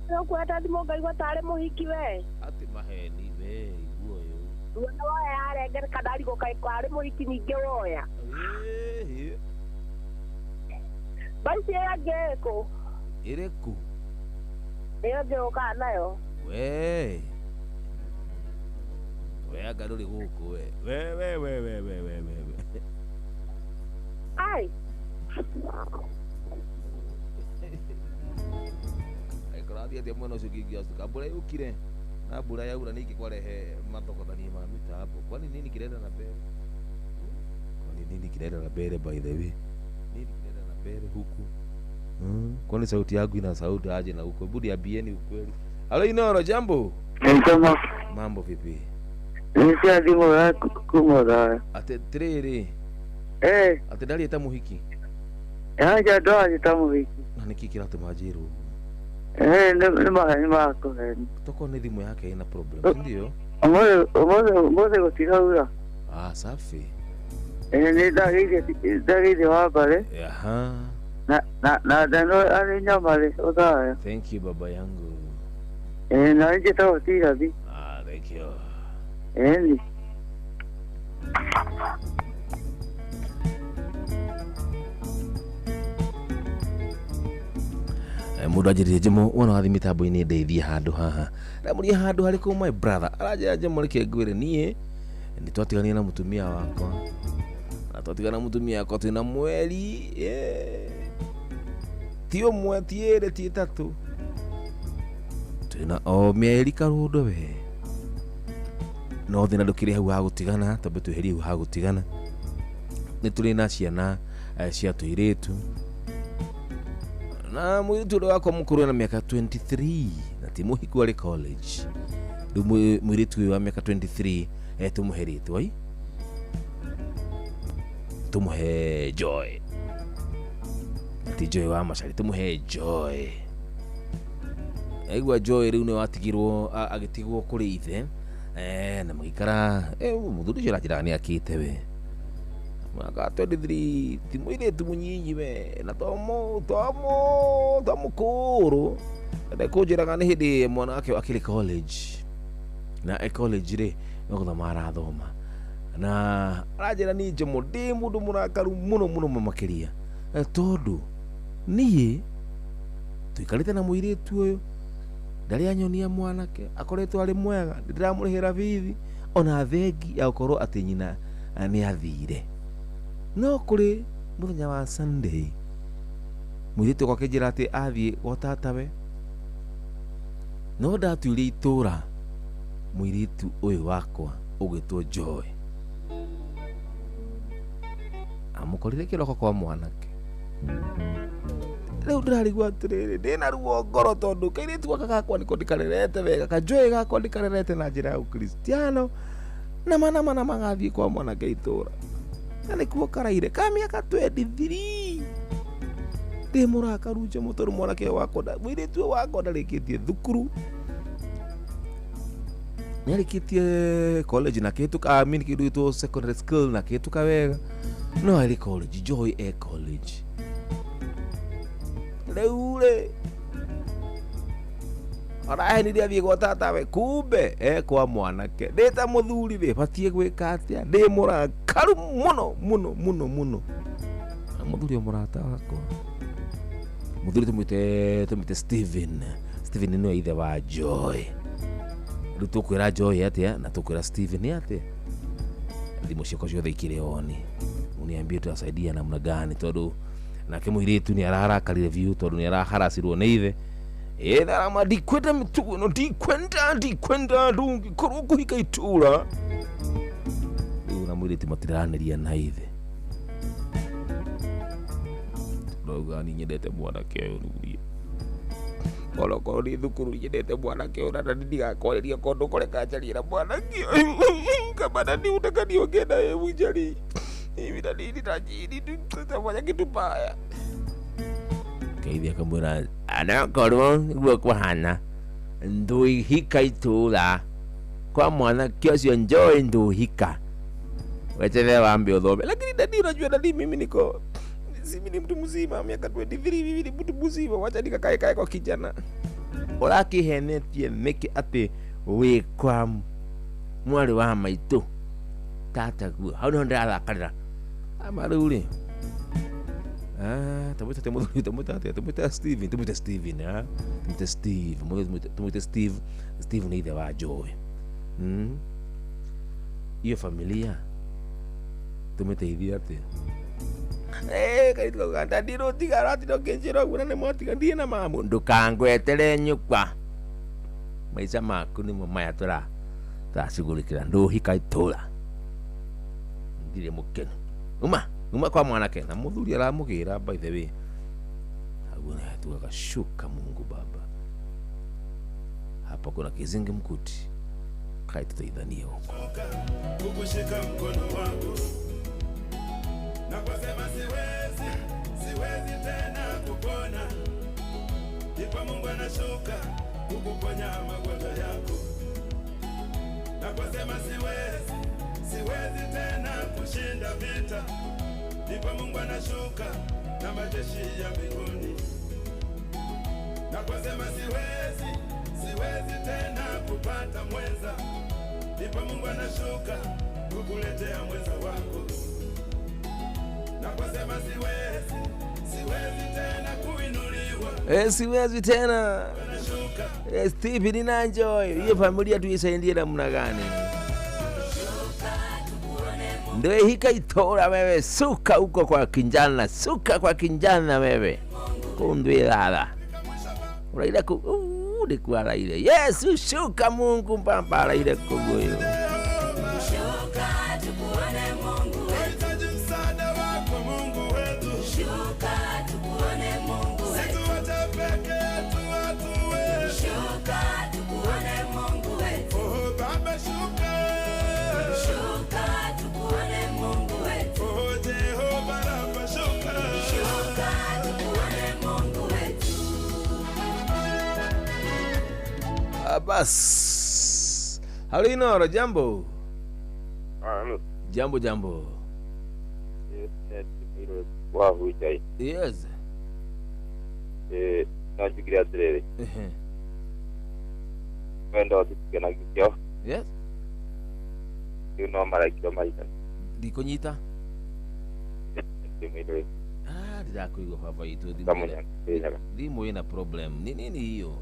Nĩũkweta thimũ ngaigua tarĩ mũhiki we. Atĩ maheni we igua ũyũ. Ruona woya arengereka ndarigwo kaĩ karĩ mũhiki ningĩ woya. Ĩĩ. Mbaici ĩyo ĩngĩ ĩkũ? Ĩrĩkũ? Ĩyo ĩngĩ ũkaga nayo. We. We anga ndũrĩ gũkũ we. We we we we we we we. Ai. Kũrathiĩ atĩa mwena ũcio kĩngĩacuka mbura yũkire na mbura yaura ningĩ kwarehe mathokothanie ma mitambo. Kwani nini kĩrenda na mbere? Kwani nini kĩrenda na mbere by the way? Nini kĩrenda na mbere huku? Kwani sauti yangu ina sauti aje na huko? Hebu niambieni ukweli. Halo Inooro, jambo. Jambo. Mambo vipi? Nisia thimũ yaku kumũthaa. Ate tirĩrĩ. Eh. Ate ndarĩ ta mũhiki. Aja ndwarĩ ta mũhiki. Na nĩkĩ kĩratũma njĩrwo ũguo? Eh, nĩ maheni makũheni. Toko nĩ thimũ yake ina problem, si ndio? Ũmũthĩ gũtiraura. Ah, safi. Eh, nĩ ndageithie wa mbare. Aha. Na ndano arĩ nyamarĩ ũthaya. Thank you baba yangu. Eh, na njĩtagwo Tirathi. Ah, thank you. Eh. Mũndũ anjĩrire Njemo wona wathiĩ mĩtambo-inĩ ndeithie handũ haha ndamũria handũ harĩkũ my brother aranjĩra Njemo reke ngwĩre niĩ nĩ twatiganire na mũtumia wakwa na twatigana na mũtumia wakwa twĩna mweri ti ũmwe ti ĩrĩ ti ĩtatũ twĩna o mĩeri karũndo we no thĩna ndũkĩrĩ hau ha gũtigana twambe tweherie hau ha gũtigana nĩ tũrĩ na ciana cia tũirĩtu na mũirĩtu ũrĩa wakwa mũkũrũ ena mĩaka 23 na ti mũhiku arĩ college rĩu mũirĩtu ũyũ wa mĩaka 23 tũmũhe rĩtwa i tũmũhe Joy ti Joy wa Macari tũmũhe Joy aigua Joy rĩu nĩ watigirwo agĩtigwo kũrĩ ithe na magĩikara mũthuri ũcio aranjĩraga nĩ akĩte we mwaka 23 ti mũirĩtu mũnyinyi we na to mũkũrũ ndekũnjĩraga nĩ hĩndĩ mwana wake akĩrĩ college na e college rĩ no gũthoma arathoma na aranjĩra niĩ Njemo ndĩ mũndũ mũrakaru mũno mũno makĩria tondũ niĩ tũikarĩte na mũirĩtu ũyũ ndarĩ anyonia mwanake akoretwo arĩ mwega ndĩramũrĩhĩra bithi ona thengi ya gũkorwo atĩ nyina nĩ athire no kũrĩ mũthenya wa Sunday mũirĩtu wakwa akĩnjĩra atĩ athiĩ gwa tatawe no ndatuire itũra mũirĩtu ũyũ wakwa ũgwĩtwo Joy amũkorire kĩroko kwa mwanake Rĩu ndĩrarigwo atĩrĩrĩ, ndĩna ruo ngoro tondũ kairĩtu gaka gakwa nĩko ndikarerete wega, kanjoĩ gakwa ndikarerete na njĩra ya ũkristiano, na mana mana magathiĩ kwa mwanake itũra na nĩkuo karaire ka mĩaka 23. Ndĩ mũrakaru Njomo tondũ mwanake ũyũ wakwa mũirĩtu ũyũ wakwa ndarĩkĩtie thukuru, nĩarĩkĩtie college na kĩhĩtũka, I mean kĩndũ gĩtwo secondary school na kĩhĩtũka wega, no arĩ college, Joy e college. Rĩu rĩ arahenirie athiĩ gwa tatawe, kumbe e kwa mwanake. Ndĩ ta mũthuri rĩ, batiĩ gwĩka atĩa? Ndĩ mũrakaru mũno mũno mũno mũno. Na mũthuri o mũrata wakwa, mũthuri tũmwĩte Steven. Steven nĩwe ithe wa Joy. Rĩu tũkwĩra Joy atĩa na tũkwĩra Steven atĩa? Thimũ ciakwa ciothe ikĩrĩ oni, uniambie tutasaidia namna gani, tondũ nake mũirĩtu nĩ ararakarire biũ tondũ nĩ araharacirwo nĩ ithe. Ĩtharama ndikwenda mĩtugo ĩno, ndikwenda ndũngĩkorwo kũhika itũra. Rĩu na mũirĩtu matiraranĩria na ithe. Ndauga niĩ nyendete mwanake ũyũ nĩguo onokorwo nĩ thukuru nyendete mwanake ũyũ, na ndigakwarĩria kũndũ kũreka njarie na mwanake ũyũ. Kama nani utaka niongee na wewe mjali. Mimi na nini tajiri tutafanya kitu baya. Kaithi akamwĩra anakorwo nĩguo kũhana, ndũihika itũra kwa mwanake ũcio Joy, ndũhika weterere wambe ũthome. Lakini dadi, unajua dadi, mimi niko mimi ni mtu mzima, miaka 23, mimi ni mtu mzima, wacha nikakae kae kwa kijana. Ũrakĩhenetie nĩkĩ atĩ wĩ kwa mwarĩ wa maitũ tataguo? Hau nĩho ndĩrathakarĩra. Ama rĩu rĩ, tamwĩta mũthuri, tamwĩta atĩa? Tamwĩta Steven, tamwĩta Steven, tamwĩta Steve, tamwĩta Steve. Steve nĩ ithe wa Joy. Hiyo familia tũmĩteithie atĩa? Kairĩtu kau dadi rũtiga ũratinda ũkĩnjĩra ũguo na nĩ mwatiga ndirĩ na mamu. Ndũkangwetere nyũkwa, maica maku nĩmo maya tũracugurĩkĩra. Ndũhika itũra, ndirĩ mũkenu. Uma kwa mwanake. Na mũthuri aramũgĩra, by the way, hau tugaga shuka Mungu Baba, hapa kuna kizingi mkuti, kai tutaithanie huko. Kukushika mkono wangu na kusema siwezi, siwezi tena kupona, ndipo Mungu anashuka kukuponya magonjwa yako. Na kusema siwezi, siwezi tena kushinda vita, ndipo Mungu anashuka na majeshi ya mbinguni. Na kusema siwezi, siwezi tena kupata mwenza, ndipo Mungu anashuka kukuletea mwenza wako. Na kusema siwezi, siwezi tena kuinuliwa, siwezi tena. Steve na Joy, hiyo familia tuisaidie namna gani? Ndio hika itora wewe, suka huko kwa kinjana, suka kwa kinjana wewe. Kundwe dada. Uraira ku ndikuwa raire. Yesu shuka Mungu mpamba raire kuguyo. Shuka tukuone Mungu wetu. Msaada wako Mungu wetu. Shuka tukuone Mungu wetu. Situwache peke yetu watu wetu. Shuka tukuone Mungu wetu. Oh Baba shuka. Shuka tukuone Mungu wetu. Oh Jehova Rafa shuka. Shuka tukuone Mungu wetu. Bas. Halo Inoro, jambo. Halo. Jambo jambo. Yes. Yes. Najugira atiriri. Wendo tukenagio. Yes. Riu no maraikio maita. Ndikunyita. Ndirakuigua baba itu thimu ina problem. Ni nini hiyo?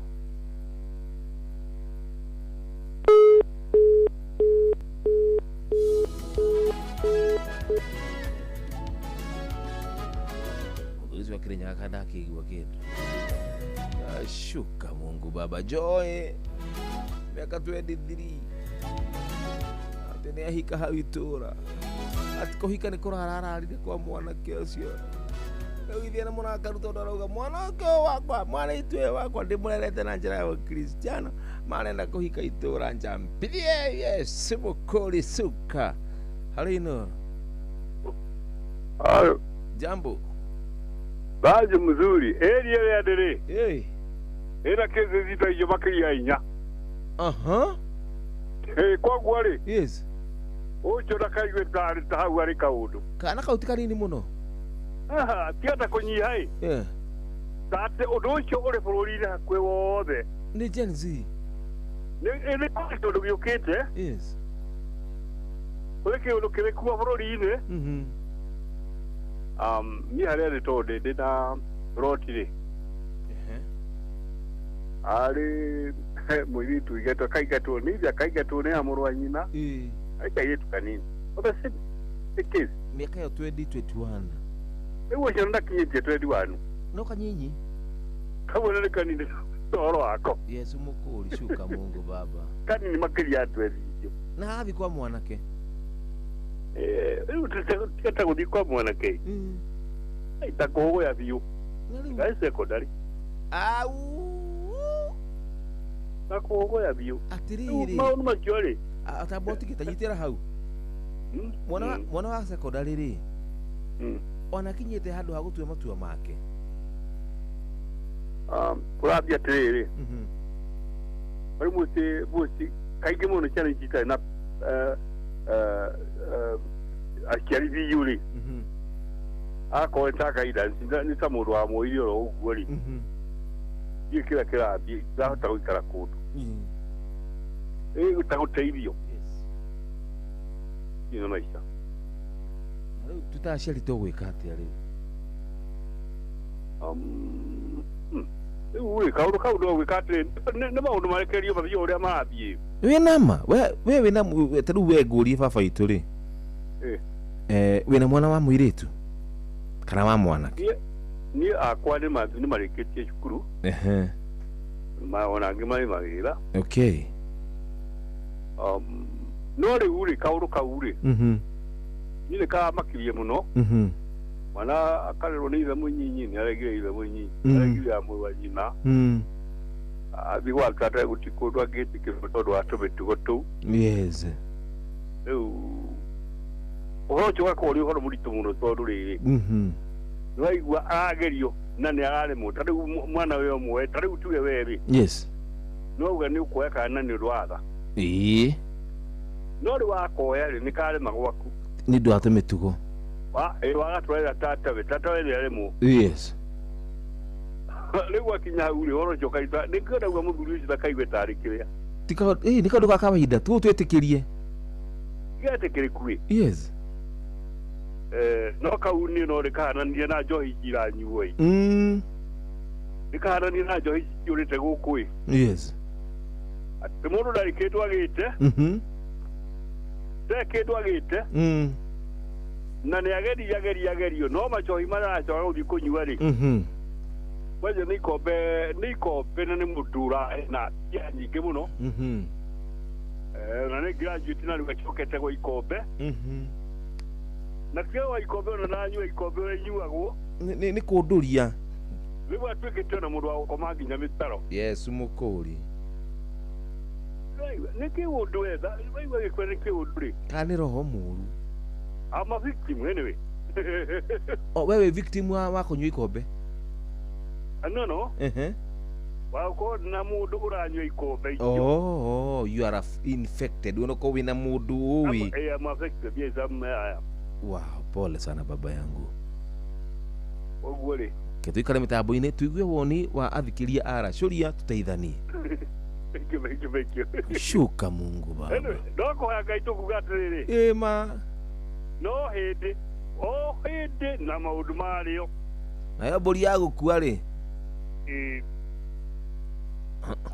Mũthuri wa Kirinyaga kana akĩigua kĩndũ. Shuka Mungu Baba. Joy miaka 23 atĩ nĩ ahika hau itũra, atĩ kũhika nĩ kũrarararire kwa mwanake ũcio. Rĩu ithiĩ nĩ mũrakaru tondũ arauga mwanake ũyũ wakwa mwarĩtu ũyũ wakwa ndĩmũrerete na njĩra ya ũkristiano marenda kũhika itũra njambithie Yesu mũkũri suka. Harĩ Inooro. Ayo. Jambo. Baje mzuri. Eri ĩrĩa ndĩrĩ. Ĩĩ. Ĩna kĩsi cita icio makĩria inya. Aha. Ĩ koguo rĩ. Yes. Ũcio ndakaigue tarĩ ta hau arĩ kaũndũ. Kana kau ti kanini mũno. Aha, tiga ta kũnyiha ĩ. Yeah. Ta atĩ ũndũ ũcio ũrĩ bũrũri-inĩ hakuhĩ wothe. Nĩ Gen Z. Nĩ kũrĩ kĩũndũ gĩũkĩte. Yes. Kũrĩ kĩũndũ kĩrĩ kuo bũrũri-inĩ. Mhm. Niĩ harĩa ndĩ tondũ ndĩ na roti rĩ. Arĩ mũirĩtu igetwo kaingatwo nĩ ithe akaingatwo nĩ mũrũ wa nyina. Arĩ kairĩtu kanini. But the same case. Mĩaka ĩyo 2021. Rĩu ũcio ndakinyĩtie 21. No kanyinyi. Kau nĩ kanini ũhoro wako. Yesu mũkũri shuka Mungu baba. Kanini makĩria ya 20 icio. Na agathiĩ kwa mwanake. Rĩu tiga ta gũthiĩ kwa mwanake. Ta kũhũgũya biũ. Ngai secondary. Au. Ta kũhũgũya biũ. Atĩrĩrĩ. Maũndũ macio rĩ. Atamba ũtigĩte nyitĩra hau. Mwana wa secondary rĩ. Ona akinyĩte handũ ha gũtua matua make. Kũrathiĩ atĩrĩrĩ. Rĩu mũciĩ kaingĩ mũno ciana ici itarĩ na aciari biũ rĩ. Akorwo nĩ ta guidance nĩ ta mũndũ wa mũiri oro ũguo rĩ. Ndiũĩ kĩrĩa kĩrathiĩ ndahota gũikara kũndũ. Ĩ ta gũteithio. Ino maica. Na rĩu twĩ ta aciari tũgwĩka atĩa rĩu? Rĩu rĩ kaũndũ kau no gwĩka atĩrĩ nĩ maũndũ marekererio mathiĩ ũrĩa marathiĩ. Wĩna ma we wĩna ta rĩu we ngũrie baba witũ rĩ. Wĩna mwana wa mũirĩtu kana wa mwanake? Niĩ akwa nĩ marĩkĩtie cukuru. Ehe. Ona angĩ marĩ mawĩra. Okay. No rĩu rĩ kaũndũ kau rĩ. Niĩ nĩ karamakirie mũno. Mwana akarerwo nĩ ithe mũnyinyi nĩ aregire ithe mũnyinyi. Aregire ya mũrũ wa nyina. Athiĩ gwa tata gũtirĩ kũndũ angĩtĩkĩrwo tondũ wa tũmĩtugo tũu. Yes. Rĩu ũhoro ũcio ũgakorwo ũrĩ ũhoro mũritũ mũno tondũ rĩrĩ. Nĩwaigua aragerio na nĩ araremwo ta rĩu mwana we ũmwe ta rĩu tuge we rĩ. Yes. No uga nĩ ũkuoya kana nĩ ũndũ wa tha. Ĩĩ. No rĩu wakoya rĩ nĩ karema gwaku. Nĩ ũndũ wa tũmĩtugo. Wagatwarĩra tatawe tatawe nĩ aremwo. Yes. Rĩu akinya hau rĩ ũhoro ũcio ũkaita nĩkĩo ndauga mũthuri ũcio ndakaigue tarĩ kĩrĩa. Nĩ kaũndũ ga kawaida tũũ twĩtĩkĩrie. Getĩkĩrĩku ĩ. Yes. No kau niĩ no rĩkahananie na njohi ici iranyuo ĩ. Rĩkahananie na njohi ici ciũrĩte gũkũ ĩ. Yes. Atĩ mũndũ ndarĩ kĩndũ agĩte. Ndarĩ kĩndũ agĩte. Na nĩ ageria ageria agerio no macohi marĩa aracoka gũthiĩ kũnyua rĩ. Kwanja nĩ ikombe na nĩ mũndũ na mbia nyingĩ mũno. Na nĩ graduate na rĩu acokete gwa ikombe. Na tiga wa ikombe ona ndanyua ikombe ũrĩa inyuagwo. Nĩ kũndũria. Rĩu atuĩkĩte ona mũndũ wa gũkoma nginya mĩtaro. Yesu mũkũri. Nĩ kĩũndũ wetha waigua gĩkũra nĩ kĩũndũ rĩ. Kana nĩ roho mũũru. I'm a victim anyway. Oh, wewe victim wa kũnyua ikombe? No. Wa gũkorwo na mũndũ ũranyua ikombe icio. Oh, you are infected. Unakorwo wĩna mũndũ ũĩ. I'm affected. Yes, I am. Wow, pole sana baba yangu. Ũguo rĩ. Ke tuikare mĩtambo-inĩ tuigue woni wa athikĩria a Racũria tũteithanie. Thank you, thank you, thank you. Shuka Mungu baba. Anyway, no kũhoya Ngai tũkuga atĩrĩrĩ. Ĩma. No hĩndĩ, o hĩndĩ na maũndũ marĩo. Nayo mbũri ya gũkua rĩ. Ĩĩ.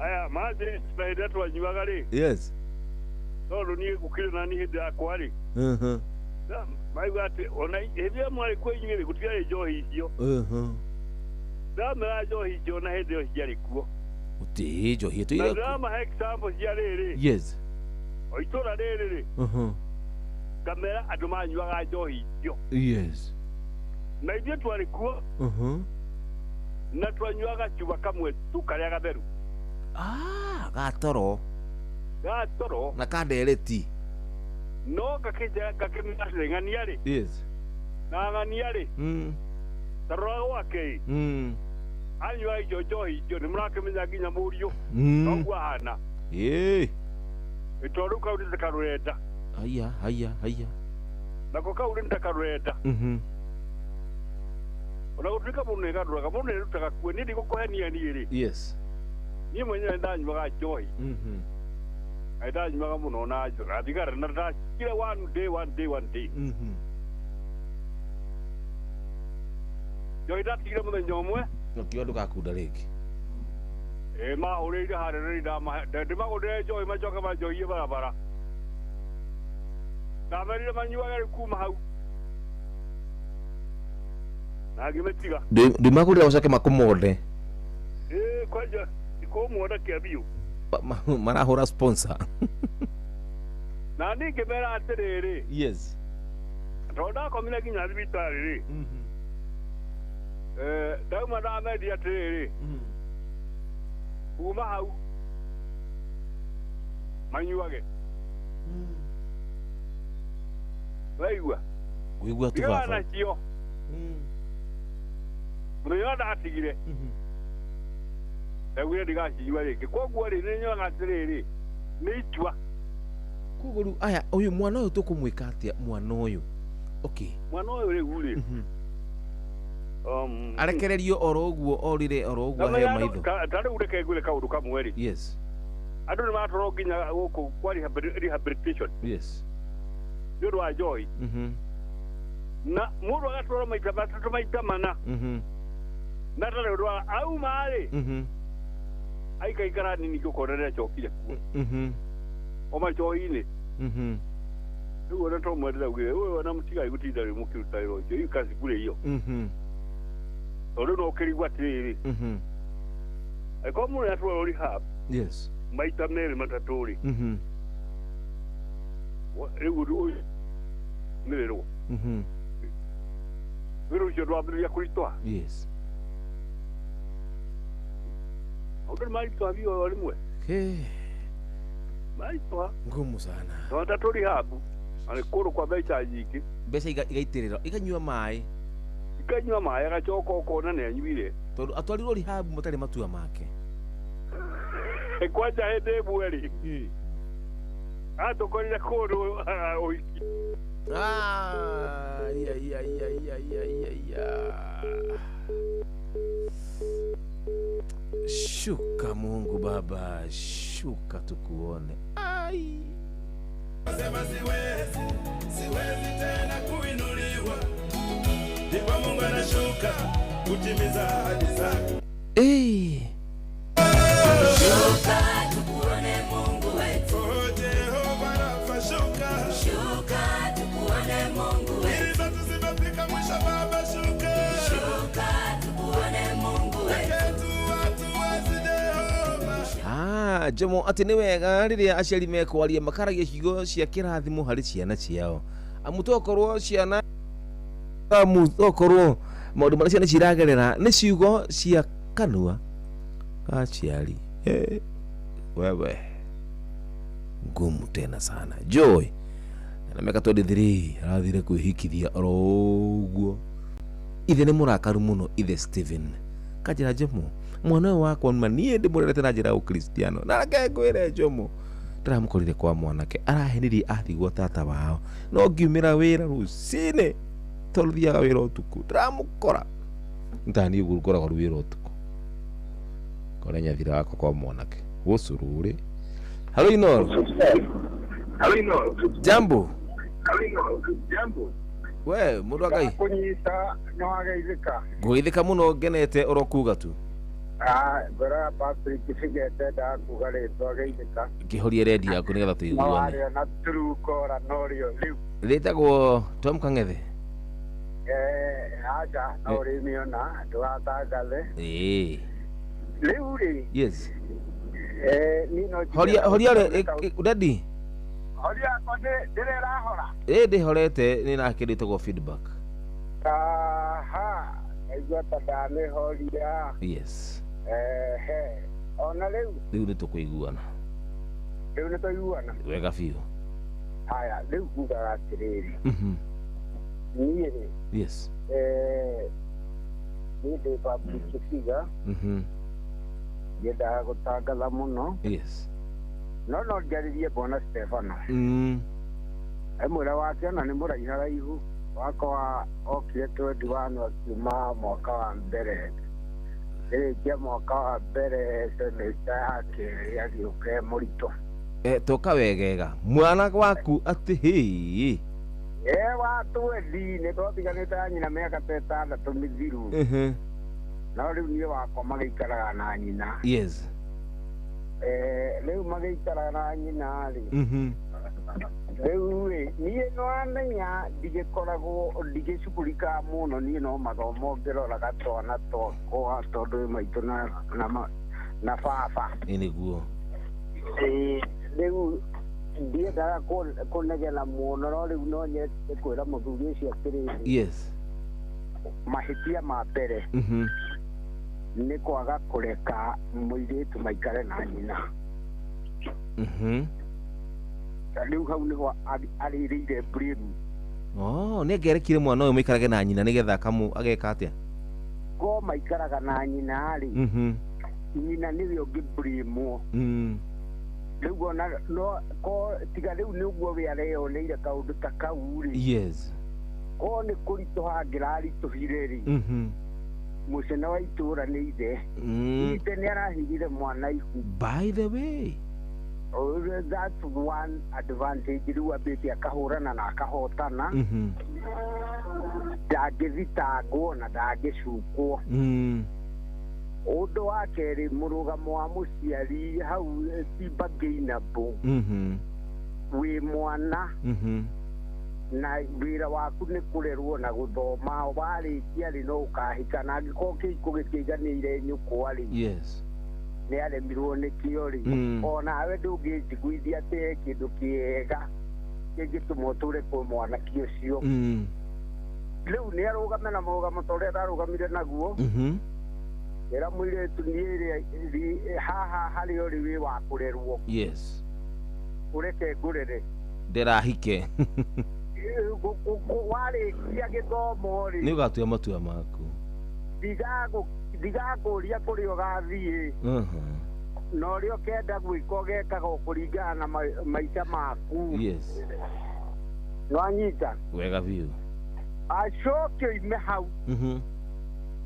Aya, manjĩ na hĩndĩ ĩrĩa twanyuaga rĩ. Yes. Tondũ niĩ gũkĩrĩ na niĩ hĩndĩ yakwa rĩ. Maigua atĩ ona hĩndĩ ĩrĩa mwarĩ kuo inyuĩ rĩ gũtiarĩ njohi icio. Ndamera njohi icio ona hĩndĩ ĩyo ciarĩ kuo. Gũtirĩ njohi ĩtũire kuo. Na ndamahe example cia rĩrĩ. Yes. O itũra rĩrĩ rĩ. Ngamera andũ manyuaga njohi icio. Yes. Na ithuĩ twarĩ kuo na twanyuaga cuba kamwe tu karĩa gatheru. Ah, gatoro. Gatoro. Na kandereti. No gakĩnjĩra ngakĩmenya atĩrĩ ng'ania rĩ. Yes. Na ng'ania rĩ. Ta rora gwake ĩ. Anyua icio njohi icio nĩ mũrakĩmenya nginya mũriũ. Noguo ahana. Ĩĩ. Tondũ rĩu kau nĩ ta karũrenda. Haya haya haya. Nako kau nĩ ta karũrenda. Ona gũtuĩka mũndũ nĩ garũraga, mũndũ nĩ erutaga kuo, niĩ ndigũkũhenia niĩ rĩ. Yes. Niĩ mwenyewe ndanyuaga njohi. Na ndanyuaga mũno na njohi. Thigara na ndakire one day one day one day. Njohi ndatigire mũthenya ũmwe. Ũkiuga ndũgakunda rĩngĩ. Ĩ mahũrĩire harĩa rĩrĩ ndĩmagũrĩre njohi macoke manjohie barabara. Ndamerire manyuage rĩu kuma hau. Na ngĩmĩtiga. Ndumagũrĩra ũcoke makũmonde. Ĩ kwanja kũmonda kĩa biũ. Marahũra sponsor. Na niĩ ngĩmera atĩrĩrĩ. Yes. Tondũ ndakomire nginya thibitarĩ rĩ. Ndauma ndamendia atĩrĩrĩ. Kuma hau manyuage. Waigua? Ngũigua tu baba. Nacio. Mũthenya ũrĩa ndatigire. Ndaugire ndigacinyua rĩngĩ. Koguo rĩ nĩ nyonaga atĩrĩrĩ nĩ itua. Koguo rĩu aya ũyũ mwana ũyũ tũkũmwĩka atĩa mwana ũyũ? Okay. Mwana ũyũ rĩu rĩ. Arekererio oro ũguo orire oro ũguo aheo maitho. Ta rĩu reke ngwĩre kaũndũ kamwe rĩ. Yes. Andũ nĩ matwarwo nginya gũkũ kwa rehabilitation. Yes. Nĩ ũndũ wa njohi. Na mũndũ agatwarwo maita matatũ maita mana. Na ndarĩ ũndũ auma rĩ. Aikaikara nini ngĩũkona nĩ acokire kuo. O macohi-inĩ. Rĩu ona to mwendera ugire ũyũ ona mũtigai gũtinda rĩu mũkĩruta wĩra ũcio kaci bure iyo. Tondũ rĩu no ũkĩrigwo atĩrĩrĩ. Angĩkorwo mũndũ nĩatwarwo rehab. Yes. Maita merĩ matatũ rĩ. Rĩu ũndũ ũyũ nĩrĩrwo. Wĩra ũcio ndwambĩrĩria kũritũha. Yes. Maũndũ nĩ maritũha biũ o rĩmwe. Maritũha. Ngumu sana. Tondũ ta tũ rehab na nĩ kũndũ kwa mbeca nyingĩ. Mbeca igaitĩrĩra ikanyua maĩ. Ikanyua maĩ agacoka ũkona nĩ anyuire. Tondũ atwarirwo rehab matarĩ matua make. Kwanja hĩndĩ ĩmwe rĩ. Atũkorire kũndũ ũhiki. Ya ya ya ya ya ya ya. Shuka Mungu Baba, shuka tukuone. Ai. Sema siwezi, siwezi tena kuinuliwa. Ndipo Mungu anashuka kutimiza ahadi zake. Eh. Shuka tukuone Mungu wetu. Oh Jehova Rafa, shuka. Shuka tukuone Mungu wetu. Ili zetu zimefika mwisho Baba, shuka. Shuka tukuone Mungu wetu. Ah, Jomo atĩ nĩ wega rĩrĩa aciari mekwaria makaragia ciugo cia kĩrathimo harĩ ciana ciao. Amu tokorwo ciana amu tokorwo maũndũ marĩa ciana ciragerera nĩ ciugo cia kanua ka aciari. Wewe ngumu tena sana. Joy na mĩaka 23 arathire kwĩhikithia oro ũguo. Ithe nĩ mũrakaru mũno ithe Stephen. Kanjĩra Jomo mwana ũyũ wakwa ma niĩ ndĩmũrerete na njĩra ya ũkristiano na reke ngwĩre Jomo ndĩramũkorire kwa mwanake arahenirie athigwo tata wao no ngiumĩra wĩra rũcinĩ tondũ thiaga wĩra ũtukũ ndĩramũkora ntani ũguo ngoragwo rĩu wĩra ũtukũ kore nyathira wakwa kwa mwanake gũcurũrĩ. Halo Inoro. Halo Inoro. Jambo. Halo Inoro. Jambo. We mũndũ wa Ngai. Kũnyita nĩ wageithĩka. Ngũgeithĩka mũno ngenete oro kuga tu. Ngoro ya Patrick Figete ndakuga rĩtwa geithĩka. Ngĩhorie redio yaku nĩgetha tũiguane. No warĩo na true kora norĩo rĩu. Rĩtagwo Tom Kang'ethe. Aca no ũrĩmĩona ndũgatangathe. Ĩĩ. Rĩu rĩ. Yes. Niĩ no Horia horia rĩ daddy. Horia yakwa ndĩrĩ ĩrahora. Ĩĩ ndĩhorete nĩ na kĩndũ gĩtagwo feedback. Aha. Ndĩraigua ta ndamĩhoria. Yes. Ehe. Ona rĩu. Rĩu nĩ tũkũiguana. Rĩu nĩ tũiguana. Wega biũ. Haya, rĩu ngugaga atĩrĩrĩ. Niĩ rĩ. Yes. Niĩ ndĩ public figure. Ndiendaga gũtangatha mũno. Yes. No njarĩrie Bwana Stefano. Mwĩra wake ona nĩ mũraiharaihu. Wakwa okire 21 akiuma mwaka wa mbere. Rĩrĩkia mwaka wa mbere semester ya kerĩ agĩũka e mũritũ. Toka wegega mwana waku atĩ hĩ. Wa twendi nĩ twatiganĩte na nyina mĩaka ta ĩtandatũ mĩthiru. No rĩu niĩ wakwa magĩikaraga na nyina. Yes. Rĩu magĩikaraga na nyina rĩ. Rĩu rĩ niĩ nĩwamenya ndigĩkoragwo ndigĩcugurikaga mũno niĩ no mathomo ngĩroraga twana twakwa tondũ wĩ maitũ na baba. Ĩ nĩguo. Rĩu ndiendaga kũnegena mũno no rĩu no nyende kwĩra mũthuri ũcio atĩrĩrĩ. Yes. Mahĩtia ma mbere nĩ kwaga kũreka mũirĩtu maikare na nyina. Rĩu hau nĩho arĩrĩire blame. Oh, nĩ angerekire mwana ũyũ maikarage na nyina nĩgetha ageka atĩa? Ko maikaraga na nyina rĩ, nyina nĩwe ũngĩ blame. Rĩu ona no ko tiga rĩu nĩ ũguo we areyoneire kaũndũ ta kau rĩ. Yes. Ko nĩ kũritũha angĩraritũhire rĩ. Mũcene wa itũũra nĩ ithe. Ithe nĩ arahithire mwana ihu. By the way. That's one advantage rĩu ambĩte akahũrana na akahotana. Ndangĩthitangwo na ndangĩcukwo. Ũndũ wa kerĩ mũrũgamo wa mũciari hau ti bargainable. Wĩ mwana na wĩra waku nĩ kũrerwo na gũthoma warĩkia rĩ no ũkahika na angĩkorwo kĩhiko gĩtiaiganĩire nyũkwa rĩ. Yes. Nĩ aremirwo nĩkĩo rĩ. Onawe ndũngĩnjiguithia atĩ he kĩndũ kĩega kĩngĩtũma ũtũre kwĩ mwanake ũcio. Rĩu nĩ arũgame na mũrũgamo ta ũrĩa ndarũgamire naguo. Ĩra mũirĩtu niĩ haha harĩa ũrĩ wĩ wa kũrerwo. Yes. Ũreke ngũrere. Ndĩrahike. Warĩkia gĩthomo rĩ. Nĩ ũgatua matua maku. Ndigakũria kũrĩa ũgathiĩ. Na ũrĩa ũkenda gwĩka ũgekaga o kũringana na maica maku. Yes. Nĩwanyita? Wega biũ. Acoke oime hau.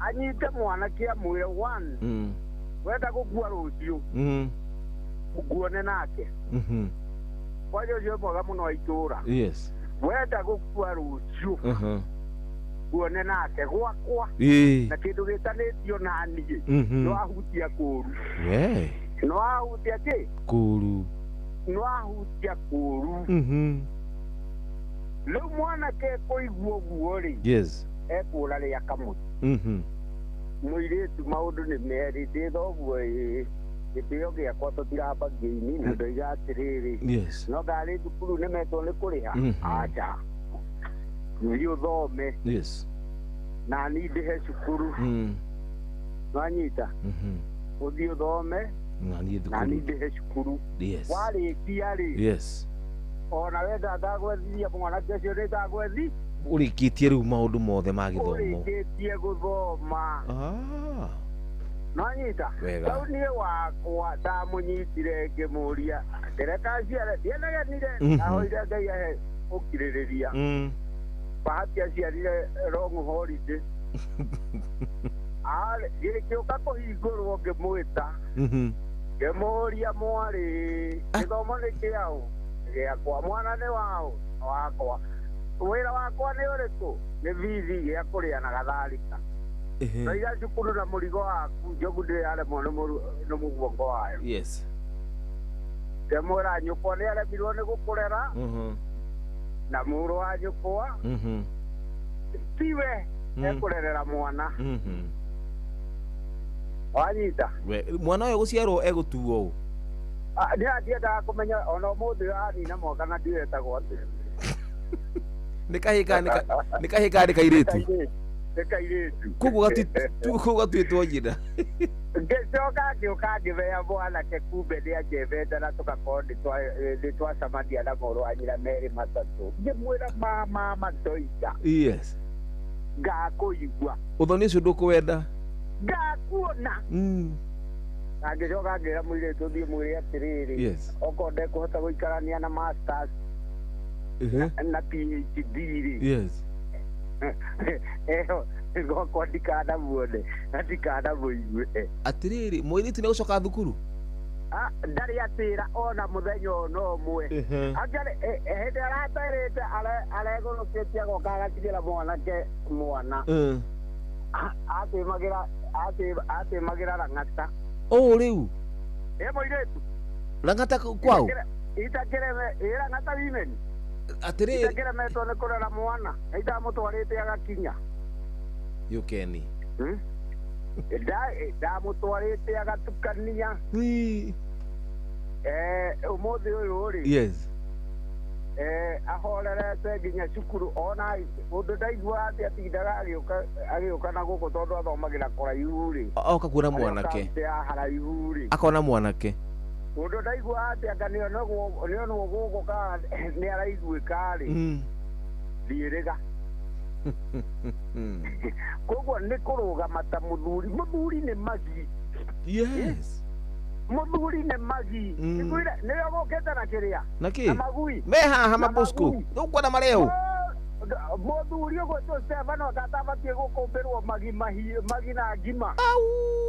Anyite mwanake amwĩre one. Wenda gũkua rũciũ. Nguone nake. Kwanja ũcio mwega mũno wa itũũra. Yes. Wenda gũkua rũciũ. Nguone nake gwakwa. Na kĩndũ gĩtanĩtio na niĩ. Nĩwahutia kũũru. Nĩwahutia kĩ? Kũũru. Nĩwahutia kũũru. Rĩu mwanake kũigua ũguo rĩ. Yes. Ekũra rĩa kamũtĩ. Mũirĩtu maũndũ nĩ merĩ ndĩ thoguo ĩĩ gĩtĩo gĩakwa tũtirambangĩini na ndoiga atĩrĩrĩ. Yes. No ngarĩ thukuru nĩmetwo nĩ kũrĩha. Aca. Thiĩ ũthome. Yes. Na niĩ ndĩhe cukuru. Nĩwanyita? Ũthiĩ ũthome. Na niĩ ndĩhe cukuru. Yes. Warĩkia rĩ. Yes. Ona wenda ndagwethithia mwanake ũcio nĩ ndagwethi. Ũrĩkĩtie rĩu maũndũ mothe ma gĩthomo. Ũrĩkĩtie gũthoma. Nĩwanyita? Wega. Rĩu niĩ wakwa ndamũnyitire ngĩmũria ngĩreka aciare ndienegenire ndahoire Ngai ahe ũkirĩrĩria. Bahati aciarire long holiday. Gĩgĩũka kũhingũrwo ngĩmwĩta. Ngĩmũria mwarĩ gĩthomo nĩ kĩaũ? Gĩakwa. Mwana nĩ waũ? Wakwa. Wĩra wakwa nĩ ũrĩkũ? Nĩ bithi gĩa kũrĩa na gatharika. Ndoiga cukuru na mũrigo waku njogu ndĩraremwo nĩ mũguongo wayo. Yes. Ngĩmwĩra nyũkwa nĩ aremirwo nĩ gũkũrera. Na mũrũ wa nyũkwa. Tiwe ekũrerera mwana. Wanyita? Mwana ũyũ gũciarwo egũtuo ũ? Ndiendaga kũmenya ona ũmũthĩ anina mwaka na ndiũ etagwo atĩa. Nĩ kahĩĩ kana nĩ kairĩtu? Nĩ kairĩtu. Koguo gatuĩtwo nyina. Ngĩcoka ngĩũka ngĩmenya mwanake kumbe nĩ anjethete na tũgakorwo nĩ twacemania na mũrũ wa nyina merĩ matatũ. Ngĩmwĩra mama ndoiga. Yes. Ngakũigua. Ũthoni ũcio ndũkũwenda. Ngakuona. Na ngĩcoka ngĩra mũirĩtu ũthiĩ mwĩre atĩrĩrĩ. Yes. Okorwo ndekũhota gũikarania na masters na PhD rĩ. Yes. Ĩyo gwakwa ndikanamuone na ndikanamũigue. Atĩrĩrĩ, mũirĩtu nĩ egũcoka thukuru? Ndarĩ atĩra ona mũthenya ona ũmwe. Actually, hĩndĩ araterĩte aregũrũkĩtie agoka agatigĩra mwanake mwana. Atĩmagĩra rang'ata. Ũũ rĩu? Ĩ mũirĩtu. Rang'ata kwaũ? Itakĩreme, ĩ rang'ata women. Atĩrĩrĩ. Itakĩremetwo nĩ kũrera mwana. Ndamũtwarĩte agakinya. Yũkeni. Ndamũtwarĩte agatukania. Ũmũthĩ ũyũ rĩ. Yes. Ahorerete nginya cukuru ona ũndũ ndaiguaga atĩ atindaga agĩũka na gũkũ tondũ athomagĩra kũraihu rĩ. Oka kuona mwanake. Ya haraihu rĩ. Akona mwanake. Ũndũ ndaiguaga atĩ anga nĩonwo gũkũ kana nĩ araiguĩka rĩ. Ndiĩrĩga. Koguo nĩ kũrũgama ta mũthuri. Mũthuri nĩ magi. Yes. Mũthuri nĩ magi. Nĩwe gũkĩte na kĩrĩa? Na kĩ? Na magui. Me haha Mabosco. Ndũkuona marĩa ũ? Mũthuri ũgwĩtwo Stefano akatabatiĩ gũkũmbĩrwo magi magi na ngima.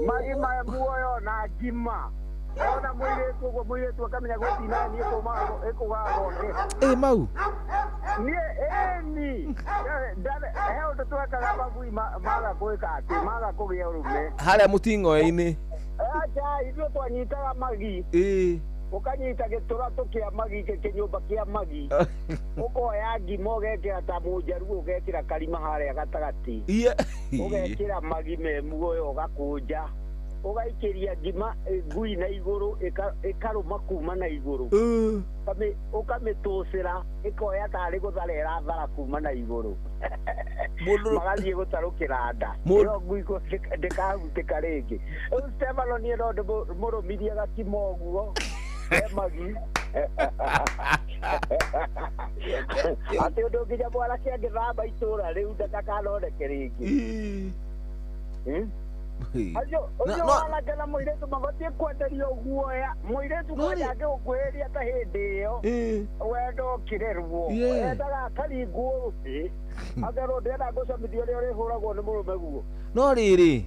Magi ma muoyo na ngima. Ona mũirĩtu ũguo mũirĩtu akamenya gũtina niĩ ĩkũgaga gwake. Ĩ mau. Niĩ ĩni. He ũndũ twekaga magui maga gwĩka atĩ maga kũgĩa ũrũme. Harĩa mũting'oe-inĩ. Acha ithuĩ twanyitaga magi. Ũkanyita gĩtũratũ kĩa magi kĩnyũmba kĩa magi. Ũkoya ngima ũgekĩra ta mũnjaruo ũgekĩra karima harĩa gatagatĩ. Ũgekĩra magi me muoyo ũgakũnja. Ũgaikĩria ngima ngui na igũrũ ĩkarũma kuma na igũrũ. Ũkamĩtũcĩra ĩkoya tarĩ gũthara ĩrathara kuma na igũrũ. Magathiĩ gũtarũkĩra nda. Ĩyo ngui ndĩkahutĩka rĩngĩ. Rĩu Stefano niĩ no ndĩmũrũmirie gakima ũguo e magi. Atĩ ũndũ nginya mwanake angĩthamba itũũra rĩu ndakanoneke rĩngĩ. Acio ũcio mwanake na mũirĩtu mabatiĩ kwenderio guoya. Mũirĩtu kwanja angĩgũkuhĩrĩria ta hĩndĩ ĩyo wendo ũkĩrerwo. Endaga akaringwo rũtĩ akerwo ndĩrenda ngũcamithia ũrĩa ũrĩhũragwo nĩ mũrũme guo. No rĩrĩ,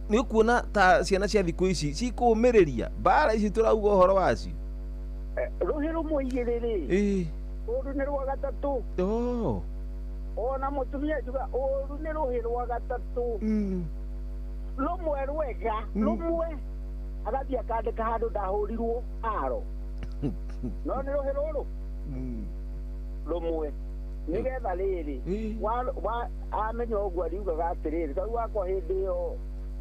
nĩ ũkuona ta ciana cia thikũ ici cikũmĩrĩria mbara ici tũrauga ũhoro wacio? Rũhĩ rũmwe igĩrĩ rĩ, ũru nĩ rwa gatatũ. Ona mũtumia njuga ũru nĩ rũhĩ rwa gatatũ. Rũmwe rwega, rũmwe agathiĩ akandĩka handũ ndahũrirwo aro. No nĩ rũhĩ rũrũ rũmwe nĩgetha rĩrĩ amenya ũguo ariugaga atĩrĩrĩ tarĩu wakwa hĩndĩ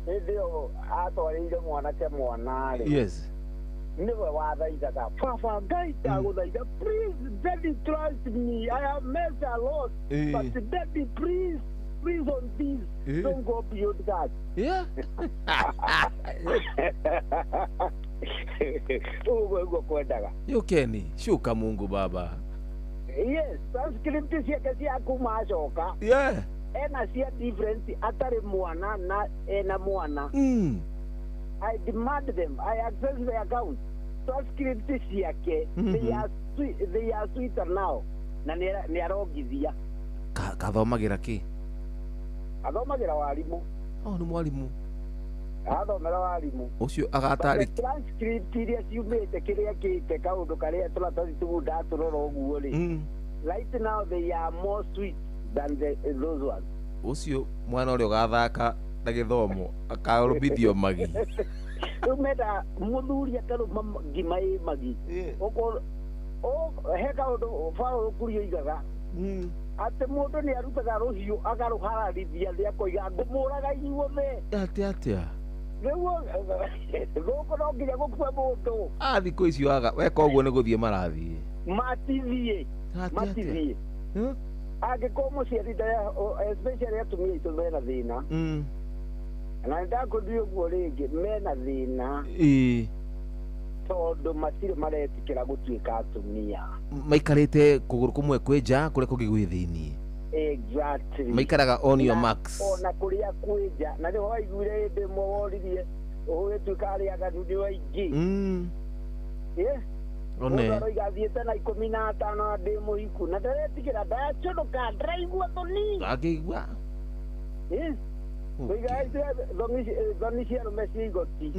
ĩyo atwarĩire mwanake mwana rĩ. Yes. Nĩwe wathaithaga baba Ngai ndagũthaitha please daddy trust me I have messed a lot but daddy please please on this don't go beyond that. Yeah. Ũguo ũguo kwendaga. Yũkeni, shuka Mungu baba. Yes, transcript ciake cia kuma acoka. Yeah. Ena cia difference atarĩ mwana na ena mwana. I demand them. I access the account. Transcript ciake they are sweeter now. Na nĩ arongithia. Kathomagĩra kĩ? Athomagĩra warimũ. Oh, nĩ mwarimũ. Athomera warimũ. Ũcio agatarĩ transcript iria ciumĩte kĩrĩa kĩte kaũndũ karĩa tũratathi tũu ndatũrora ũguo rĩ. Right now they are more sweet than those ones. Ũcio mwana ũrĩa ũgathaka na gĩthomo akarũmithio magi. Rĩu menda mũthuri akarũma ngima ĩ magi. He kaũndũ Paũlũ Kuria oigaga atĩ mũndũ nĩ arutaga rũhiũ akarũhararithia thĩ akoiga ngũmũraga inyuothe. Atĩ atĩa? Rĩu gũkũ no nginya gũkue mũndũ. Thikũ icio aga weka ũguo nĩ gũthiĩ marathiĩ. Matithiĩ. Matithiĩ. Angĩkorwo mũciari especially atumia aitũ mena thĩna. Na ndakũthiĩ ũguo rĩngĩ mena thĩna. Tondũ matirĩ maretĩkĩra gũtuĩka atumia. Maikarĩte kũgũrũ kũmwe kwĩ nja kũrĩa kũngĩ gwĩ thĩinĩ. Exactly. Maikaraga on your marks. Ona kũrĩa kwĩ nja na nĩho waiguire hĩndĩ ĩmwe woririe ũgĩtuĩka arĩa aganu nĩ aingĩ. One. Mũndũ athiĩte na 15 na ndĩ mũhiku na ndaretigĩra ndacũnũka ndĩraigua thoni. Ndangĩigua. Thoni cia arũme cia igoti.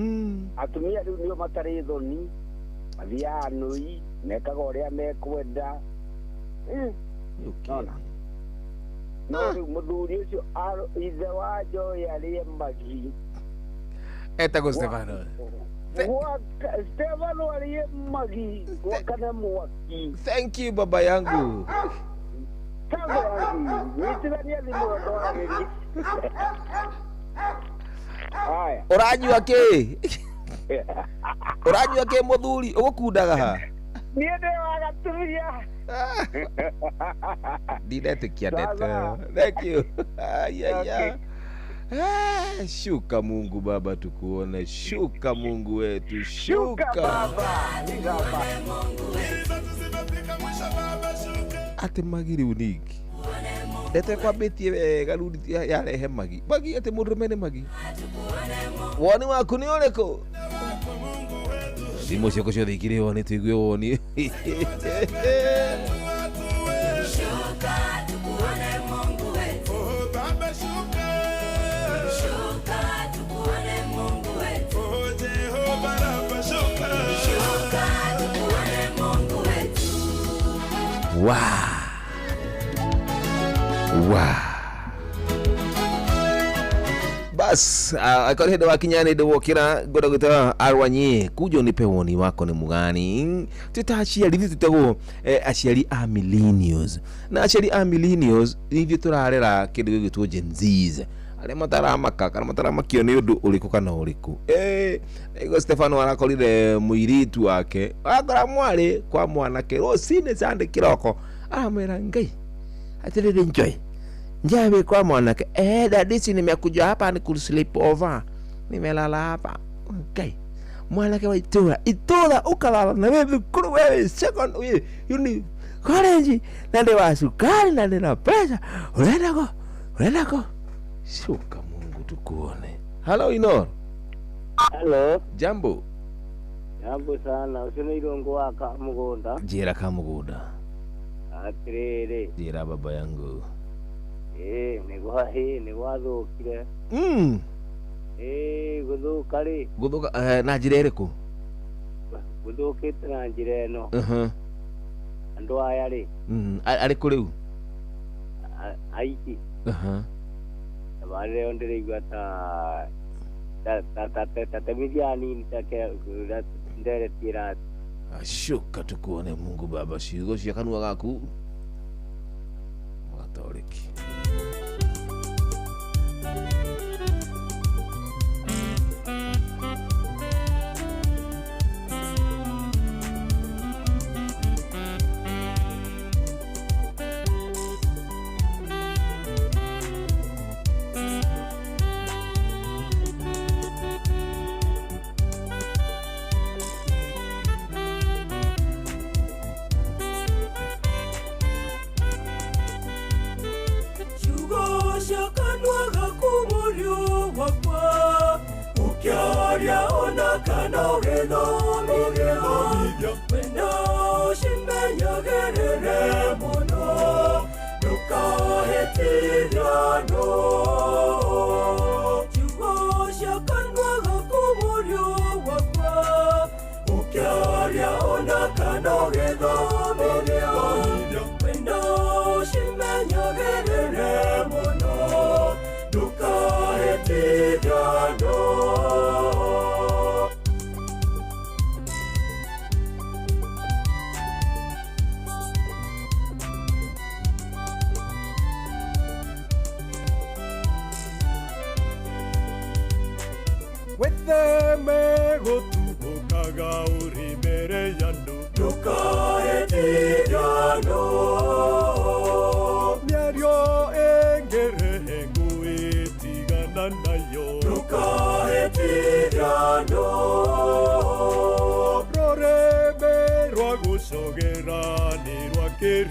Atumia rĩu nĩo matarĩ thoni. Mathiaga nũi mekaga ũrĩa mekwenda. Nona. No rĩu mũthuri ũcio ithe wa Joy arĩe magi. Etagwo Stefano. Stefano arĩe magi gwakane mwaki. Thank you baba yangu. Ũranyua kĩ? Ũranyua kĩ mũthuri ũgũkundaga ha? Niĩ ndĩ wa gatumia. Ndinetĩkia ndeto. Thank you. Aya. Shuka Mungu Baba tukuone. Shuka Mungu wetu. Shuka Baba. Ate magi rĩu ningĩ. Ndete kwambĩtie wega rĩu yarehe magi. Magi atĩ mũndũrũme nĩ magi. Woni waku nĩ ũrĩkũ? Thimũ ciaku ciothe ikĩrĩ nĩ tũigue woni. Wow. Wow. Bas, akori hĩndĩ wakinya nĩ ndĩwokĩra ngwenda gwĩta Arwanyi kuja unipe woni wako nĩ mugani. Twĩta aciari ithuĩ twĩtagwo aciari a millennials. Na aciari a millennials ithuĩ tũrarera kĩndũ gĩgwĩtwo Gen Zs. Arĩa mataramaka kana mataramakio nĩ ũndũ ũrĩkũ kana ũrĩkũ. Ego Stefano arakorire mũirĩtu wake akora mwarĩ kwa mwanake rũcinĩ Sunday kĩroko aramwĩra Ngai atĩrĩrĩ Joy njawe kwa mwanake dadisi nimekuja hapa ni ku sleep over nimelala hapa. Ngai mwanake wa itũra ukalala na wewe thukuru wewe second uni college na ndĩ wa cukari na ndĩ na pesa urenda ko. Shuka Mungu tukuone. Hello Inor. Hello. Jambo. Jambo sana. Ucio nĩ Irũngũ wa Kamũgũnda. Njĩra Kamũgũnda. Atĩrĩrĩ. Njĩra baba yangu. Nĩ gwathũkire. Gũthũka rĩ. Gũthũka na njĩra ĩrĩkũ? Gũthũkĩte na njĩra ĩno. Andũ aya rĩ. Arĩkũ rĩu? Aiki. Tabarĩra ndĩraigua ta tatemithia nini ta nderetie rathi. Shuka tukuone Mungu Baba ciugo cia kanua gaku Gatoriki.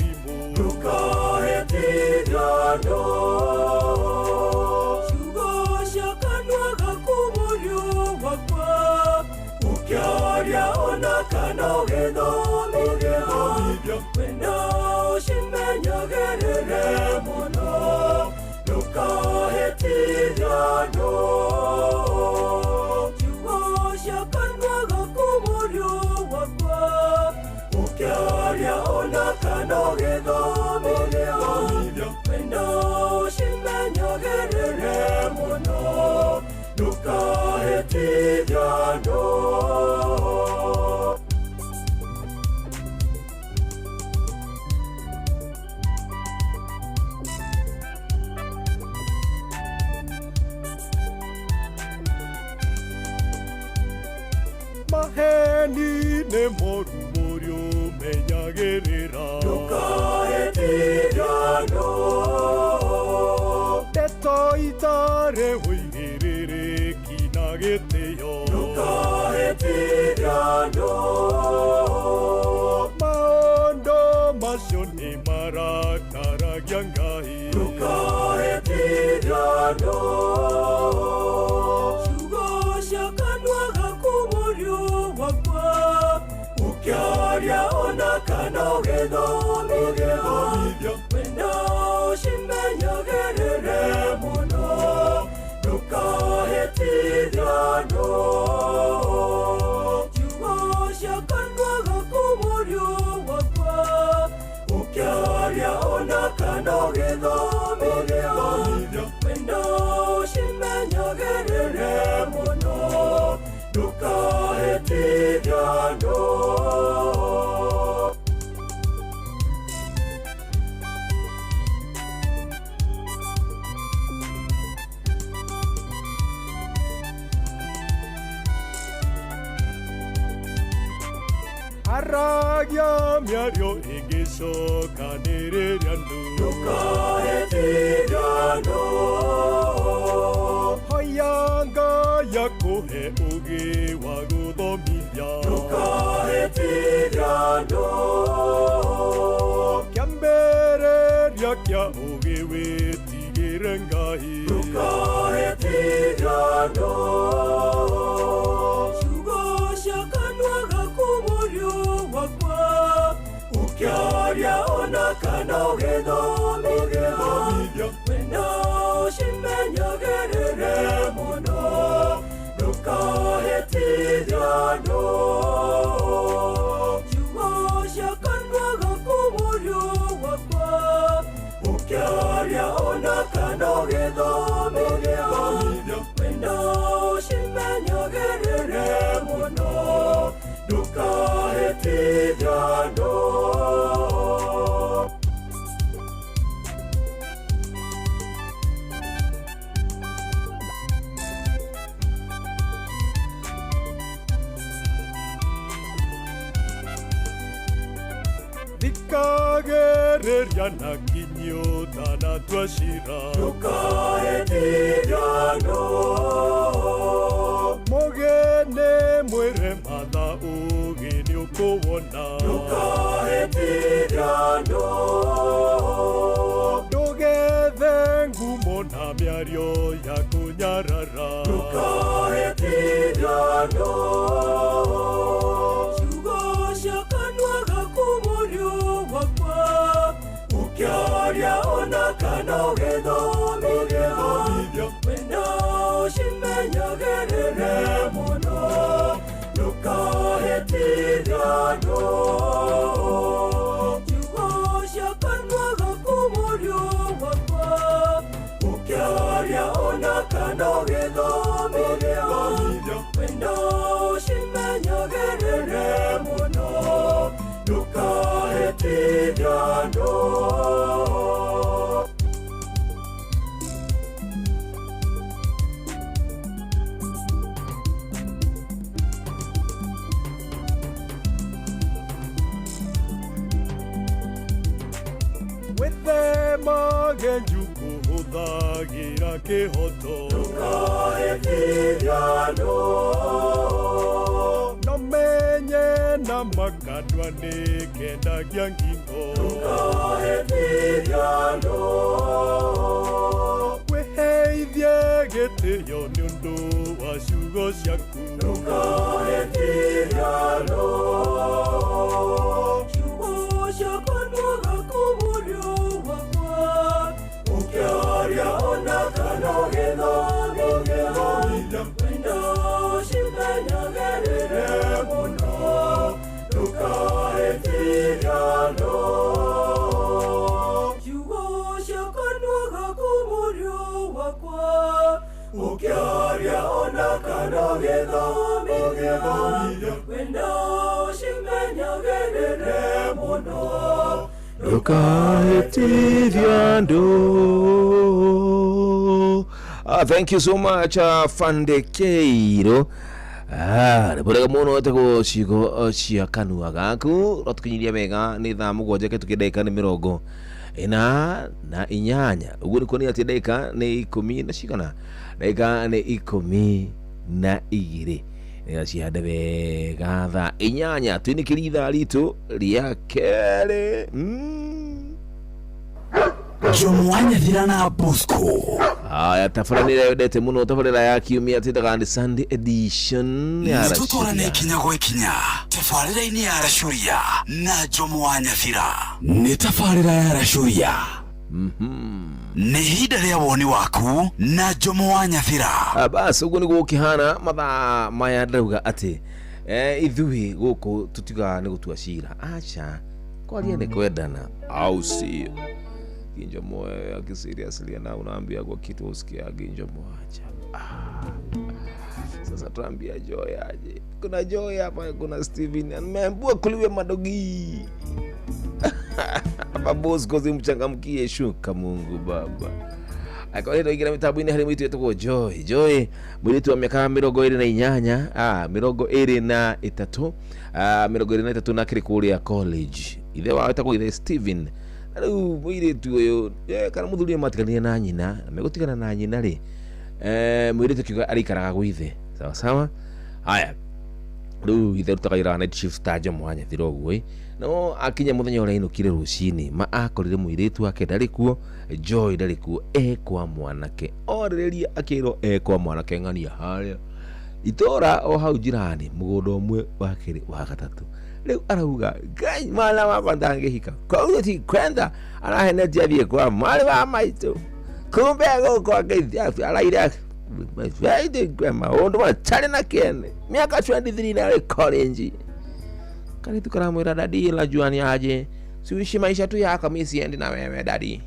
mĩrimũ ndũkahĩtithia andũ ciugo cia kanua gaku mũriũ wakwa ũkĩaria ona kana ũgĩthomithia wenda ũcimenyagĩrĩre mũno ndũkahĩtithia andũ ciugo cia kanua gaku mũriũ wakwa ũkĩaria ona kana ũgĩthomithia wenda ũcimenyagĩrĩre mũno ndũkahĩtithia andũ. Maheni nĩ moru mũriũ menyagĩrĩra ndũkahĩtithia andũ ndeto itarĩ ũigĩrĩrĩki na gĩtĩo ndũkahĩtithia andũ maũndũ macio nĩ marakaragia Ngai ndũkahĩtithia andũ ciugo cia kanua gaku mũriũ wakwa ũkĩaria ona kana ũgĩthomithia wenda ũcimenyagĩrĩre mũno ndũkahĩtithia andũ ciugo cia kanua gaku mũriũ wakwa ũkĩaria ona kana ũgĩthomithia wenda ũcimenyagĩrĩre mũno ndũkahĩtithia andũ. Aragia mĩario ĩngĩcokanĩrĩria andũ ndũkahĩtithia andũ hoya Ngai akũhe ũũgĩ wa gũthomithia ndũkahĩtithia andũ kĩambĩrĩria kĩa ũũgĩ wĩtigĩre Ngai ndũkahĩtithia andũ ciugo cia kanua gaku mũriũ wakwa ũkĩaria ona kana ũgĩthomithia wenda ũcimenyagĩrĩre mũno ndũkahĩtithia andũ ciugo cia kanua gaku mũriũ wakwa ũkĩaria ona kana ũgĩthomithia wenda ũcimenyagĩrĩre mũno ndũkahĩtithia andũ. Thikagĩrĩria na kinyi ũtanatua ciira ndũkahĩtithia andũ mũgeni mwĩre matha ũũgĩ nĩũkũwona ndũkahĩtithia andũ ndũgethe ngumo na mĩario ya kũnyarara ndũkahĩtithia andũ ciugo cia kanua gaku mũriũ wakwa ũkĩaria ona kana ũgĩthomithia wenda ũcimenyagĩrĩre mũno ndũkahĩtithia andũ ciugo cia kanua gaku mũriũ wakwa ũkĩaria ona kana ũgĩthomithia wenda ũcimenyagĩrĩre mũno ndũkahĩtithia andũ. Wĩthemage njukũ hũthagĩra kĩhoto. Ndũkahĩtithie andũ. No menye na makanua nĩ kendagia ngingo. Ndũkahĩtithie andũ. Wĩheithie gĩtĩo nĩ ũndũ wa ciugo ciaku. Ndũkahĩtithie andũ. Ciugo cia kanua gaku mũriũ wakwa, ũkĩaria ona kana ũgĩthomithia, wendo ũcimenyagĩrĩre mũno, ndũkahĩtithie andũ. Ciugo cia kanua gaku mũriũ wakwa, ũkĩaria ona kana ũgĩthomithia, wendo ũcimenyagĩrĩre mũno, Ndũkahĩtithie andũ. Thank you so much, Fande Keiro. Nĩ mũno etagwo ciugo cia kanua gaku ratukinyiria wega nĩ thaa 7 kĩtukia ndagĩka nĩ 48 ũguo nĩ kuonania atĩ ndagĩka nĩ 10 na cigana, ndagĩka nĩ 12 nĩgetha cihande wega thaa 8 twinĩkĩrie ithaa ritũ rĩa kerĩ. Jomo wa Nyathira na Bosco. Haya, tabarĩra yendete mũno tabarĩra ya kiumia twĩtaga nĩ Sunday edition ya Nĩtũtwarane Racuria. kinya gwa ikinya tabarĩra-inĩ ya Racuria na Jomo wa Nyathira. Nĩ tabarĩra ya Racuria. Nĩ ihinda rĩa woni waku na Jomo wa Nyathira. Bas ũguo nĩguo gũkĩhana mathaa maya ndauga atĩ ithuĩ gũkũ tũtiugaga nĩ gũtua cira, aca kwaria nĩ kwendana, au sio? Ginjo moyo akiseriaslia na unaambia kwa kitu usikia Ginjo moja. Sasa tuambia Joy aje. Kuna Joy hapa, kuna Steven. Nimeambiwa kuliwe madogi. Hapa Bosco zimchangamkie, shuka Mungu Baba. Akoretwo ingĩra mĩtambo-inĩ harĩ mũirĩtu wĩtagwo Joy. Joy mũirĩtu wa mĩaka 28, 23, 23 na akĩrĩ kũrĩa college. Ithe wao etagwo ithe Steven. Na rĩu mũirĩtu ũyũ kana mũthuri matiganire na nyina, na megũtigana na nyina rĩ, mũirĩtu akiuga arĩikaraga gwa ithe. Sawa sawa. Haya, rĩu ithe arutaga wĩra wa night shift ta Jomo wa Nyathira ũguo ĩ. No akinya mũthenya ũrĩa ainũkire rũcinĩ, ma akorire mũirĩtu wake ndarĩ kuo, Joy ndarĩ kuo, e kwa mwanake. Orĩrĩria akĩrwo e kwa mwanake ng'ania harĩa itũra o hau jirani, mũgũnda ũmwe wa kerĩ wa gatatũ. Rĩu arauga Ngai mwana wakwa ndangĩhika, koguo ti kwenda arahenetie athiĩ kwa mwarĩ wa maitũ, kumbe gũkũ angeithia araire maũndũ matarĩ na kĩene, mĩaka 23 na arĩ college. Karitu karamwĩra dadi, najua ni aje, siuishi maisha tu yako, mi siendi na wewe dadi,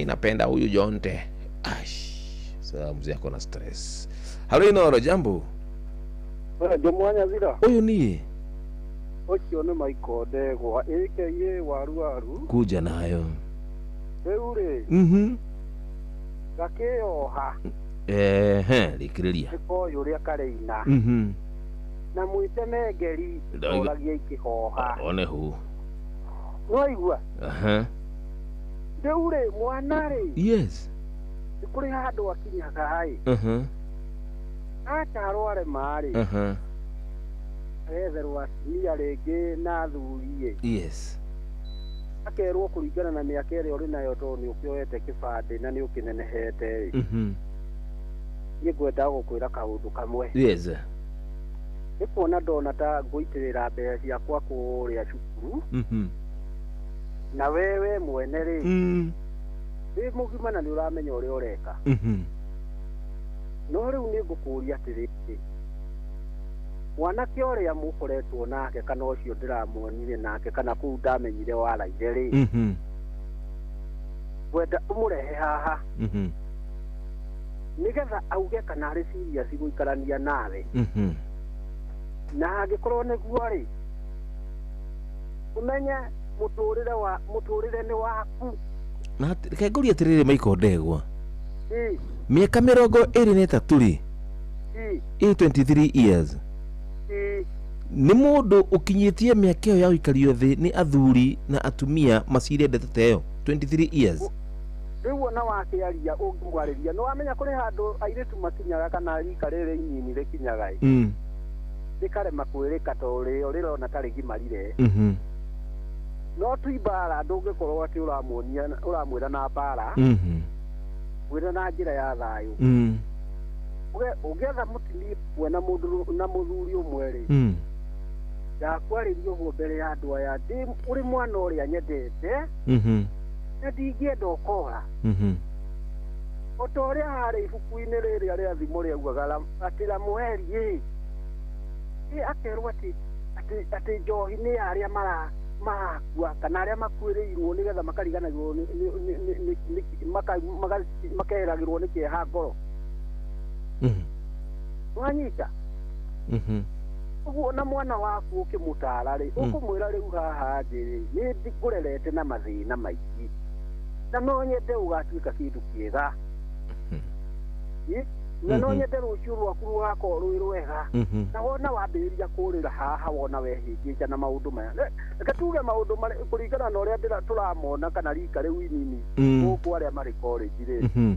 napenda huyu Jonte. Ash, sasa mzee ako na stress. Halo Inoro, jambo. Jomo wa Nyathira. Ũyũ niĩ Ũcio nĩ Michael Ndegwa aka waru waru. Kuja nayo. Rĩu rĩ, gakĩoha. Rĩkĩrĩria. Nĩ koĩ ũrĩa kareina. Na mwĩtemengeri oragia ikĩhoha. One hu. Nĩwaigua? Rĩu rĩ, mwana rĩ. Yes. Nĩ kũrĩ handũ akinyaga ĩ. Atarwo arema rĩ. Agetherwo atumia rĩngĩ na athuri ĩ. Yes. Akerwo kũringana na mĩaka ĩrĩa ũrĩ nayo tondũ nĩ ũkĩoete kĩbandĩ na nĩ ũkĩnenehete rĩ. Niĩ ngwendaga gũkwĩra kaũndũ kamwe. Yes. Nĩ kuona ndona ta ngũitĩrĩra mbeca ciakwa kũrĩa cukuru. Na wewe mwene rĩ, wĩ mũgima na nĩ ũramenya ũrĩa ũreka. No rĩu nĩ ngũkũria atĩrĩrĩ, mwanake ũrĩa mũkoretwo nake kana ũcio ndĩramuonire nake kana kũu ndamenyire waraire rĩ, ngwenda ũmũrehe haha nĩgetha auge kana arĩ serious gũikarania nawe. Na angĩkorwo nĩguo rĩ, ũmenye mũtũrĩre nĩ waku. Na reke ngũrie atĩrĩrĩ Michael Ndegwa, mĩaka 23 rĩ, 23 years, Nĩ mũndũ ũkinyĩtie mĩaka ĩyo ya gũikario thĩ nĩ athuri na atumia macire ndeto ta ĩyo 23 years. Rĩu ona wakĩaria ũngĩmwarĩria nĩ wamenya kũrĩ handũ airĩtu makinyaga kana rika rĩrĩ inini rĩkinyaga ĩ. Rĩkarema kwĩrĩka tondũ rĩo rĩrona ta rĩgimarire. No tu mbara ndũngĩkorwo atĩ ũramuonia ũramwĩra na mbara. Mwĩre na njĩra ya thayũ. Ũngĩetha mũtumia ũmwe na mũndũ na mũthuri ũmwe rĩ, ndakwarĩria ũguo mbere ya andũ aya ndĩ ũrĩ mwana ũrĩa nyendete na ndingĩenda ũkora. O ta ũrĩa harĩ ibuku-inĩ rĩrĩa rĩa thimo rĩaugaga atĩ Ramueli ĩ akerwo atĩ njohi nĩ ya arĩa marakua kana arĩa makuĩrĩirwo nĩgetha makariganagĩrwo makeheragĩrwo nĩ kĩeha ngoro. Wanyita? Ũguo na mwana waku ũkĩmũtara rĩ, ũkũmwĩra rĩu haha ndĩ nĩ ngũrerete na mathĩna maingĩ na no nyende ũgatuĩka kĩndũ kĩega. Na no nyende rũciũ rwaku rũgakorwo rwĩ rwega. Na wona wambĩrĩria kũrĩra haha wona wehĩngĩca na maũndũ maya. Reke tuge maũndũ kũringana na ũrĩa tũramona kana rika rĩu inini gũkũ arĩa marĩ college rĩ,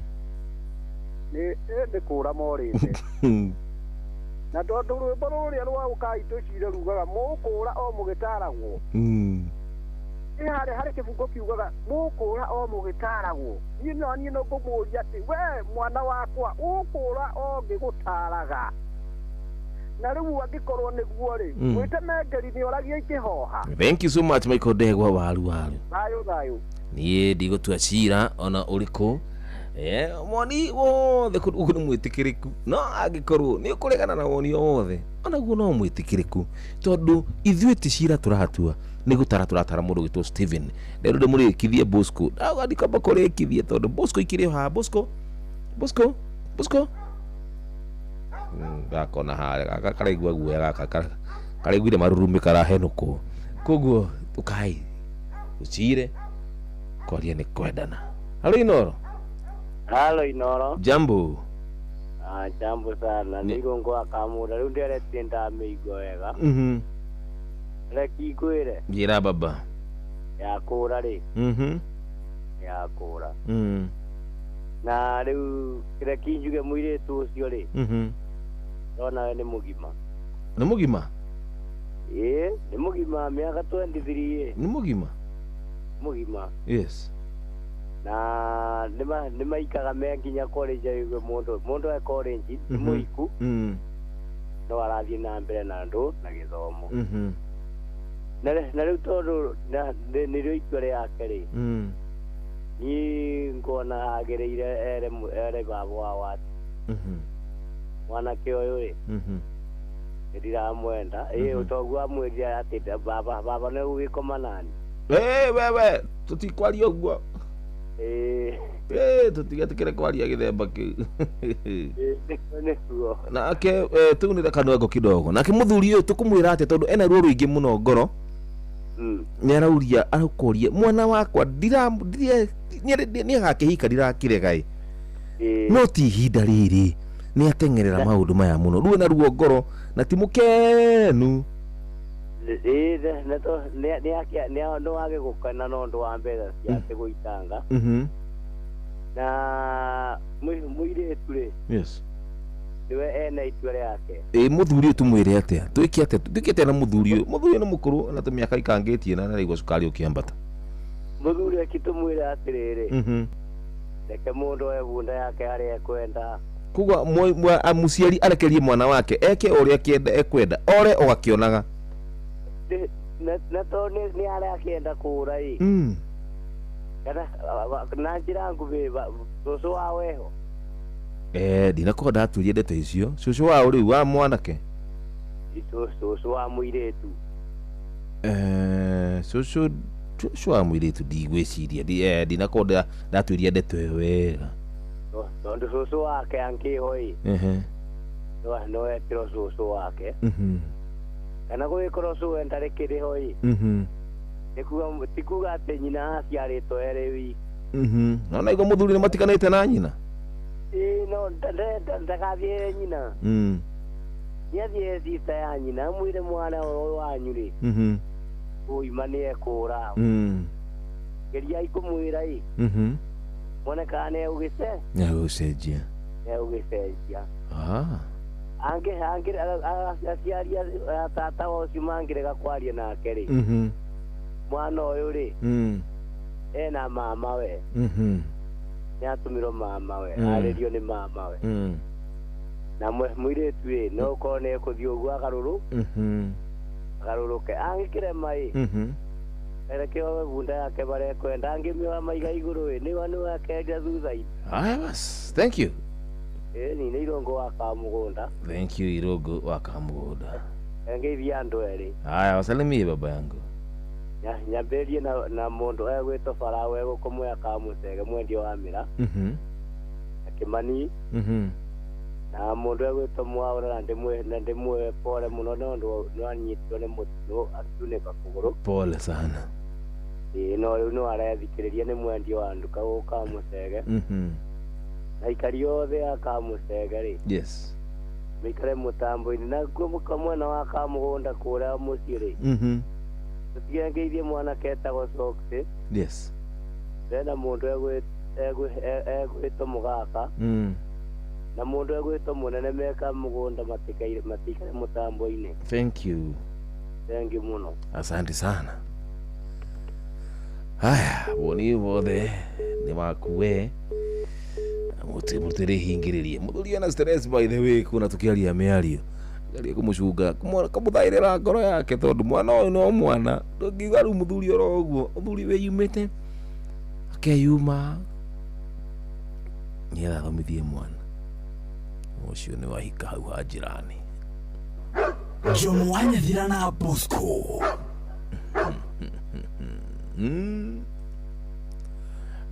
nĩ kũra morĩte. Na tondũ rwĩmbo rũrĩa rwa ũkai tũcire rugaga mũkũra o mũgĩtaragwo. Ĩ harĩa harĩ kĩbungo kiugaga mũkũra o mũgĩtaragwo. Niĩ no niĩ no ngũmũria atĩ we mwana wakwa ũkũra o ngĩgũtaraga. Na rĩu angĩkorwo nĩguo rĩ, mwĩte mengeri nĩ oragia ikĩhoha. Thank you so much Michael Ndegwa waru waru. Thayũ thayũ. Niĩ ndigũtua cira ona ũrĩkũ. Woni wothe ũguo nĩ mwĩtĩkĩrĩku, no angĩkorwo nĩ ũkũregana na woni o wothe onaguo no mwĩtĩkĩrĩku, tondũ ithuĩ ti cira tũratua, nĩ gũtara tũratara mũndũ ũgĩtwo Steven. Rĩu ndĩmũrĩkithie Bosco, ndauga ndikamba kũrĩkithie tondũ Bosco ikĩrĩ o haha. Bosco, Bosco, Bosco, gakona harĩa gaka karaigua guoya, gaka karaiguire marurumĩ karahenũkwo. Koguo ũkai ũcire kwaria nĩ kwendana. Halo Inoro. Halo Inoro. Jambo. Jambo sana. Nĩ Irũngũ wa Kamũra. Rĩu ndĩretie ndamĩigua wega. Reke ngwĩre. Njĩra baba. Ya kũra rĩ. Ya kũra. Na rĩu reke njuge mũirĩtu ũcio rĩ. Ndona we nĩ mũgima. Nĩ mũgima? Ĩĩ, nĩ mũgima mĩaka 23 ĩ. Nĩ mũgima? Mũgima. Yes. Na nĩ maikaga me nginya college aigue mũndũ e college nĩ mũiku no arathiĩ na mbere na andũ na gĩthomo. Na rĩu tondũ nĩrĩo itua rĩake rĩ, niĩ ngona agĩrĩire ere baba wao atĩ mwanake ũyũ rĩ, nĩ ndiramwenda. Ĩ toguo amwĩrire atĩ baba nĩ ũgĩkoma nani. Wewe tũtikwaria ũguo. Tũtigetĩkĩre kwaria gĩthemba kĩu. Nake tũunĩre kanua kidogo. Nake mũthuri ũyũ tũkũmwĩra atĩa tondũ ena ruo rũingĩ mũno ngoro. Nĩ arauria arakũria mwana wakwa nĩ agakĩhika ndirakĩrega ĩ, no ti ihinda rĩrĩ nĩ ateng'erera maũndũ maya mũno, ruo na ruo ngoro na ti mũkenu. No wage gũkena no ũndũ wa mbeca ciake gũitanga. Na mũirĩtu rĩ, yes, nĩwe ena itua rĩake. Ĩ mũthuri ũyũ tũmwĩre atĩa? Twĩke atĩa? Twĩke atĩa na mũthuri ũyũ? Mũthuri ũyũ nĩ mũkũrũ na tũmĩaka ikangĩtie na nĩaraigua cukari ũkĩambata. Mũthuri ũyũ tũmwĩre atĩrĩrĩ, reke mũndũ oe bunda yake harĩa ekwenda. Koguo mũciari arekerie mwana wake eke ũrĩa ekwenda, ore o akĩonaga. Na tondũ nĩ arĩa akĩenda kũra ĩ, kana na njĩra nguhĩ cũcũ wao eho. Ndinakorwo ndaturie ndeto icio. Cũcũ wao rĩu wa mwanake? Cũcũ wa mũirĩtu. Cũcũ wa mũirĩtu ndigwĩciria, ndinakorwo ndaturia ndeto ĩyo wega. Tondũ cũcũ wake angĩho ĩ, no etĩrwo cũcũ wake. Kana gũgĩkorwo cũwe ndarĩ kĩrĩho ĩ, ti kuga atĩ nyina aciarĩtwo erĩ wiki. No naigua mũthuri nĩ matiganĩte na nyina. Ĩĩ, no ndagathiĩre nyina. Nĩathiĩ sister ya nyina amwĩre mwana ũyũ wanyu rĩ ũima nĩ ekũra. Geriai kũmwĩra ĩ. Mwone kana nĩ egũgĩce Nĩegũcenjia. Nĩegũgĩcenjia. Angĩ angĩ aciari a tata wa ũcio mangĩrega kwaria nake rĩ. Mwana ũyũ rĩ ena mama we. Nĩatũmirwo mama we. Arĩrio nĩ mama we. Na mũirĩtu ĩ no ũkorwo nĩ ekũthiĩ ũguo agarũrũ agarũrũke angĩkĩrema ĩ reke oe bunda yake barĩa ekwenda angĩmĩoya maiga igũrũ ĩ nĩwe nĩwe akenja thutha-inĩ. Haya bas, thank you. Ĩ ni nĩ Irũngũ wa Kamũgũnda. Thank you Irũngũ wa Kamũgũnda. Ngeithia andũ erĩ. Haya, wasalimie baba yangu. Nyambĩrĩrie na mũndũ egwĩtwo Farao egũkũmwea Kamũcege mwendia wa mĩra. Na Kĩmani. Na mũndũ egwĩtwo Mwaũra na ndĩmwĩre pole mũno nĩ ũndũ nĩanyitirwo nĩ mũtino akiunĩka kũgũrũ. Pole sana. Ĩĩ no rĩu no arethikĩrĩria nĩ mwendia wa nduka gũkũ Kamũcege. Na aikari othe a Kamũcege rĩ. Yes. Maikare mũtambo-inĩ na kuo mwena wa Kamũgũnda kũrĩa mũciĩ rĩ. Tũtige ngeithie mwanake etagwo Socks. Yes. Ndĩrenda mũndũ egwĩtwo Mũgaka. Na mũndũ egwĩtwo Mũnene meka mũgũnda matikare mũtambo-inĩ. Thank you. Thank you mũno. Asante sana. Haya, woni wothe nĩ waku we. Mũtirĩhingĩrĩrie. Mũthuri ena stress by the way kuna tũkĩaria mĩario. Geria kũmũcunga, kũmũthaĩrĩra ngoro yake tondũ mwana ũyũ no mwana. Ndũngiuga rĩu mũthuri oro ũguo, mũthuri wĩyumĩte akeyuma nĩgetha athomithie mwana. Ũcio nĩ wahika hau ha njirani. Jomo wa Nyathira na Bosco.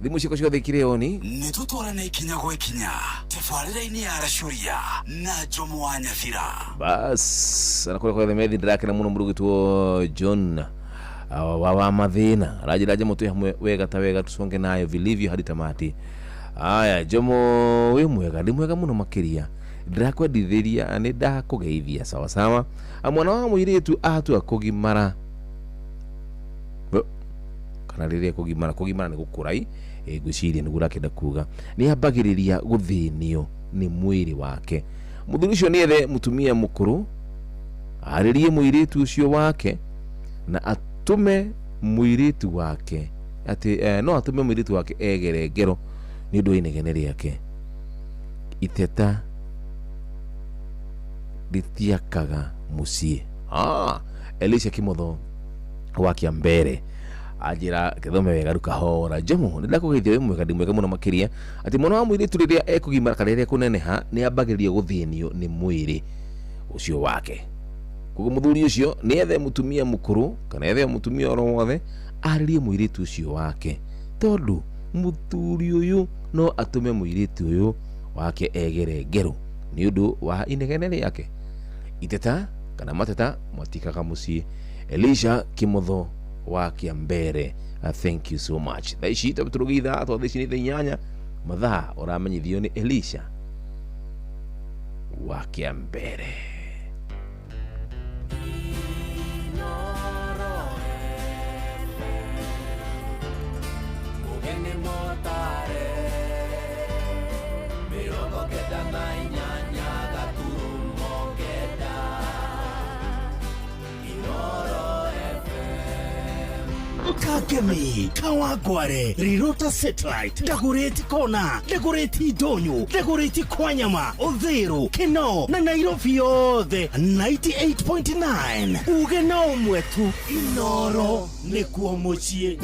Thimũ ciakwa ciothe ikĩrĩ oni. Nĩ tũtwarane ikinya gwa ikinya tabarĩra-inĩ ya Arashuria na Jomo wa Nyathira. Bas, na kũrĩa kwothe methi ndĩrakena mũno mũrugĩtwo John wa mathĩna aranjĩra Jomo twĩ hamwe wega ta wega tũconge nayo vilivyo hadi tamati. Aya Jomo wĩ mwega, ndĩ mwega mũno makĩria. Ndĩrakwendithĩria nĩ ndakũgeithia sawa sawa. Mwana wa mũirĩtu atua kũgimara kana rĩrĩa kũgimara kũgimara nĩ gũkũra ngwĩciria nĩguo ũrakĩenda kuga nĩ ambagĩrĩria gũthĩnio nĩ mwĩrĩ wake. Mũthuri ũcio nĩ ethe mũtumia mũkũrũ arĩrie mũirĩtu ũcio wake na atũme mũirĩtu wake atĩ no atũme mũirĩtu wake egere ngero nĩ ũndũ wa inegene rĩake. Iteta rĩtiakaga mũciĩ. Elisha Kimotho wa Kĩambere anjĩra gĩthome wega rĩu kahora. Jomo nĩ ndakũgeithia wĩ mwega, ndĩ mwega mũno makĩria atĩ mwana wa mũirĩtu rĩrĩa ekũgimara kana rĩrĩa ekũneneha nĩ ambagĩrĩria gũthĩnio nĩ mwĩrĩ ũcio wake. Koguo mũthuri ũcio nĩ ethe mũtumia mũkũrũ kana ethe mũtumia oro wothe arĩrie mũirĩtu ũcio wake tondũ mũthuri ũyũ no atũme mũirĩtu ũyũ wake egere ngero nĩ ũndũ wa inegene rĩake. Iteta kana mateta matikaga mũciĩ. Elisha Kimotho wa Kĩambere, thank you so much. Thaa ici tũrũgĩ ithaa tondũ thaa ici nĩ thaa inyanya mathaa ũramenyithio nĩ Elisha wa Kĩambere. Kakemi, Kawagware, Rirota Satellite, Dagoretti Kona, Dagoretti Donyo, Dagoretti Kwanyama, Odhero, Keno, na Nairobi yothe 98.9. Uge na ũmwe tu Inoro nĩkuo mũciĩ.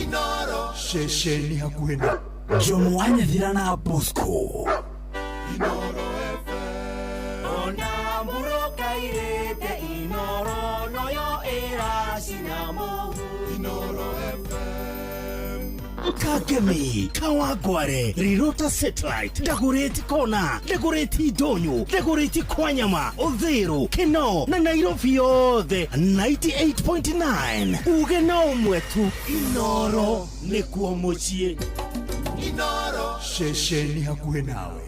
Inoro ceceni hakuhĩ na Jomo wa Nyathira na Bosco. Inoro FM. Ona mũrũkairĩte Inoro noyo ĩracinamo. Inoro FM. Kakemi, Kawagware, Rirota Satellite, Dagoretti Kona, Dagoretti Donyo, Dagoretti Kwanyama, Odhero, Keno, na Nairobi yothe 98.9. Uge na ũmwe tu Inoro nĩkuo mũciĩ. Inoro ceceni hakuhĩ nawe.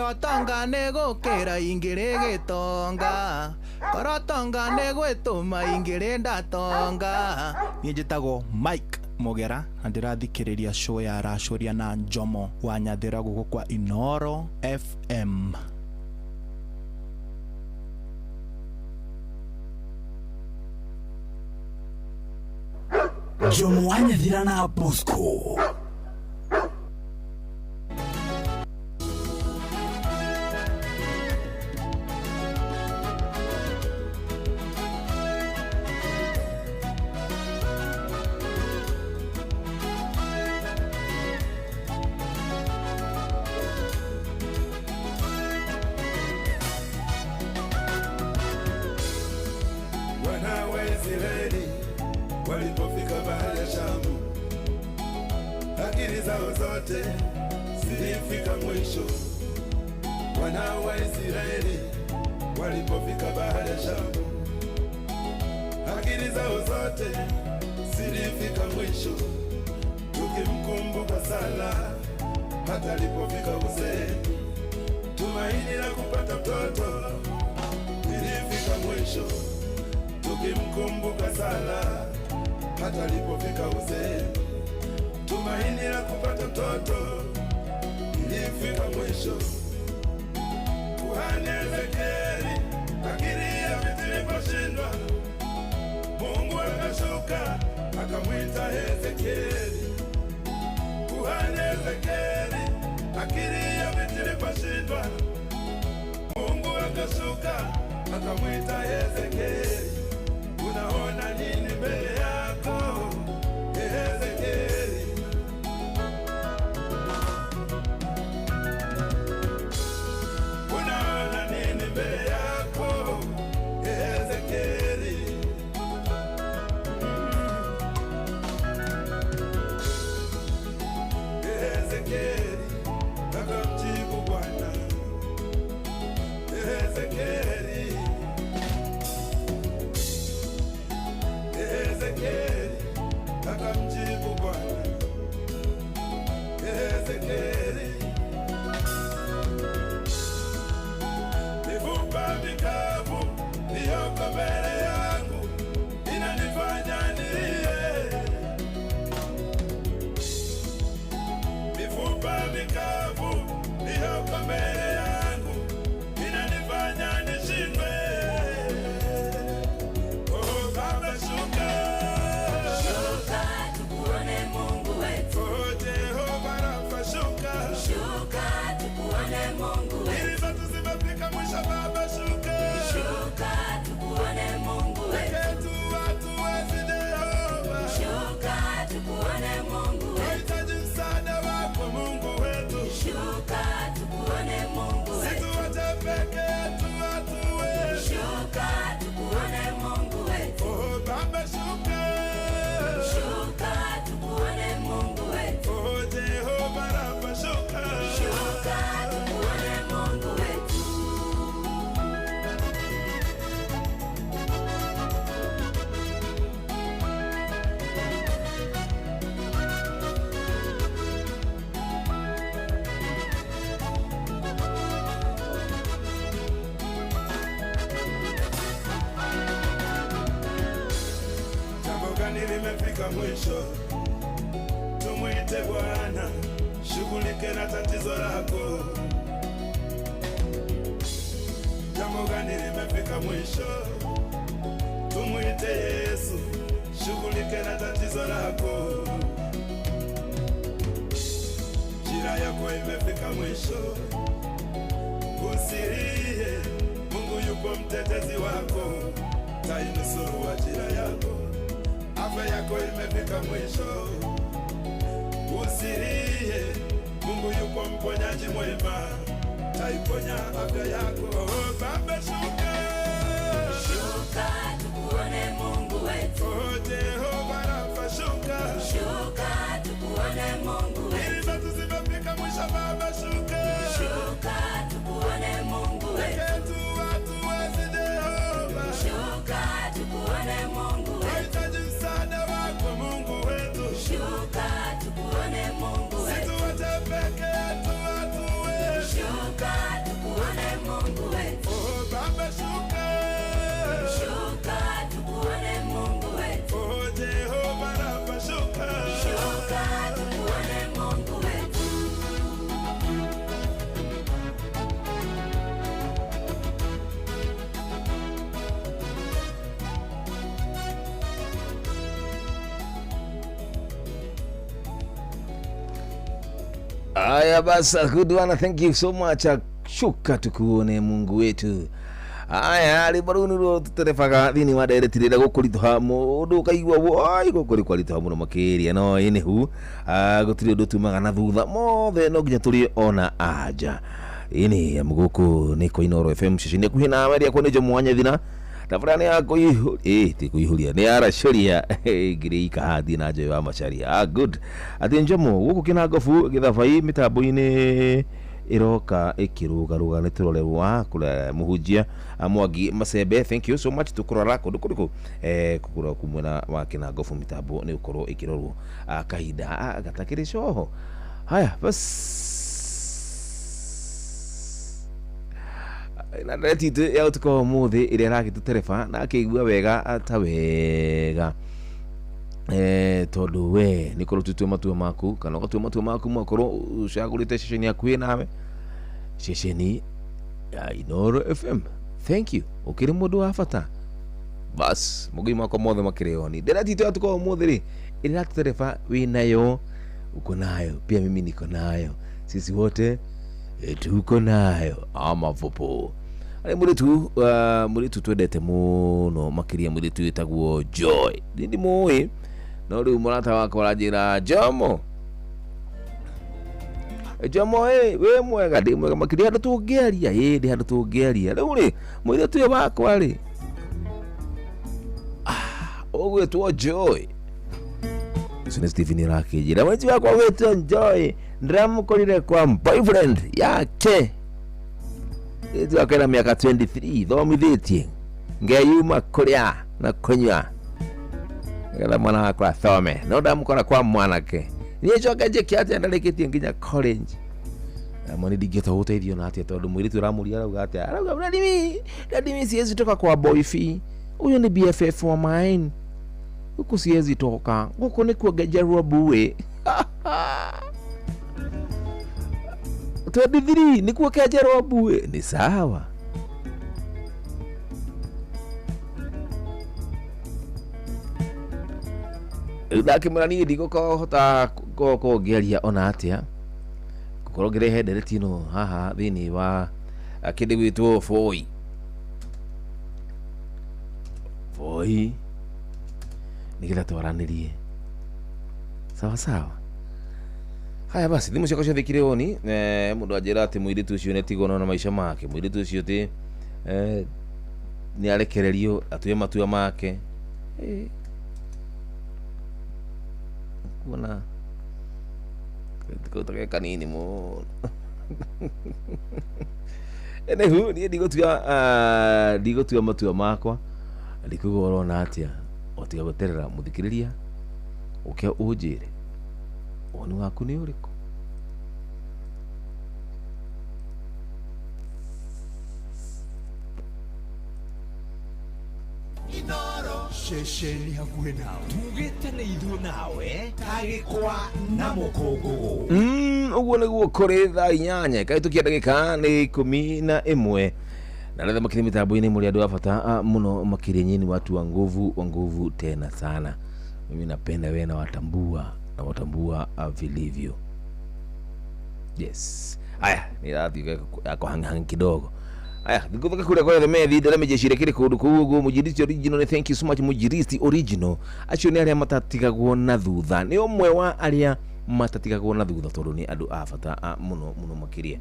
Korotonga nĩ gũkĩra ingĩrĩ gĩtonga. Korotonga nĩ gwĩtũma ingĩrĩ ndatonga. Niĩ njĩtagwo Mike Mugera na ndĩrathikĩrĩria show ya Racũria na Njomo wa Nyathira gũkũ kwa Inoro FM. Njomo wa Nyathira na Bosco. Wana wa Israeli walipofika bahari ya Shamu, akili zao zote zilifika mwisho. Wana wa Israeli walipofika bahari ya Shamu, akili zao zote zilifika mwisho. Tukimkumbuka Sara hata alipofika uzeeni, tumaini la kupata mtoto lilifika mwisho. Tukimkumbuka Sara hata alipofika uzeeni, tumaini la kupata mtoto lilifika mwisho. Kuhani Ezekieli akili ya vitu iliposhindwa, Mungu akashuka akamwita Ezekieli. Kuhani Ezekieli akili ya vitu iliposhindwa, Mungu akashuka akamwita Ezekieli. Unaona nini mbele yako Ezekieli? Unaona nini mbele yako Ezekieli? Ezekieli akamjibu Bwana. Ezekieli, Ezekieli akamjibu Bwana. Ezekieli, mifupa mikavu iliyoko mbele yangu inanifanya nilie. Mifupa mikavu iliyoko mbele yangu inanifanya nishindwe. Oh Baba, shuka, Shuka tukuone Mungu wetu. Oh Jehova Rafa, shuka, Shuka tukuone Mungu wetu. Ili zetu zimefika mwisho, Baba shuka, Shuka tukuone Mungu wetu. Peke tu hatuwezi Jehova, Shuka tukuone Mungu wetu. Tunahitaji msaada wako Mungu wetu. Shuka tukuone Mungu wetu. Situache peke yetu hatuwezi. Shuka tukuone Mungu wetu. Oh Baba shuka, Shuka tukuone Mungu wetu. Oh Jehova Rafa shuka, Shuka tukuone Mungu wetu. Jambo gani limefika mwisho? Tumwite Bwana, shughulike na tatizo lako. Jambo gani limefika mwisho? Tumwite Yesu, shughulike na tatizo lako. Njira yako imefika mwisho, usilie, Mungu yupo mtetezi wako, tainusuru ajira yako. Afya yako imefika mwisho, usilie, Mungu yupo mponyaji mwema, taiponya afya yako. Oh Baba shuka, Shuka tukuone Mungu wetu. Oh Jehova Rafa shuka, Shuka tukuone Mungu wetu. Ili zetu zimefika mwisho, Baba shuka, Shuka tukuone Mungu wetu. Peke tu hatuwezi Jehova, Shuka tukuone Mungu wetu. Tunahitaji msaada wako Mungu wetu. Shuka tukuone Mungu wetu. Situache peke yetu hatuwezi. Shuka Haya basi, good one, thank you so much. Shuka tukuone Mungu wetu. Aya, rwĩmbo rũu nĩruo tũterebaga thĩinĩ wa ndereti rĩrĩa gũkũritũha mũndũ ũkaigua woi gũkũ nĩ kwaritũha mũno makĩria no anywho gũtirĩ ũndũ tumaga na thutha mothe no nginya tũrĩe ona anja ĩni amu gũkũ nĩ kwa Inooro FM ceceni hakuhĩ nawe rĩakwa nĩ Jomo wa Nyathina tabarĩra nĩ ya kũihũria ti kũihũria nĩ yaracũria ngiri ikahathiĩ na Joy wa Macharia. Ah, good atĩ Njomo gũkũ Kĩnangobu gĩthabai mĩtambo-inĩ ĩroka ĩkĩrũgarũga nĩ tũrore wa kũrĩa mũhunjia Mwangi Macembe thank you so much tũkũrora kũndũ kũrĩkũ kũgũra ku mwena wa Kĩnangobu mĩtambo nĩ gũkorwo ĩkĩrorwo kahinda gatakĩrĩ coho. Haya bas na ndereti itũ ya ũtukũ wa ũmũthĩ ĩrĩa ĩragĩtũtereba na akĩigua wega ta wega tondũ we nĩ korwo ũtuĩte matua maku kana ũgatua matua maku makorwo ũcagũrĩte ceceni hakuhĩ nawe ceceni ya Inooro FM thank you ũkĩrĩ mũndũ wa bata bas mũgui makwa mothe makĩrĩ oni ndereti itũ ya ũtukũ wa ũmũthĩ rĩ ĩrĩa ĩratũtereba wĩ nayo uko nayo pia mimi niko nayo sisi wote tuko nayo ama vopo arĩ mũirĩtu mũirĩtu twendete mũno makĩria mũirĩtu wĩtagwo Joy niĩ ndimũĩ no rĩu mũrata wakwa aranjĩra Jomo Jomo wĩ mwega ndĩ mwega makĩria handũ tũngĩaria ĩ ndĩ handũ tũngĩaria rĩu rĩ mũirĩtu ũyũ wakwa rĩ ũgwĩtwo Joy ũcio nĩ Stephen arakĩnjĩra mũirĩtu wakwa ũgwĩtwo Joy ndĩramũkorire kwa boyfriend yake mũirĩtu wakwa ena mĩaka 23 thomithĩtie ngeyuma kũrĩa na kũnyua nĩgetha mwana wakwa athome no ndamũkora kwa mwanake niĩ njoke njĩke atĩa ndarĩkĩtie nginya college Mwana ndingĩhota gũteithio na atĩa tondũ mũirĩtu ũramũria arauga atĩa arauga daddy mi siwezi toka kwa boyfriend huyo ni BFF wa mine huku siwezi toka huku ni kuongejerwo mbuĩ 23 ni kuongejerwo mbuĩ ni sawa rĩu ndakĩmwĩra niĩ ndigũkorwo hota ngĩaria ona atĩa gũkorwo ngĩrehe ndereti ĩno haha thĩinĩ wa kĩndũ gwĩtwo Voi Voi nĩgetha twaranĩrie sawa sawa. Haya basi thimũ ciakwa ciothe ikĩrĩ oni mũndũ anjĩra atĩ mũirĩtu ũcio nĩatigwo na maica make mũirĩtu ũcio ti nĩ arekererio atue matua make kuona kau kanini mũno anywho niĩ ndigũtua matua makwa ndikũigua ũrona atĩa otiga gweterera mũthikĩrĩria ũke ũnjĩre woni waku nĩ ũrĩkũ. Ceceni hakuhĩ nawe tugĩte nĩ ithuĩ nawe tagĩkwa na mũkũngũgũ ũguo nĩguo kũrĩ thaa 8 kahĩtũkia ndagĩka nĩ 11 na rĩrĩa makĩria mĩtambo-inĩ mũrĩ andũ a bata mũno makĩria nyinyi watu wa nguvu tena sana. Mimi napenda wewe na watambua vilivyo. Yes. Aya, ni yakũhang'ahang'a kidogo. Aya, ngũthũka kũrĩa kwa the methi ndĩra mĩjecire kĩrĩ kũndũ kũu ũguo Mũjiristi original nĩ thank you so much Mũjiristi original acio nĩ arĩa matatigagwo na thutha nĩ ũmwe wa arĩa matatigagwo na thutha tondũ nĩ andũ a bata mũno mũno makĩria.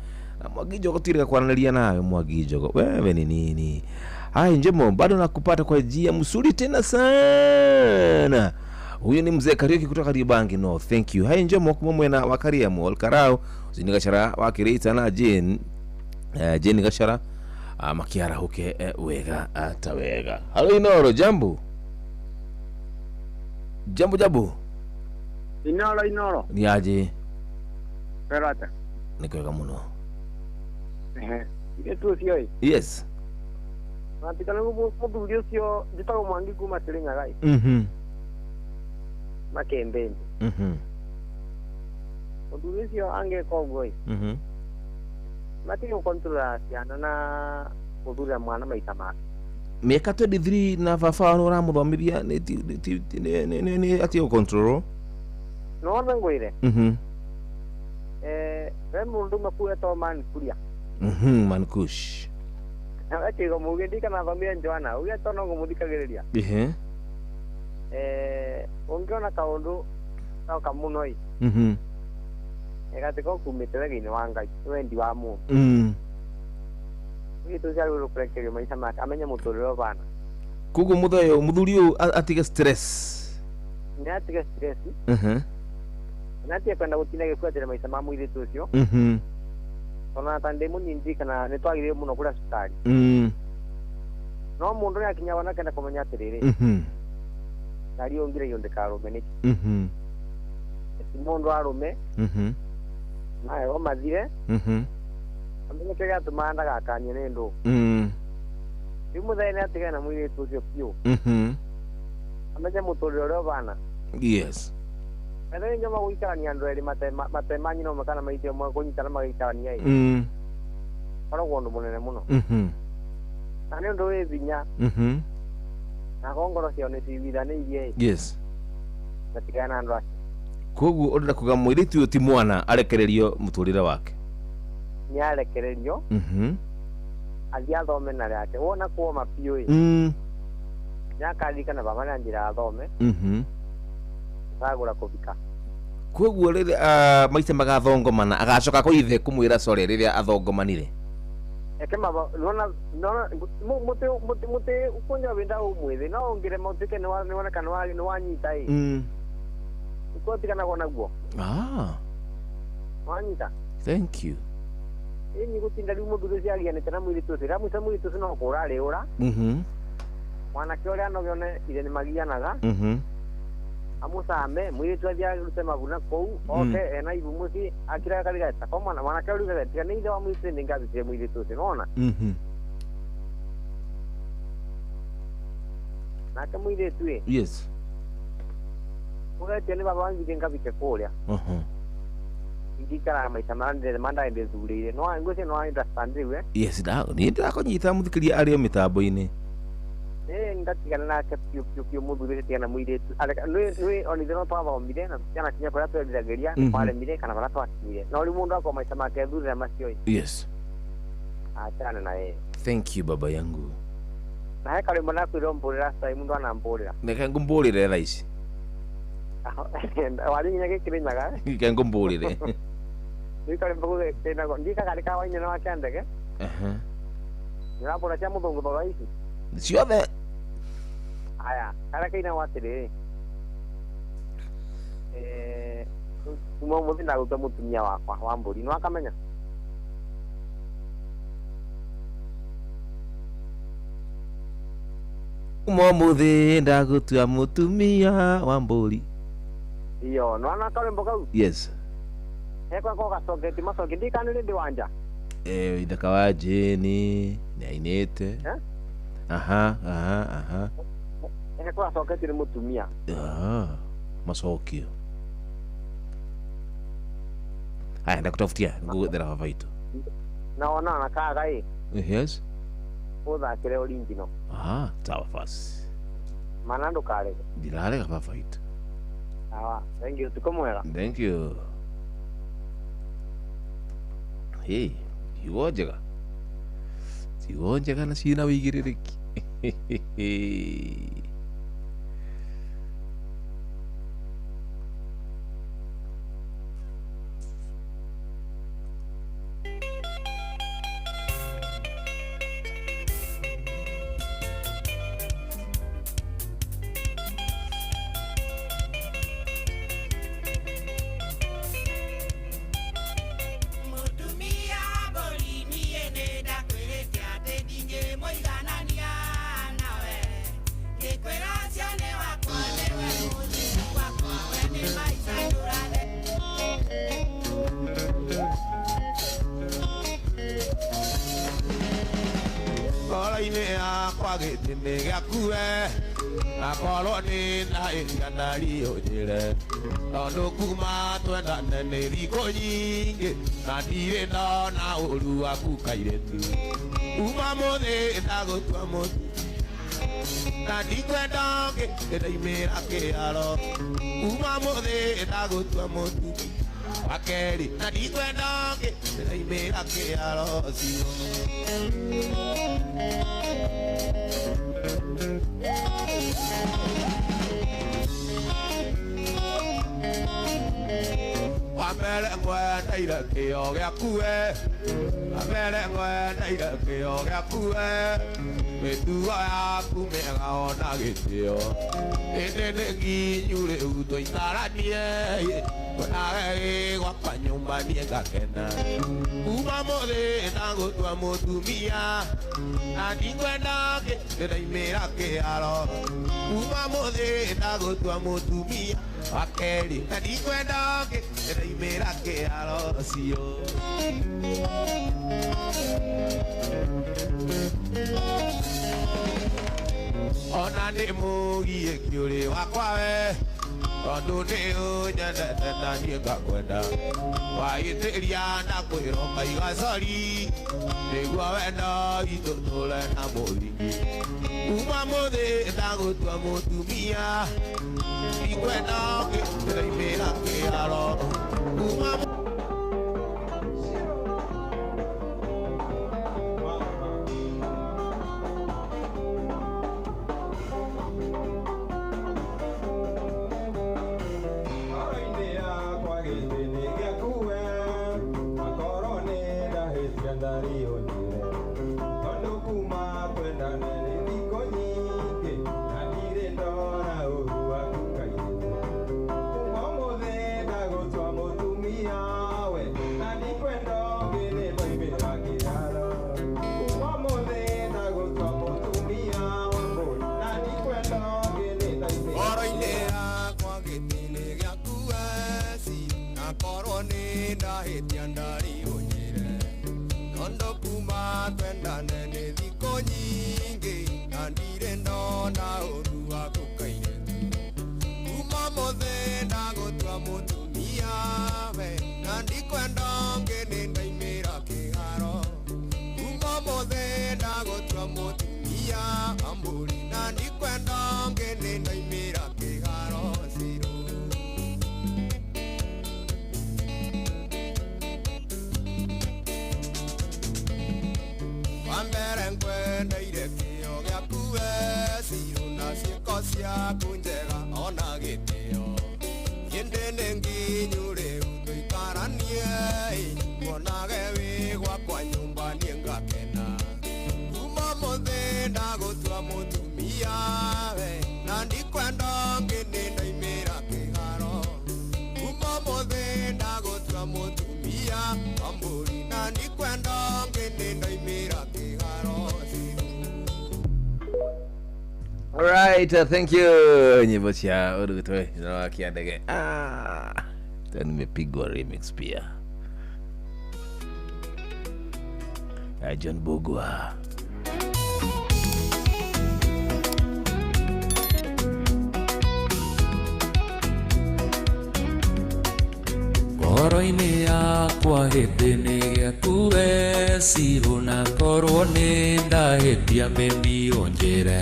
Mwangi Njogo tirega kwaranĩria nawe Mwangi Njogo wewe ni nini? Hai Njemo bado nakupata kwa njia msuri tena sana. Huyu ni mzee Kariuki kutoka Ribangi no thank you. Hai Njemo kuma mwena wa Kariamu Olkarau Zini Gachara wa Kirita na Jane Jane Gachara makiara huke wega ata wega. Halo Inooro jambo. Jambo jambo. Inooro Inooro. Ni aje? Perata. Ni kwega muno. Itu ũcio. Yes. Matikana mũthuri ũcio njĩtagwo Mwangi kuma Kirinyaga. Makembeni. Mũthuri ũcio angĩka ũguo. Matige gũkontrora ciana na gũthurĩra mwana maita make. Mĩaka 23 na baba nĩ ũramũthomithia nĩ atige gũkontrolwo. Nĩwona ngwĩre. We mundu makuetwo man kuria. Mankush. Akiuga muge ndikana thomire Joana uge to no ngumuthikagiriria. Ehe. Ungiona kaundu goka muno i. Gatiko kumite wega-inĩ wa Ngai wendi wa mũndũ. Mũirĩtu ũcio agĩrĩirwo kũrekererio maica make amenye mũtũrĩre ũbana. Koguo mũthee mũthuri ũyũ atige stress. Nĩ atige stress. Na atige kwenda gũtinda agĩbuatĩrĩra maica ma mũirĩtu ũcio. Ona ta ndĩ mũnini kana nĩ twagĩrĩire mũno kũrĩa cukari. No mũndũ nĩ akinyaga na akenda kũmenya atĩrĩrĩ. Ngari ĩyo ngiragia ndĩkarũme nĩkĩ. Ti mũndũ arũme. Nayo mathire. Amenye kĩrĩa gĩatũmaga ndagakanie nĩ ndũ. Rĩu mũthee nĩ atigane na mũirĩtu ũcio biũ. Amenye mũtũrĩre ũrĩa ũbana. Yes. Etha nĩ nyoma gũikarania andũ erĩ matema nyina ũmwe kana maitũ ũmwe kũnyitana magaikarania ĩ. Koragwo ũndũ mũnene mũno. Na nĩ ũndũ wĩ binya. Na ko ngoro ciao nĩ ciguithanĩirie ĩ. Yes. Matigane na andũ acio. Koguo ũrenda kuga mũirĩtu ũyũ ti mwana arekererio mũtũrĩre wake. Nĩ arekererio. Athiĩ athome na rĩake wona kuoma biũ ĩ. Nĩ akaririkana baba nĩ anjĩra athome. Gagũra kũbika. Koguo rĩrĩa maica magathongomana agacoka kwa ithe kũmwĩra sorry rĩrĩa athongomanire. Eke maba nona nona mũtĩ mũtĩ mũtĩ ũkũnja wenda ũmwĩthĩ no ũngĩrema ũtuĩke nĩ woneka nĩ wanyita ĩ. Ũkotiganagwo naguo. Wanyita. Thank you. Ĩni gũtinda rĩu mũthuri ũcio agianĩte na mũirĩtu ũcio rĩrĩa mũico mũirĩtu ũcio no kũũra arĩũra. Mwanake ũrĩa no gĩone ithe nĩ magianaga. Amucame mũirĩtu athiĩ arute mabu na kũu oke ena ibu mũciĩ akiraga karigata ko mwana mwanake ũrĩa tiga nĩ ithe wa mũirĩtu nĩ ngabitire mũirĩtu ũcio nĩwona. Nake mũirĩtu ĩ. Yes. Ũgetia nĩ baba wanjire ngabike kũrĩa. Ingĩikaraga maica marĩa mandaĩ ndĩthurĩire no ngwĩciria no understand rĩu. Yes, niĩ ndĩrakũnyita mũthikĩria arĩ o mĩtambo-inĩ. Ngatigana nake biũ biũ biũ mũthuri ũcio tigana mũirĩtu nĩ ona ithuĩ no twathomire na tũtianakinya kũrĩa tweriragĩria nĩ kwaremire kana barĩa twakinyire no rĩu mũndũ akorwo maica make ethurĩra macio ĩ. Yes. Achana na yeye. Thank you baba yangu. Na he karwĩmbo nakwĩrwo mbũrĩra last time mũndũ anambũrĩra. Reke ngũmbũrĩre thaa ici. Warĩ nginya gĩkĩrĩnyaga. Reke ngũmbũrĩre. Rĩu karwĩmbo kau kĩinagwo ndikaga nĩ ka Wainene wa Kĩandege. Nĩ ũrambũra cia mũthũngũtho thaa ici. Ciothe. Aya, karĩa kainagwo atĩrĩrĩ. Kuma ũmũthĩ ndagũtua mũtumia wakwa wa mbũri nĩ wakamenya? Kuma ũmũthĩ ndagũtua mũtumia wa mbũri. Iyo, nĩ wona karwĩmbo kau? Yes. Hekwa ko gacoketi macoki ndikana nĩ ndĩ wanja. Ithaka wa Jane nĩ ainĩte. Aha. Hekwa gacoketi nĩ mũtumia. Macokio. Haya, ndakutafutia ngũgwethera baba itũ. Na ona na kaga ĩ. Yes. Ũthakĩre original. Sawa basi. Mana ndũkarege. Ndirarega baba itũ. Sawa, thank you, tuko mwega. Thank you. Hey, ciugo njega. Ciugo njega na ciĩna wĩigĩrĩrĩki. Wa kerĩ na ndikwenda ũngĩ ndĩraimĩra kĩharo ũcio. Wa mbere ngwendeire kĩo gĩaku we, wa mbere ngwendeire kĩo gĩaku we, mĩtugo yaku mĩega ona gĩtĩo, ĩndĩ nĩ nginyu rĩu tũikaranie, ngonage wĩ gwakwa nyũmba niĩ ngakena. Kuma mũthĩ ndagũtua mũtumia, na ndikwenda ũngĩ ndĩraimĩra kĩharo. Kuma mũthĩ ndagũtua mũtumia, wa kerĩ na ndikwenda ũngĩ ndĩraimĩra kĩharo ũcio. Ona nĩ mũgiĩ kĩũrĩ wakwa we, tondũ nĩ ũnyendete na niĩ ngakwenda, wahĩtĩria ndakwĩra ũkaiga sori, nĩguo wendo witũ tũre na mũthingi. Kuma mũthĩ ndagũtua mũtumia, ndikwenda ũngĩ ndĩraimĩra kĩharo. Kuma Alright, thank you. Nyimbo cia Urutwe na Kiandege. Tena nimepigwa remix pia. John Bugwa. Ngoro-inĩ yakwa hĩndĩ nĩ gĩaku we Ciro, na korwo nĩ ndahĩtia mĩmi ũnjĩre,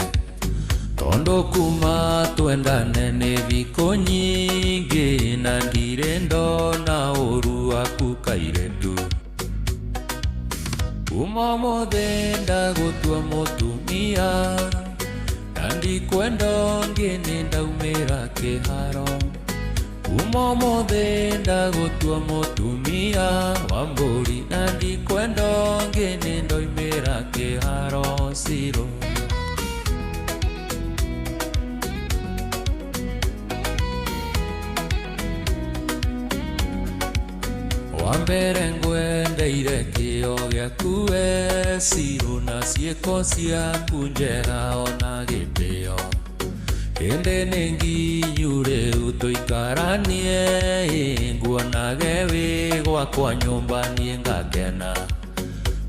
tondũ kuma twendane nĩ thikũ nyingĩ na ndirĩ ndona ũru waku kairĩtu. Kuma ũmũthĩ ndagũtua mũtumia, na ndikwenda ũngĩ nĩ ndaumĩra kĩharo. Kuma ũmũthĩ ndagũtua mũtumia wa mbũri, na ndikwenda ũngĩ nĩ ndoimĩra kĩharo Ciro. Wa mbere ngwendeire kĩo gĩaku we Ciro, na ciĩko ciaku njega ona gĩtĩo, ĩndĩ nĩ nginyu rĩu tũikaranie, nguonage wĩ gwakwa nyũmba niĩ ngakena.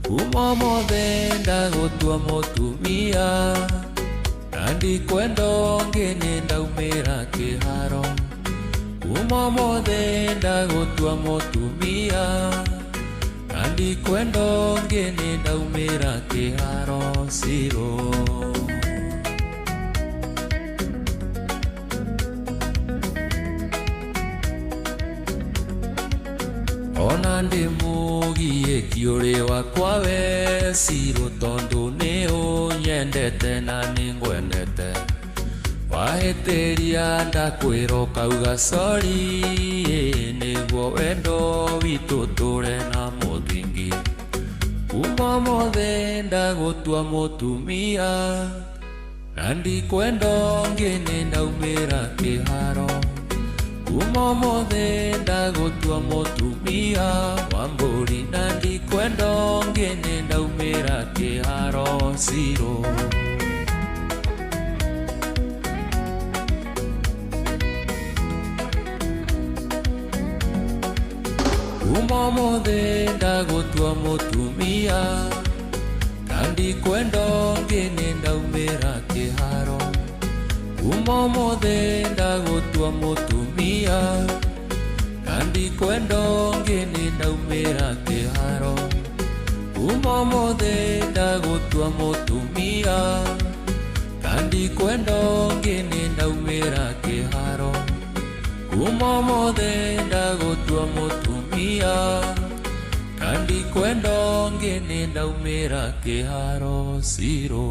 Kuma ũmũthĩ ndagũtua mũtumia, na ndikwenda ũngĩ nĩ ndaumĩra kĩharo. Kuma ũmũthĩ ndagũtua mũtumia, na ndikwenda ũngĩ nĩ ndaumĩra kĩharo Ciro. Ndĩ mũgiĩki ũrĩ wakwa we Cirũ, tondũ nĩ ũnyendete na nĩ ngwendete. Wahĩtĩria ndakwĩra ũkauga sorry, nĩguo wendo witũ tũre na mũthingi. Kuma ũmũthĩ ndagũtua mũtumia, na ndikwenda ũngĩ nĩ ndaumĩra kĩharo. Kuma ũmũthĩ ndagũtua mũtumia wa mbũri, na ndikwenda ũngĩ nĩ ndaumĩra kĩharo Cirũ. Kuma ũmũthĩ ndagũtua mũtumia, na ndikwenda ũngĩ nĩ ndaumĩra kĩharo. Kuma ũmũthĩ ndagũtua mũtumia, na ndikwenda ũngĩ nĩ ndaumĩra kĩharo. Kuma ũmũthĩ ndagũtua mũtumia, na ndikwenda ũngĩ nĩ ndaumĩra kĩharo. Kuma ũmũthĩ ndagũtua mũtumia, na ndikwenda ũngĩ nĩ ndaumĩra kĩharo Cirũ.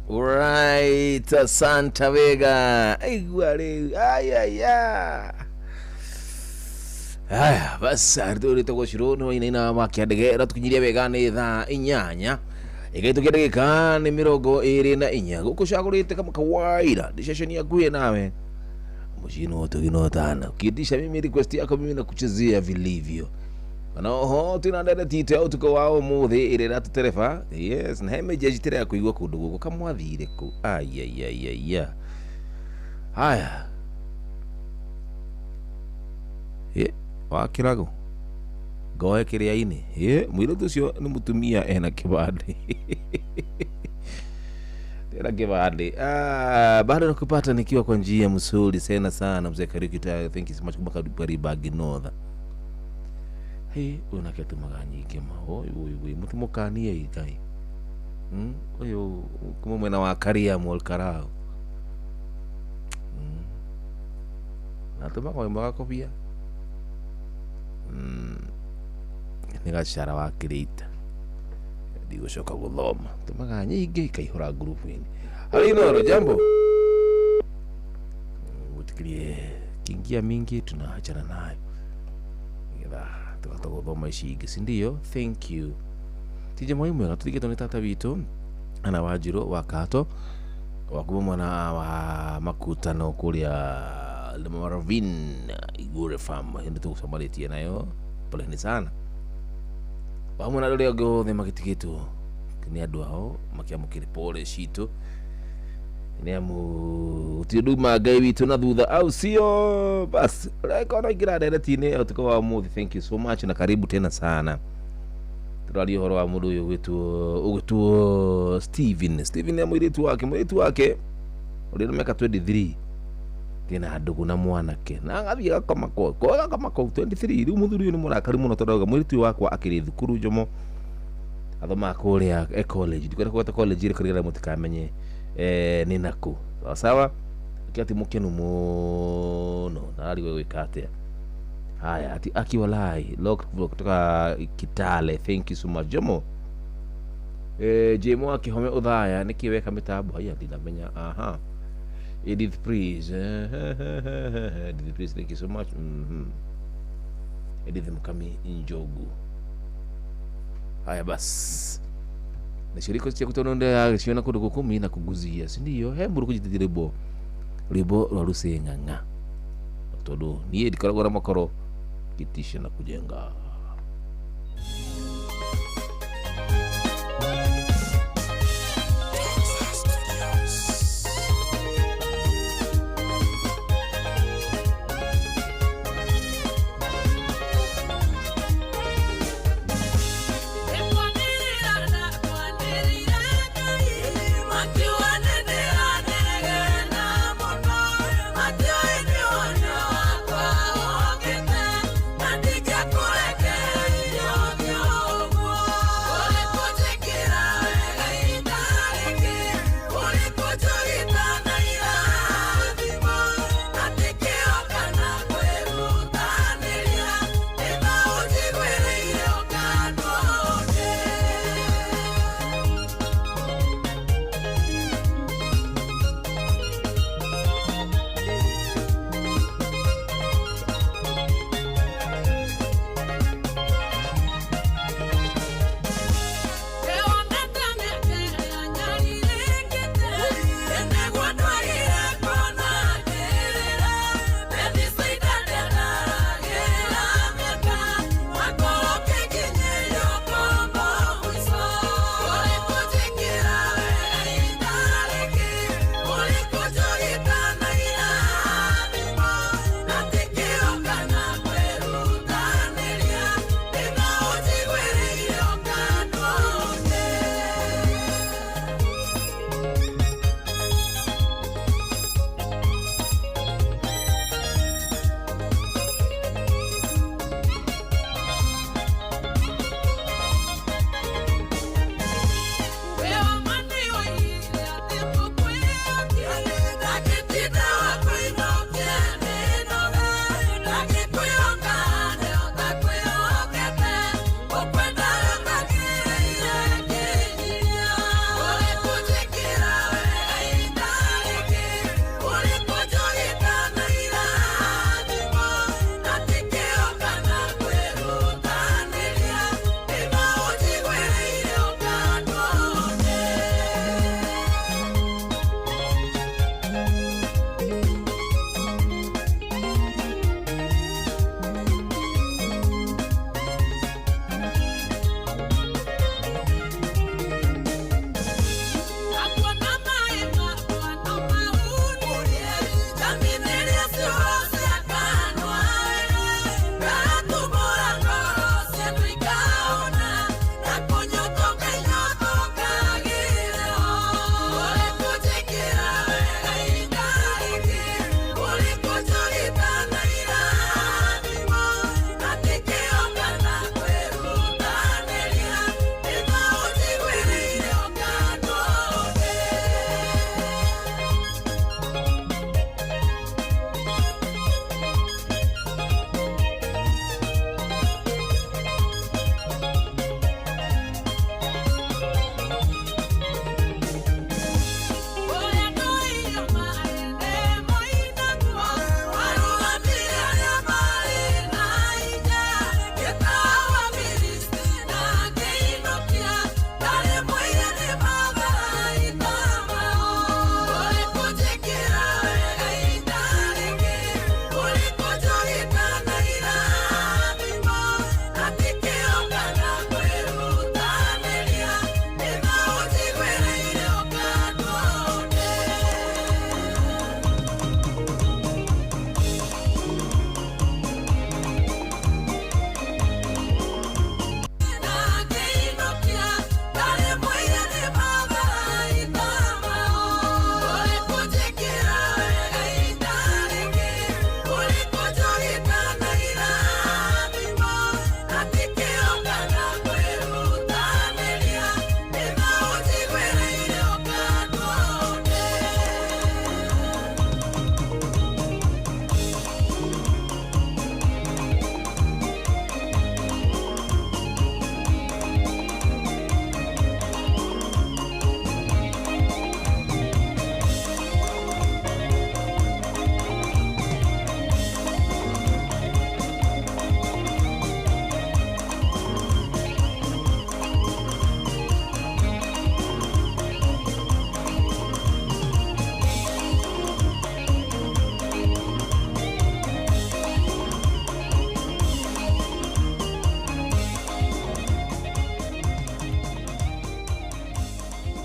Right, asante wega. Aigua rĩu. Ayaya. Aya, bas arĩtũ rĩtagwo Cirũ nĩ wainaina wa kĩandĩge ĩratũkinyirie wega nĩ thaa 8 ĩgaitũkia ndagĩka nĩ 24 gũkũ cagũrĩte kama kawaida ndĩ ceceni hakuhĩ nawe mũciĩ no tũgino tana ukiitisha mimi request yako mimi nakuchezea vilivyo na oho twina ndereti itũ ya ũtukũ wa ũmũthĩ ĩrĩa ĩratũtereba. Yes, na he message ĩrĩa ya kũigua kũndũ gũkũ kamwathire kũ ayayayaya. Haya, ye wa kĩrago ngoe kĩrĩa-inĩ. Ĩ mũirĩtu ũcio nĩ mũtumia ena kĩbandĩ tena kĩbandĩ. Bado nakupata nikiwa kwa njia mzuri sana sana mzee Kariuki, thank you so much kumaka Karibagi North. Hey, ũyũ nake atũmaga nyingĩ ma ũyũ ũyũ ũyũ mũtimũkanie Ngai. Ũyũ kuma mwena wa Karia Molkarao. Na atũmaga ũyũ magakobia. Nĩ gacara wa kĩrĩita ndigũcoka gũthoma tũmaga nyingĩ ikaihũra ngurubu-inĩ. Hali Inoro, jambo. Gũtikirie kingia mingi tunaachana nayo nĩgetha tũkahota gũthoma ici ingĩ, si ndio? Thank you. Tije moi mwega tũtigĩtwo nĩ tata witũ ana Wanjirũ wa Kato wa kuma mwena wa makutano kũrĩa Ravine Igure Farm hĩndĩ tũgũcemanĩtie nayo poleni sana hamwe na andũ arĩa angĩ othe magĩtigĩtwo nĩ andũ ao makĩamũkĩra pole citũ nĩ amu gũtirĩ nduma Ngai witũ na thutha au sio? Basi ũrekona ingĩra ndereti-inĩ ũtukũ wa ũmũthĩ. Thank you so much na karibu tena sana. Tũraria ũhoro wa mũndũ ũyũ ũgwĩtwo Steven. Steven nĩ mũirĩtu wake ũrĩa na mĩaka 23 tena ndũgũ na mwanake na agathiĩ agakoma kũu agakoma kũu 23. Rĩu mũthuri ũyũ nĩ mũrakaru mũno tondũ auga mũirĩtu ũyũ wakwa akĩrĩ thukuru Jomo athomaga kũrĩa e college ndikwenda kũgweta college ĩrĩkũ nĩgetha mũtikamenye nĩ nakũ. Sawa sawa, ati mũkenu mũno na arigwo gwĩka atĩa. Haya, ati akiwalai lock kutoka Kitale, thank you so much Jomo. Jemo akihome uthaya nĩkĩ weka mĩtambo haya ndinamenya. Aha, Edith Priest. Edith Priest, thank you so much. Edith Mukami Njogu. Haya bas. Nashiriko cia kutononde ciona kundu guku mi na kuguzia, si ndio? He mburu kujitithia rwimbo rwimbo rwa Ruseng'ang'a tondu niĩ ndikoragwo na makoro kitisha na kujenga. Kure.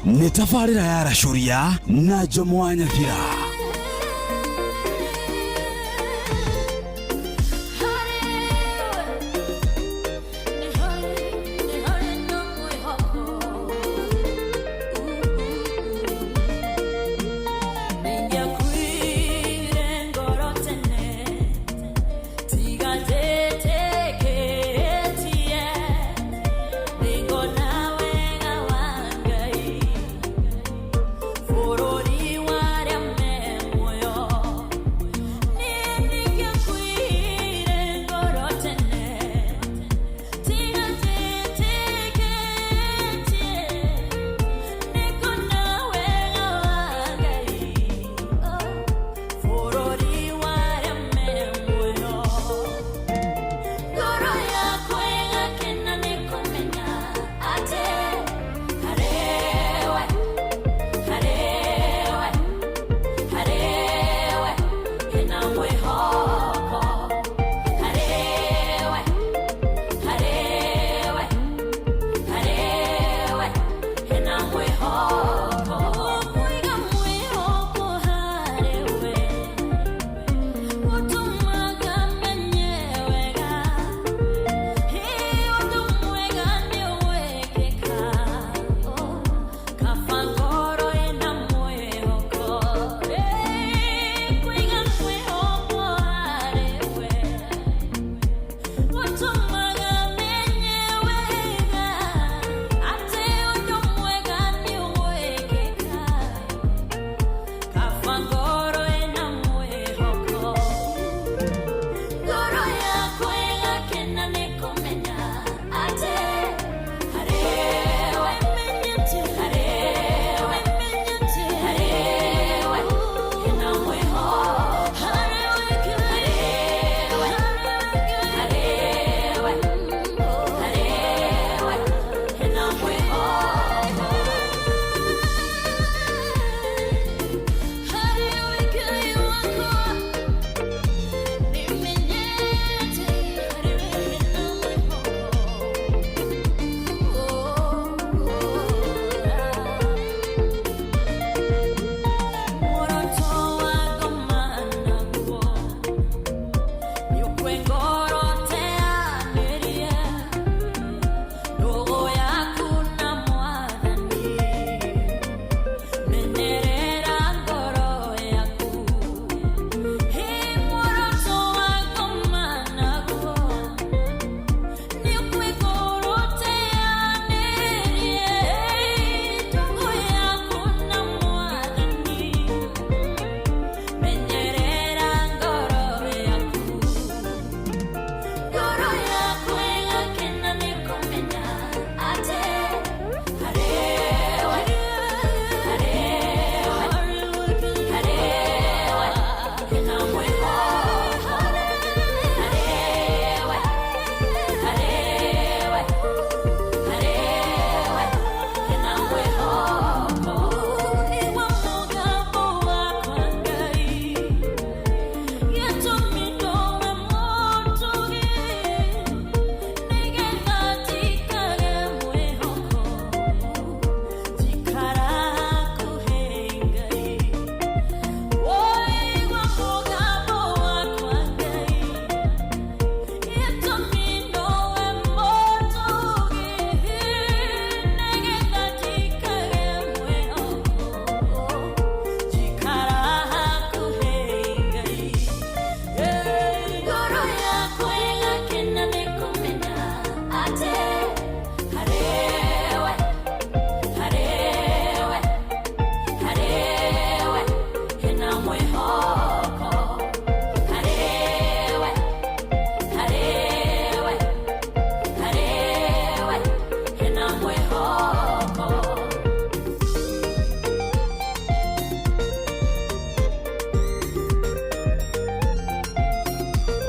Nĩ tabarĩra ya Racũria na Njomo wa Nyathira.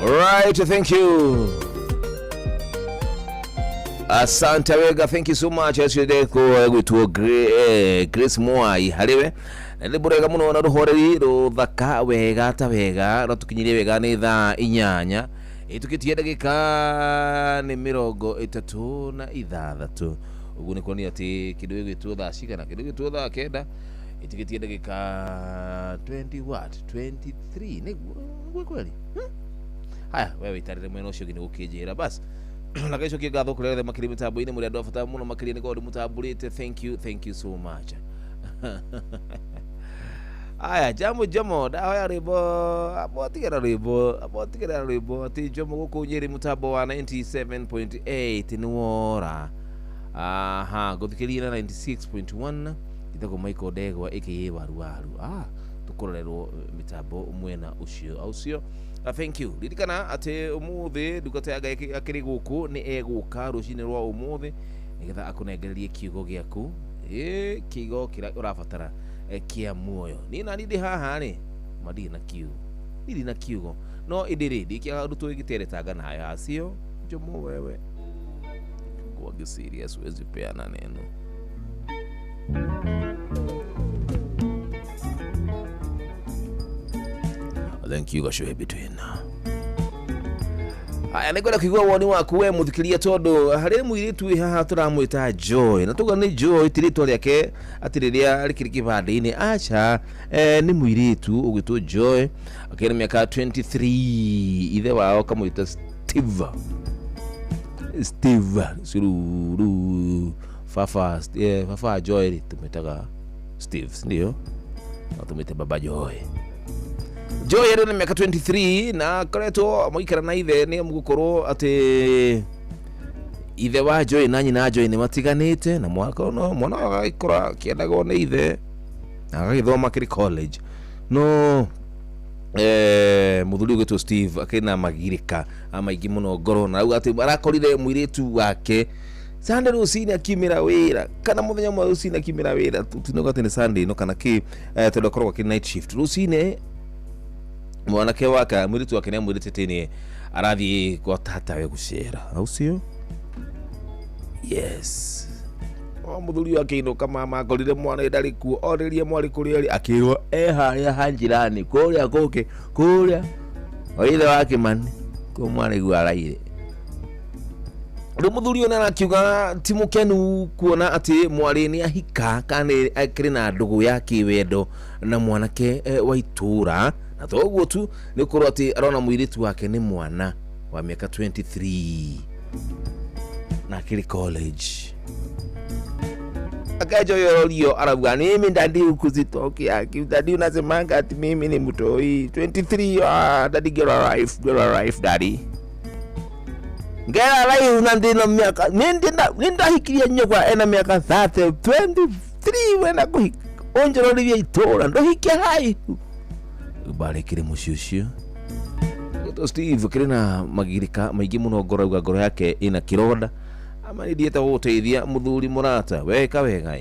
Alright, thank you. Asante wega, thank you so much. Acio gwitwo Grace Mwai hariwe. Nĩ burega mũno na rũhoreri rũthaka wega ta wega rũtũkinyirie wega nĩ thaa 8 ĩtũkĩtie ndagĩka nĩ 36. Ũguo nĩ kuonania atĩ kĩndũ gĩgwĩtwo thaa cigana, kĩndũ gĩgwĩtwo thaa 9 ĩtigĩtie ndagĩka 20 what 23 nĩguo kweli. Haya, wewe wĩtarĩre mwena ũcio ũngĩ nĩ gũkĩnjĩra bas. Na gaicokie ngatho kũrĩa othe makĩria mĩtambo-inĩ, mũrĩ andũ a bata mũno makĩria nĩ korwo ndĩmũtambũrĩte. Thank you, thank you so much. Aya, jambo jomo ndahoya rwĩmbo, abotigera rwĩmbo, abotigera rwĩmbo atĩ jomo gũkũ Nyĩrĩ mũtambo wa 97.8 nĩ wora. Aha, gũthikĩrĩria na 96.1 gĩtagwo Michael Ndegwa aka Waru Waru. Tũkũrorerwo mĩtambo mwena ũcio au cio. Thank you. Ririkana atĩ ũmũthĩ ndungata ya Ngai akĩrĩ gũkũ nĩ egũka rũcinĩ rwa ũmũthĩ nĩgetha akũnengererie kiugo gĩaku, kiugo kĩrĩa ũrabatara kĩa muoyo. Niĩ nani ndĩ haha rĩ, ma ndirĩ na kiugo, ndirĩ na kiugo, no ĩndĩ rĩ ndikĩaga ũndũ tũgĩteretanga nayo acio. Njomo wewe kuwa serious, huwezi peana neno. Thank you Gashuhe between. Aya, nĩngwenda kũigua woni waku we mũthikĩria, tondũ harĩ mũirĩtu wĩ haha tũramwĩta Joy, na tuga nĩ Joy ti rĩtwa rĩake atĩ rĩrĩa rĩkĩrĩ kĩbandĩ-inĩ, aca, nĩ mũirĩtu ũgwĩtwo Joy akĩrĩ mĩaka 23, ithe wao akamwĩta Steve. Steve rĩu baba, baba Joy rĩ tũmwĩtaga Steve, ndio no tũmwĩte baba Joy. Joy arĩ na mĩaka 23 na akoretwo magĩikara na ithe, nĩ gũkorwo atĩ ithe wa Joy na nyina Joy nĩ matiganĩte, na mwaka no mwana agagĩkũra akĩendagwo nĩ ithe na agagĩthoma akĩrĩ college. No mũthuri ũgwĩtwo Steve akĩrĩ na magirĩka maingĩ mũno ngoro, na auga atĩ arakorire mũirĩtu wake Sunday rũcinĩ akiumĩra wĩra, kana mũthenya ũmwe rũcinĩ akiumĩra wĩra, tinoga atĩ nĩ Sunday no kana kĩ, tondũ akoragwo akĩrĩ night shift rũcinĩ. Mwanake wake mũirĩtu wake nĩamwĩrĩte atĩ nĩ arathiĩ kwa tatawe gũcera, au sio? Yes. O mũthuri akĩinũka, mama akorire mwana ndarĩ kuo, orĩrie mwarĩ kũrĩa arĩ, akĩrwo e harĩa ha njirani kũrĩa gũkĩ kũrĩa o ithe wa Kĩmani kũu mwana igua araire. Rĩu mũthuri ũyũ nĩarakiuga ti mũkenu kuona atĩ mwarĩ nĩ ahika kana nĩ akĩrĩ na ndũgũ ya kĩwendo na mwanake wa itũra, na to ũguo tu nĩ gũkorwo atĩ arona mũirĩtu wake nĩ mwana wa mĩaka 23 na akĩrĩ college. Akaja yororio arauga mimi ndadi huku sitoki yake, daddy unasemanga ati mimi ni mtoi 23, daddy get a life, get a life daddy, get a life, na ndina miaka nindahikiria nyokwa ena miaka 30 23 wena kuhika onjororithia itũra ndohikia hai barĩkĩrĩ mũciĩ ũcio. Gũtũ Steve kĩrĩ na magirĩka maingĩ mũno ngoro, auga ngoro yake ĩna kĩronda. Ama nĩ ndiĩte gũgũteithia mũthuri mũrata, weka wega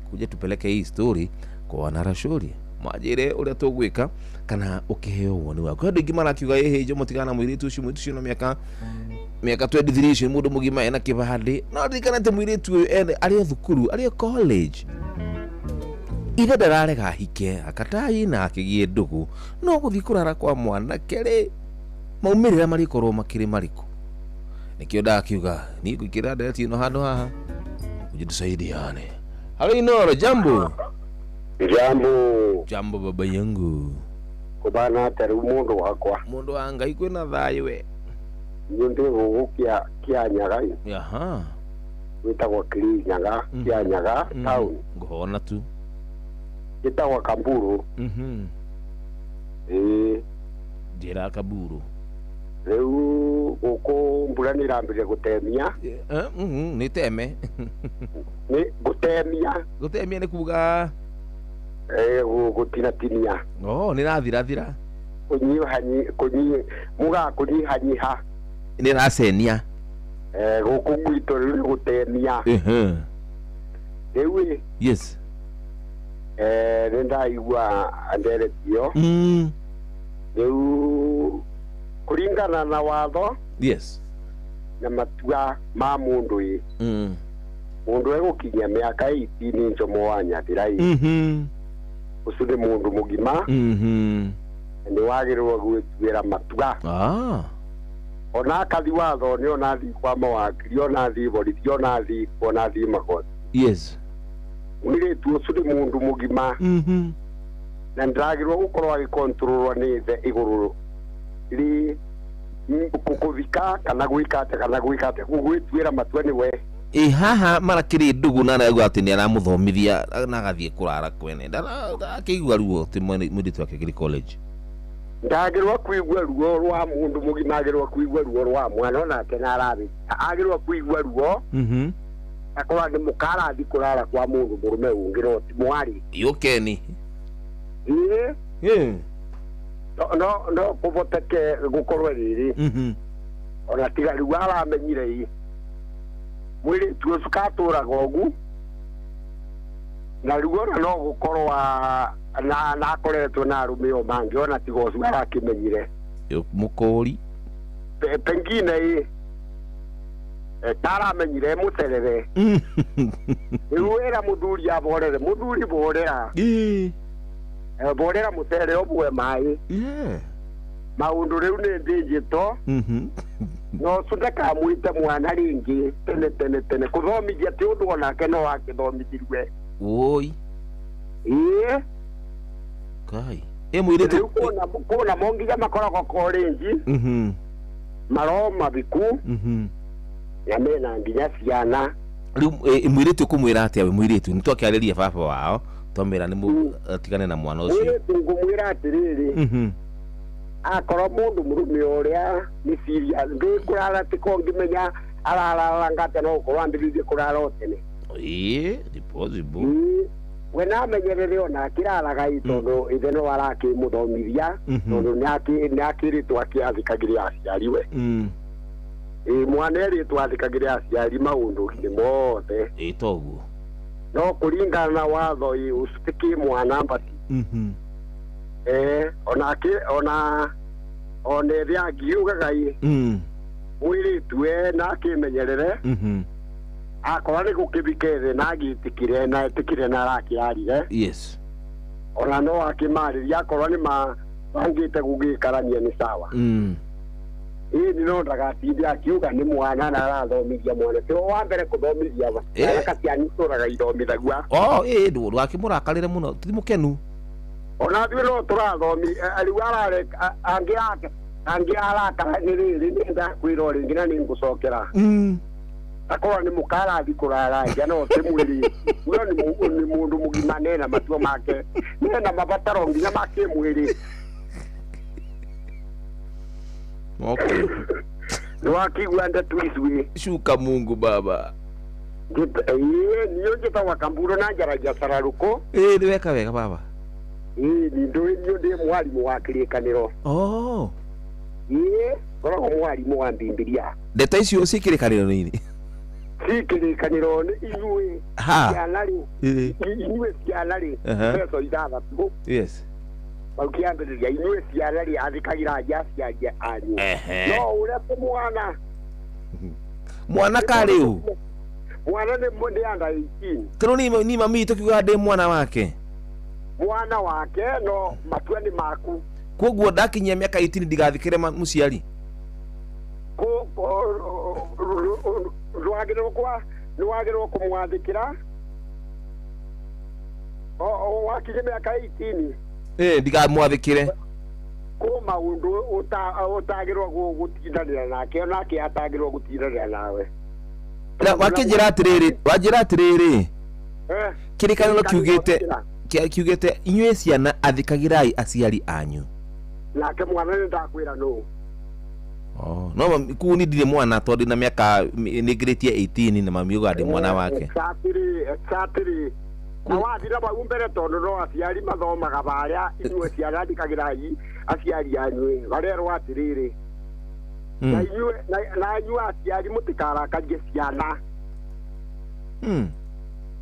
kuja tupeleke hii story kwa wanarashuri manjĩre ũrĩa tũgwĩka kana ũkĩheo woni waku. Andũ aingĩ marakiuga ĩhĩ njo mũtigana mũirĩtu ũcio, mũirĩtu ũcio na mĩaka 23 ũcio nĩ mũndũ mũgima ena kĩbandĩ, no ririkana atĩ mũirĩtu ũyũ arĩ o thukuru, arĩ o college, ithe ndararega ahike akatai na akĩgĩe ndũgũ, no gũthiĩ kũrara kwa mwanake rĩ maumĩrĩra marĩkorwo makĩrĩ marĩkũ? Nĩkĩo ndakiuga niĩ ngũikĩra ndereti ĩno handũ haha uje tusaidiane. Halo Inoro, jambo. Jambo. Jambo baba yangu. Kubana atari mundu wakwa. Mundu wa Ngai kwĩna thayũ we. Niĩ ndĩ gũkũ Kĩanyaga. Aha. Wĩtagwo Kĩrĩnyaga, Kĩanyaga town. Ngũhona tu. Gĩtagwo Kamburu. Ĩĩ. Njĩra Kamburu. Rĩu gũkũ mbura nĩ ĩrambĩrĩria gũtemia. Nĩ teme. Nĩ gũtemia. Gũtemia nĩ kuga gũtinatinia. Oh, nĩ rathirathira. Mugaga kũnyihanyiha. Nĩ racenia. Gũkũ gwitũ rĩu nĩ gũtemia. Rĩu ĩ. Yes. Nĩ ndaigua ndereti ĩyo. Rĩu kũringana na watho. Yes. Na matua ma mũndũ ĩ. Mũndũ egũkinyia mĩaka 18 njomo wa Nyathira ĩ. Ũcio nĩ mũndũ mũgima. Nĩ wagĩrĩirwo gwĩtuĩra matua. Ona akathi watho ni ona thi kwa mawakiri ona thi borithi ona thi ona thi magoti. Yes. Mwiritu ucio ni mundu mugima. Na ndiragirwo gukorwo agikontrolwo ni ithe iguru ri kukuthika kana gwika atia kana gwika atia gwituira matua ni we. Ĩ haha marakĩrĩ ndugu na arauga atĩ nĩ aramũthomithia na agathiĩ kũrara kwene ndakĩigua ruo atĩ mwĩrĩtu wake akĩrĩ college. Ndagĩrwo kuigua ruo rwa mundu mugima agĩrwo kuigua ruo rwa mwana onake na arabi agĩrwo kuigua ruo akorwo nĩ mũkarathi kũrara kwa mundu mũrũme ũngĩ no ti mwari yũkeni ĩĩ no no kũvoteke gũkorwo rĩrĩ ona tiga rĩu aramenyire ĩ mwĩrĩtu ũcio katũraga ũgu na rĩu ona no gũkorwo na akoretwo na arũme o mangĩ ona tiga ũcio arakĩmenyire mũkũri pengine ĩ taramenyire mũterere rĩu wĩra mũthuri aborere mũthuri borera borera mũtere ũmwe maĩ maũndũ rĩu nĩ ndĩnjĩto no ũcio ndakamwĩte mwana rĩngĩ tene tene tene kũthomithia ti ũndũ onake no akĩthomithirie woi ĩĩ kai ĩ mwĩrĩtu rĩu kũna mo nginya makoragwo college maroma biku na mena nginya ciana rĩu mwĩrĩtu ũkũmwĩra atĩa we mwĩrĩtu nĩ twakĩarĩria baba wao twamwĩra nĩ atigane na mwana ũcio mwĩrĩtu ngũmwĩra atĩrĩrĩ akorwo mũndũ mũrũme ũrĩa nĩ serious ndĩkũrara tiko ngĩmenya ararara ngate no gũkorwo ambĩrĩirie kũrara o tene ĩĩ nĩ possible we namenyerere ona akĩraraga ĩ tondũ ithe no arakĩmũthomithia tondũ nĩakĩrĩtwo akĩathĩkagĩre aciari we ĩ mwana erĩtwo athĩkagĩre aciari maũndũ-inĩ mothe ĩ toguo no kũringana na watho ĩ ũcio ti kĩ mwana mbati ona ona ona ĩrĩa angiugaga ĩ mwĩrĩtu we na akĩmenyerere akorwo nĩ gũkĩbika ĩthĩ na agĩtĩkire na etĩkire na arakĩarire yes ona no akĩmarĩria akorwo nĩ mabangĩte gũgĩkarania nĩ sawa ĩĩ no ndagatinde akiuga nĩ mwana na arathomithia mwana ti wa mbere kũthomithia ciana cianyu itũraga ithomithagua ĩĩ ndũgakĩmũrakarĩre mũno ti mũkenu ona ithuĩ no tũrathomi rĩu arareka angĩ arakara nĩ rĩrĩ nĩ ndakwĩra o rĩngĩ na nĩ ngũcokera akorwo nĩ mũkarathi kũrara nja no ti mwĩrĩ ũyũ nĩ mũndũ mũgima nena matua make nena mabataro nginya ma kĩmwĩrĩ okay nĩwakĩigua ndeto icuĩ shuka Mungu baba ĩĩ niĩ njĩtagwo Kamburo na njaragia cararũkũ ĩĩ nĩ weka wega baba ĩĩ niĩ ndĩ mwarimũ wa kĩrĩkanĩro ĩĩ ngoragwo mwarimũ wa Bibilia ndeto icio ciĩ kĩrĩkanĩro-inĩ ci kĩrĩkanĩro nĩ inyuĩ ciana rĩ inyuĩ ciana rĩ Efeso 6 yes bau kĩambĩrĩria inyuĩ ciana rĩ athĩkagĩra aciari anyu no ũreke mwana mwana karĩ ũ mwana nĩ under 18 tondũ ni mami witũ kiugaga ndĩ mwana wake mwana wake no matua nĩ maku koguo ndakinyia mĩaka 18 ndigathikĩre mũciari ndwagĩrĩirwo kũmwathĩkĩra wakinyia mĩaka 18 ĩĩ ndigamwathĩkĩre kũ maũndũ ũtagĩrĩirwo gũtindanĩra nake onake atagĩrĩirwo gũtindanĩra nawe wakĩnjĩra atĩrĩrĩ wanjĩra atĩrĩrĩ kĩrĩkanĩro kiugĩte inyuĩ ciana athĩkagĩrai aciari anyu nake mwana nĩ ndakwĩra nũ no kuu ni ndirĩ mwana tondũ ndĩna mĩaka nĩngĩrĩtie 18 na mami ugaga ndĩ mwana wake exactly na wathira bau mbere tondũ no aciari mathomaga barĩa inyuĩ ciana athikagĩrai aciari anyu barerwo atĩrĩrĩ na inyuĩ aciari mũtikarakarie ciana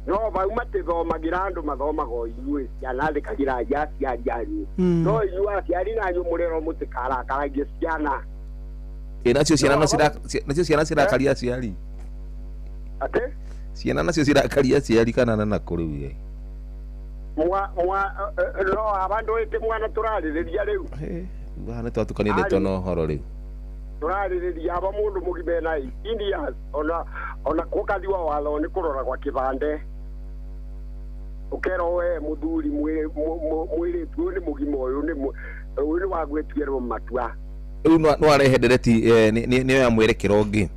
no bau matithomagĩra andũ mathomaga o inyuĩ ciana athikagĩrai aciari anyu no inyuĩ aciari nanyu mũrerwo mũtikarakaragie ciana ĩ nacio ciana nacio ciana cirakaria aciari atĩ ciana nacio cirakaria aciari kana na nakũ rĩu ĩ no aba ndũĩte mwana tũrarĩrĩria rĩu haha nĩ twatukanire ndeto na ũhoro rĩu Tũrarĩrĩria aba mũndũ mũgima ena 18 years ona kũkathiwa watho nĩ kũrora gwa kĩbande. Ũkerwo we mũthuri mwĩrĩtu ũyũ nĩ mũgima ũyũ nĩ wa gwĩtuĩrwo matua. Rĩu no arehe ndereti nĩ ya mwerekero ũngĩ.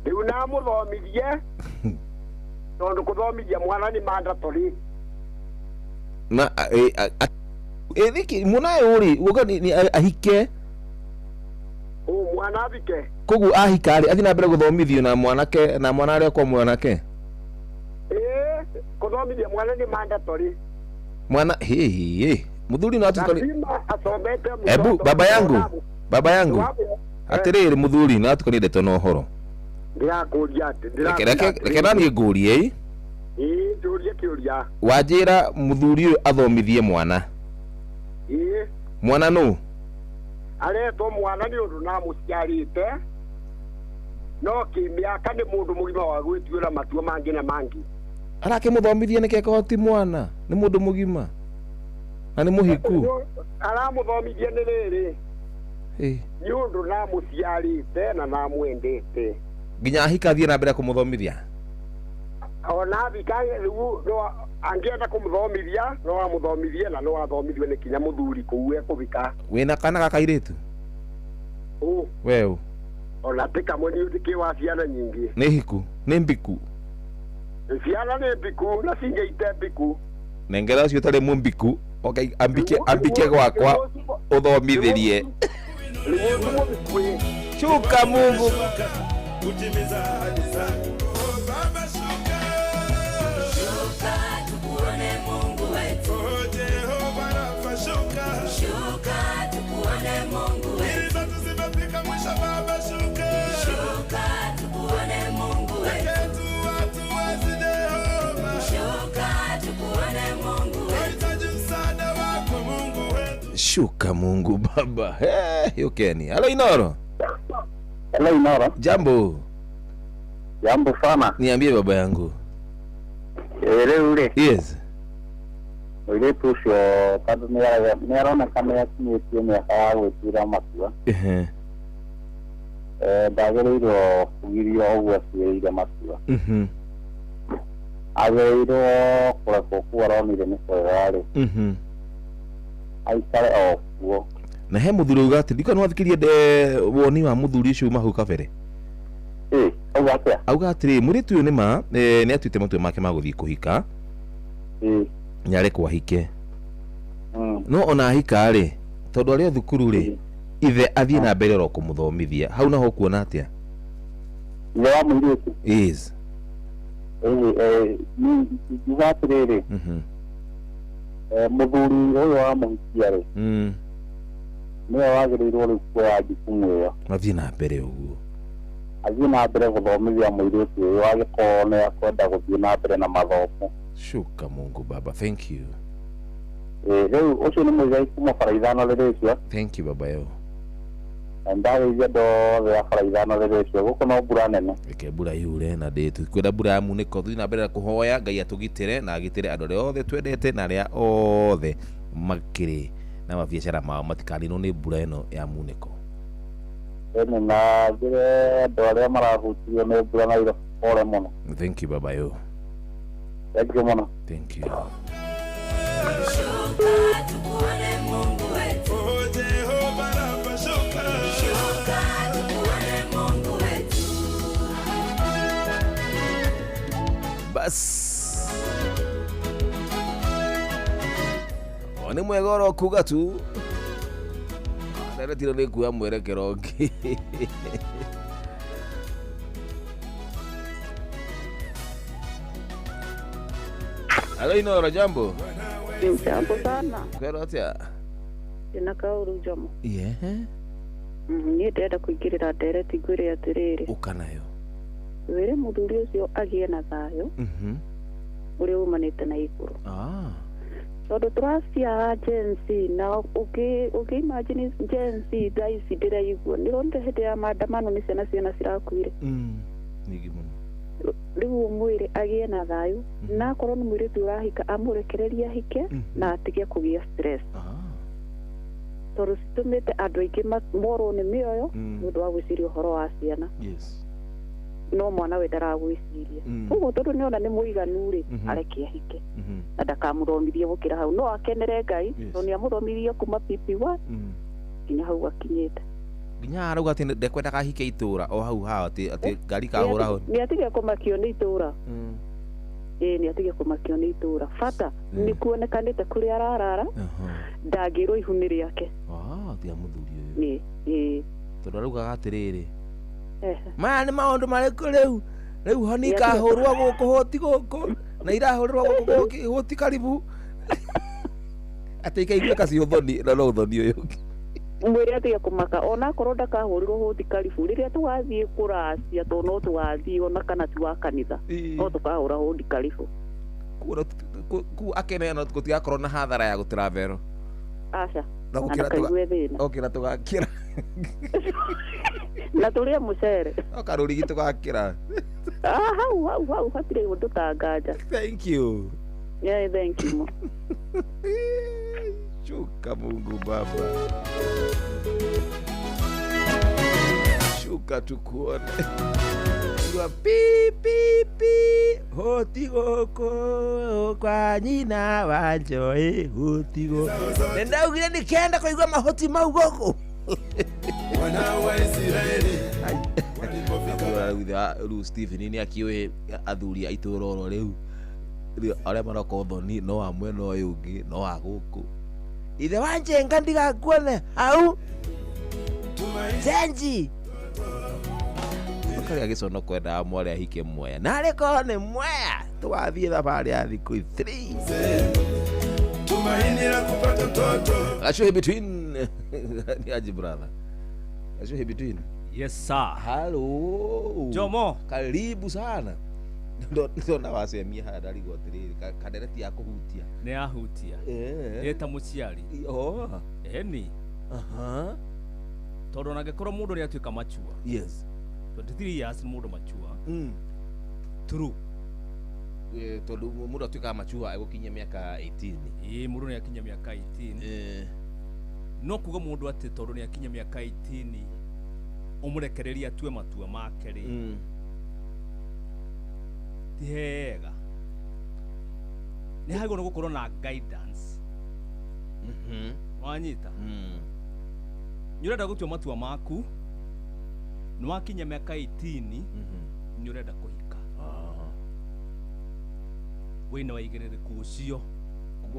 Rĩu namũthomithie tondũ kũthomithia mwana nĩ mandatory. Na nĩkĩ mwana ũyũ rĩ uga ni ahike mwana ahike koguo ahika rĩ athiĩ na mbere gũthomithio na mwanake na mwana arĩa kwa mwanake kũthomithia mwana nĩ mandatory mwana he muthuri no atukani asomete ebu baba yangu atiriri muthuri no atukani ndeto na ũhoro ndirakũria atĩ reke naniĩ ngũrie ĩ njũrie kĩũria wanjĩra muthuri ũyũ athomithie mwana ĩ mwana nũ aretwo mwana nĩ ũndũ namũciarĩte no kĩmĩaka nĩ mũndũ mũgima wa gwĩtuĩra matua mangĩ na mangĩ arakĩmũthomithia nĩkĩ akorwo ti mwana nĩ mũndũ mũgima na nĩ mũhiku aramũthomithia nĩ rĩrĩ nĩ ũndũ namũciarĩte na namwendete nginya ahika athiĩ na mbere kũmũthomithia ona thika rĩu no angĩenda kũmũthomithia no amũthomithie na no athomithio nĩ kinya mũthuri kũu ekũbika wĩna kana ga kairĩtu weũ ona ti kamwe nĩ ũndĩkĩ wa ciana nyingĩ nĩ hiku nĩ mbiku ciana nĩ mbiku na cingĩite mbiku nengera ũcio ũtarĩ mũmbiku okay ambike gwakwa ũthomithĩrie shuka Mungu kutimiza ahadi zako Baba shuka shuka tukuone Mungu wetu Oh Jehova Rafa shuka shuka tukuone Mungu wetu Ili zetu zimefika mwisho Baba shuka shuka tukuone Mungu wetu watu wazi Jehova shuka tukuone Mungu wetu Tunahitaji msaada wako Mungu wetu shuka Mungu Baba hey yokeni halo Inoro Hello Inoro. Jambo. Jambo sana. Niambie baba yangu. Rĩu rĩ. Yes. Mũirĩtu ũcio tondũ nĩaroneka nĩakinyĩtie mĩaka ya gwĩtuĩra matua. Ndagĩrĩirwo kũgirio ũguo atuĩrĩire matua. Agĩrĩirwo kũrekwo kũu aronire nĩ kwega rĩ. Aikare o kuo. Na he muthuri uga ati ndiko nwathikĩrie woni wa muthuri ũcio uma hau kabere auga atĩa auga atĩrĩ mũirĩtu ũyũ nĩma nĩ atuĩte matua make ma gũthiĩ kũhika nĩarekwo ahike no ona ahika rĩ tondũ arĩ o thukuru rĩ ithe athiĩ na mbere oro kũmũthomithia hau naho ũkuona atĩa ithe wa mũirĩtu yes ingiuga atĩrĩrĩ mũthuri ũyũ wa mũhikia rĩ nĩwe wagĩrĩirwo rĩu kuoya jukumu ĩyo athiĩ na mbere ũguo athiĩ na mbere gũthomithia mũirĩtu ũyũ angĩkorwo nĩ akwenda gũthiĩ na mbere na mathomo shuka Mungu Baba thank you rĩu ũcio nĩ mũigai kuma bara ithano rĩrĩcio thank you baba yo ndageithia andũ othe a bara ithano rĩrĩcio gũkũ no mbura nene reke mbura yure na ndĩ mbura ya munĩko tũthiĩ na mbere na kũhoya Ngai atũgitĩre na agitĩre andũ arĩa othe twendete na arĩa othe makĩrĩ na mabiacara mao matikaninwo nĩ mbura ĩno ya munĩko ĩno na njĩre andũ arĩa marahutirio nĩ mbura Nairobi pole mũno thank you baba yo thank you mũno thank you shuka tukuone Mungu wetu Oh Jehova Rafa shuka shuka tukuone Mungu wetu bas nĩ mwega oro kuga tu nderetiro nĩ kuoya mwerekero ũngĩ Halo Inoro jambo Jambo sana kwero atĩa ndĩna kaũru Jomo yeah niĩ ndĩrenda kũingĩrĩra ndereti ngwĩre atĩrĩrĩ ũka nayo wĩre mũthuri ũcio agĩe na thayũ ũrĩa umanĩte na igũrũ tondũ tũraciara Gen Z na ũngĩ imagine Gen Z thaa ici ndĩraigua nĩronire hĩndĩ ya maandamano nĩ ciana ciana cirakuire nyingĩ mũno rĩu ũmwĩre agĩe na thayũ na akorwo nĩ mũirĩtu ũrahika amũrekererie ahike na atige kũgĩa stress Tondũ citũmĩte andũ aingĩ morwo nĩ mĩoyo nĩ ũndũ wa gwĩciria ũhoro wa ciana. Yes. No mwana we ndaragwĩciria. Koguo tondũ nĩona nĩ mũiganu rĩ, areke ahike. Na ndakamũthomithie gũkĩra hau. No akenere Ngai, tondũ nĩamũthomithirie kuma PP1 nginya hau akinyĩte. Nginya arauga atĩ ndekwendaga ahike itũra o hau hao atĩ ngari kahũra hau. Nĩatige kũmakio nĩ itũra. Ĩĩ nĩatige kũmakio nĩ itũra. Bata nĩ kuonekanĩte kũrĩa ararara, ndangĩrwo ihu nĩ rĩake. Tiga mũthuri ũyũ. Ĩĩ. Tondũ araugaga atĩrĩrĩ, maya nĩ maũndũ marĩkũ rĩu? Rĩu honi ikahũrwo gũkũ hoti gũkũ na irahũrĩrwo gũkũ hoti karibu. Atĩ ikaiguĩka ci ũthoni na no ũthoni ũyũ. Mwĩre atige kũmaka ona akorwo ndakahũrĩrwo hoti karibu rĩrĩa tũgathiĩ kũracia tondũ no tũgathiĩ ona kana ti wa kanitha no tũkahũra hoti karibu. Kũu akene no gũtigakorwo na hathara ya gũtravero. Aca. Na gũkĩra tũgakĩra. Na tũrĩe mũcere. No karũrigi tũgakĩra. Hau hau hau hatirĩ ũndũ ta nganja. Thank you. Yeah, thank you. Shuka Mungu Baba. Shuka tukuone. Pi pi pi hoti gũkũ kwa nyina wa Joy hoti gũkũ. Nĩndaugire nĩkenda kũigua mahoti mau gũkũ. Wana wa Israeli walipofika. Rĩu Stephen nĩ akĩũĩ athuri a itũũra oro rĩu arĩa maroka ũthoni no wa mwena ũyũ ũngĩ no wa gũkũ. Ithe wa Njenga ndigakuone hau Zenji. Karĩa gĩcono kwendaga mwarĩ ahike Mwea narĩ korwo nĩ Mwea tũgathiĩ thabarĩ ya thikũ 3. Tumaini la kupata mtoto. Gashuhe between. Ni aje brother. Gashuhe between. Yes sir. Hello. Jomo. Karibu sana. Ndona wacemia haha ndarigwo atĩrĩrĩ kandereti ya kũhutia. Nĩ yahutia. Ĩ ta mũciari. Oh. Ĩni. Aha. Tondũ ona angĩkorwo mũndũ nĩ atuĩka machua. Yes. 23 years nĩ mũndũ machua. True. Tondũ mũndũ atuĩkaga machua egũkinyia mĩaka 18. Ĩĩ mũndũ nĩ akinyia mĩaka 18. No kuga mũndũ atĩ tondũ nĩ akinyia mĩaka 18 ũmũrekererie atue matua make rĩ. Ti hega. Nĩ hagĩrĩirwo nĩ gũkorwo na guidance. Wanyita? Nĩ ũrenda gũtua matua maku, nĩ wakinya mĩaka 18, nĩ ũrenda kũhika. Wĩna waigĩrĩrĩku ũcio.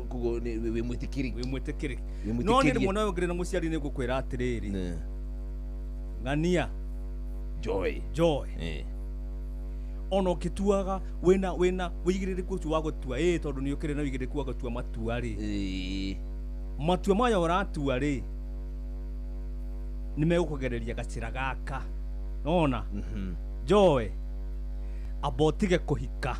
Koguo wĩ mwĩtĩkĩri. Wĩ mwĩtĩkĩri. No nĩ mwana ũyũ ngĩrĩ na mũciari nĩ ngũkwĩra atĩrĩrĩ. Ng'ania. Joy. Joy. Ona ũkĩtuaga wĩna wĩigĩrĩrĩku ũcio wa gũtua ĩ tondũ nĩ ũkĩrĩ na wĩigĩrĩrĩku wa gũtua matua rĩ. Matua maya ũratua rĩ nĩ megũkũgereria gacĩra gaka. Nona? Joy amba ũtige kũhika.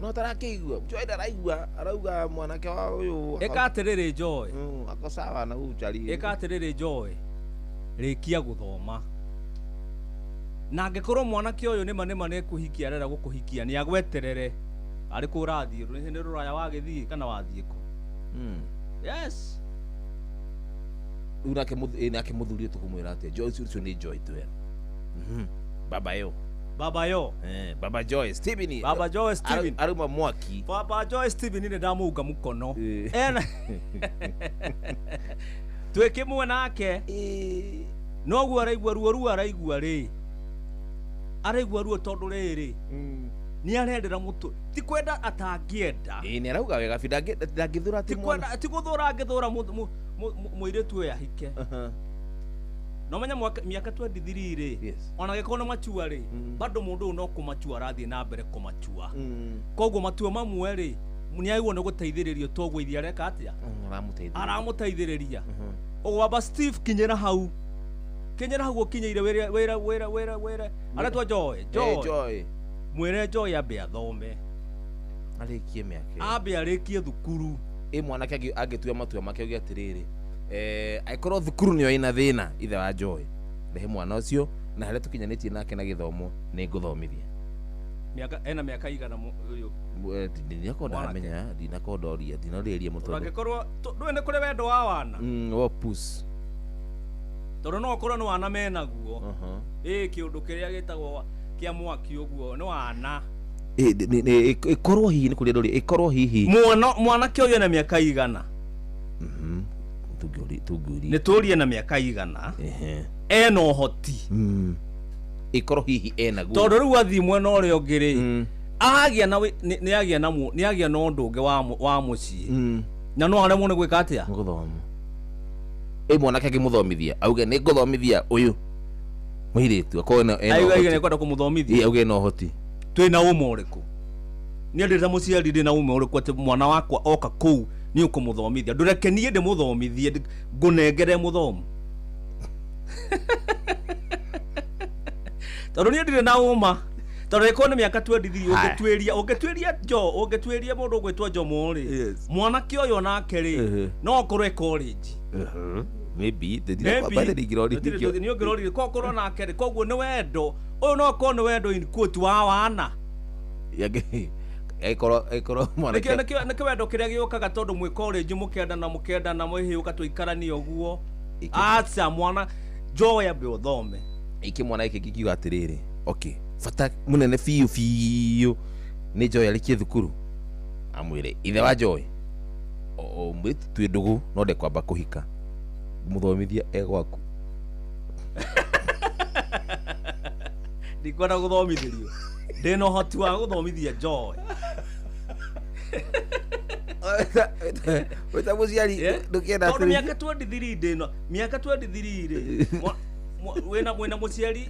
No tarakĩigua Joy ndaraigua arauga mwanake wa ũyũ. Ĩka atĩrĩrĩ Joy. Ako sawa na ũcari. Ĩka atĩrĩrĩ Joy. Rĩkia gũthoma. Na angĩkorwo mwanake ũyũ nĩma nĩma nĩekũhikia arenda gũkũhikia nĩ agweterere arĩ kũ ũrathiĩ nĩ rũraya wagĩthiĩ kana wathiĩ kũ. Yes. Rĩu nake mũthuri tũkũmwĩra atĩa? Joy ũcio nĩ Joy twĩra. Baba yo. Baba yo. Baba Joy Stephen. Baba Joy Stephen. Aruma mwaki. Baba Joy Stephen nĩ ndamũunga mũkono. Ena. Twĩ kĩmwe nake. Noguo araigua ruo ruo araigua rĩ. Araigua ruo tondũ rĩrĩ. Nĩ arendera mũtũ. Ti kwenda atangĩenda. Ĩĩ nĩ arauga wega biũ ndangĩthũra atĩ mwana. Ti gũthũra angĩthũra mũirĩtu ũyũ ahike. No menya mĩaka 23 rĩ. Ona angĩkorwo nĩ machua rĩ, bado mũndũ ũyũ no kũmachua arathiĩ na mbere kũmachua. Koguo matua mamwe rĩ, nĩ agĩrĩirwo nĩ gũteithĩrĩrio toguo ithe areka atĩa? Aramũteithĩrĩria. Ũguo baba Steve kinyĩra hau. Kinyĩra hau ũkinyĩire wĩra wĩra wĩra wĩra wĩra. Aretwo Joy. Joy. Mwĩre Joy ambe athome. Arĩkie mĩaka. Ambe arĩkie thukuru. Ĩ mwanake angĩtua matua make auge atĩrĩrĩ, angĩkorwo thukuru nĩyo ĩna thĩna ithe wa Joy, rehe mwana ũcio na harĩa tũkinyanĩtie nake na gĩthomo nĩ ngũthomithia. Mĩaka ena mĩaka igana ũyũ. Ndinakorwo ndamenya, ndinakorwo ndoria, ndinorĩria mũtondũ. Angĩkorwo ndũĩ nĩ kũrĩ wendo wa wana. Wa puss. Tondũ no ũkorwo nĩ wana menaguo. Ĩ kĩũndũ kĩrĩa gĩtagwo kĩa mwaki ũguo nĩ wana. Ĩkorwo hihi nĩ kũrĩa ndũrĩ ĩkorwo hihi Mwana mwanake ũyũ ena mĩaka igana. Tũngĩũria Nĩ tũrie na mĩaka igana. Ena ũhoti. Ĩkorwo hihi enaguo. Tondũ rĩu athiĩ mwena ũrĩa ũngĩ rĩ, agĩa na nĩ agĩa na nĩ agĩa na ũndũ ũngĩ wa mũciĩ. Na no aremwo nĩ gwĩka atĩa? Gũthoma. Ĩ mwanake akĩmũthomithia auge nĩ ngũthomithia ũyũ mũirĩtu akorwo ena Auge ũhoti. nĩ kwenda kũmũthomithia. Ĩ, auge ena ũhoti. Twĩna ũma ũrĩkũ? Niĩ ndĩ ta mũciari ndĩ na ũma ũrĩkũ atĩ mwana wakwa oka kũu nĩ ũkũmũthomithia? Ndũreke niĩ ndĩmũthomithie ngũnengere mũthomu. Tondũ niĩ ndirĩ na ũma. Tondũ ĩkorwo nĩ mĩaka 23 ũngĩtuĩria ũngĩtuĩria jo ũngĩtuĩria mũndũ ũgwĩtwo Jomo rĩ, mwanake ũyũ nake rĩ, no akorwo e college. Maybe Maybe. Nĩ ũngĩrorire kokorwo nake rĩ, koguo nĩ wendo ũyũ no akorwo nĩ wendo in quote wa wana. Angĩkorwo mwanake Nĩkĩo wendo kĩrĩa gĩũkaga tondũ mwĩ college mũkendana mũkendana mwĩhĩũka tũikaranie ũguo. Aca mwana Joy ambe ũthome. Iki mwana gĩkĩ kĩngiuga atĩrĩrĩ, okay, bata mũnene biũ biũ nĩ Joy arĩkie thukuru, amwĩre ithe wa Joy o mũirĩtu twĩ ndũgũ no ndekwamba kũhika, mũthomithia e gwaku. Ndikwenda gũthomithĩrio. Ndĩna ũhoti wa gũthomithia Joy. Wĩta mũciari ndũkĩenda Tondũ mĩaka 23 ndĩna mĩaka 23 rĩ, wĩna wĩna mũciari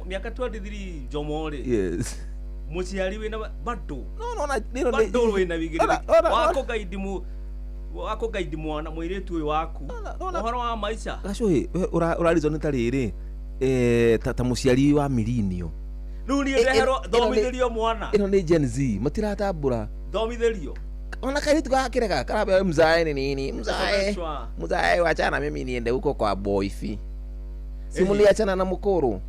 mĩaka 23 Jomo rĩ. Yes. Mũciari wĩna bado. No no na bado wĩna wĩigĩrĩrĩki. Wa kũgaidi mu wa kũgaidi mwana mũirĩtu ũyũ waku. Ũhoro wa maica. Gacũhĩ ũrarizwo nĩ ta rĩrĩ ta mũciari wa milinio. Rĩu niĩ ndeherwo thomithĩrio mwana. Ĩno nĩ Gen Z matiratambũra. Thomithĩrio. Ona kairĩtu gakĩrega karambia mzae ni nini mzae mzae wachana mimi niende huko kwa boyfi. Si mliachana na mkuru.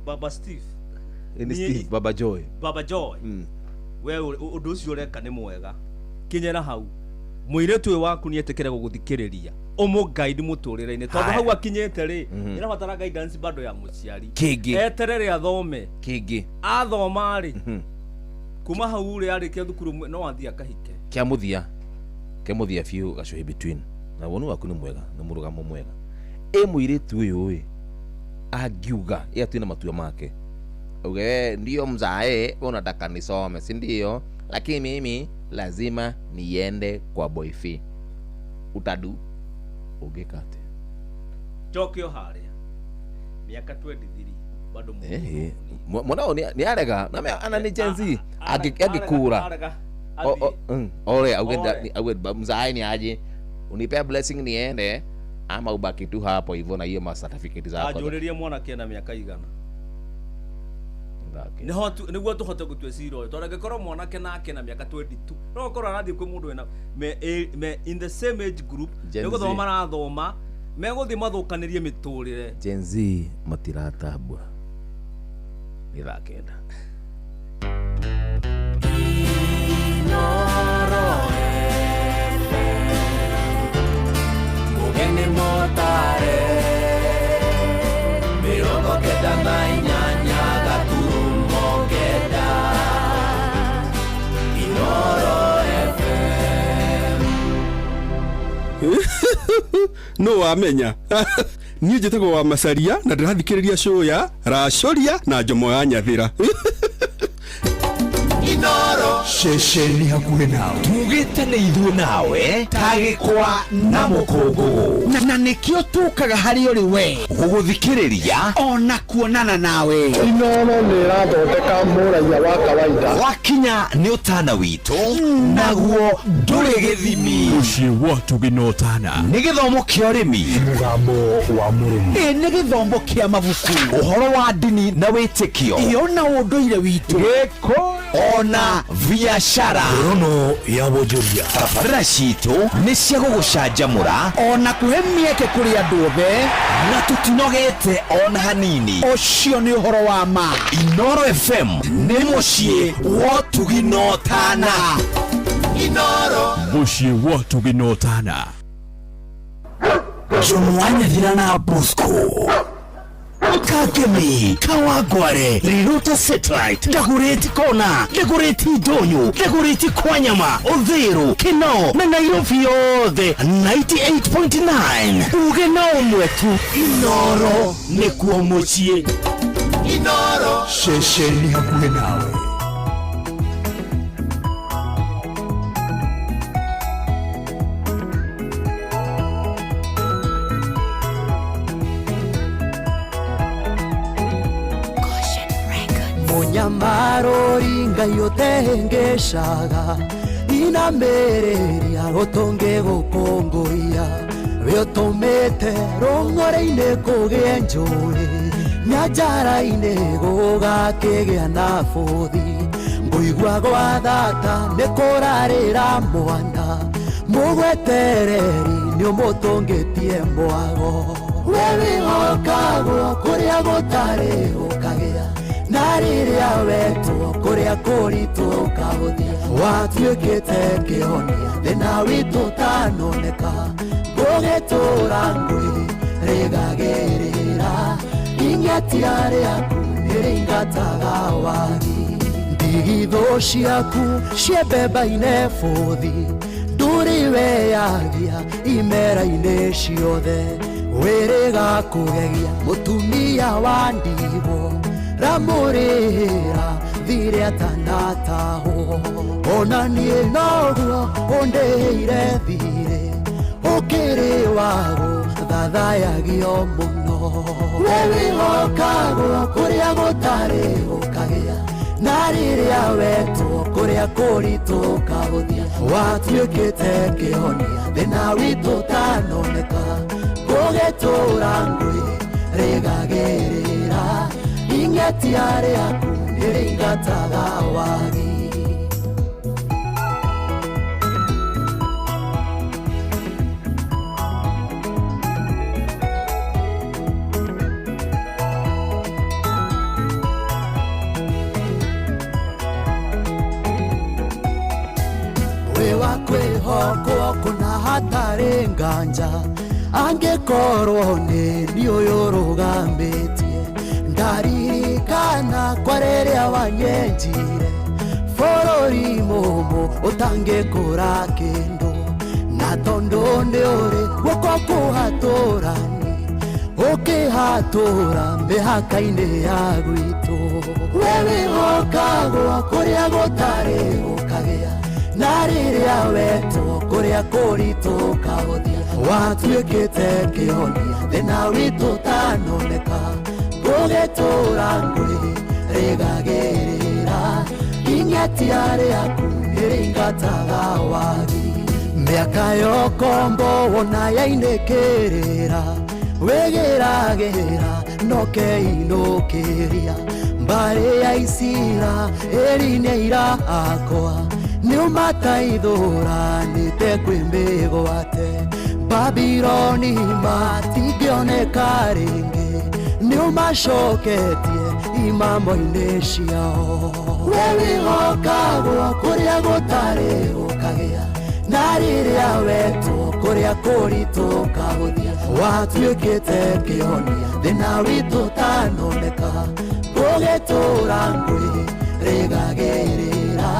Baba Steve. Ni Steve Baba Joy. Baba Joy. We ũndũ ũcio ũreka nĩ mwega. Kinyĩra hau. Mũirĩtu ũyũ waku nĩetĩkĩre gũgũthikĩrĩria. Ũmũguide mũtũrĩre-inĩ tondũ hau akinyĩte rĩ, nĩarabatara guidance bado ya mũciari. Kĩngĩ. Eterere athome. Kĩngĩ. Athoma rĩ, kuma hau rĩ arĩkia thukuru no athiĩ akahike. Kĩa mũthia. Kĩa mũthia biũ gacũhĩ between. Na woni waku nĩ mwega, nĩ mũrũgamo mwega. Ĩ mũirĩtu ũyũ ĩ angiuga ĩ atue na matua make. Auge ndio mzae unataka nisome, si ndio? Lakini mimi lazima niende kwa boyfi. Utadu ũngĩka atĩa? Njoke o harĩa. Mĩaka 23 bado mũndũ. Mwana ũyũ nĩ arega na ana nĩ Gen Z angĩkura. Ore auge mzae ni aje unipea blessing niende ama ubaki tu hapo hivyo na hiyo ma certificate zako. Anjũrĩrie mwanake na mĩaka igana. Nĩguo tũhote gũtua cira ũyũ tondũ angĩkorwo mwanake nake na mĩaka 22 no ũkorwo arathiĩ kwĩ mũndũ wĩna me in the same age group nĩ gũthoma marathoma megũthiĩ mathũkanĩrie mĩtũrĩre. Gen Z matiratambũra. Nĩ thaa 9. Mũgeni mũtare 98.9 Inoro FM. No wamenya. Niĩ njĩtagwo wa Macaria na ndĩrathikĩrĩria show ya Racũria na Njomo ya Nyathĩra. Inoro ceceni hakuhĩ nawe tugĩte nĩ ithuĩ nawe ta gĩkwa na mũkũngũgũ na nĩkĩo tũkaga harĩ ũrĩ we gũgũthikĩrĩria ona kuonana nawe. Inoro nĩ ĩrathondeka mũraiya wa kawaida wakinya nĩ ũtana witũ naguo ndũrĩ gĩthimi. Mũciĩ wa Ũtugi na Ũtana nĩ gĩthomo kĩa ũrĩmi, mũgambo wa mũrĩmi, ĩ nĩ gĩthomo kĩa mabuku, ũhoro wa ndini na wĩtĩkio, iyo na ũndũire witũ, gĩkũyũ ona biashara rono ya wonjoria. Tabarĩra citũ nĩ cia gũgũcanjamũra ona kũhe mĩeke kũrĩ andũ othe na tũtinogete ona hanini. Ũcio nĩ ũhoro wa ma. Inoro FM nĩ mũciĩ wa Ũtugi na Ũtana. Inoro mũciĩ wa Ũtugi na Ũtana. Jomo wa Nyathira na Bosco Kagemi, Kawangware, Riruta Satellite, Dagoretti Kona, Dagoretti Ndonyo, Dagoretti Kwanyama, Uthiru, Kinoo na Nairobi yothe 98.9. Uge na ũmwe tu, Inoro nĩkuo mũciĩ. Inoro ceceni hakuhĩ nawe. Munyamarori Ngai ũtehengeshaga inamĩrĩria gũtũngĩ gũkũngũiya we ũtũmĩte rũng'ũrĩ-inĩ kũgĩe njũĩ nyanjara-inĩ gũgakĩgĩa na bũthi ngũigua gwa thata nĩ kũrarĩra mwana mũgwetereri nĩ ũmũtũngĩtie mwago we wĩhokagwo kũrĩa gũtarĩ gũkagĩa na rĩrĩa wetwo kũrĩa kũritũ ũkahũthia watuĩkĩte kĩhonia thĩna witũ ũtanoneka ngũgĩtũra ngwĩ rĩgagĩrĩra ing'atia rĩaku nĩrĩingataga wagi ndigithũ ciaku ciembemba-inĩ bũthi ndũrĩ weyagia imera-inĩ ciothe wĩrĩga kũgegia mũtumia wa ndigwo ramũrĩra thirĩ atanatahwo ona niĩ noguo ũndĩhĩire thirĩ ũkĩrĩ wago thathayagio mũno we wĩhokagwo kũrĩa gũtarĩ gũkagĩa na rĩrĩa wetwo kũrĩa kũritũ ũkahũthia watuĩkĩte kĩhonia thĩna witũ ũtanoneka ngũgĩtũra ngwĩ rĩgagĩrĩra ing'atia rĩaku nĩrĩingataga wagi. Wĩ wa kwĩhokwo kũna hatarĩ nganja angĩkorwo nĩ niĩ ũyũ ũrũgamĩtie ndaririkana kwa rĩrĩa wanyenjire bũrũri mũmũ ũtangĩkũra kĩndũ na tondũ nĩ ũrĩ guoko kũhatũrani ũkĩhatũra mĩhaka-inĩ ya gwitũ we wĩhokagwo kũrĩa gũtarĩ gũkagĩa na rĩrĩa wetwo kũrĩa kũritũ ũkahũthia watuĩkĩte kĩhonia thĩna witũ ũtanoneka ngũgĩtũra ngwĩ rĩgagĩrĩra ing'atia rĩaku nĩrĩingataga wagi mĩaka yokombo wona yainĩkĩrĩra wĩgĩragĩra nokeinũkĩria mbarĩ ya Isira ĩri nĩ aira akwa nĩũmataithũranĩte kwĩ mĩgwate Babiloni matingĩoneka rĩngĩ nĩũmacoketie imamo-inĩ ciao we wĩhokagwo kũrĩa gũtarĩ gũkagĩa na rĩrĩa wetwo kũrĩa kũritũ ũkahũthia watuĩkĩte kĩhonia thĩna witũ ũtanoneka ngũgĩtũra ngwĩ rĩgagĩrĩra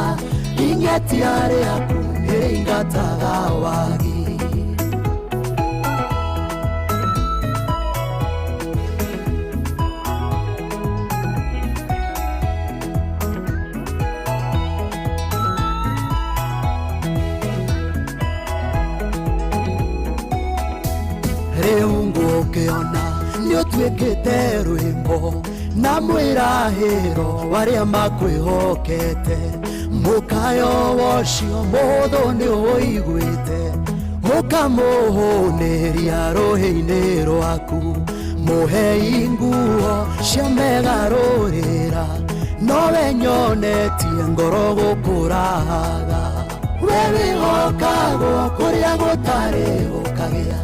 ing'atia rĩaku nĩrĩingataga wagi. Rĩu ngũkĩona nĩũtuĩkĩte rwĩmbo na mwĩrahĩro warĩa makwĩhokete mũkayo wocio mũhũthũ nĩũiguĩte ũkamũhũnĩria rũhĩ-inĩ rwaku mũhei nguo cia megarũrĩra nowe nyonetie ngoro gũkũrahaga we wĩhokagwo kũrĩa gũtarĩ gũkagĩa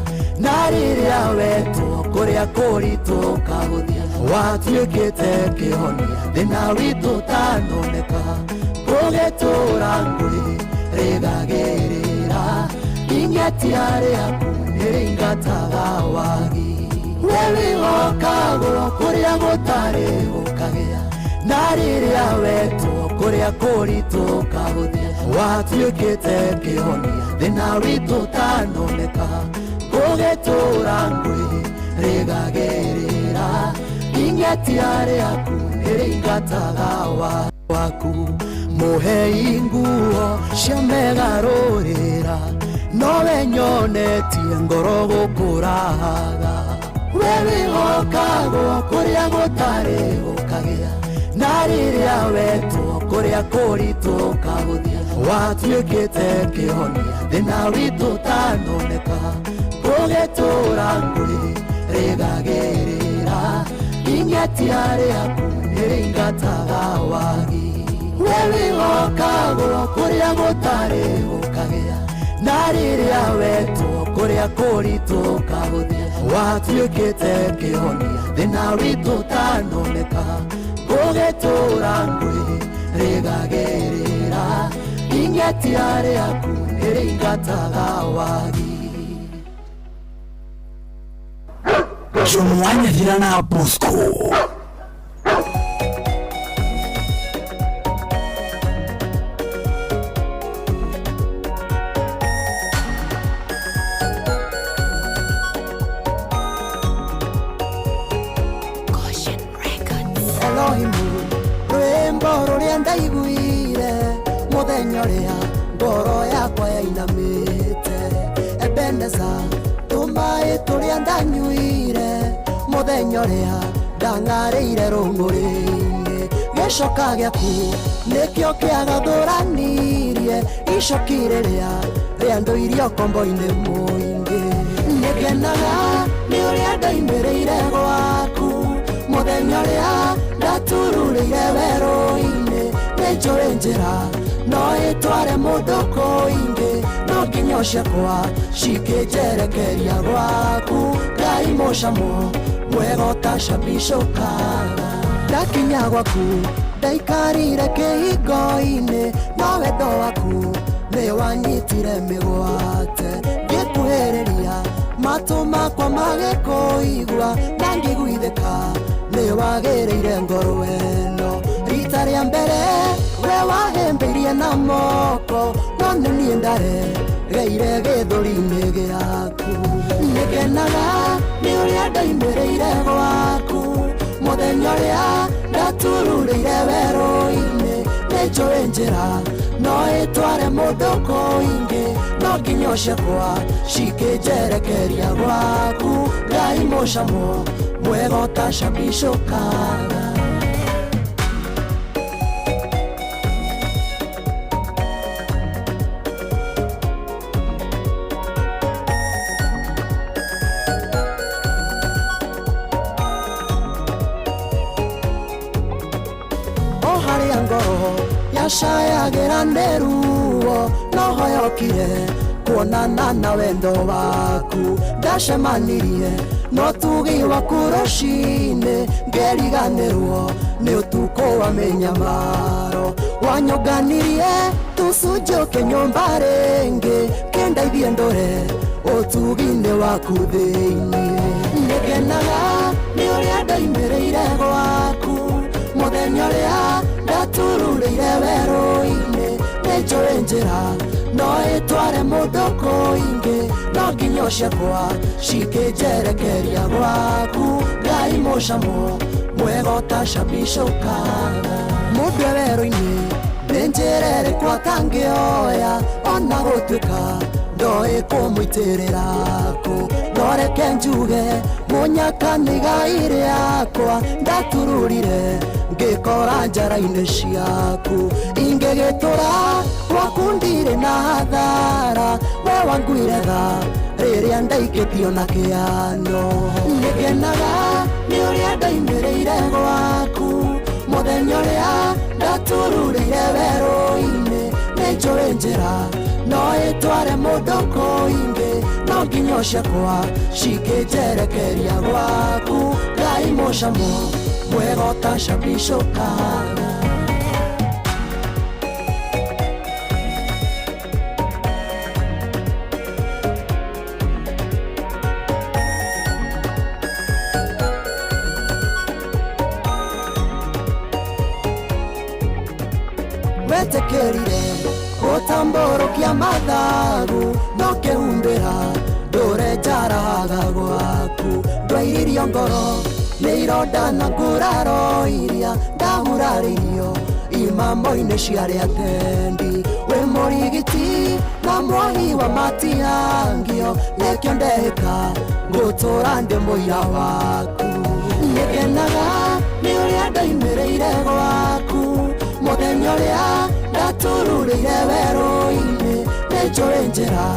na rĩrĩa wetwo kũrĩa kũritũ ũkahũthia watuĩkĩte kĩhonia thĩna witũ ũtanoneka ngũgĩtũra ngwĩ rĩgagĩrĩra ing'atia rĩaku nĩrĩingataga nĩrĩingataga wagi. We wĩhokagwo kũrĩa gũtarĩ gũkagĩa, na rĩrĩa wetwo kũrĩa kũritũ ũkahũthia. Watuĩkĩte kĩhonia thĩna witũ ũtanoneka, gũgĩtũra ngũĩ rĩgagĩrĩra. Ing'etia rĩaku nĩrĩingataga waku. Mũhei nguo cia megarũrĩra, nowe nyonetie ngoro gũkũraga. We wĩhokagwo kũrĩa gũtarĩ gũkagĩa, na rĩrĩa wetwo kũrĩa kũritũ ũkahũthia. Watuĩkĩte kĩhonia thĩna witũ ũtanoneka, gũgĩtũra ngũĩ rĩgagĩrĩra. Ing'etia rĩaku nĩrĩingataga wagi. We wĩhokagwo kũrĩa gũtarĩ gũkagĩa, na rĩrĩa wetwo kũrĩa kũritũ ũkahũthia. Watuĩkĩte kĩhonia thĩna witũ ũtanoneka, gũgĩtũra ngũĩ rĩgagĩrĩra. Ing'etia rĩaku nĩrĩingataga wagi. Jomo wa Nyathira na Bosco. Elohimu rwĩmbo rũrĩa ndaiguire mũthenya ũrĩa ngoro yakwa yainamĩte. Ebeneza tũmaĩ tũrĩa ndanyuire mũthenya ũrĩa ndang'arĩire rũng'ũrĩ-inĩ. Gĩcoka gĩaku nĩkĩo kĩagathũranirie icoki rĩrĩa rĩandũirie ũkombo-inĩ mũingĩ. Nĩngenaga nĩ ũrĩa ndoimĩrĩire gwaku mũthenya ũrĩa ndatururĩire werũ-inĩ. Nĩnjũĩ njĩra no ĩtware mũndũ kũingĩ, no nginyo ciakwa cikĩnjerekeria gwaku. Ngai mũcamo mwega ũtacabicũkaga. Ndakinya gwaku ndaikarire kĩhingo-inĩ, no wendo waku nĩ wanyitire mĩgwate. Ngĩkuhĩrĩria matũ makwa magĩkũigua, na ngĩiguithĩka nĩ wagĩrĩire ngoro ĩno. Rita rĩa mbere we wahĩmbĩirie na moko, no nĩ niĩ ndaregeire gĩthũri-inĩ gĩaku. Nĩngenaga nĩ ũrĩa ndoimĩrĩire gwaku mũthenya ũrĩa ndatururĩire werũ-inĩ. Nĩnjũĩ njĩra no ĩtware mũndũ kũingĩ, no nginyo ciakwa cikĩnjerekeria gwaku. Ngai mũcamo mwega ũtacabicũkaga. O harĩa ngoro yacayagĩra nĩ ruo, no hoyokire kuonana na wendo waku. Ndacemanirie no tugi waku rũcinĩ, ngĩriganĩrwo nĩ ũtukũ wa mĩnyamaro. Wanyonganirie tũcunjĩ ũkĩnyũmba rĩngĩ, kĩndeithie ndũre ũtugi-inĩ waku thĩinĩ. Nĩngenaga nĩ ũrĩa ndoimĩrĩire gwaku mũthenya ũrĩa ndatururĩire werũ-inĩ. Nĩnjũĩ njĩra no ĩtware mũndũ kũingĩ, no nginyo ciakwa cikĩnjerekeria gwaku. Ngai mũcamo mwega ũtacabicũkaga. Mũndũ e werũ-inĩ nĩ njĩra ĩrĩkũ atangĩoya, ona gũtuĩka ndoĩ kũmũitĩrĩra kũ. No reke njuge mũnyaka nĩ igai rĩakwa, ndatururire ngĩkora njara-inĩ ciaku. Ingĩgĩtũra gwaku ndirĩ na hathara, we wanguire tha rĩrĩa ndaikĩtio na kĩano. Nĩngenaga nĩ ũrĩa ndoimĩrĩire gwaku mũthenya ũrĩa ndatururĩire werũ-inĩ. Nĩnjũĩ njĩra no ĩtware mũndũ kũingĩ, no nginyo ciakwa cikĩnjerekeria gwaku. Ngai mũcamo mwega ũtacabicũkaga. Nĩwekĩrire gũtambũrũkia mathagu ndũkĩhumbĩra ndũre njaraga gwaku ndwairirio ngoro nĩ ironda na nguraro iria ndahurarĩirio imamo-inĩ cia arĩa tendi wĩ mũrigiti na mwohi wa matihangio nĩkĩo ndehĩka ngũtũra ndĩ mũira waku nĩngenaga nĩ ũrĩa ndoimĩrĩire gwaku mũthenya ũrĩa ndatururĩire werũ-inĩ nĩnjũĩ njĩra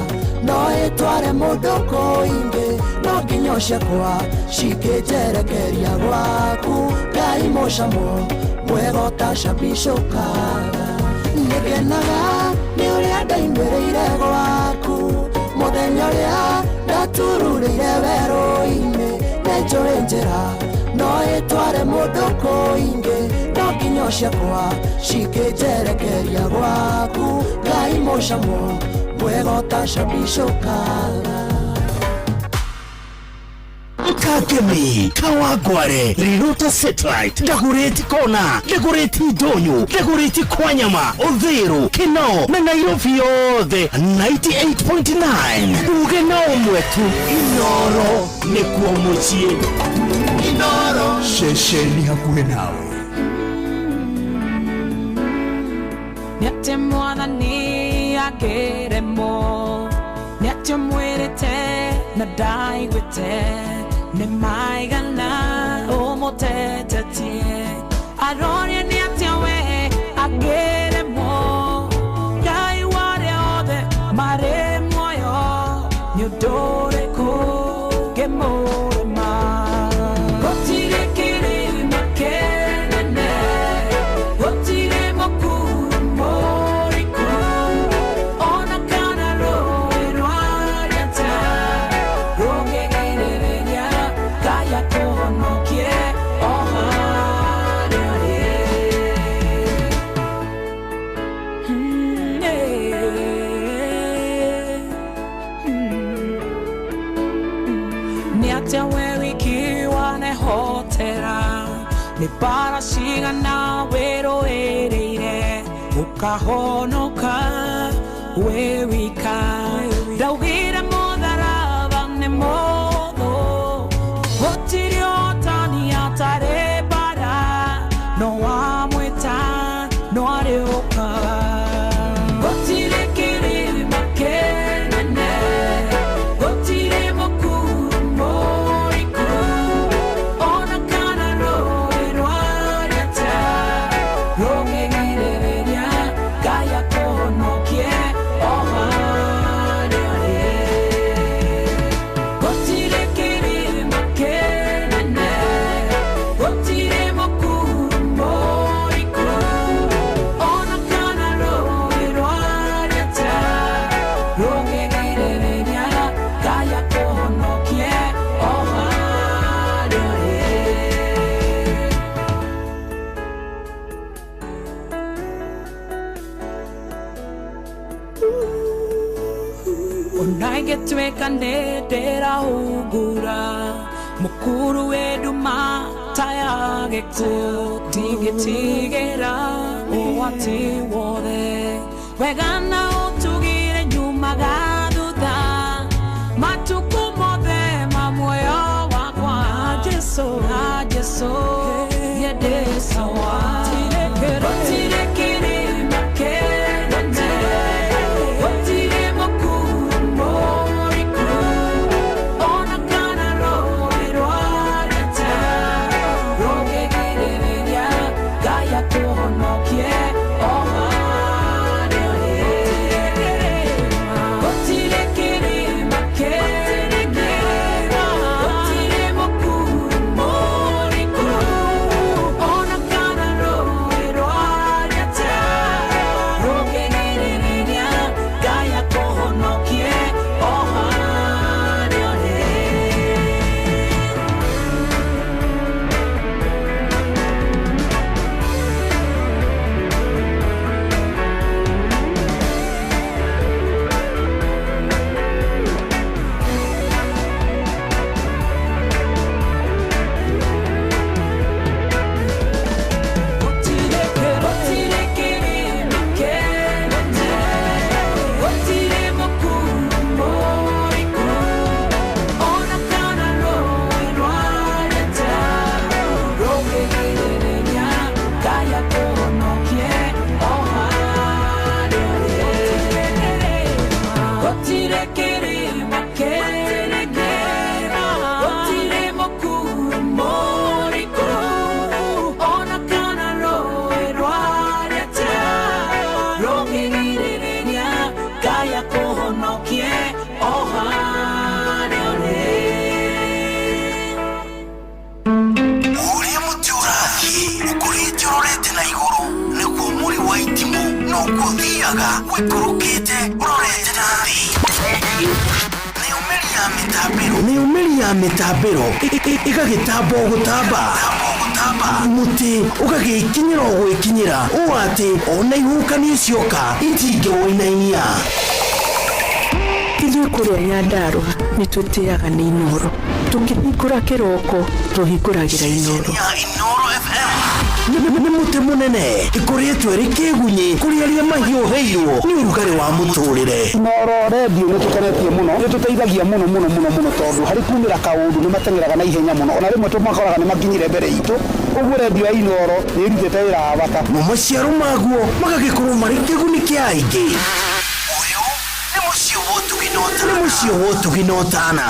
no ĩtware mũndũ kũingĩ no nginya ciakwa cikĩnjerekeria gwaku Ngai mũcamo mwega ũtacabicũkaga nĩngenaga nĩ ũrĩa ndoimĩrĩire gwaku mũthenya ũrĩa ndatururĩire werũ-inĩ nĩnjũĩ njĩra no ĩtware mũndũ kũingĩ no nginya ciakwa cikĩnjerekeria gwaku Ngai mũcamo mwega ũtacabicũkaga Kakemi, Kawagware, Riruta Satellite, Dagoretti Kona, Dagoretti Ndonyo, Dagoretti Kwanyama, Uthiru, Kinoo na Nairobi yothe 98.9. Uge na ũmwe tu Inoro nĩkuo mũciĩ. Inoro ceceni hakuhĩ nawe. Nĩatĩ mwathani akĩremwo, nĩatĩ mwĩrĩte na ndaiguĩte nĩ maigana ũmũtetetie aroria nĩ atĩa we akĩremwo Ngai wa arĩa othe marĩ muoyo nĩ ũndũ ũrĩkũ ngĩmũrema gũtirĩ kĩrĩma kĩnene gũtirĩ mũkuru mũriku ona kana rũĩ rwa rĩata rũngĩgirĩrĩria Ngai akũhonokie o harĩa ũrĩ. Nĩ atĩa we wiki wanehotera nĩ mbara cigana wĩrũĩrĩire ũkahonoka wĩ wika ndaugire mũtharaba nĩ mũthũ gũtirĩ ũtani atarĩ mbara no wamwĩta no arĩũka gũtirĩ kĩrĩma kĩnene gũtirĩ mũkuru mũriku ona kana rũĩ rwa rĩata rũngĩgirĩrĩria Ngai akũhonokie o harĩa ũrĩ. Gũtirĩ kĩrĩma kĩnene gũtirĩ mũkuru mũriku ona kana rũĩ rwa rĩata rũngĩgirĩrĩria Ngai akũhonokie o harĩa ũrĩ. Ona ingĩtuĩka nĩ ndĩrahungura mũkuru wĩ nduma ta ya gĩkuũ ndingĩtigĩra ũgwati wothe wega na ũtugire nyumaga thutha matukũ mothe ma muoyo wakwa Jesũ na Jesũ niĩ ndĩ sawa gũtirĩ kĩrĩma kĩnene gũtirĩ mũkuru mũriku ona kana rũĩ rwa rĩata rũngĩgirĩrĩria Ngai akũhonokie o harĩa ũrĩ. Gũtirĩ kĩrĩma kĩnene, gũtirĩ mũkuru mũriku, ona kana rũĩ rwarĩte rũngĩgirĩrĩria Ngai akũhonokie o harĩa ũrĩ. Ũrĩa mũtĩ ũrathiĩ ũkũrĩte ũrorete na igũrũ nĩguo mũri wa itimũ noguo ũthiaga ũikũrũkĩte ũrorete na thĩ. Nayo mĩri ya mĩtambĩro ĩgagĩtamba o gũtamba, mũtĩ ũgagĩkinyĩra o gwĩkinyĩra ũũ atĩ ona ihuhũkanio cioka itingĩwũinainia. Ithuĩ kũrĩa Nyandarũa nĩ tũtĩaga nĩ Inooro. Tũkĩhingũra kĩroko tũhingũragĩra Inooro. Nĩ mũtĩ mũnene ĩkoretwo ĩrĩ kĩgunyĩ kũrĩ arĩa mahiũhĩirwo nĩ ũrugarĩ wa mũtũrĩre. Inooro redio nĩ tũkenetie mũno, nĩ tũteithagia mũno mũno mũno mũno tondũ harĩ kumĩra kaũndũ nĩ mateng'eraga na ihenya mũno, ona rĩmwe tũmakoraga nĩ makinyire mbere itũ. Ũguo redio ya Inooro nĩ ĩrutĩte wĩra wa bata. Mo maciaro maguo magagĩkorwo marĩ kĩguni kĩa aingĩ. Ũyũ nĩ mũciĩ wa ũtugi na ũtana. Nĩ mũciĩ wa ũtugi na ũtana.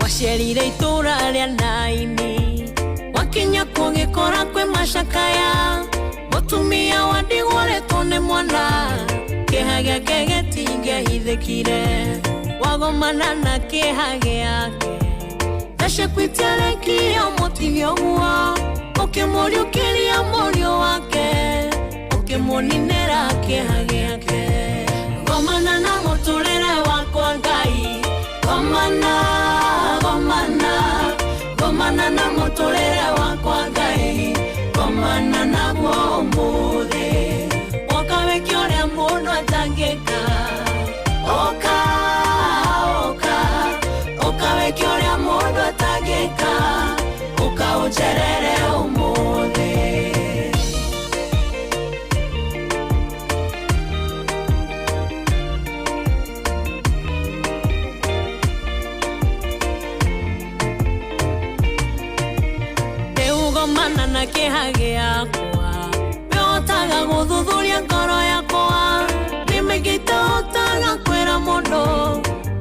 Wacerire itũra rĩa Naini, wakinya kũgĩkora kwĩ macakaya, mũtumia wa ndigwa aretwo nĩ mwana, kĩeha gĩake gĩtingĩahithĩkire, wagomana na kĩeha gĩake, ndacekwitia mũtige ũguo, ũkĩmũriũkĩria mũriũ wake, ũkĩmũninĩra kĩeha gĩake. Gomana na mũtũrĩre wakwa Ngai, gomana, gomana, gomana na mũtũrĩre wakwa Ngai, gomana naguo ũmũthĩ, ũka wĩke ũrĩa mũndũ atangĩka, ũka, ũka, ũka wĩke ũrĩa mũndũ atangĩka, ũka ũnjerere ũmũthĩ. Gomana na kĩeha gĩakwa, wĩhotaga gũthuthuria ngoro yakwa, nĩ mĩingĩ itahotaga kwĩra mũndũ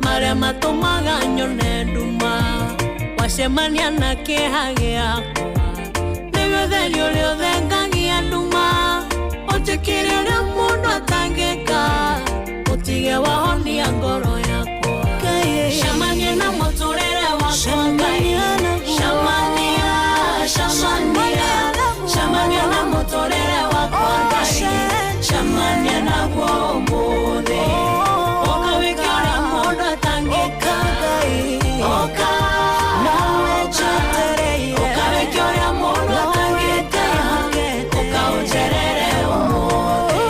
marĩa matũmaga nyone nduma, wacemania na kĩeha gĩakwa, nĩguo ũtheri ũrĩa ũthengagia nduma, ũnjĩkĩre ũrĩa mũndũ atangĩka, ũtige wahonia ngoro yakwa. Cemania na mũtũrĩre wakwa Ngai, cemania, cemania, cemania na mũtũrĩre wakwa Ngai, cemania naguo ũmũthĩ, ũka wĩke ũrĩa mũndũ atangĩka, ũka, ũka, ũka wĩke ũrĩa mũndũ atangĩka, ũka ũnjerere ũmũthĩ.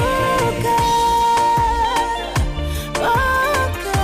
Ũka,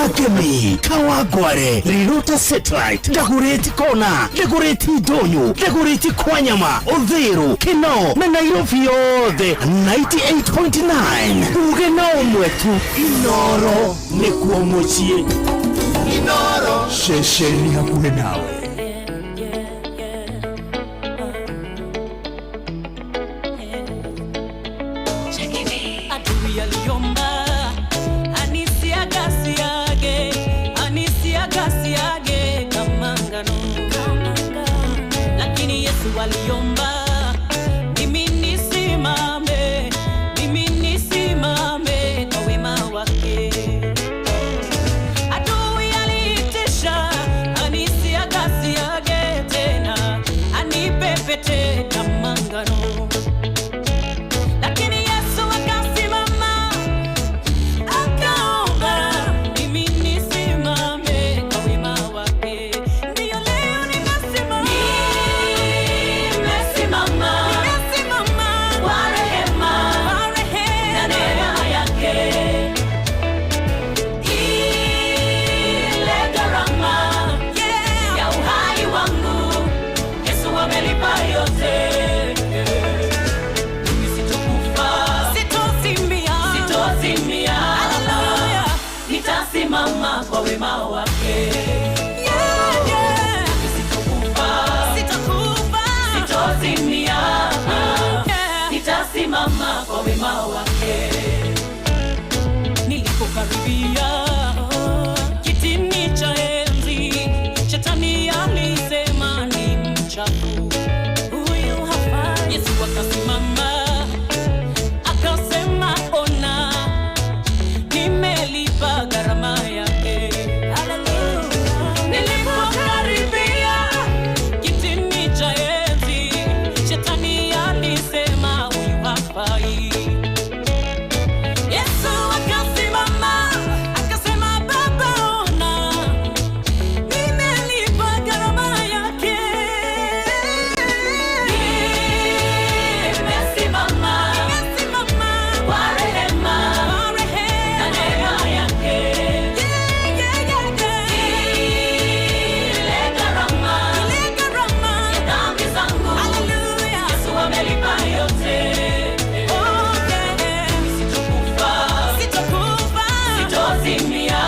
Kangemi, Kawangware, Riruta Satellite, Dagoretti Kona, Dagoretti Ndonyo, Dagoretti Kwanyama, Uthiru, Kinoo na Nairobi yothe 98.9. Uge na ũmwe tu, Inoro nĩkuo mũciĩ. Inoro ceceni hakuhĩ nawe. Adui aliomba anisiagasiage, anisiagasiage kama ngano, lakini Yesu aliomba mimi nisimame, mimi nisimame kwa wema wake. Adui aliitisha anisiagasiage tena, anipepete kama ngano, lakini Yesu akasimama akaomba mimi nisimame kwa wema wake. Ndiyo leo nimesimama, nimesimama, nimesimama kwa rehema, kwa rehema na neema yake. Ile gharama ya uhai wangu Yesu amelipa yote. Mimi sitokufa, sitozimia, sitozimia. Haleluya, nitasimama kwa wema wake. Yeah, yeah. Mimi sitokufa, sitokufa, sitozimia. Yeah. Nitasimama kwa wema wake. Nilipokaribia kitini cha enzi, shetani alisema ni mchafu, huyu hafai. Yesu akasimama akasema, ona, nimelipa gharama yake. Haleluya. Nilipokaribia kitini cha enzi, shetani alisema huyu hafai. Yesu akasimama akasema, Baba ona, nimelipa gharama yake. Nimesimama, nimesimama kwa rehema, kwa rehema na neema yake. Yeah, yeah, yeah, yeah. Ile gharama, ile gharama ya dhambi zangu. Haleluya. Yesu amelipa yote. Oh, yeah. Sitokufa, sitokufa, sitozimia.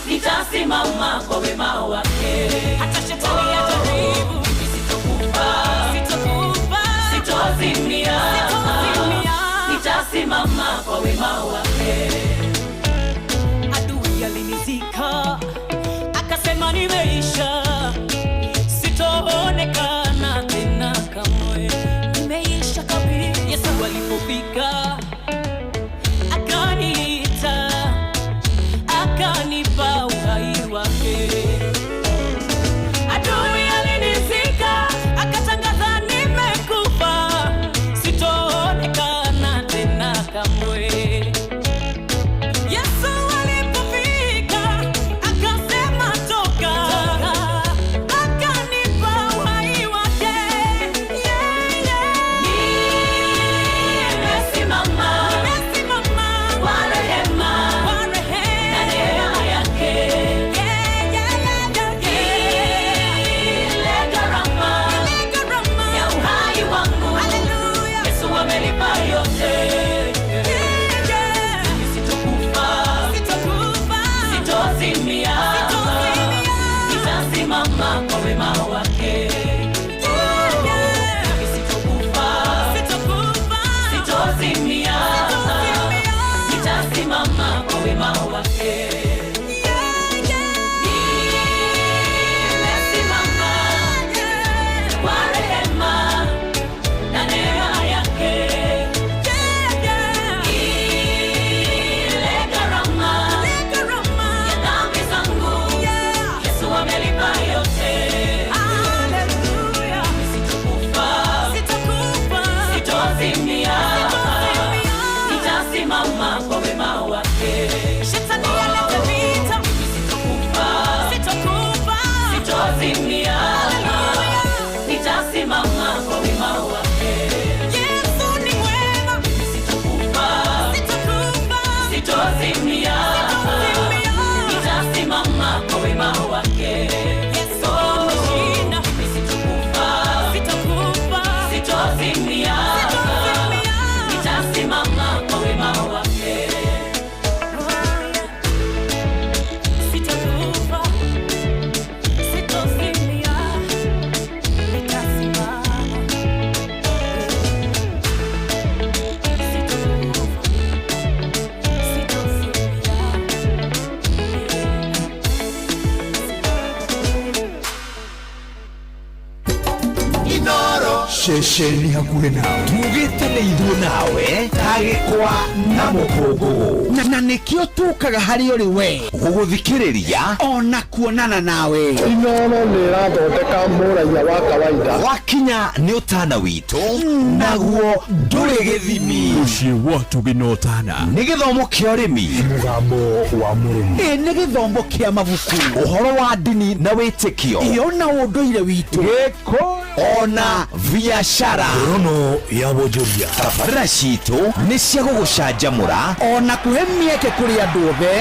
Nitasimama kwa wema wake. Hata shetani ajaribu, mimi sitokufa, sitokufa, sitozimia, sitozimia. Nitasimama kwa wema wake. Adui alinizika akasema nimeisha, sitoonekana tena kamwe, nimeisha kabisa. Yesu alipofika akaniita, akanipa uhai wake. Adui alinizika akatangaza nimekufa, sitoonekana tena kamwe. Yesu alipofika akasema toka, akanipa uhai wake. Yeah, yeah. Nimesimama, nimesimama kwa rehema, kwa rehema na neema yake. Yeah, yeah, yeah, yeah, yeah. Ile gharama, ile gharama ya uhai wangu. Haleluya. Yesu amelipa yote. Yeah, yeah. Mimi sitokufa, sitokufa, sitozimia, sitozimia. Nitasimama kwa wema wake. Yeah, yeah. Mimi sitokufa, sitokufa, sitozimia, sitozimia. Nitasimama kwa wema wake. Yeah, yeah. Nimesimama kwa rehema na neema yake. Yeah, yeah. Ile gharama, ile gharama ya dhambi zangu. Yeah. Yesu amelipa yote. Haleluya. Sitokufa, sitokufa, sitozimia, sitozimia. Nitasimama kwa wema wake. Shetani alete vita, mimi sitokufa, sitokufa, sitozimia. Haleluya. Nitasimama kwa wema wake. Yesu ni mwema, mimi sitokufa, sitokufa, sitozimia, sitozimia. Ceceni hakuhĩ nawe. Tugĩte nĩ ithuĩ nawe ta gĩkwa na mũkũngũgũ. Na nĩkĩo tũkaga harĩ ũrĩ we gũgũthikĩrĩria ona kuonana nawe. Inooro nĩ ĩrathondeka mũraiya wa kawaida. Wakinya nĩ ũtana witũ naguo ndũrĩ gĩthimi. Mũciĩ wa ũtugi na ũtana. Nĩ gĩthomo kĩa ũrĩmi. Mũgambo wa mũrĩmi. Ĩ nĩ gĩthomo kĩa mabuku. Ũhoro wa ndini na wĩtĩkio. Ĩ ona ũndũire witũ. Gĩkũyũ ona biacara. Ngorono ya wonjoria. Tabarĩra citũ nĩ cia gũgũcanjamũra ona kũhe mĩeke kũrĩ andũ othe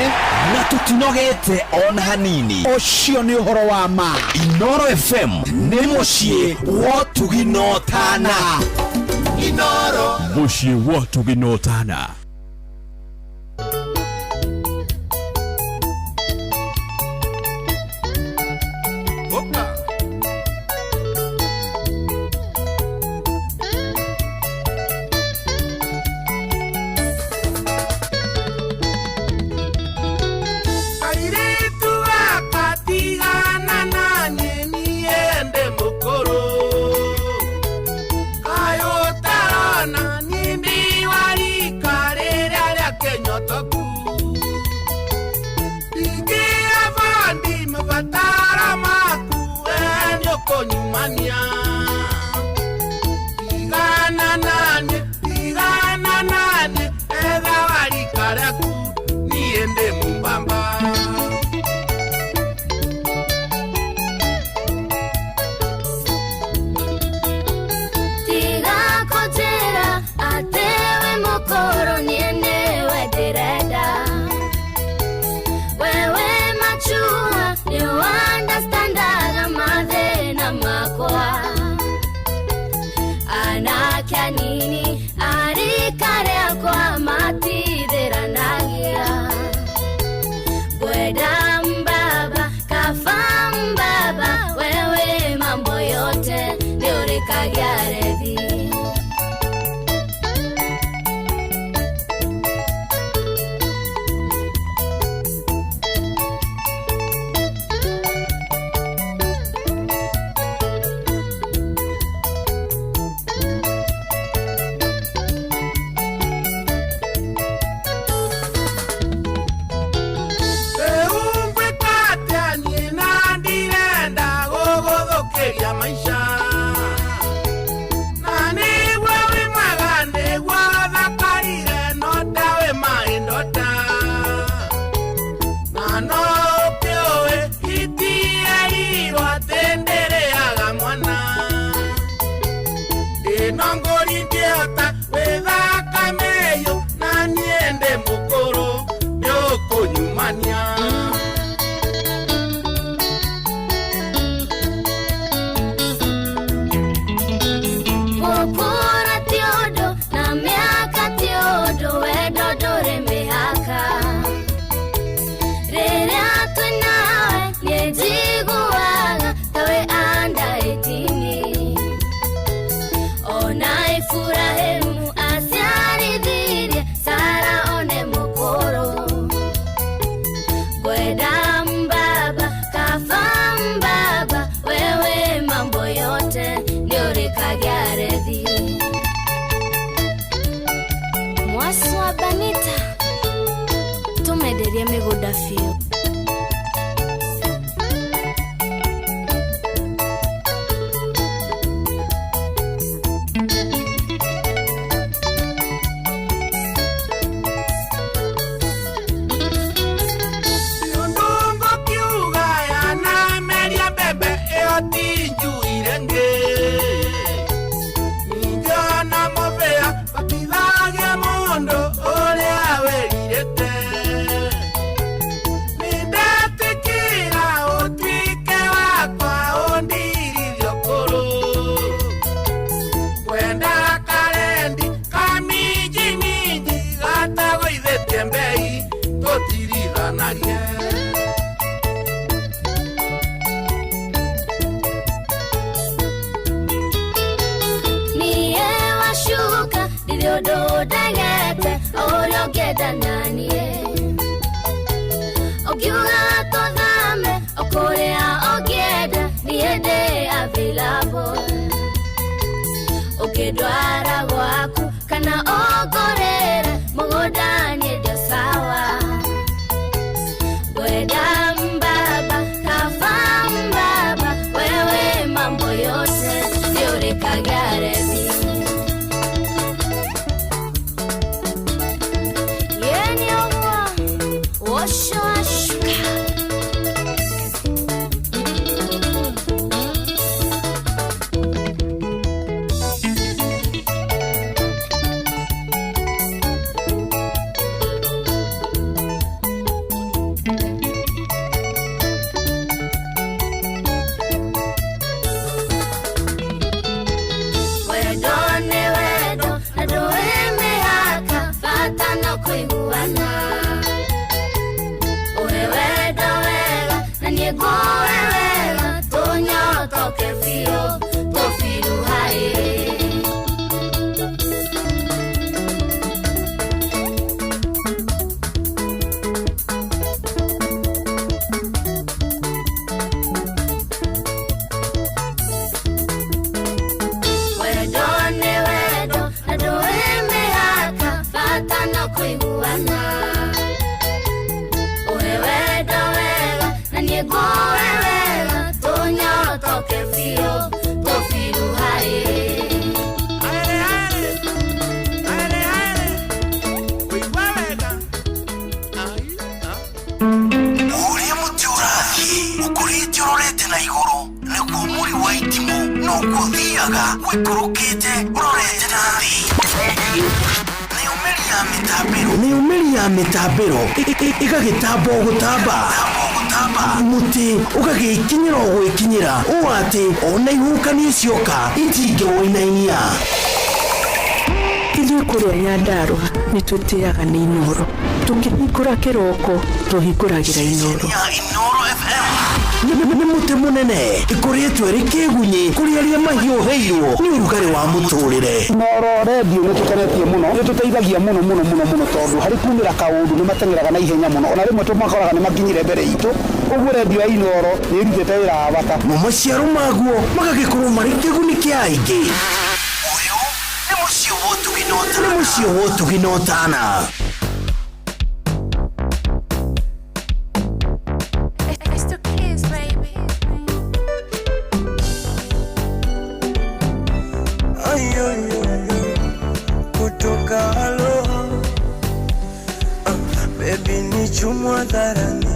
na tũtinogete ona hanini. Ũcio nĩ ũhoro wa ma. Inooro FM nĩ mũciĩ wa ũtugi na ũtana. Inooro. Mũciĩ wa ũtugi na ũtana. Ũngĩndwara gwaku kana ũngũrĩre mũgũnda niĩ ndio sawa. Ngwenda mbaba kaba mbaba, wewe mambo yote nĩũrĩkagĩa rethi. Yeni ũguo ũcio ashuka. Wendo nĩ wendo na ndũrĩ mĩhaka, bata no kũiguana. Ũhe wendo wega na niĩ ngũhe wega, tũnyotoke biũ tũbiruhaĩ. Wendo nĩ wendo na ndũrĩ mĩhaka, bata no kũiguana. Ũhe wendo wega na niĩ ngũhe wega, tũnyotoke biũ tũbiruhaĩ. Ũrĩa mũtĩ ũrathiĩ ũkũrĩte ũrorete na igũrũ nĩguo mũri wa itimũ noguo ũthiaga wĩkũrũkĩte ũrorete na thĩ. Nayo mĩri ya mĩtambĩro nayo mĩri ya mĩtambĩro ĩgagĩtamba o gũtamba mũtĩ ũgagĩkinyĩra o gwĩkinyĩra ũũ atĩ ona ihuhũkanio cioka itingĩwũinainia. Ithuĩ kũrĩa Nyandarũa nĩ twĩtĩaga nĩ Inooro. Tũkĩhingũra kĩroko tũhingũragĩra Inooro. Nĩ mũtĩ mũnene ĩkũrĩtwo ĩrĩ kĩgunyĩ kũrĩ arĩa mahiũhĩirwo nĩ ũrugarĩ wa mũtũrĩre. Inooro redio nĩ tũkenetie mũno, nĩ tũteithagia mũno mũno mũno mũno tondũ harĩ kumĩra kaũndũ nĩ mateng'eraga na ihenya mũno, ona rĩmwe tũmakoraga nĩ makinyire mbere itũ. Ũguo redio ya Inooro nĩ ĩrutĩte wĩra wa bata. Mo maciaro maguo magagĩkorwo marĩ kĩguni kĩa aingĩ. Ũyũ nĩ mũciĩ wa ũtugi na ũtana. Nĩ mũciĩ wa ũtugi na ũtana. It's the kids, baby. Ay, ay, ay, ay. Kutoka halo. Baby ni chumwa dharani,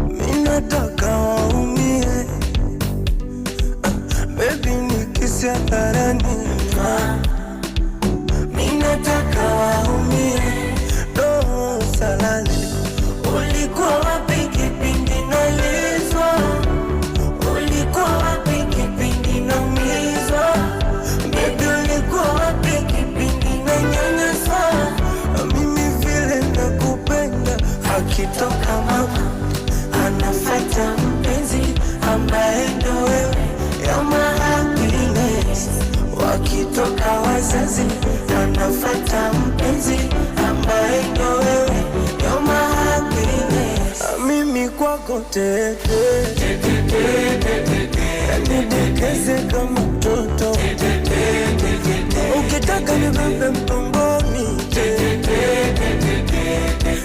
mi nataka waumie. Baby ni kisi hadharani, mi nataka waumie. No salale, ulikuwa wapi kipindi nalizwa? Ulikuwa wapi kipindi naumizwa? Baby ulikuwa wapi kipindi nanyanyaswa? Mimi vile nakupenda, akitoka mama anafuata mpenzi ambaye ndo wewe. You're my happiness. Wakitoka wazazi anafuata mpenzi ambaye ndo wewe. You're my happiness. Mimi kwako tete, nidekeze kama mtoto. Ukitaka nibebe mgongoni,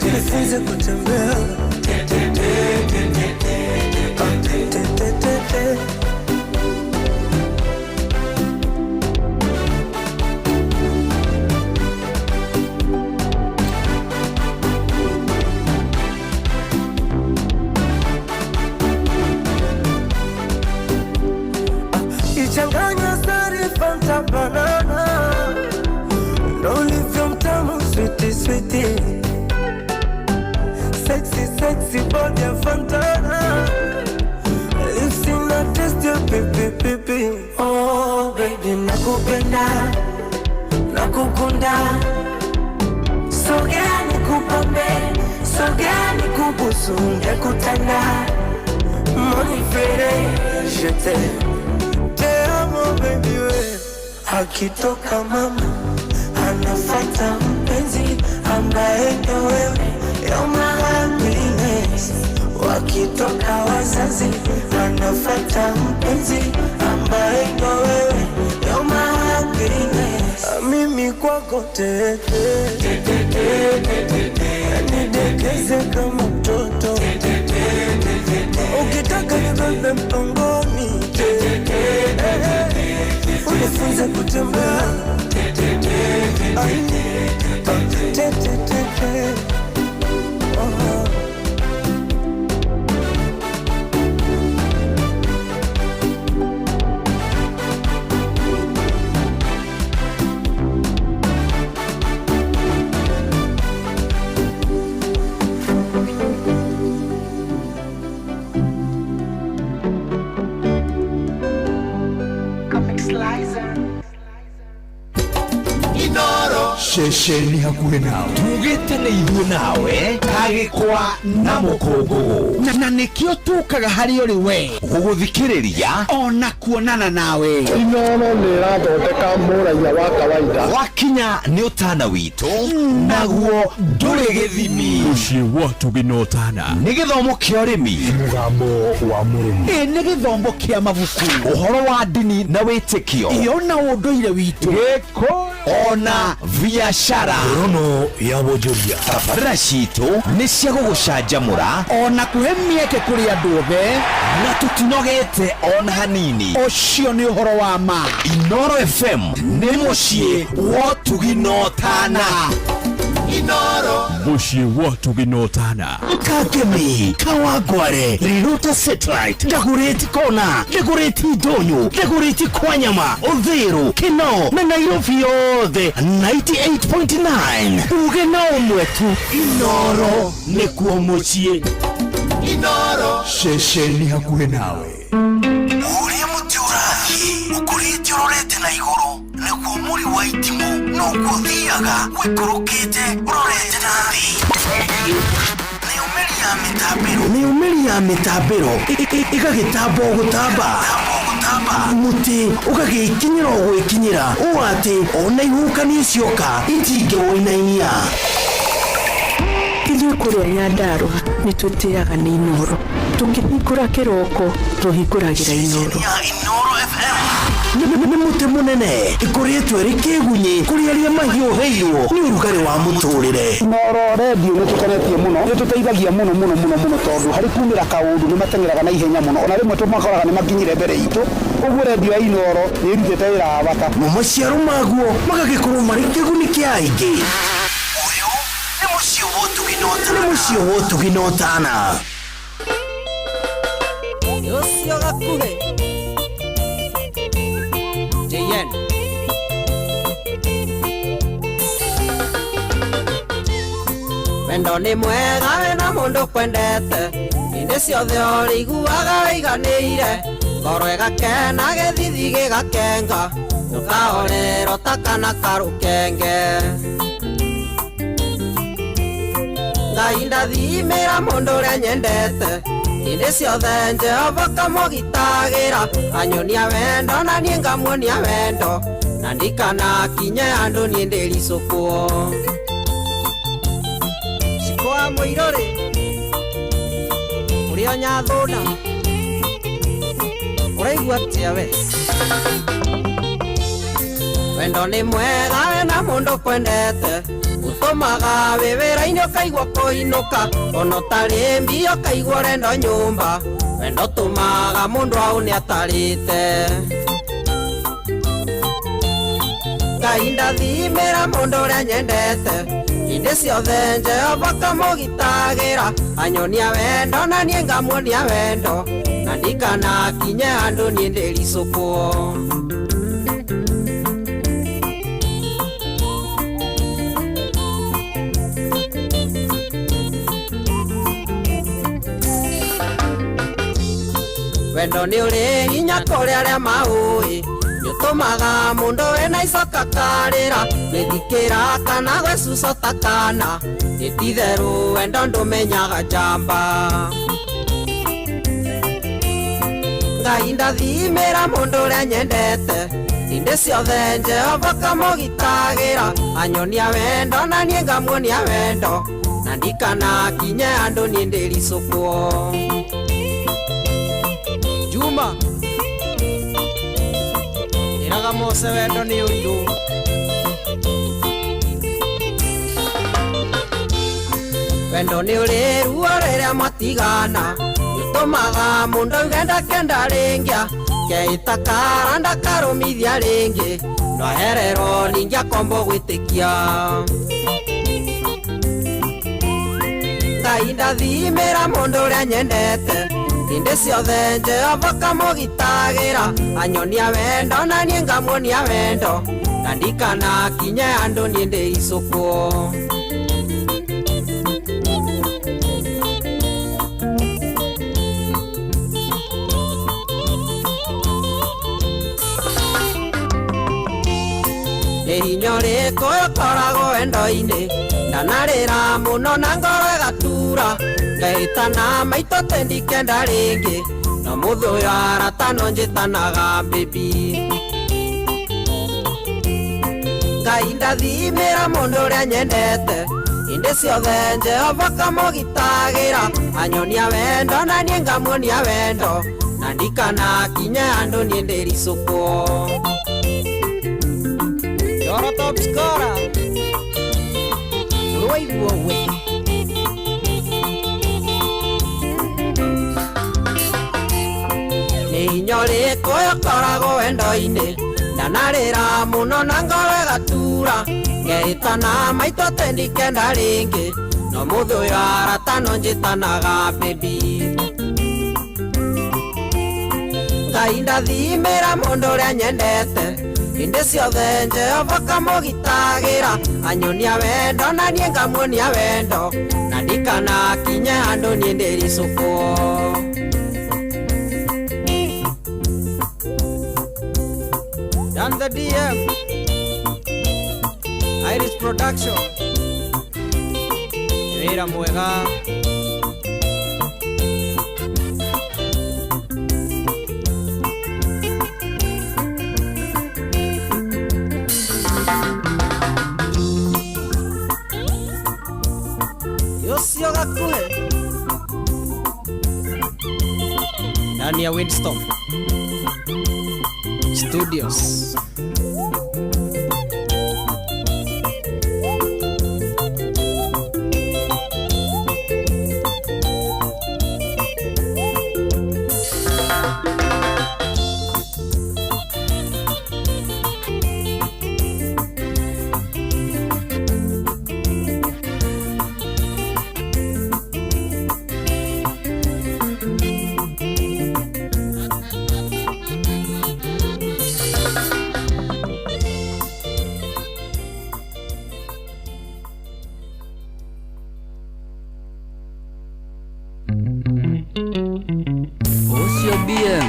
nifunze kutembea. Te, te, te, te. Ichanganya sari Fanta banana, ndo ulivyo mtamu sweetie sweetie, sexy sexy body ya Fantana, lips ina taste ya pipi pipi. Oh baby nakupenda, nakukunda, sogea nikupambe, sogea nikubusu, ngekutanda monifere je t'aime. Baby we, akitoka mama anafuata mpenzi ambaye ndo wewe. You're my happiness. Wakitoka wazazi anafuata mpenzi ambaye ndo wewe. Mimi kwako tete, nidekeze kama mtoto, ukitaka nibebe mgongoni, unifunze kutembea, Ai, tete tete, oh. Ceceni hakuhĩ nawe tugĩte nĩ ithuĩ nawe kagĩkwa na mũkũngũgũ na nĩkĩo tũkaga harĩ ũrĩ we gũgũthikĩrĩria ona kuonana nawe. Inoro nĩ ĩrathondeka mũraiya wa kawaida. Wakinya nĩ ũtana witũ naguo ndũrĩ gĩthimi. Mũciĩ wa Tũgĩnotana. Nĩ gĩthomo kĩa ũrĩmi, Mũgambo wa mũrĩmi. Ĩ nĩ gĩthomo kĩa mabuku, ũhoro wa ndini na wĩtĩkio, iyo na ũndũire witũ, gĩkũyũ ona biacara. Ngorono ya wonjoria. Tabarĩra citũ nĩ cia gũgũcanjamũra ona kũhe mĩeke kũrĩ andũ othe, na tũtinogete ona hanini. Ũcio nĩ ũhoro wa ma. Inoro FM nĩ mũciĩ wa ũtugi na ũtana. Inoro Mũciĩ wa ũtugi na ũtana. Kakemi, Kawangware, Riruta Satellite, Dagoretti Kona, Dagoretti Ndonyo, Dagoretti Kwanyama, Uthiru, Kinoo na Nairobi yothe 98.9. Uge na ũmwe tu, Inoro nĩkuo mũciĩ. Inoro Ceceni hakuhĩ nawe. Ũrĩa mũtĩ ũrathiĩ ũkũrĩte ũrorete na igũrũ nĩguo mũri wa itimũ noguo ũthiaga ũikũrũkĩte ũrorete na thĩ. Mĩumĩri ya mĩtambĩro ĩgagĩtamba o gũtamba, mũtĩ ũgagĩkinyĩra o gwĩkinyĩra ũũ atĩ ona ihuhũkanio cioka itingĩwũinainia. Ithuĩ kũrĩa Nyandarũa nĩ tũtĩaga nĩ Inoro. Tũkĩhingũra kĩroko tũhingũragĩra Inoro. Nĩ mũtĩ mũnene ĩkũrĩtwo ĩrĩ kĩgunyĩ kũrĩ arĩa mahiũhĩirwo nĩ ũrugarĩ wa mũtũrĩre. Inoro redio nĩ tũkenetie mũno, nĩ tũteithagia mũno mũno mũno mũno tondũ harĩ kumĩra kaũndũ nĩ mateng'eraga na ihenya mũno, ona rĩmwe tũmakoraga nĩ makinyire mbere itũ. Ũguo redio ya Inoro nĩ ĩrutĩte wĩra wa bata. Mo maciaro maguo magagĩkorwo marĩ kĩguni kĩa aingĩ. Nĩ mũciĩ wa ũtugi na ũtana. Nĩ mũciĩ wa ũtugi na ũtana. Ũcio gakuhĩ JN Wendo nĩ mwega wĩna mũndũ kwendete, hĩndĩ ciothe ũrĩiguaga wĩiganĩire, ngoro ĩgakena gĩthithi gĩgakenga, ũkahorera ta kana karũkenge. Ngai ndathimĩra mũndũ ũrĩa nyendete, hĩndĩ ciothe Jehova kamũgitagĩra, anyonia wendo na niĩ ngamuonia wendo, na ndikanakinye andũ niĩ ndĩricũkwo. Ciko wa mũirũrĩ ũrĩa ũnyathũna, ũraigua atĩa we? Wendo nĩ mwega wĩna mũndũ kwendete, ũtũmaga wĩ wĩra-inĩ ũkaigua kũinũka, ona ũtarĩ mbia ũkaigua ũrenda nyũmba, wendo ũtũmaga mũndũ aune atarĩte. Ngai ndathimĩra mũndũ ũrĩa nyendete, hĩndĩ ciothe Jehova kamũgitagĩra, anyonia wendo na niĩ ngamuonia wendo, na ndikanakinye andũ niĩ ndĩricũkwo. Wendo nĩ ũrĩ hinya kũrĩ arĩa maũĩ, nĩũtũmaga mũndũ wĩna icoka karĩra, gwĩthikĩra kana gwĩcuca ta kana, nĩ ti-itherũ wendo ndũmenyaga njamba. Ngai ndathimĩra mũndũ ũrĩa nyendete, hĩndĩ ciothe Jehova kamũgitagĩra, anyonia wendo na niĩ ngamuonia wendo, na ndikanakinye andũ niĩ ndĩricũkwo. Juma ĩraga Mose wendo nĩ ũirũ. Wendo nĩ ũrĩ ruo rĩrĩa mwatigana nĩũtũmaga mũndũ auge ndakenda rĩngĩ keita kara ndakarũmithia rĩngĩ no ahererwo ningĩ akombo gwĩtĩkia. Ngai ndathimĩra mũndũ ũrĩa nyendete hĩndĩ ciothe Jehova kamũgitagĩra anyonia wendo na niĩ ngamuonia wendo na ndikanakinye andũ niĩ ndĩricũkwo. Nĩ hinya ũrĩkũ ũkoragwo wendo-inĩ ndanarĩra mũno na ngoro ĩgatura ngaĩtana maitũ atĩ ndikenda rĩngĩ no mũthĩ ũyũ arata no njĩtanaga baby. Ngai ndathimĩra mũndũ ũrĩa nyendete hĩndĩ ciothe Jehova kamũgitagĩra anyonia wendo na niĩ ngamuonia wendo na ndikanakinye andũ niĩ ndĩricũkwo. Yoro top scorer Rwaigua we. Nĩ hinya ũrĩkũ ũkoragwo wendo-inĩ ndanarĩra mũno na ngoro ĩgatura ngeĩtana maitũ atĩ ndikenda rĩngĩ no mũthĩ ũyũ arata no njĩtanaga baby. Ngai ndathimĩra mũndũ ũrĩa nyendete hĩndĩ ciothe Jehova kamũgitagĩra anyonia wendo na niĩ ngamuonia wendo na ndikanakinye andũ niĩ ndĩricũkwo. Dan the DM Irish Production wĩra mwega. Yocio gakuhe Dania Winston Studios. Ocio BM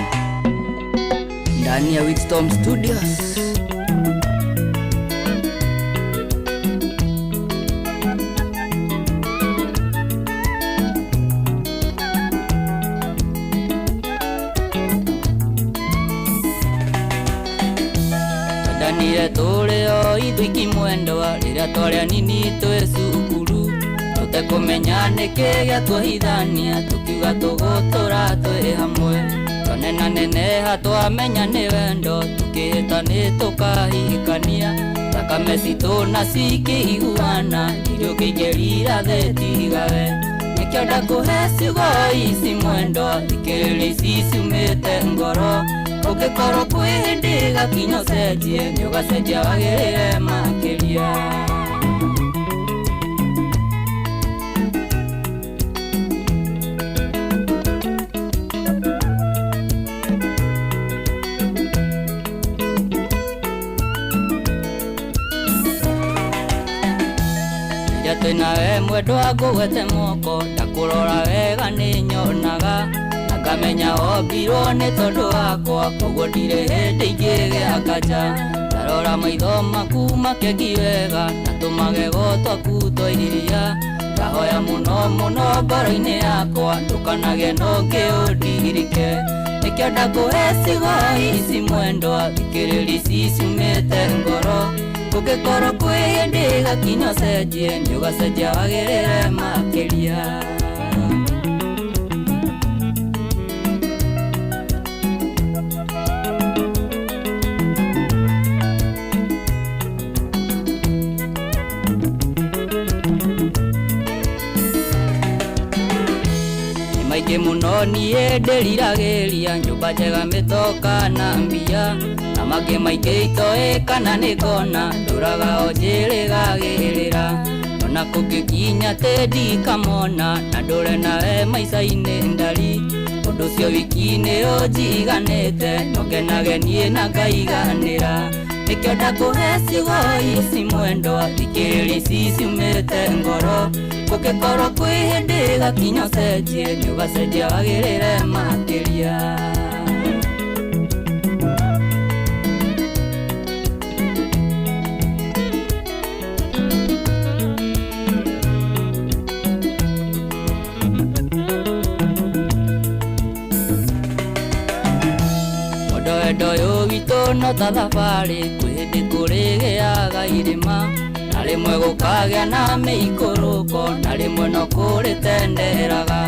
ndani ya Wisdom Studios. Twendanire tũrĩ o ithuiki mwendwa rĩrĩa twarĩ anini twĩ cukuru tũtekũmenya nĩkĩ gĩatuohithania tũkiuga tũgũtũra twĩ hamwe twanenaneneha twamenya nĩ wendo tũkĩhĩta nĩ tũkahikania thakame citũ na cikĩiguana ndirĩ ũngĩingĩrira thĩ tigawe nĩkĩo ndakũhe ciugo ici mwendwa thikĩrĩria ici ciumĩte ngoro ũngĩkorwo kwĩ hĩndĩ gakinya ũcenjie nĩ ũgacenjia wagĩrĩre makĩria. Twĩnawe mwendwa ngũgwete moko ndakũrora wega nĩ nyonaga na ngamenya wombirwo nĩ tondũ wakwa koguo ndirĩ hĩndĩ ingĩgĩa kanja ndarora maitho maku makengi wega na tũmagego twaku twa iria ngahoya mũno mũno ngoro-inĩ yakwa ndũkanage na ũngĩ ũndirike nĩkĩo ndakũhe ciugo ici mwendwa thikĩrĩria ici ciumĩte ngoro ũngĩkorwo kwĩ hĩndĩ gakinya ũcenjie nĩ ũgacenjia wagĩrĩre makĩria. Maingĩ mũno niĩ ndĩriragĩria nyũmba njega mĩtoka na mbia na mangĩ maingĩ itoĩ kana nĩ ngona ndũraga o njĩrĩgagĩrĩra ona kũngĩkinya tĩ ndikamona na ndũre nawe maica-inĩ ndari ũndũ ũcio wiki nĩ ũnjiganĩte no ngenage niĩ na ngaiganĩra nĩkĩo ndakũhe ciugo ici mwendwa thikĩrĩria ici ciumĩte ngoro gũkĩkorwo kwĩ hĩndĩ gakinya ũcenjie nĩũgacenjia wagĩrĩre makĩria. Wendo ũyũ witũ no ta thabarĩ kwĩ hĩndĩ kũrĩgĩaga irĩma na rĩmwe gũkagĩa na mĩikũrũko na rĩmwe no kũrĩtenderaga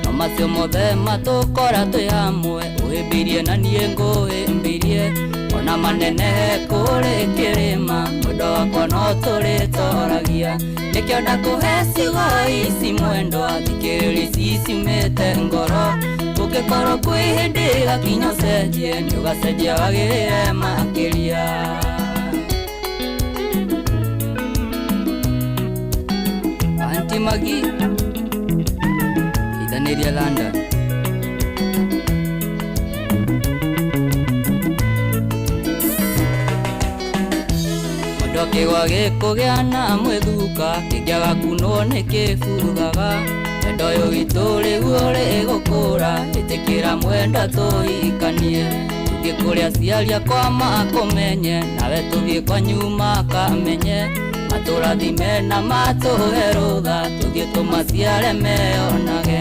no macio mothe matũkora twĩ hamwe ũhĩmbĩirie na niĩ ngũhĩmbĩirie ona manenehe kũrĩ kĩrĩma mwendo wakwa no tũrĩtoragia nĩkĩo ndakũhe ciugo ici mwendwa thikĩrĩria ici ciumĩte ngoro gũkĩkorwo kwĩ hĩndĩ gakinya ũcenjie nĩũgacenjia wagĩrĩre makĩria. Aunty Magi ithanĩria London. Mũndũ akĩgwa gĩkũgĩa na mwĩthuka kĩngĩaga kunwo nĩ kĩbuthaga wendo ũyũ witũ rĩu ũrĩgũkũra ĩtĩkĩra mwendwa tũhikanie tũthiĩ kũrĩa aciari akwa makũmenye nawe tũthiĩ kwanyu makamenye matũrathime na matũhe rũtha tũthiĩ tũmaciare meyonage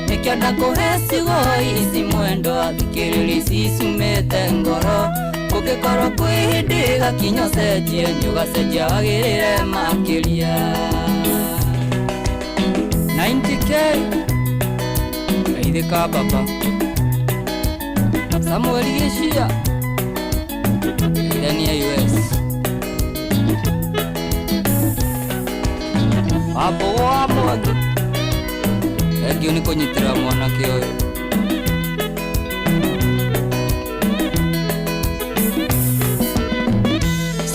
nĩkĩo ndakũhe ciugo ici mwendwa thikĩrĩria ici ciumĩte ngoro gũkĩkorwo kwĩ hĩndĩ gakinya ũcenjie nĩũgacenjia wagĩrĩre makĩria. 90K Aithika baba Samuel Gĩcia Ithania US Wambo wa Mwangi Thengiũ nĩ kũnyitĩrĩra mwanake ũyũ.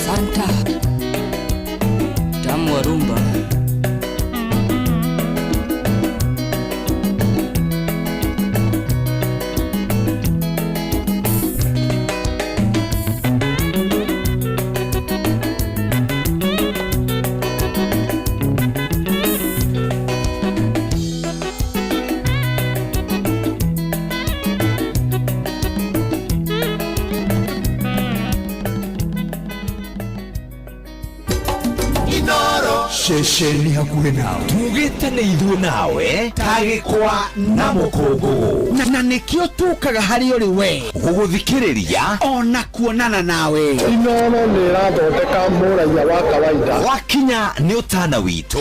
Santa Tamu wa rumba. Ceceni hakuhĩ nawe tugĩte nĩ ithuĩ nawe ta gĩkwa na mũkũngũgũ na nĩkĩo tũkaga harĩ ũrĩ we gũgũthikĩrĩria ona kuonana nawe. Inoro nĩ ĩrathondeka mũraiya wa kawaida wakinya nĩ ũtana witũ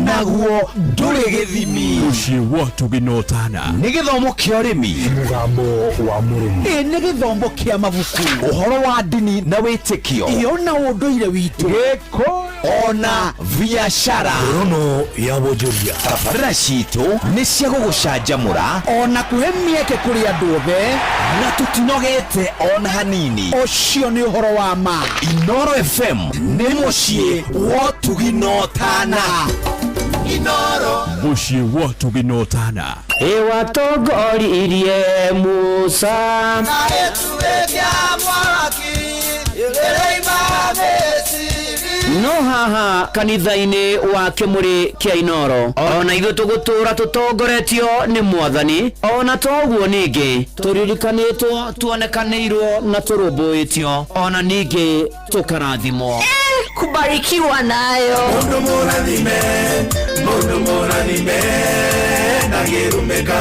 naguo ndũrĩ gĩthimi mũciĩ wa tũgĩnotana nĩ gĩthomo kĩa ũrĩmi mũgambo wa mũrĩmi ĩ nĩ gĩthomo kĩa mabuku ũhoro wa ndini na wĩtĩkio ĩyo na ũndũire witũ gĩkũyũ ona biashara Rono ya wonjoria tabarĩra citũ nĩ cia gũgũcanjamũra ona kũhe mĩeke kũrĩ andũ othe na tũtinogete ona hanini ũcio nĩ ũhoro wa ma. Inoro FM nĩ mũciĩ wa tũginotana. Inoro mũciĩ wa tũginotana ĩwatongoririe Musa na ĩtuĩkia mwaki ĩrĩima Misiri no haha kanitha-inĩ wa kĩmũrĩ kĩa Inoro ona ithuĩ tũgũtũra tũtongoretio nĩ mwathani ona toguo ningĩ tũririkanĩtwo tuonekanĩirwo na tũrũmbũĩtio ona ningĩ tũkarathimwo kubarikiwa nayo Mundu mũrathime mundu mũrathime ndangĩrumĩka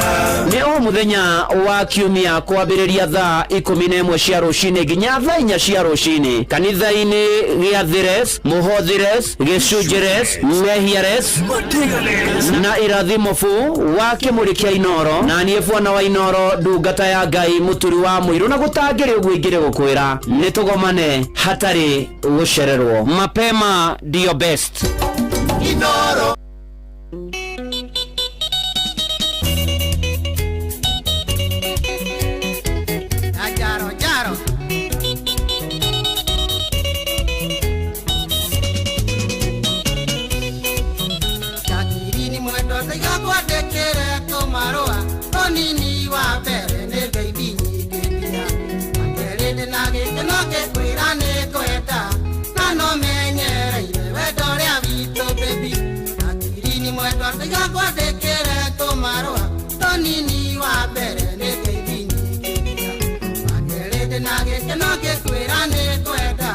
nĩ o mũthenya wa kiumia kwambĩrĩria thaa 11 cia rũcinĩ nginya thaa 4 cia rũcinĩ kanitha-inĩ gĩa Thires Mũhothires Gĩcunjĩres Mehiares na irathimo bu wa kĩmũrĩ kĩa Inoro na niĩ bwana wa Inoro ndungata ya Ngai mũturi wa mũirũ na gũtangĩrĩ ũguo ingĩrĩ gũkwĩra nĩ tũgomane hatarĩ gũcererwo mapema ndio best. Inoro. Ndaiga ngwandĩkĩre tũmarũa tũnini wa mbere nĩ ngeithi nyingĩria wa kerĩ ndĩna gĩkeno ngĩkwĩra nĩ ngwenda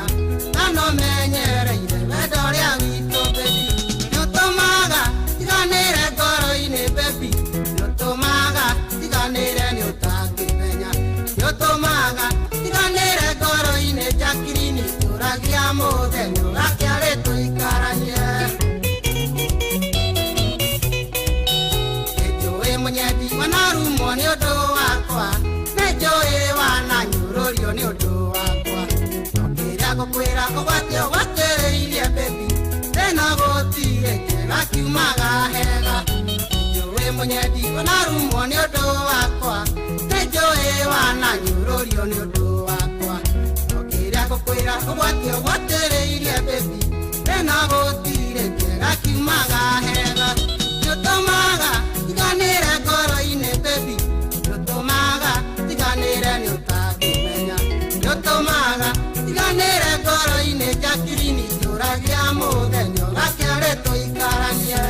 na no menyereire wendo ũrĩa witũ baby nĩũtũmaga tiganĩre ngoro-inĩ baby nĩũtũmaga tiganĩre nĩ ũtangĩmenya nĩũtũmaga tiganĩre ngoro-inĩ Jacqueline tũragia mũthenya ũgakĩarĩ tũikaranie nĩnjũĩ mũnyendi wanarumwo nĩ ũndũ wakwa nĩnjũĩ wananyũrũrio nĩ ũndũ wakwa no kĩrĩa ngũkwĩra ũgwati ũgwatĩrĩirie baby thĩna gũtirĩ kĩega kiumaga hega nĩnjũĩ mũnyendi wanarumwo nĩ ũndũ wakwa nĩnjũĩ wananyũrũrio nĩ ũndũ wakwa no kĩrĩa ngũkwĩra ũgwati ũgwatĩrĩirie baby thĩna gũtirĩ kĩega kiumaga hega nĩũtũmaga tiganĩre ngoro-inĩ baby nĩũtũmaga tiganĩre nĩ ũtangĩmenya nĩũtũmaga tiganĩre ngoro-inĩ Jacqueline njũragia mũthenya ũgakĩarĩ tũikaranie.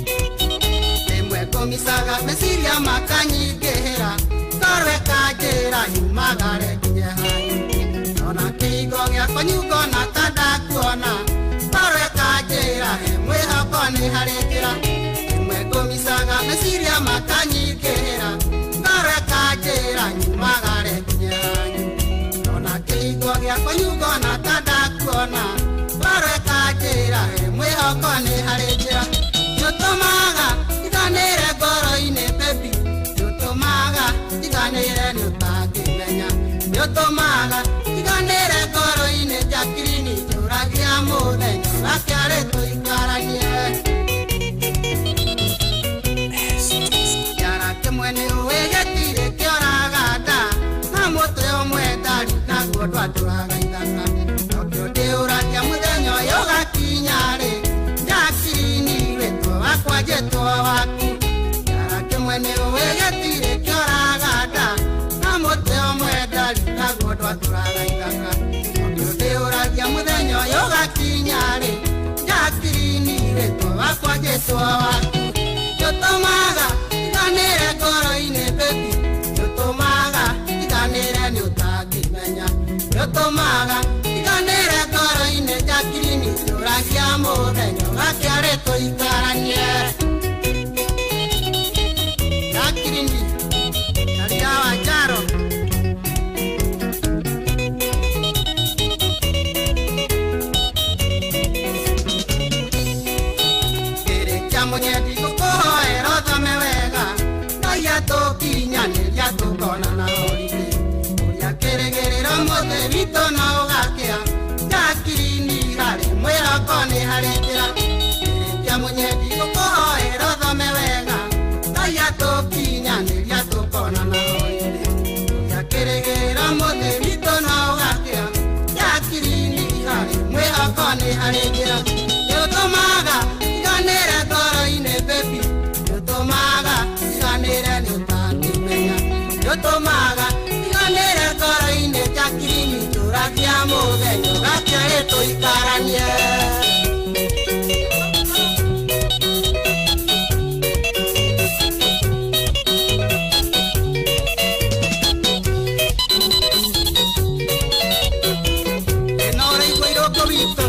Rĩmwe ngũmicaga meciria makanyingĩhĩra ngorwo ĩkanjĩra nyumagare nginye hanyu ona kĩhingo gĩakwa nyungona ta ndakuona ngorwo ĩkanjĩra he mwĩhoko nĩ harĩ njĩra rĩmwe ngũmicaga meciria makanyingĩhĩra ngorwo ĩkanjĩra nyumagare nginye hanyu ona kĩhingo gĩakwa nyungona ta ndakuona ngorwo ĩkanjĩra he mwĩhoko nĩ harĩ njĩra nĩũtũmaga tiganĩre ngoro-inĩ baby nĩũtũmaga tiganĩre nĩ ũtangĩmenya nĩũtũmaga tiganĩre ngoro-inĩ Jacqueline njũragia mũthenya ũgakĩarĩ tũikaranie kĩara kĩmwe nĩ ũĩ gĩtirĩ kĩoraga nda na mũtwe ũmwe ndari naguo ndwatũraga ithaka nokĩo ndĩũragia mũthenya ũyũ ũgakinya rĩ Jacqueline wĩtwo wakwa njĩtwo waku kĩara kĩmwe nĩ ũĩ gĩtirĩ kĩoraga nda na mũtwe ũmwe ndari naguo ndwatũraga ithaka nokĩo ndĩũragia mũthenya ũyũ ũgakinya rĩ Jacqueline wĩtwo wakwa njĩtwo waku nĩũtũmaga tiganĩre ngoro-inĩ baby nĩũtũmaga tiganĩre nĩ ũtangĩmenya nĩũtũmaga tiganĩre ngoro-inĩ Jacqueline njũragia mũthenya ũgakĩarĩ tũikaranie. Jacqueline Maria wa Njaro kĩrĩ kĩa mũnyendi ngũkũhoera ũthome wega Ngai atũkinyanĩria tũkonana holiday ũrĩa kĩrĩgĩrĩro mũthĩ witũ no ũgakĩa Jacqueline harĩ mwĩhoko nĩ harĩ njĩra kĩrĩ kĩa mũnyendi ngũkũhoera ũthome wega Ngai atũkinyanĩria tũkonana holiday ũrĩa kĩrĩgĩrĩro mũthĩ witũ no ũgakĩa Jacqueline harĩ mwĩhoko nĩ harĩ njĩra nĩũtũmaga tiganĩre ngoro-inĩ baby nĩũtũmaga tiganĩre nĩ ũtangĩmenya nĩũtũmaga tiganĩre ngoro-inĩ Jacqueline njũragia mũthenya ũgakĩarĩ tũikaranie. Ĩno ũraigua irũngũ witũ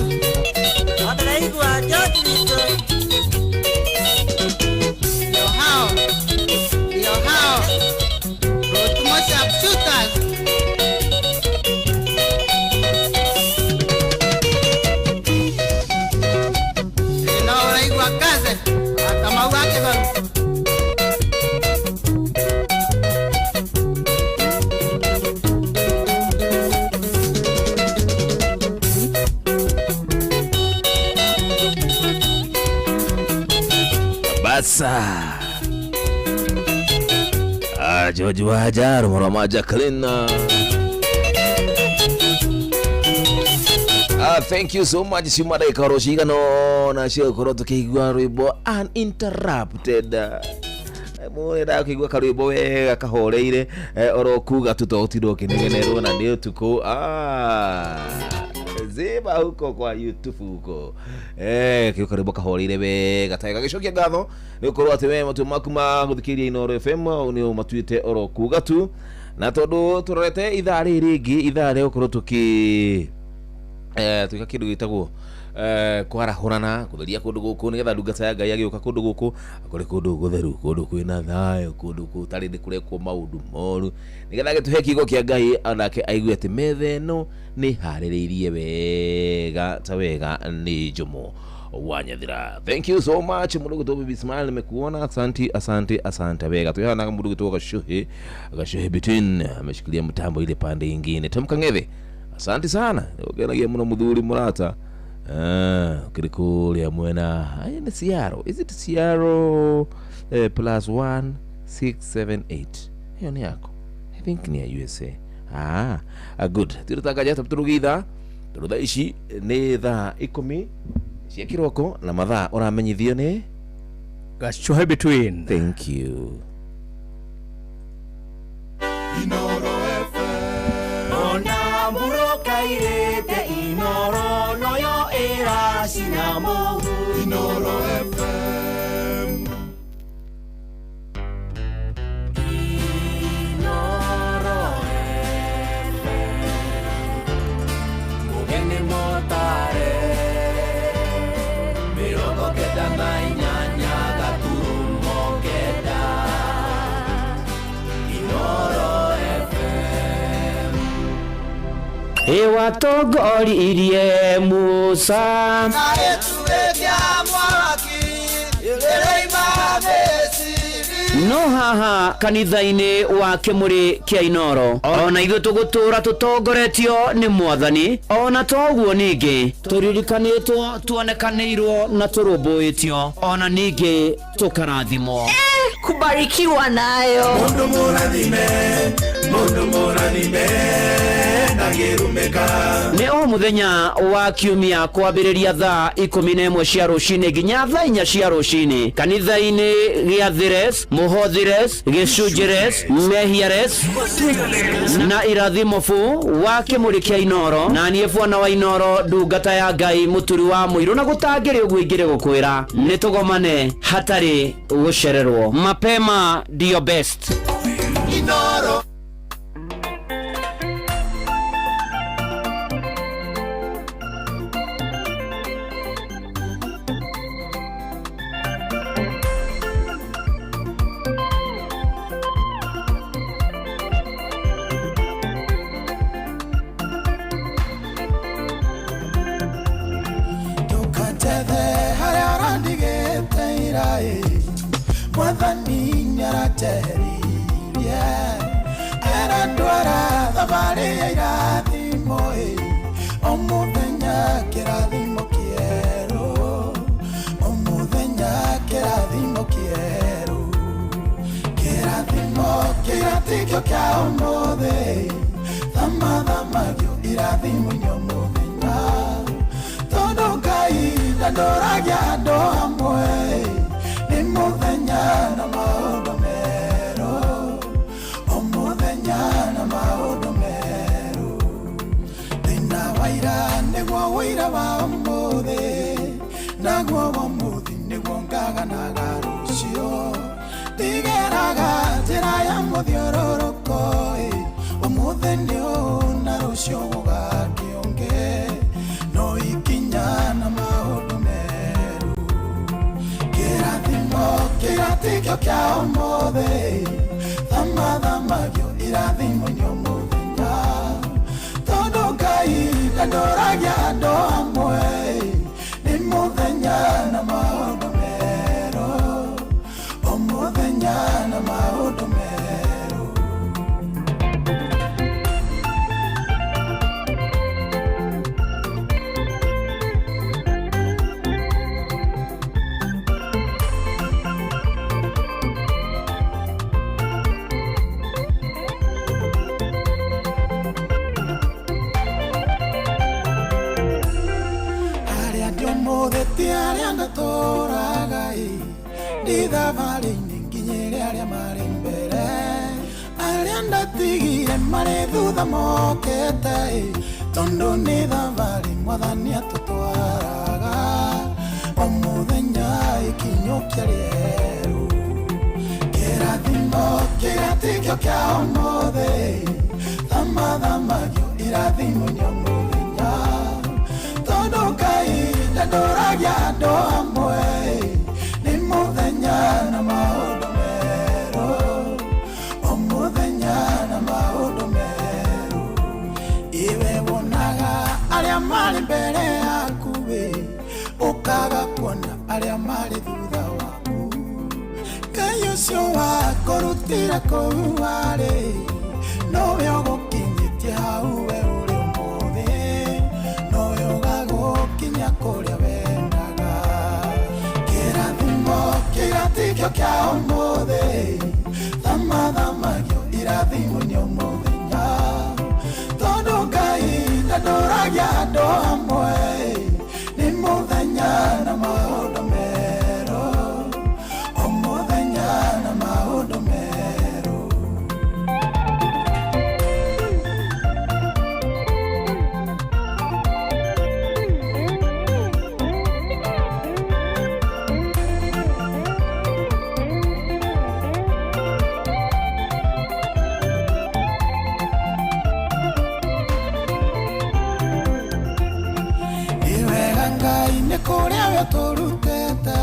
Ndĩraigua George witũ. Ndio hao, ndio hao Ruth Sharpshooters. Ĩno ũraigua kaze Kamau wa Kĩgoru. Basa. Ah, George Wajar mwana wa Jacqueline. Ah, thank you so much ciuma ndagĩka oro cigana na ciagũkorwo tũkĩigua rwĩmbo uninterrupted. Mũrenda kũigua karwĩmbo wega kahoreire oro kuga tu tondũ ũkĩnegenerwo na nĩ ũtukũ. Zima huko kwa YouTube huko. Kĩu karwĩmbo kahoreire wega ta gagĩcokia ngatho nĩ gũkorwo atĩ we matũ maku ma gũthikĩrĩria Inooro FM nĩ ũmatuĩte oro kuga tu, na tondũ tũrorete ithaa rĩrĩ rĩngĩ ithaa rĩa gũkorwo tũkĩ twĩka kĩndũ gĩtagwo kwarahũrana kũtheria kũndũ gũkũ nĩgetha ndungata ya Ngai agĩũka kũndũ gũkũ akore kũndũ gũtheru, kũndũ kwĩna thayũ, kũndũ gũtarĩ nĩ kũrekwo maũndũ moru, nĩgetha agĩtũhe kiugo kĩa Ngai onake aigue atĩ metha ĩno nĩ harĩrĩirie wega ta wega nĩ Jomo wa Nyathira. Thank you so much mũndũ gwĩtwo Baby Smile, nimekuona, asante asante asante wega. Twĩhana mũndũ gwĩtwo Gashuhe, Gashuhe between ameshikilia mtambo ile pande ingine. Tom Kang'ethe, asante sana, ũkenagia mũno mũthuri mũrata. Ukiri kũrĩa mwena aya nĩ Seattle. Is it Seattle plus 1 6 7 8? Hiyo ni yako, I think ni ya USA. Good. Tirutanga tũrugitha tondũ thaa ici nĩ thaa 10 cia kĩroko na mathaa ũramenyithio nĩ Gachuhe between. Thank you. Inooro FM. Ona murokairĩte Inooro noyo ĩracina mũhu. Inooro FM. Inooro FM. Mũgeni mũtare 98.9 Inooro FM. Ĩwatongoririe Musa na gĩtugĩ kĩa mwaki ĩrĩima Misiri. No haha kanitha-inĩ wa kĩmũrĩ kĩa Inooro ona ithuĩ tũgũtũra tũtongoretio nĩ mwathani, ona toguo ningĩ tũririkanĩtwo, tuonekanĩirwo na tũrũmbũĩtio, ona ningĩ tũkarathimwo. Kubarikiwa nayo. Mundu mũrathime, mundu mũrathime ndangĩrumĩka. Nĩ o mũthenya wa kiumia kwambĩrĩria thaa 11 cia rũcinĩ nginya thaa 4 cia rũcinĩ kanitha-inĩ gĩa Thires, Mũhothires, Gĩcunjĩres, Mehiares na Irathimo bu wa kĩmũrĩ kĩa Inooro. Na niĩ bwana wa Inooro, ndungata ya Ngai, mũturi wa mũirũ, na gũtangĩrĩ ũguo ingĩrĩ gũkwĩra nĩ tũgomane hatarĩ gũcererwo. Mapema ndio best. Inooro. Ndũkanjethe harĩa ũrandigĩte ira-ĩ, Mwathani nĩaranjeheririe, arandwara thabarĩ ya irathimo-ĩ, o mũthenya kĩrathimo kĩerũ, o mũthenya kĩrathimo kĩerũ, kĩrathimo kĩratikio kĩa ũmũthĩ, thamathamagio irathimo-inĩ o mũthenya, tondũ Ngai ndandoragia andũ hamwe, nĩ mũthenya na maũndũ merũ, o mũthenya na maũndũ merũ. Thĩna wa ira nĩguo ũira wa ũmũthĩ, naguo wa ũmũthĩ nĩguo ngaganaga rũciũ. Ndigeraga njĩra ya mũthiũrũrũko ĩ, ũmũthĩ nĩ ũũ na rũciũ gũgakĩũngĩ, no ikinya na maũndũ merũ. Kĩrathimo kĩratikio kĩa ũmũthĩ, thamathamagio irathimo-inĩ o mũthenya, tondũ Ngai ndandoragia andũ hamwe, nĩ mũthenya na maũndũ merũ, o mũthenya na maũndũ merũ. Arĩa ndĩ ũmũthĩ ti arĩa ndatũraga ĩ, ndĩ thabarĩ-inĩ nginyĩre arĩa Acio ndatigire marĩ thutha mokĩte tondũ nĩ thabarĩ mwathani atũtwaraga o mũthenya ikinyũkia rĩerũ kĩrathimo kĩrĩa tikĩo kĩa ũmũthĩ thamathamagio irathimo nĩ mũthenya tondũ Ngai ndandũragia andũ amwe nĩ mũthenya na maũndũ merũ o mũthenya na maũndũ merũ iwe wonaga arĩa marĩ mbere yaku we ũkaga kuona arĩa marĩ thutha waku Ngai ũcio wakũrutire kũu warĩ nowe ũgũkinyĩtie hau we ũrĩ ũmũthĩ nowe ũgagũkinya kũrĩa wendaga kĩrathimo kĩrĩa tikĩo kĩa ũmũthĩ thamathamagio irathimo nĩ mũthenya tondũ Ngai ndandũragia andũ amwe nĩ mũthenya na maũndũ merũ o mũthenya na maũndũ merũ. Nĩ wega Ngai nĩ kũrĩa we ũtũrutĩte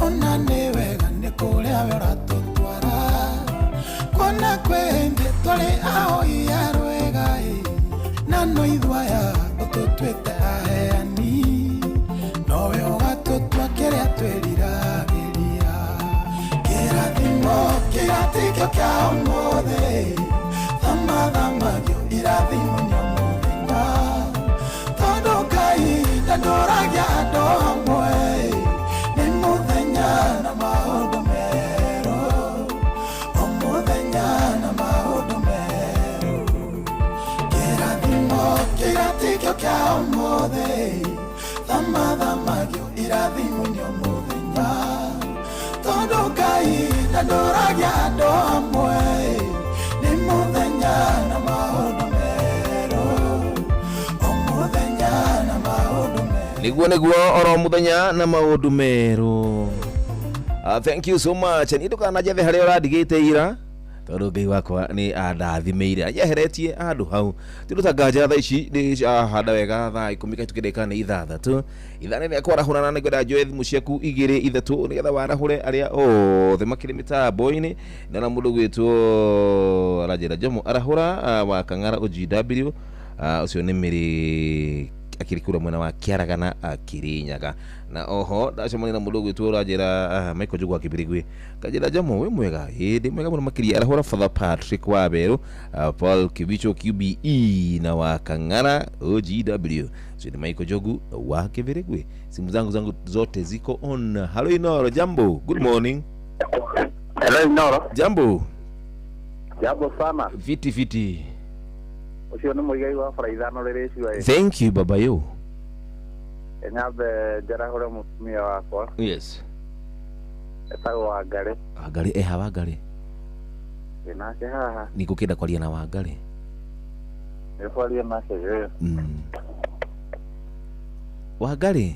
ona nĩ wega nĩ kũrĩa we ũratũtwara kuona kwĩ hĩndĩ twarĩ ahoi a rwĩga na no ithuĩ ũtũtuĩte aheani nowe ũgatũtua kĩrĩa twĩriragĩria kĩrathimo kĩrĩa tikĩo kĩa ũmũthĩ thamathamagio irathimo nĩ mũthenya tondũ Ngai ndandũragia andũ amwe nĩ mũthenya na maũndũ merũ o mũthenya na maũndũ merũ kĩrathimo kĩrĩa tikĩo kĩa ũmũthĩ thamathamagio irathimo nĩ mũthenya tondũ Ngai ndandũragia andũ amwe nĩ mũthenya na maũndũ merũ o mũthenya na maũndũ merũ. Niguo niguo oro muthenya na maundu meru. Thank you so much. Ni ndukana njethe haria urandigite ira tondu Ngai wakwa ni andathimeire anjeheretie andu hau tindu ta nganja thaa ici ni ahanda wega thaa 10 kahĩtũkĩte nĩ 6 ithaa nĩ kwarahũrana nĩ ngwenda njoe thimũ ciaku 2 3 nĩgetha warahũre arĩa othe makĩrĩ mĩtambo-inĩ. Ndona mũndũ gwĩtwo aranjĩra Jomo arahũra wa Kang'ara OGW ũcio nĩ Mĩrĩ akĩrĩ kũrĩa mwena wa Kĩaragana Kĩrĩnyaga. Na oho ndacemania na mũndũ ũgwĩtwo ũranjĩra Michael Njugu wa Kĩbĩrĩgwĩ kanjĩra Jomo wĩ mwega ĩĩ ndĩ mwega mũno makĩria arahũra Father Patrick wa Berũ Paul Kibicho QBE na wa Kang'ara OGW ũcio nĩ Michael Njogu wa Kĩbĩrĩgwĩ. Simu zangu zote ziko on. Hello Inoro, jambo, good morning. Hello Inoro. Jambo. Jambo sana. Fiti fiti. Ucio nĩ mũigai wa bara ithano rĩrĩ icua. Thank you baba yo. Nyambe njarahũre mũtumia wakwa. Yes. Etagwo Wangarĩ. Wangarĩ eha Wangarĩ. Wĩ nake haha. Nĩngũkĩenda kwaria na Wangarĩ. Nĩ kwaria nake ĩ. Wangarĩ.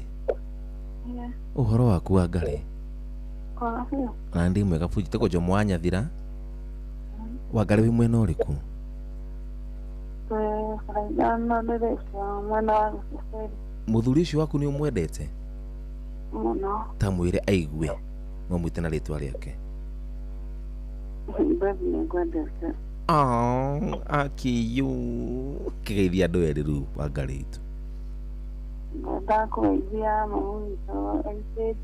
Ũhoro waku Wangarĩ? Na ndĩ mwega bunji tagwo Jomo wa Nyathira. Wangarĩ wĩ mwena ũrĩkũ? Mũthuri ũcio waku nĩ ũmwendete? Mũno. Ta mwĩre aigue no mwĩte na rĩtwa rĩake. Baby nĩngwendete. Akiyu kĩgeithia andũ erĩ rĩu Wangarĩ itũ. Ndakũgeithia mami witũ Elizabeth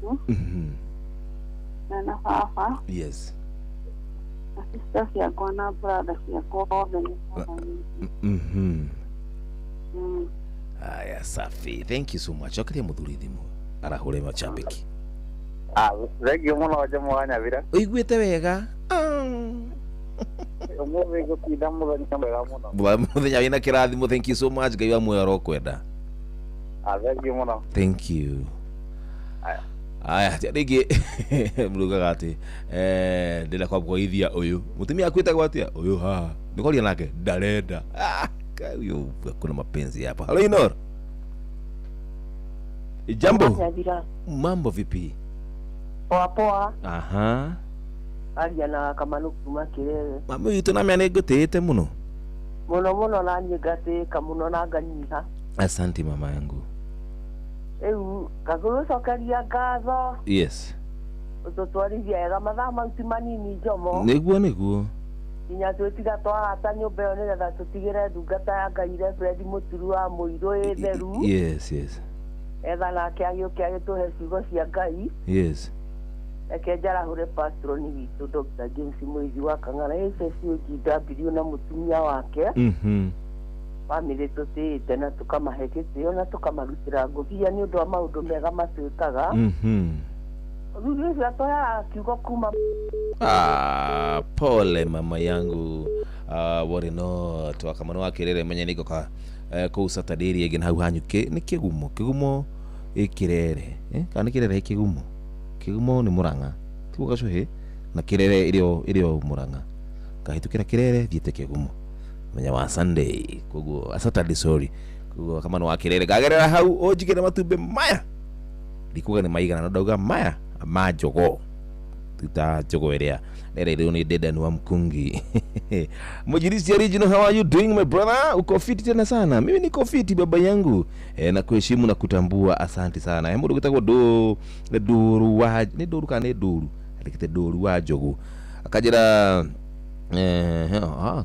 na baba. Yes. Na sister ciakwa na brother ciakwa othe nĩ baba. Aya, safi. Thank you so much. Okaria muthuri thimu arahũre macambĩki. Thank you mũno Jomo wa Nyathira. Ũiguĩte wega? Ũmũthĩ ngũtinda mũthenya mwega mũno. Mũthenya wĩna kĩrathimo. Thank you so much. Ngai wa muoyo arokwenda. Thank you mũno. Thank you. Aya rĩngĩ mũrugaga atĩ ndĩrenda kwamũkwaithia ũyũ mũtumia akwĩtagwo atĩa ũyũ haha nĩkwaria nake ndarenda. Ah, huyo kuna mapenzi hapa. Halo Inoro. Jambo. Mambo vipi? Poa poa. Aha. Aria na Kamanu kuma Kirere. Mami witũ na mĩa nĩngũtĩĩte mũno. Mũno mũno na niĩ ngatĩĩka mũno na nganyiha. Asante mama yangu. Rĩu ngagũcokeria ngatho. Yes. Ũtũtwarithia wega mathaa mau ti manini Njomo. Nĩguo nĩguo. Nginya twĩtiga twahata nyũmba ĩyo nĩgetha tũtigĩre ndungata ya Ngai Reverend Mũturu wa Mũirũ ĩ theru. Yes, yes. Etha nake agĩũke agĩtũhe ciugo cia Ngai. Yes. Reke njarahũre patroni witũ Dr. James Mũithi wa Kang'ara HSUGW na mũtumia wake. Bamĩrĩ tũtĩĩte na tũkamahe gĩtĩo na tũkamarutĩra ngũbia nĩ ũndũ wa maũndũ mega matwĩkaga. Mũthuri ũcio atũheaga kiugo kuma. Ah, pole mama yangu. Worry not. Wakamano wa Kirere menya nĩngũka kũu Saturday ĩrĩa ĩngĩ na hau hanyu nĩ kĩgumo kĩgumo ĩ Kirere kana nĩ Kirere kĩgumo kĩgumo nĩ Mũrang'a tiguo gacuhĩ na Kirere ĩrĩ o Mũrang'a ngahĩtũkĩra Kirere thiĩte kĩgumo menya wa Sunday koguo a Saturday sorry koguo Kamano wa Kirere ngagerera hau ũnjigĩre matumbĩ maya ndikuga nĩ maigana no ndauga maya ma jogoo ta jogoo ĩrĩa rĩrĩ ni Dedan wa Mkungi. Mujirisi original, how are you doing my brother? Uko fiti tena sana. Mimi niko fiti baba yangu. Na kuheshimu na kutambua, asante sana. Mundu gitagwo nduru wa ni nduru kana ni nduru. Andikite nduru wa njogu. Akajira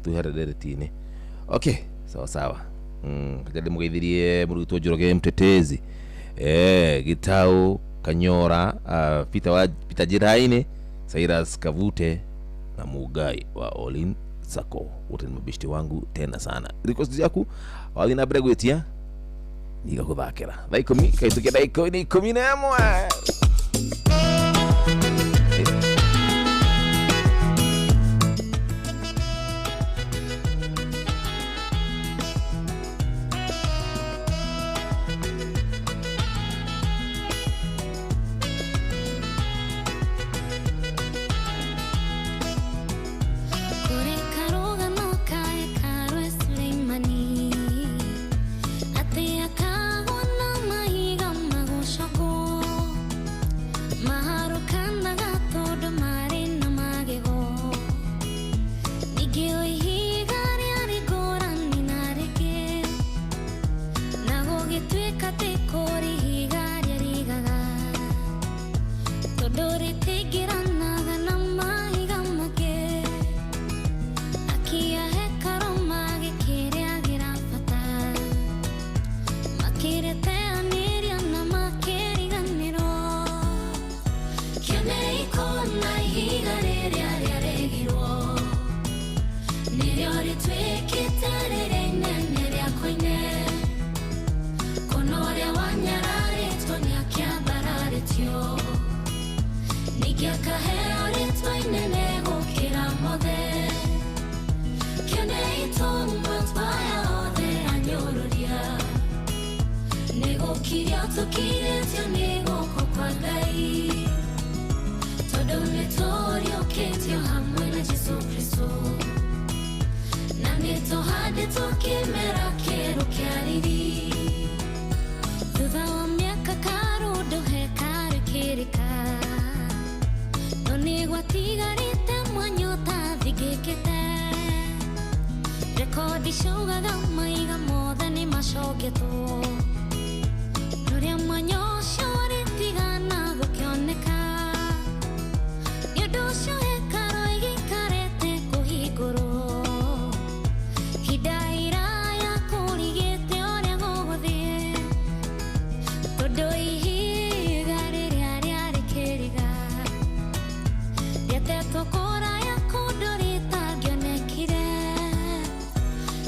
tuhere nderetini. Okay, sawa sawa. Kajira ndimugeithirie mũrutwo Njoroge Mtetezi. Gitau Kanyora, Peter wa Peter Jiraini, Cyrus Kavute na Mugai wa Olin Sako. Wote ni mabishti wangu tena sana. Request yaku wathi na mbere gwitia nigaguthakira. Thaa 10 kaitukia thaa 11.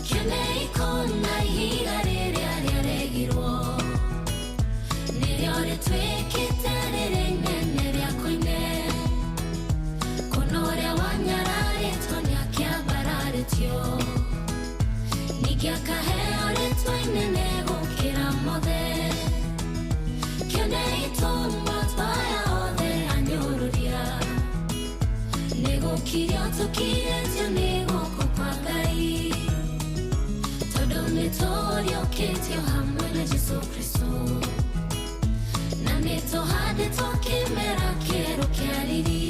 Kionei kona ihiga rĩrĩa rĩaregirwo. Nĩrĩo Nĩgũkirio tũkirĩtio nĩ guoko kwa Ngai, tondũ nĩtũriũkĩtio hamwe na Jesũ Kristũ, na nĩtũhandĩtwo kĩmera kĩerũ kĩa riri.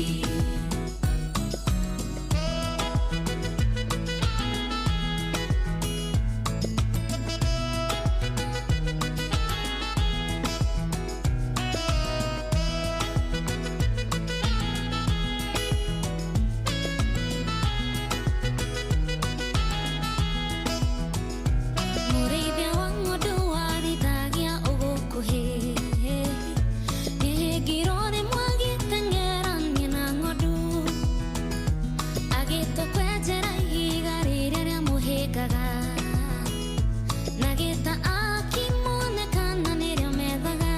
Mũrĩithia wa ng'ondu warithagia ũgũkuhĩ, nĩhĩngirwo rĩmwe agĩteng'erania na ng'ondu, agĩtũkwenjera ihiga rĩrĩa rĩamũhĩngaga, na gĩta akĩmonekana nĩrĩo methaga.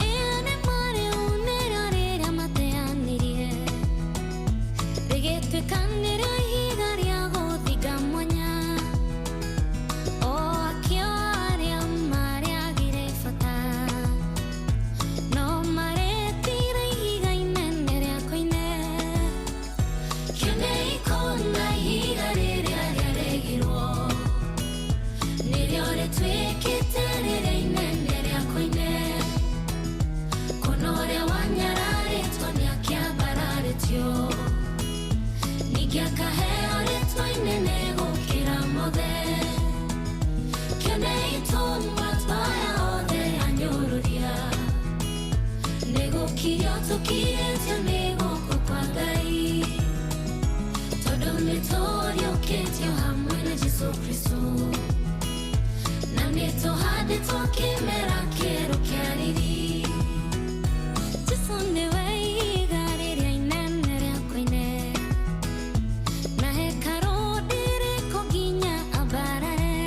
Ĩyo nĩ marĩu nĩrĩo rĩrĩa mateanĩrie, rĩgĩtuĩka nĩrĩo ihiga rĩa gũthinga mwanya. O akĩo arĩa marĩagire bata, no maretire ihiga inene rĩa koine. Kĩonei kũna ihiga rĩrĩa rĩaregirwo, nĩrĩo rĩtuĩkĩte rĩrĩa inene rĩa koine. Kũna ũrĩa wanyararĩtwo nĩakĩambararĩtio, ningĩ akaheo rĩtwa inene gũkĩra mothe. Kĩonei tũmatwa aya othe anyũrũria, nĩgũkirio tũkirĩtio nĩ guoko kwa Ngai, tondũ nĩtũriũkĩtio hamwe na Jesũ Kristũ, na nĩtũhandĩtwo kĩmera kĩerũ kĩa riri. Jesũ nĩwe ihiga rĩrĩa inene rĩa koine, na hekarũ ndĩrĩkũ nginya ambarare.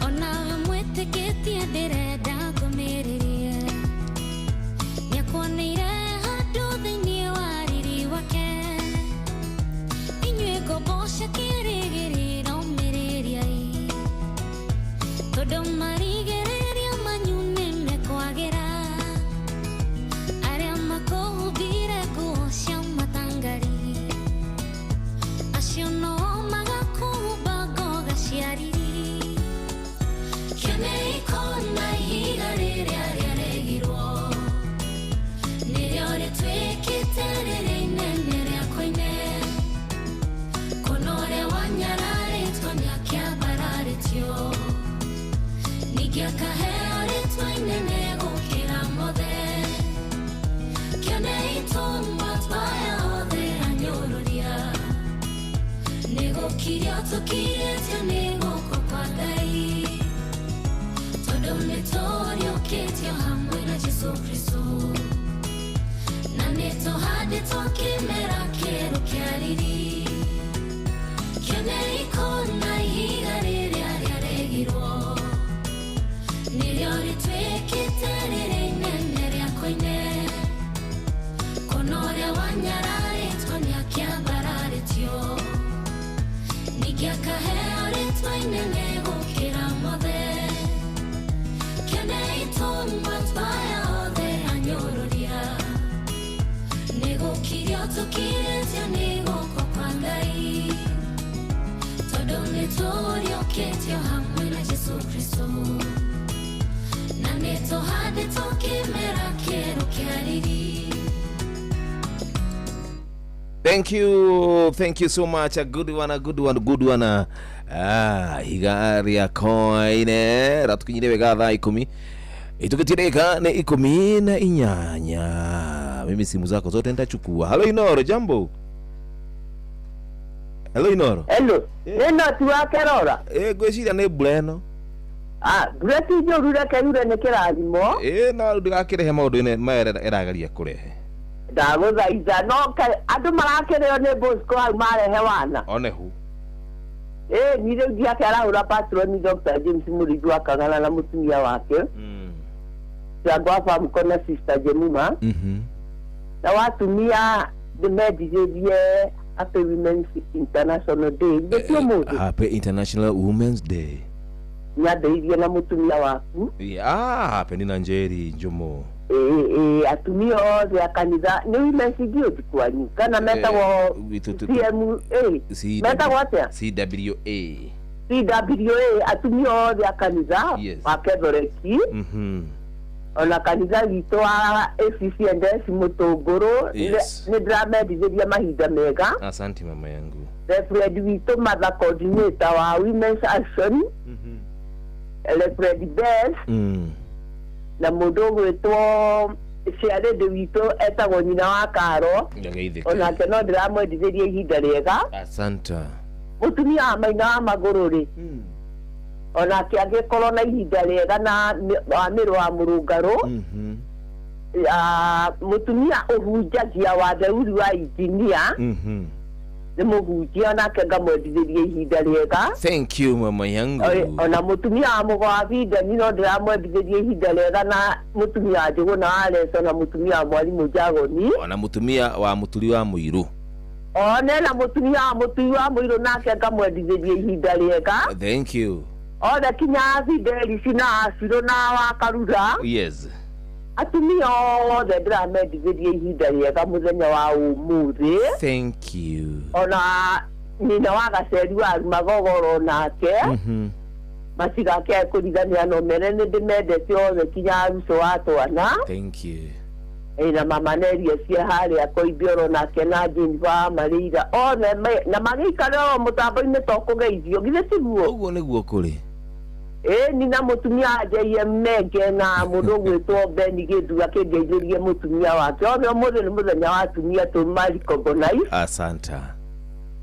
Onawe mwĩtĩkĩtie ndĩrenda ngũmĩrĩrie, nĩakuoneire handũ thĩinĩ wa riri wake. Inyuĩ ngombo cia kĩĩrĩgĩrĩro ũmĩrĩriai, tondũ marigĩrĩrio manyu nĩmekwagĩra. Arĩa makũhumbire nguo cia matangari, acio no magakũhumba ngoga cia riri. Kĩonei kũna ihiga rĩrĩa rĩaregirwo, nĩrĩo rĩtuĩkĩte rĩrĩa inene rĩa koine. Kũna ũrĩa wanyararĩtwo nĩakĩambararĩtio, ningĩ akaheo rĩtwa inene gũkĩra mothe. Kĩonei tũmatwa aya othe anyũrũria, nĩgũkirio tũkirĩtio nĩ guoko kwa Ngai, tondũ nĩtũriũkĩtio hamwe na Jesũ Kristũ, na nĩtũhandĩtwo kĩmera kĩerũ kĩa riri. Kĩonei kũna ihiga rĩrĩa rĩaregirwo, nĩrĩo rĩtuĩkĩte rĩrĩa inene rĩa koine. Kũna ũrĩa wanyararĩtwo nĩakĩambararĩtio, ningĩ akaheo rĩtwa inene gũkĩra mothe. Kĩonei tũmatwa aya othe anyũrũria, nĩgũkirio tũkirĩtio nĩ guoko kwa Ngai, tondũ nĩtũriũkĩtio hamwe na Jesũ Kristũ, na nĩtũhandĩtwo kĩmera kĩerũ kĩa riri. Thank you so much. A good one, a good one, good one. Ah, ihiga rĩa koine ratukinyire wega thaa 10 itukitirika ni 18. Mimi simu zako zote nitachukua. Halo Inoro, jambo. Hello Inoro. Hello. Nĩ noti wa Kerora. Ngwĩciria nĩ mbura ĩno. Ah, mbura ti njũru, reke yure nĩ kĩrathimo. No ndĩgakĩrehe maũndũ maya ĩrageria kũrehe. Ndagũthaitha no andũ marakĩrĩo nĩ Bosco hau marehe wana. Onehu. Ni rĩu ndiakĩarahũra patroni Dr. James Mũrĩithi wa Kang'ala na mũtumia wake. Jangwa Famco na Sister Jemima. Na watumia ndĩmendithĩrie Happy Women's International Day. Nĩkĩo mũthĩ. Happy International Women's Day. Nyambĩrĩirie na mũtumia waku. Yeah, Penina Njeri Njomo. Atumia othe a kanitha nĩ Women's Guild kwanyu kana metagwo CMA metagwo atĩa? CWA. CWA atumia othe a kanitha wa Ketholeki ona kanitha witũ wa ACCNS Mũtũngũrũ nĩ ndĩramendithĩria mahinda mega. Asante mama yangu. Reverend witũ Mother Coordinator wa Women's Action Reverend Bess na mũndũ ũgwĩtwo ciarĩndĩ witũ etagwo nyina wa Karo onake no ndĩramwendithĩria ihinda rĩega. Asante. Mũtumia wa Maina wa Magũrũ rĩ onake angĩkorwo na ihinda rĩega na wa Mĩrũ wa Mũrũngarũ mũtumia ũhunjagia wa Theuri wa injinia nĩ mũhunjia onake ngamwendithĩria ihinda rĩega. Thank you mama yangu. Ona mũtumia wa Mũgo wa Bindani no ndĩramwendithĩria ihinda rĩega na mũtumia wa Njũgũna wa Leso na mũtumia wa Mwarimũ Njagoni ona mũtumia wa Mũturi wa Mũirũ one na mũtumia wa Mũturi wa Mũirũ nake ngamwendithĩria ihinda rĩega. Thank you. Othe kinya Fidelis na Acirũ na wa Karura. Yes. Atumia othe ndĩramendithĩria ihinda rĩega mũthenya wa ũmũthĩ. Thank you. Ona nyina wa Gaceri wa Magogoro nake matigake kũriganĩra no mere nĩ ndĩmendete othe kinya Aruco wa twana. Thank you. Na mama Neria cia harĩa Koimbioro nake na Jennifer Marĩira othe na magĩikara o mũtambo-inĩ to kũgeithio githĩ tiguo? Ũguo nĩguo kũrĩ. Ni na mũtumia JM Menge na mũndũ ũgwĩtwo Ben Gĩthu akĩngeithĩrie mũtumia wake othe. Ũmũthĩ nĩ mũthenya wa atumia tũma-recognize. Asante.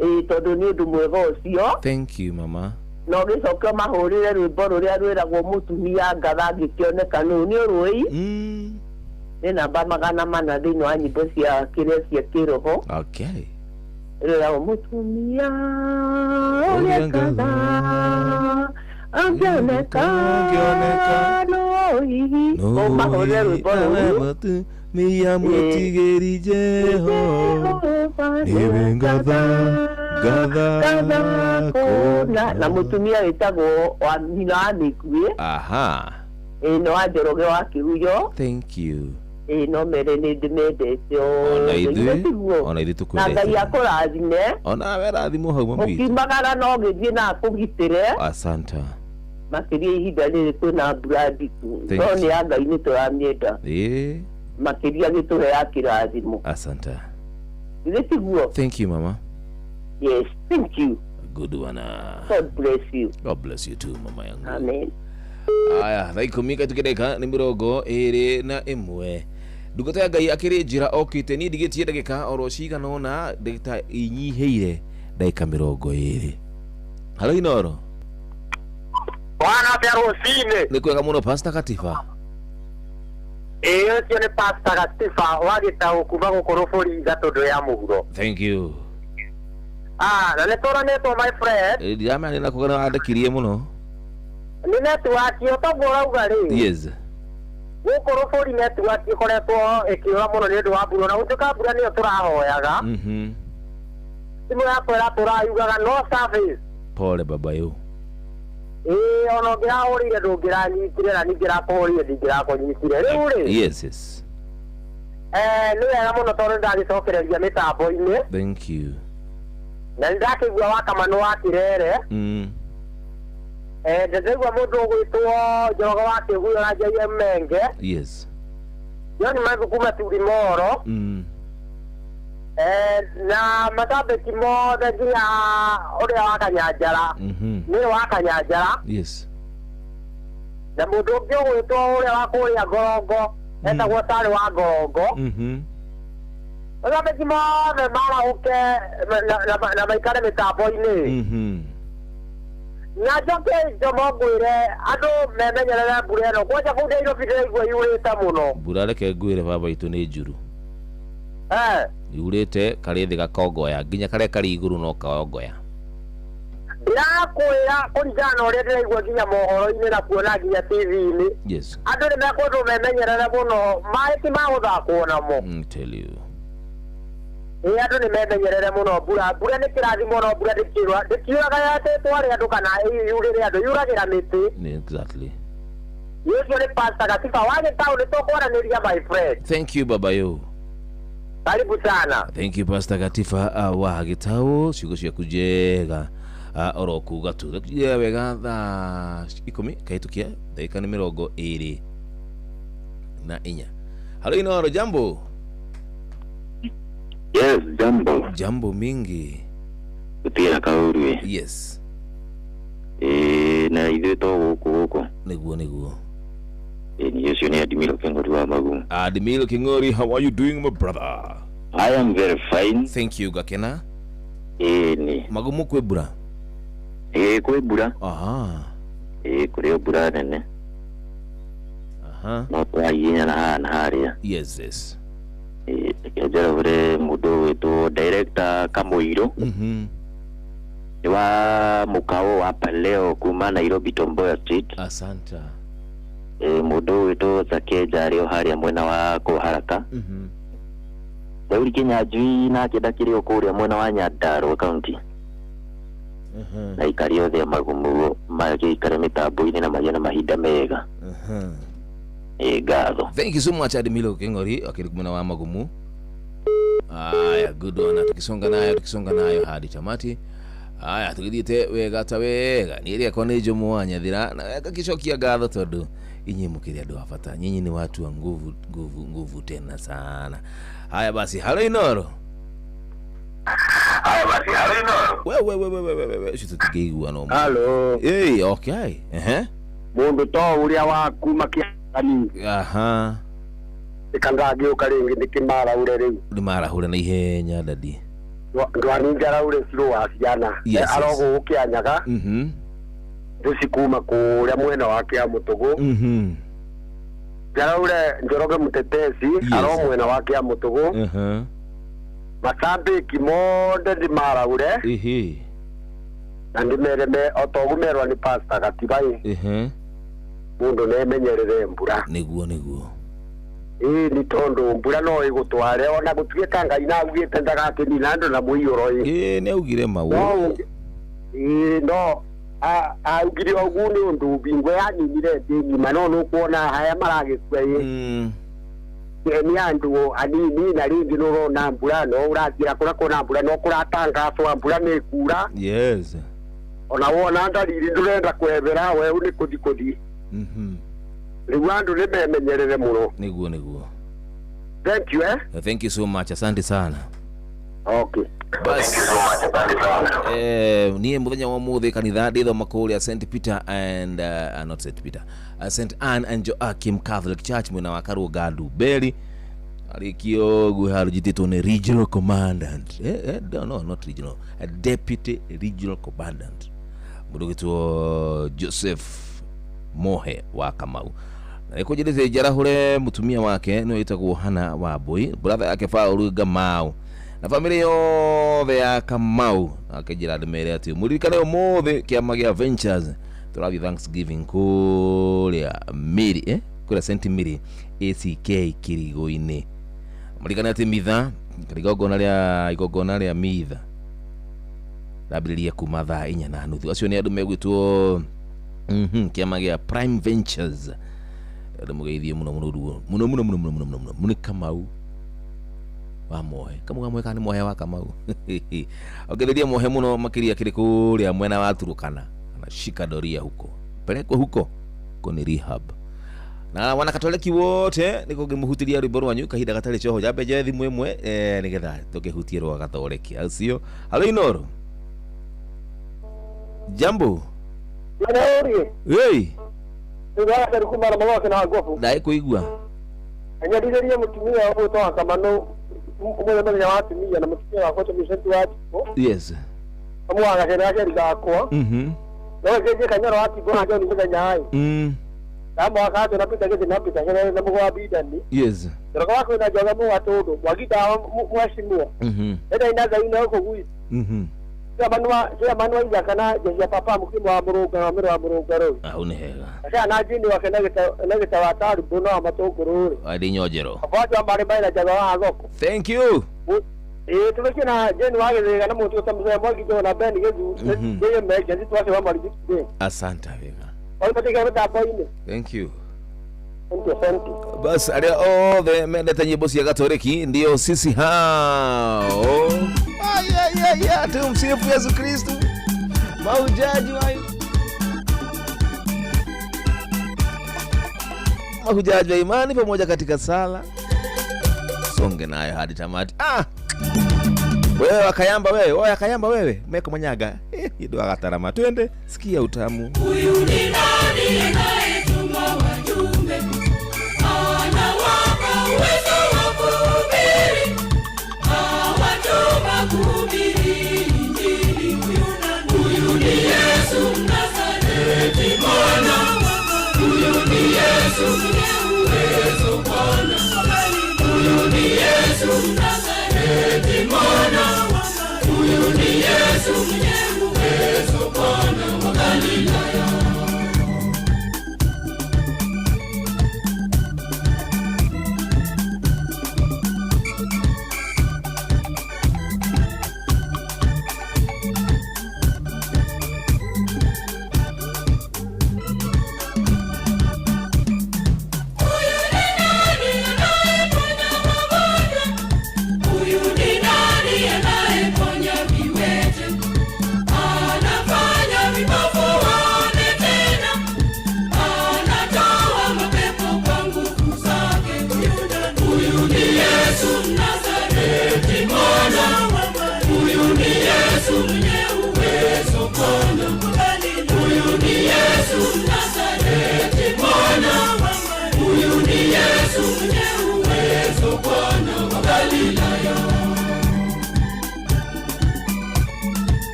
Tondũ nĩ ũndũ mwega ũcio. Thank you mama. Na ũgĩcoke ũmahũrĩre rwĩmbo rũrĩa rwĩragwo mũtumia ngatha angĩkĩoneka nũ nĩ ũrũĩ nĩ namba 400 thĩinĩ wa nyĩmbo cia kĩrĩa cia kĩroho. Okay. Rwĩragwo mũtumia ũrĩa ngatha angĩoneka no hihi ũmahũrĩre rwĩmbo rũu mũtumia mũtigĩri Jehova nĩwe ngatha ngatha kũna na mũtumia wĩtagwo wa nyina wa Mĩkuĩ. Aha. No wa Njoroge wa Kĩhuyo. Thank you. No mere nĩ ndĩmendete ona ithuĩ tũkwendete. Na Ngai akũrathime. Ona we rathimwo hau mami. Ũkiumagara no ũgĩthiĩ na akũgitĩre. Asante. Makĩria ihinda rĩrĩ kwĩna mbura nditu no nĩ ya Ngai nĩ tũramĩenda makĩria gĩtũheaga kĩrathimo. Asante. Githĩ tiguo? Thank you mama. Yes, thank you. Good one. God bless you. God bless you too mama yangu. Amen. Aya, thaa 10 katukĩreka nĩ 21. Ndungata ya Ngai akĩrĩ njĩra okĩte niĩ ndigĩtie ndagĩka oro cigana ũna ndagĩka inyihĩire ndagĩka 20. Halo Inoro. Bwana atĩa rũcinĩ? Nĩ kwega mũno Pastor Katiba. Ũcio nĩ Pastor Katiba wa Gĩtaũ kuma gũkũ Rũbũri Gatũndũ ya mũhuro. Thank you. Na nĩ tũranĩtwo my friend. Ndiramenya nĩ nakũgana wandĩkirie mũno. Nĩ network ũtoguo ũrauga rĩ. Yes. Gũkũ Rũbũri network ĩkoretwo ĩkĩũra mũno nĩ ũndũ wa mbura na gũtuĩka mbura nĩyo tũrahoyaga. Thimũ yakwa ĩratũra yugaga no service. Pole baba yo. Ona ũngĩrahũrĩire ndũngĩranyitire na ningĩrakũhũrĩire ndingĩrakũnyitire. Rĩu rĩ. Yes yes. Nĩ wega mũno tondũ nĩndagĩcokereria mĩtambo-inĩ. Thank you. Na nĩndakĩigua wa Kamanũ wa Kĩrere. Ndĩraigua mũndũ ũgwĩtwo Njoroge wa Kĩguyo na JM Menge. Yes. John Mathu kuma Turimoro. Na matambĩki mothe nginya ũrĩa wa Kanyanjara. Nĩ wa Kanyanjara. Yes. Na mũndũ ũngĩ ũgwĩtwo ũrĩa wa kũrĩa Ngorongo etagwo Sarĩ wa Ngorongo. Matambĩki mothe marahũke na maikare mĩtambo-inĩ. Na njoke Njomo ngwĩre andũ memenyerere mbura ĩno kwanja kũu Nairobi ndĩraigua yurĩte mũno. Mbura reke ngwĩre baba itũ nĩ njuru. Yurĩte karĩ thĩ gakongoya nginya karĩa karĩ igũrũ no kaongoya. Ndĩrakwĩra kũringana na ũrĩa ndĩraigua nginya mohoro-inĩ na kuona nginya TV-inĩ. Yes. Andũ nĩ mekwendwo memenyerere mũno maĩ ti ma gũthakwo namo. Tell you. Andũ nĩ memenyerere mũno mbura mbura nĩ kĩrathimo no mbura ndĩkiuraga yatĩtware andũ kana yurĩre andũ yuragĩra mĩtĩ. Exactly. Yesu nĩ Pastor Gatiba wa Gĩtaũ, nĩ tũkwaranĩria, my friend. Thank you, baba yo. Karibu sana. Thank you, Pastor Gatiba wa Gĩtaũ, ciugo ciaku njega oro kuga tu thakujia wega thaa 10 kahĩtũkia ndagĩka nĩ 24. Halo Inooro, jambo. Yes, jambo. Jambo mingi. Gutira kaurwe. Yes. Na ithuĩ to gũkũ gũkũ. Nĩguo nĩguo. Ni ũcio nĩ Adimiro Kĩng'ori wa Magumu. Adimiro Kĩng'ori, how are you doing, my brother? I am very fine. Thank you, gakena. Ni. Magumu kwĩ mbura? Kwĩ mbura. Aha. Kũrĩ mbura nene. Aha. No twahihinya na haha na harĩa. Yes, yes. Reke njarahũre mũndũ wĩtwo Director Kamũirũ. Nĩ wa mũkawo wa Paleo kuma Nairobi Tomboya Street. Asante. Mũndũ wĩtwo Zakeja arĩ o harĩa mwena wa Kũharaka. Daudi Kinyanjui nake ndakĩrĩ o kũrĩa mwena wa Nyandarua County. Na aikari othe a Magumu magĩikare mĩtambo-inĩ na magĩe na mahinda mega. Ngatho. Thank you so much, Adimilo King'ori akiri mwena wa Magumu. Aya, good one. Tukisonga nayo hadi tamati. Aya, tugithiĩte wega ta wega. Niĩ rĩakwa nĩ Jomo wa Nyathira na ngagicokia ngatho tondũ inyuĩ mũkĩrĩ andũ a bata. Nyinyi ni watu wa nguvu nguvu nguvu tena sana. Haya basi, halo Inooro. Haya basi, halo Inooro. Wewe ũcio tũtingĩigua no. Halo. Hey, okay. Ehe. Mũndũ to ũrĩa wa kuma kĩani. Aha. Ĩkandangĩũka rĩngĩ nĩkĩmaraure rĩu. Nĩmarahure na ihenya dadi. Ndwani njaraure cirũ wa ciana. Yes. Arogo gũkĩanyaga. Ndũci kuma kũrĩa mwena wa Kĩamũtũgũ. Njaraure Njoroge Mũtetesi aro mwena wa Kĩamũtũgũ. Macambĩki mothe ndĩmaraure. Na ndĩmere o toguo merwo nĩ Pastor Gatiba ĩ. Mũndũ nĩemenyerere mbura. Nĩguo nĩguo. Ĩĩ nĩ tondũ mbura no ĩgũtware ona gũtuĩka Ngai na augĩte ndagakĩnina andũ na mũiyũro ĩ. Ĩĩ nĩ augire mau. Ĩĩ no augire ũguo nĩ ũndũ mbingo yaninire thĩ ng'ima no nĩũkuona haya maragĩkua ĩ. Nĩ andũ anini na rĩngĩ nĩũrona mbura no ũrathiĩra kũrĩa kwĩna mbura no kũratangathwo mbura nĩ ĩkura. Yes. Ona wona ndariri ndũrenda kwethera weũ nĩ kũthi kũthi. Rĩu andũ nĩ memenyerere mũno. Nĩguo nĩguo. Thank you, eh? Thank you so much. Asante sana. Okay. Bas. Niĩ mũthenya wa ũmũthĩ kanitha ndĩthoma kũrĩa St Peter and not St Peter, St Anne and Joachim Catholic Church mwena wa Karũnga Ndumberi. Arĩkio ũguo handũ njĩtĩtwo nĩ regional commandant. No, not regional, a deputy regional commandant. Mũndũ ũgĩtwo Joseph Mohe wa Kamau. Na nĩkũnjĩrĩte njarahũre mũtumia wake nĩwe wĩtagwo Hannah Wambui, brother yake Paul Gamau na family yothe ya Kamau. Akĩnjĩra ndĩmere atĩ mũririkane ũmũthĩ kĩama gĩa Ventures tũrathiĩ Thanksgiving kũrĩa Miri, kũrĩa St Mary ACK Kirigo-inĩ. Mũririkane atĩ mitha igongona rĩa mitha rambĩrĩria kuma thaa 4:30. Acio nĩ andũ megwĩtwo kĩama gĩa Prime Ventures. Andũ mũgeithie mũno mũno ruo mũno mũno mũno mũno mũno mũno nĩ Kamau wa Mohe. Kamau wa Mohe kana nĩ Mohe wa Kamau? Ongereria Mohe mũno makĩria kĩrĩ kũrĩa mwena wa Turukana. Anashika doria huko, pelekwe huko koni rehab. Na wanakatoliki wote nĩkũ ngĩmũhutĩria rwĩmbo rwanyu kahinda gatarĩ coho. Njambe njoe thimũ ĩmwe nĩgetha tũkĩhutie rwa Katoliki, au sio? Halo Inooro. Jambo. Hey. Ndaĩ kũigua. Anyarĩrĩrie mũtumia ũgwĩtwo wa Kamano ũmũthĩ mũthenya wa atumia na mũtumia wakwa ũcio Vincent wa Njikũ. Yes. Amwagacĩra na aciari gakwa. No gĩkĩ Kanyoro wa Tigũ na John mũthenya ĩ. Ndamwaka atĩ na Peter gĩthĩ na Peter Gĩthĩ na mũgwa Bidani. Yes. Njoroge wa kwĩna Njoga mũwa tũndũ Mwagita mheshimiwa. Enda ina Ngai na gũkũ gwitũ. Chairman wa Ithaka na jeshi ya papa mũkimo wa Mũrũnga wa Mĩro wa Mũrũnga rũi. Hau nĩ hega. Aca na Jini wake na gĩta wa Tarumbũ na wa Matũngũrũ rĩ. Adi Nyojero. Abwati wa marĩ maina Njaga wa thoko. Thank you. Ĩĩ tũrĩkie na Jane wa Gĩthĩga na mũtu ta mũthenya Mwangi na Ben Gĩthu. Yeye meja nĩ twace wa Marigiti. Asante wega. Wale matika mĩtambo-inĩ. Thank you. Asante. Bas arĩa othe mendete nyĩmbo cia Katoliki ndio sisi hao. Ay ay ay ay, tumsifu Yesu Kristo. Mahujaji wa mahujaji wa imani pamoja katika sala. Songe nayo hadi tamati. Ah! Wewe wakayamba wewe, wewe akayamba wewe, meko manyaga. Ido agatarama. Twende, sikia utamu. Huyu ni nani anayetuma wajumbe? Anawapa uwezo wa kuhubiri. Awatuma kuhubiri Injili. Huyu ni Yesu Mnazareti Bwana. Huyu ni Yesu mwenye uwezo Bwana. Huyu ni Yesu Mnazareti Bwana. Huyu ni Yesu mwenye uwezo Bwana wa Galilaya.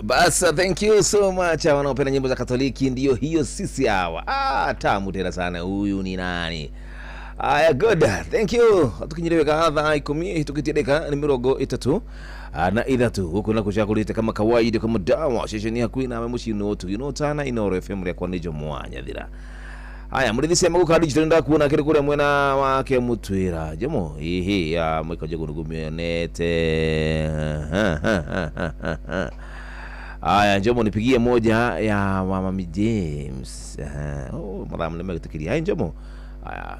Basa, thank you so much. Wanaopenda nyimbo za Katoliki ndio hiyo sisi hawa. Ah, tamu tena sana. Huyu ni nani? Aya, good. Thank you. Tukinyeleweka thaa 10 tukitendeka ni 33 na 3 huko na kuchakulita kama kawaida kama dawa shesheni yaku na mushino tu you tana Inooro FM ya kwa nijo mwanya thira. Aya, murithi maguka digital ndakuona kiri kure mwena wake mutwira. Jomo ihi ya mwiko jogo ngumionete. Aya, njomo nipigie moja ya Mama James. Oh, madam nimegetikiria. Hai njomo. Aya,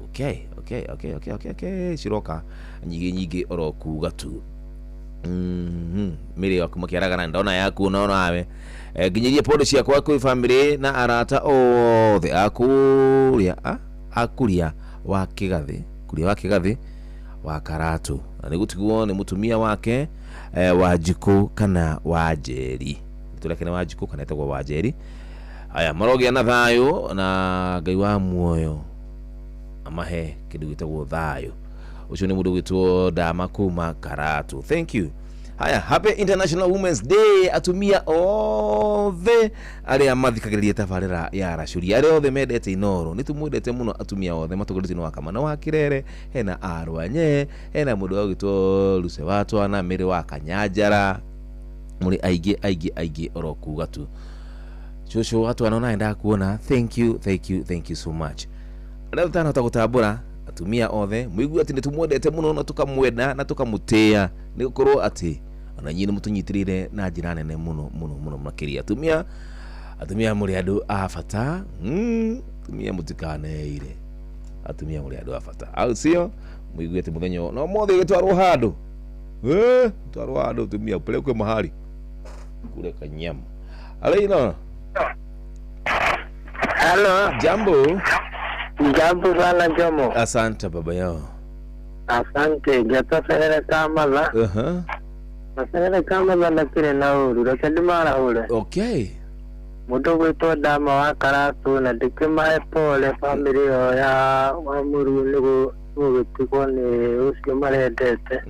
okay okay okay okay okay okay ciroka nyingĩ nyingĩ oro kuga tu. Mĩrĩ yaku makĩaragana ndona yaku no nawe. Nginyirie pole ciakwa kwĩ family na arata othe akuria akuria wa Kigathi, kuria wa Kigathi wa Karatu. Na nĩgũtigwo nĩ mũtumia wake Wanjikũ kana Wanjeri. Tũreke nĩ Wanjikũ kana etagwo Wanjeri. Aya, marogĩa na thayũ na Ngai wa muoyo amahe kĩndũ gĩtagwo thayũ. Ũcio nĩ mũndũ gwĩtwo Dama kuma Karatu. Thank you. Haya, happy International Women's Day atumia othe arĩa mathikagĩrĩria tabarĩra ya Racũria, arĩa othe mendete Inoro. Nĩ tũmwendete mũno atumia othe matũgũrĩte wa Kamana wa Kirere, hena Arwanye, hena mũndũ wa gwĩtwo Luce wa Twana, Mĩrĩ wa Kanyanjara, mũrĩ aingĩ aingĩ aingĩ oro kuga tu. Cũcũ wa Twana ona ndakuona. Thank you, thank you, thank you so much. Arĩa tũtanahota gũtambũra atumia othe mũigue atĩ nĩ tũmwendete mũno na tũkamwenda na tũkamũtĩĩa, nĩ gũkorwo atĩ ona inyuĩ nĩ mũtũnyitĩrĩire na njĩra nene mũno mũno mũno makĩria. Atumia, atumia mũrĩ andũ a bata. Atumia mũtikaneire, atumia mũrĩ andũ a bata, au sio? Mũigue atĩ mũthenya no mothe ũgĩtwarwo handũ, twarwo handũ atumia upelekwe mahali kule kanyama. Alaino. Hello. Jambo. Jambo sana Jomo. Asante baba yao. Asante. Jata kama la. Maserere kama la nakire na uru. Reke ndimara ure. Okay. Mũndũ gwĩtwo Dama wa Karatu na ndĩkĩmahe pole family ĩyo ya wa Mũrũ nĩ gũgĩtigwo nĩ ũcio marendete.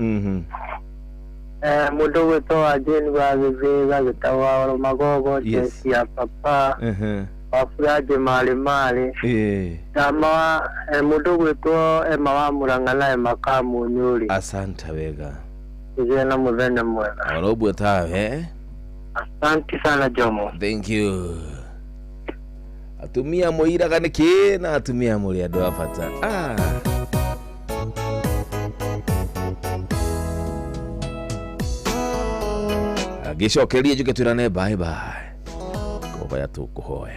Mũndũ gwĩtwo wa Jane wa Gĩthĩga gĩtagwo wa Magogo, Jesi ya papa. Wafuraje mali mali. Dama mũndũ gwĩtwo Emma wa Murang'a na Emma Kamunyuri. Asante wega. Tũgĩe na mũthenya mwega. Orobu tawe. Asante sana Jomo. Thank you. Atumia mũiraga nĩkĩ na atumia mũrĩ andũ a bata. Ngĩcokeria njuke twĩrane bye bye. Kũhoya tũkũhoya.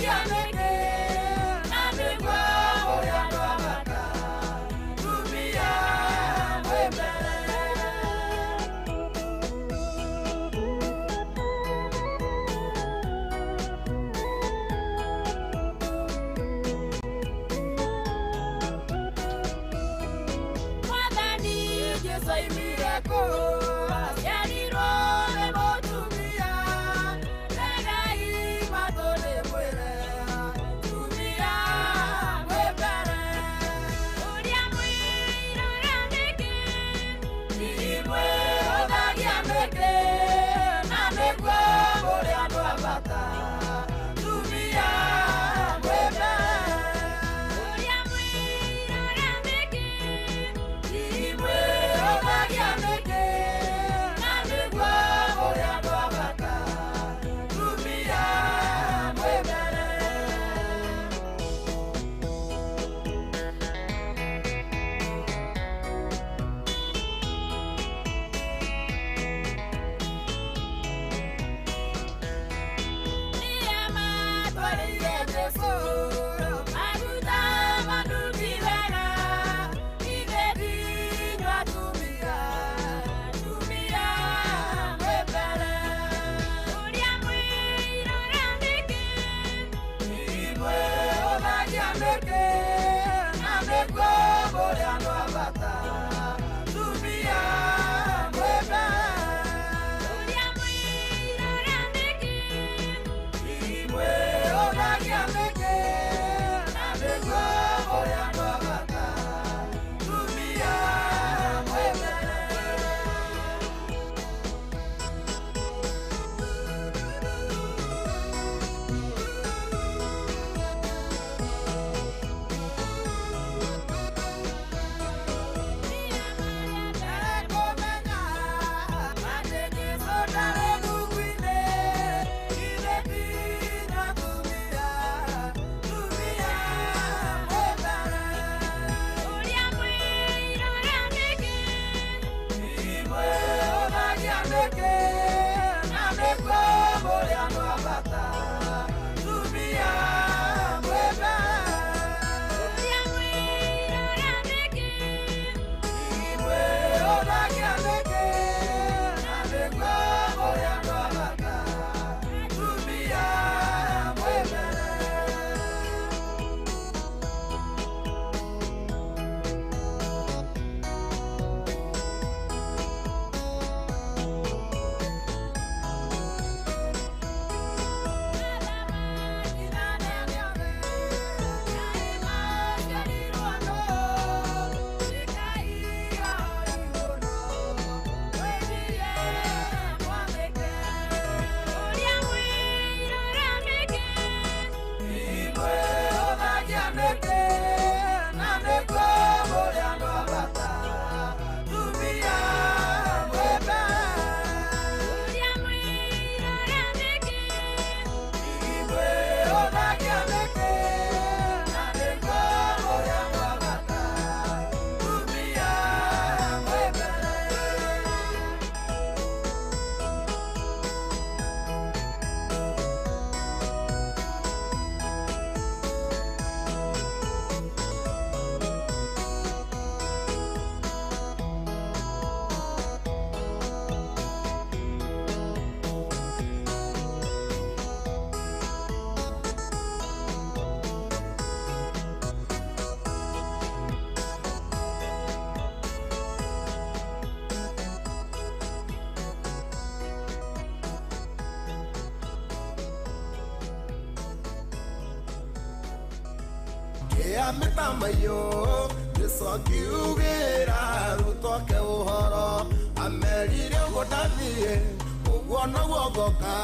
Yeah. Kĩa mĩtamaiyũ Jesũ akiugĩra arutwo ake ũhoro amerire ũguo ndathiĩ ũguo noguo ngoka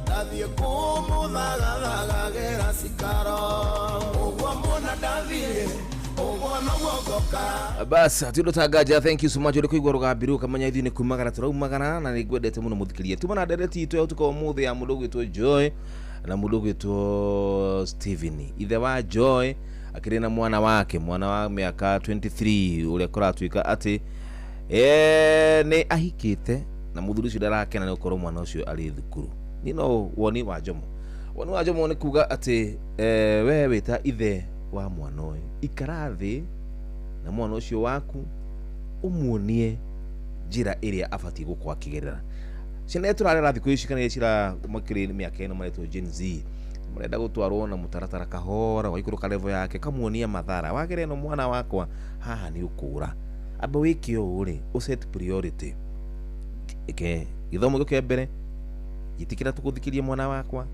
ndathiĩ kũmũthagathagagĩra cikaro ũguo muona ndathiĩ ũguo noguo ngoka. Bas atindo tangaja, thank you so much. Uri kuigua rugambi ukamenya ithuĩ nĩ kumagara tũraumagara na nĩ ngwendete mũno mũthikĩria. Tuma na ndereti itũ ya ũtukũ wa ũmũthĩ ya mũndũ ũgwĩtwo Joy na mũndũ ũgwĩtwo Steven. Ithe wa Joy akĩrĩ na mwana wake, mwana wa mĩaka 23 ũrĩa kũratuĩka atĩ nĩ ahikĩte na mũthuri ũcio ndarakena nĩ gũkorwo mwana ũcio arĩ thukuru. Niĩ no woni wa Jomo, woni wa Jomo nĩ kuga atĩ we wĩta ithe wa mwana ũyũ, ikara thĩ na mwana ũcio waku ũmuonie njĩra ĩrĩa abatiĩ gũkorwo akĩgerera. Ciana iria tũrarera thikũ ici kana iria ciramakĩrĩ mĩaka ĩno maretwo Gen Z, marenda gũtwarwo na mũtaratara kahora waikũrũka level yake kamuonia mathara wagere ĩno mwana wakwa haha nĩ ũkũra, amba wĩke ũũ rĩ, ũ set priority, ĩke gĩthomo gĩũke mbere, gĩtĩkĩra tũgũthikĩria mwana wakwa,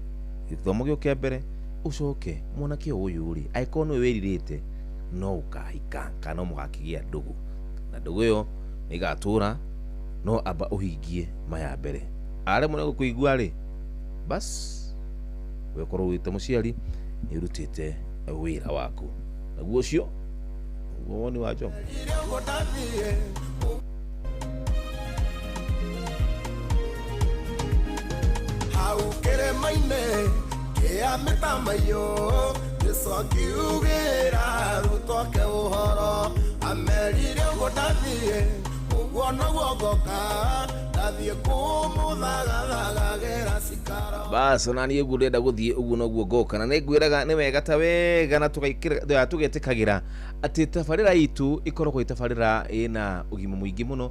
gĩthomo gĩũke mbere, ũcoke mwanake ũyũ rĩ angĩkorwo nĩwe wĩrirĩte no ũkahika kana no mũgakĩgĩa ndũgũ na ndũgũ ĩyo nĩ ĩgatũra, no amba ũhingie maya mbere. Aremwo nĩ gũkũigua rĩ, bas we ũkorwo wĩta mũciari nĩ ũrutĩte wĩra waku. Naguo ũcio ũguo woni wa Jomo. Ũguo ndathiĩ hau kĩrĩma-inĩ kĩa mĩtamaiyũ Jesũ akiugĩra arutwo ake ũhoro amerire ũguo ndathiĩ ũguo noguo ngoka ndathiĩ kũmũthagathagagĩra cikaro. Bas ona niĩ ũguo ndĩrenda gũthiĩ ũguo noguo ngoka na nĩ ngwĩraga nĩ wega ta wega na tũgetĩkagĩra atĩ tabarĩra itũ ĩkoragwo ĩ tabarĩra ĩna ũgima mũingĩ mũno,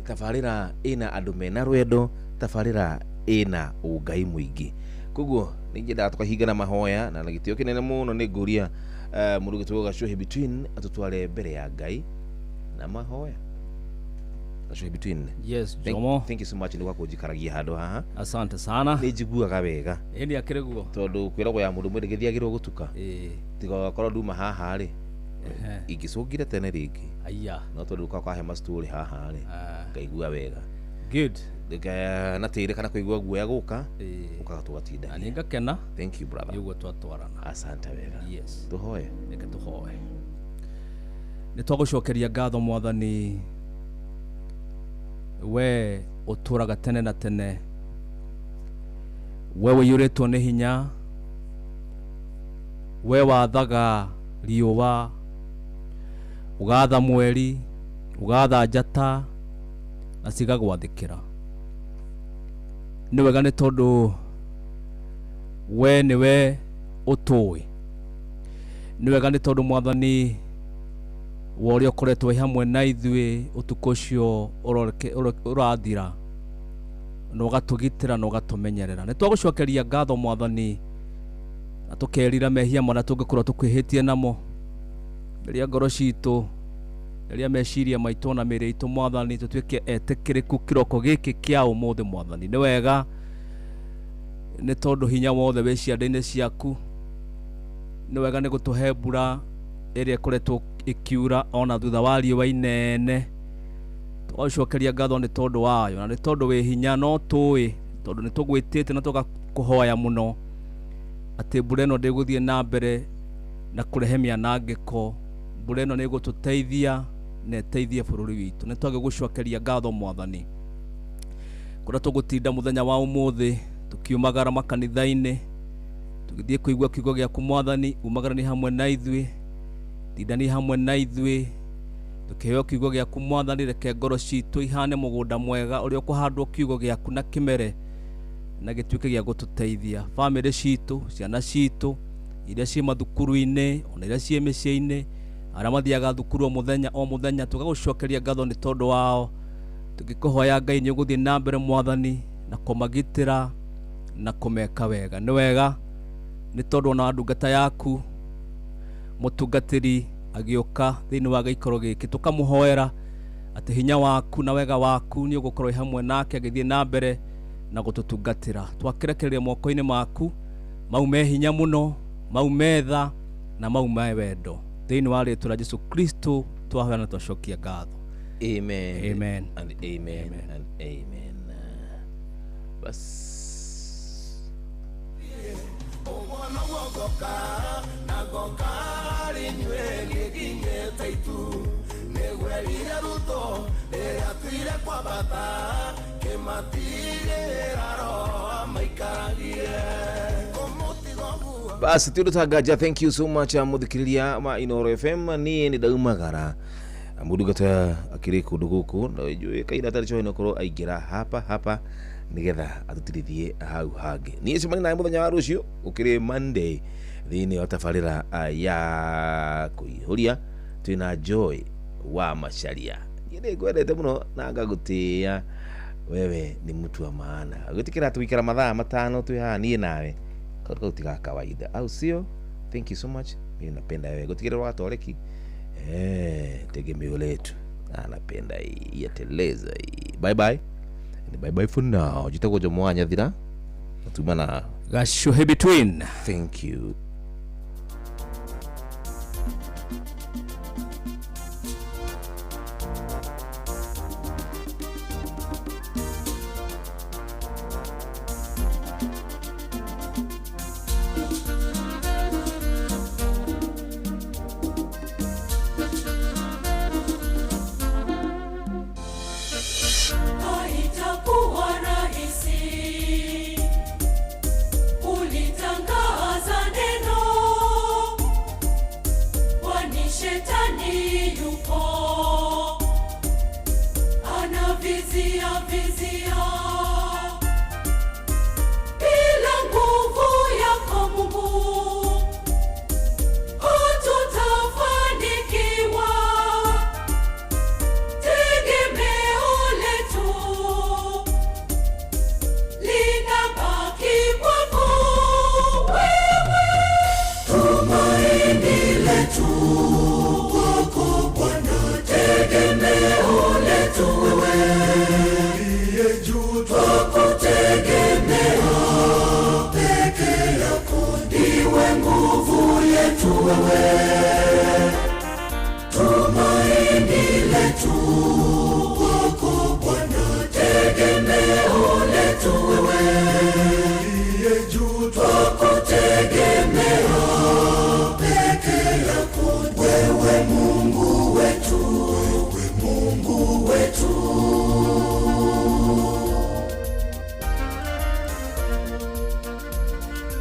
tabarĩra ĩna andũ mena rwendo, tabarĩra ĩna ũngai mũingĩ. Koguo nĩ nyendaga tũkahingana mahoya na gĩtĩo kĩnene mũno nĩ ngũria mũndũ ũgĩtwo Gacuhi Between atũtware mbere ya Ngai na mahoya. Gacuhi Between. Yes, Jomo. Thank you so much nĩ gwa kũnjikaragia handũ haha. Asante sana. Nĩ njiguaga wega. Ĩ nĩ akĩrĩ guo. Tondũ kwĩragwo ya mũndũ ũmwe ndĩgĩthiagĩrwo gũtuka. Tiga wakorwo nduma haha rĩ, ingĩcũngire tene rĩngĩ. Aya. No tondũ ũka hema story haha rĩ, ngaigua wega. Good. Na tĩrĩ kana kũigua guoya gũka, ũkaga tũgatinda. Na nĩ ngakena. Thank you brother. Nĩ ũguo twatwarana. Asante wega. Yes. Tũhoe. Reke tũhoe. Nĩ twagũcokeria ngatho Mwathani, we ũtũraga tene na tene, we ũiyũrĩtwo nĩ hinya, we wathaga riũa, ũgatha mweri, ũgatha njata na cigagwathĩkĩra. Nĩ wega nĩ tondũ we nĩwe ũtũĩ. Nĩ wega nĩ tondũ Mwathani wa ũrĩa ũkoretwo wĩ hamwe na ithuĩ ũtukũ ũcio ũrathira, na ũgatũgitĩra na ũgatũmenyerera. Nĩ twagũcokeria ngatho Mwathani na tũkerira mehia marĩa tũngĩkorwo tũkwĩhĩtie namo, rĩrĩa ngoro citũ, rĩrĩa meciria maitũ na mĩĩrĩ itũ Mwathani, tũtuĩke etĩkĩrĩku kĩroko gĩkĩ kĩa ũmũthĩ Mwathani. Nĩ wega nĩ tondũ hinya wothe wĩ ciande-inĩ ciaku. Nĩ wega nĩ gũtũhe mbura ĩrĩa ĩkoretwo ĩkiura ona thutha wa riũa inene. Tũgagũcokeria ngatho nĩ tondũ wayo na nĩ tondũ wĩ hinya, no tũĩ tondũ nĩ tũgwĩtĩte na tũgakũhoya mũno atĩ mbura ĩno ndĩgũthiĩ na mbere na kũrehe mĩanangĩko. Mbura ĩno nĩ ĩgũtũteithia na ĩteithie bũrũri witũ. Nĩ twagĩgũcokeria ngatho Mwathani. Kũrĩa tũgũtinda mũthenya wa ũmũthĩ tũkiumagara makanitha-inĩ tũgĩthiĩ kũigua kiugo gĩaku Mwathani, umagarani hamwe na ithuĩ, tindani hamwe na ithuĩ, tũkĩheo kiugo gĩaku Mwathani. Reke ngoro citũ ihane mũgũnda mwega ũrĩa ũkũhandwo kiugo gĩaku na kĩmere na gĩtuĩke gĩa gũtũteithia. Bamĩrĩ citũ, ciana citũ iria ciĩ mathukuru-inĩ ona iria ciĩ mĩciĩ-inĩ, arĩa mathiaga thukuru o mũthenya, tũgagũcokeria ngatho nĩ tondũ wao. Tũgĩkũhoya Ngai nĩ ũgũthiĩ na mbere Mwathani na kũmagitĩra na kũmeka wega. Nĩ wega nĩ tondũ ona ndungata yaku mũtungatĩri agĩũka thĩinĩ wa gĩikaro gĩkĩ, tũkamũhoera atĩ hinya waku na wega waku nĩ ũgũkorwo hamwe nake agĩthiĩ na mbere na gũtũtungatĩra. Twakĩrekereria moko-inĩ maku mau me hinya mũno, mau me tha na mau me wendo. Thĩinĩ wa rĩtwa rĩa Jesu Kristo twahoya na twacokia ngatho. Amen. Amen. And amen, amen. And amen. Bas. Basi ti ũndũ tanganja, thank you so much muthikiriria ma Inooro FM. Niĩ nĩ ndaumagara mũndungata akĩrĩ kũndũ gũkũ na njũĩ kahinda atarĩ cohe no aingĩra hapa hapa nĩgetha atũtirithie hau hangĩ. Niĩ cemani nawe mũthenya wa rũciũ ũkĩrĩ Monday thĩinĩ wa tabarĩra ya kũihũria twĩna Joy wa Macharia. Niĩ nĩngwendete mũno na ngagũtĩĩa, wewe ni mtu wa maana. Gwĩtĩkĩra tũgĩikara mathaa 5 twĩ haha niĩ nawe kaũndũ kau ti ga kawaida, au sio? Thank you so much. Mimi napenda wewe. Gũtigĩrĩra watoreki tegemeo letu. Anapenda hii yateleza hii. Bye bye. And bye bye for now. Jitagwo Jomo wa Nyathira. Tuma na Gacuhi between. Thank you. Wewe.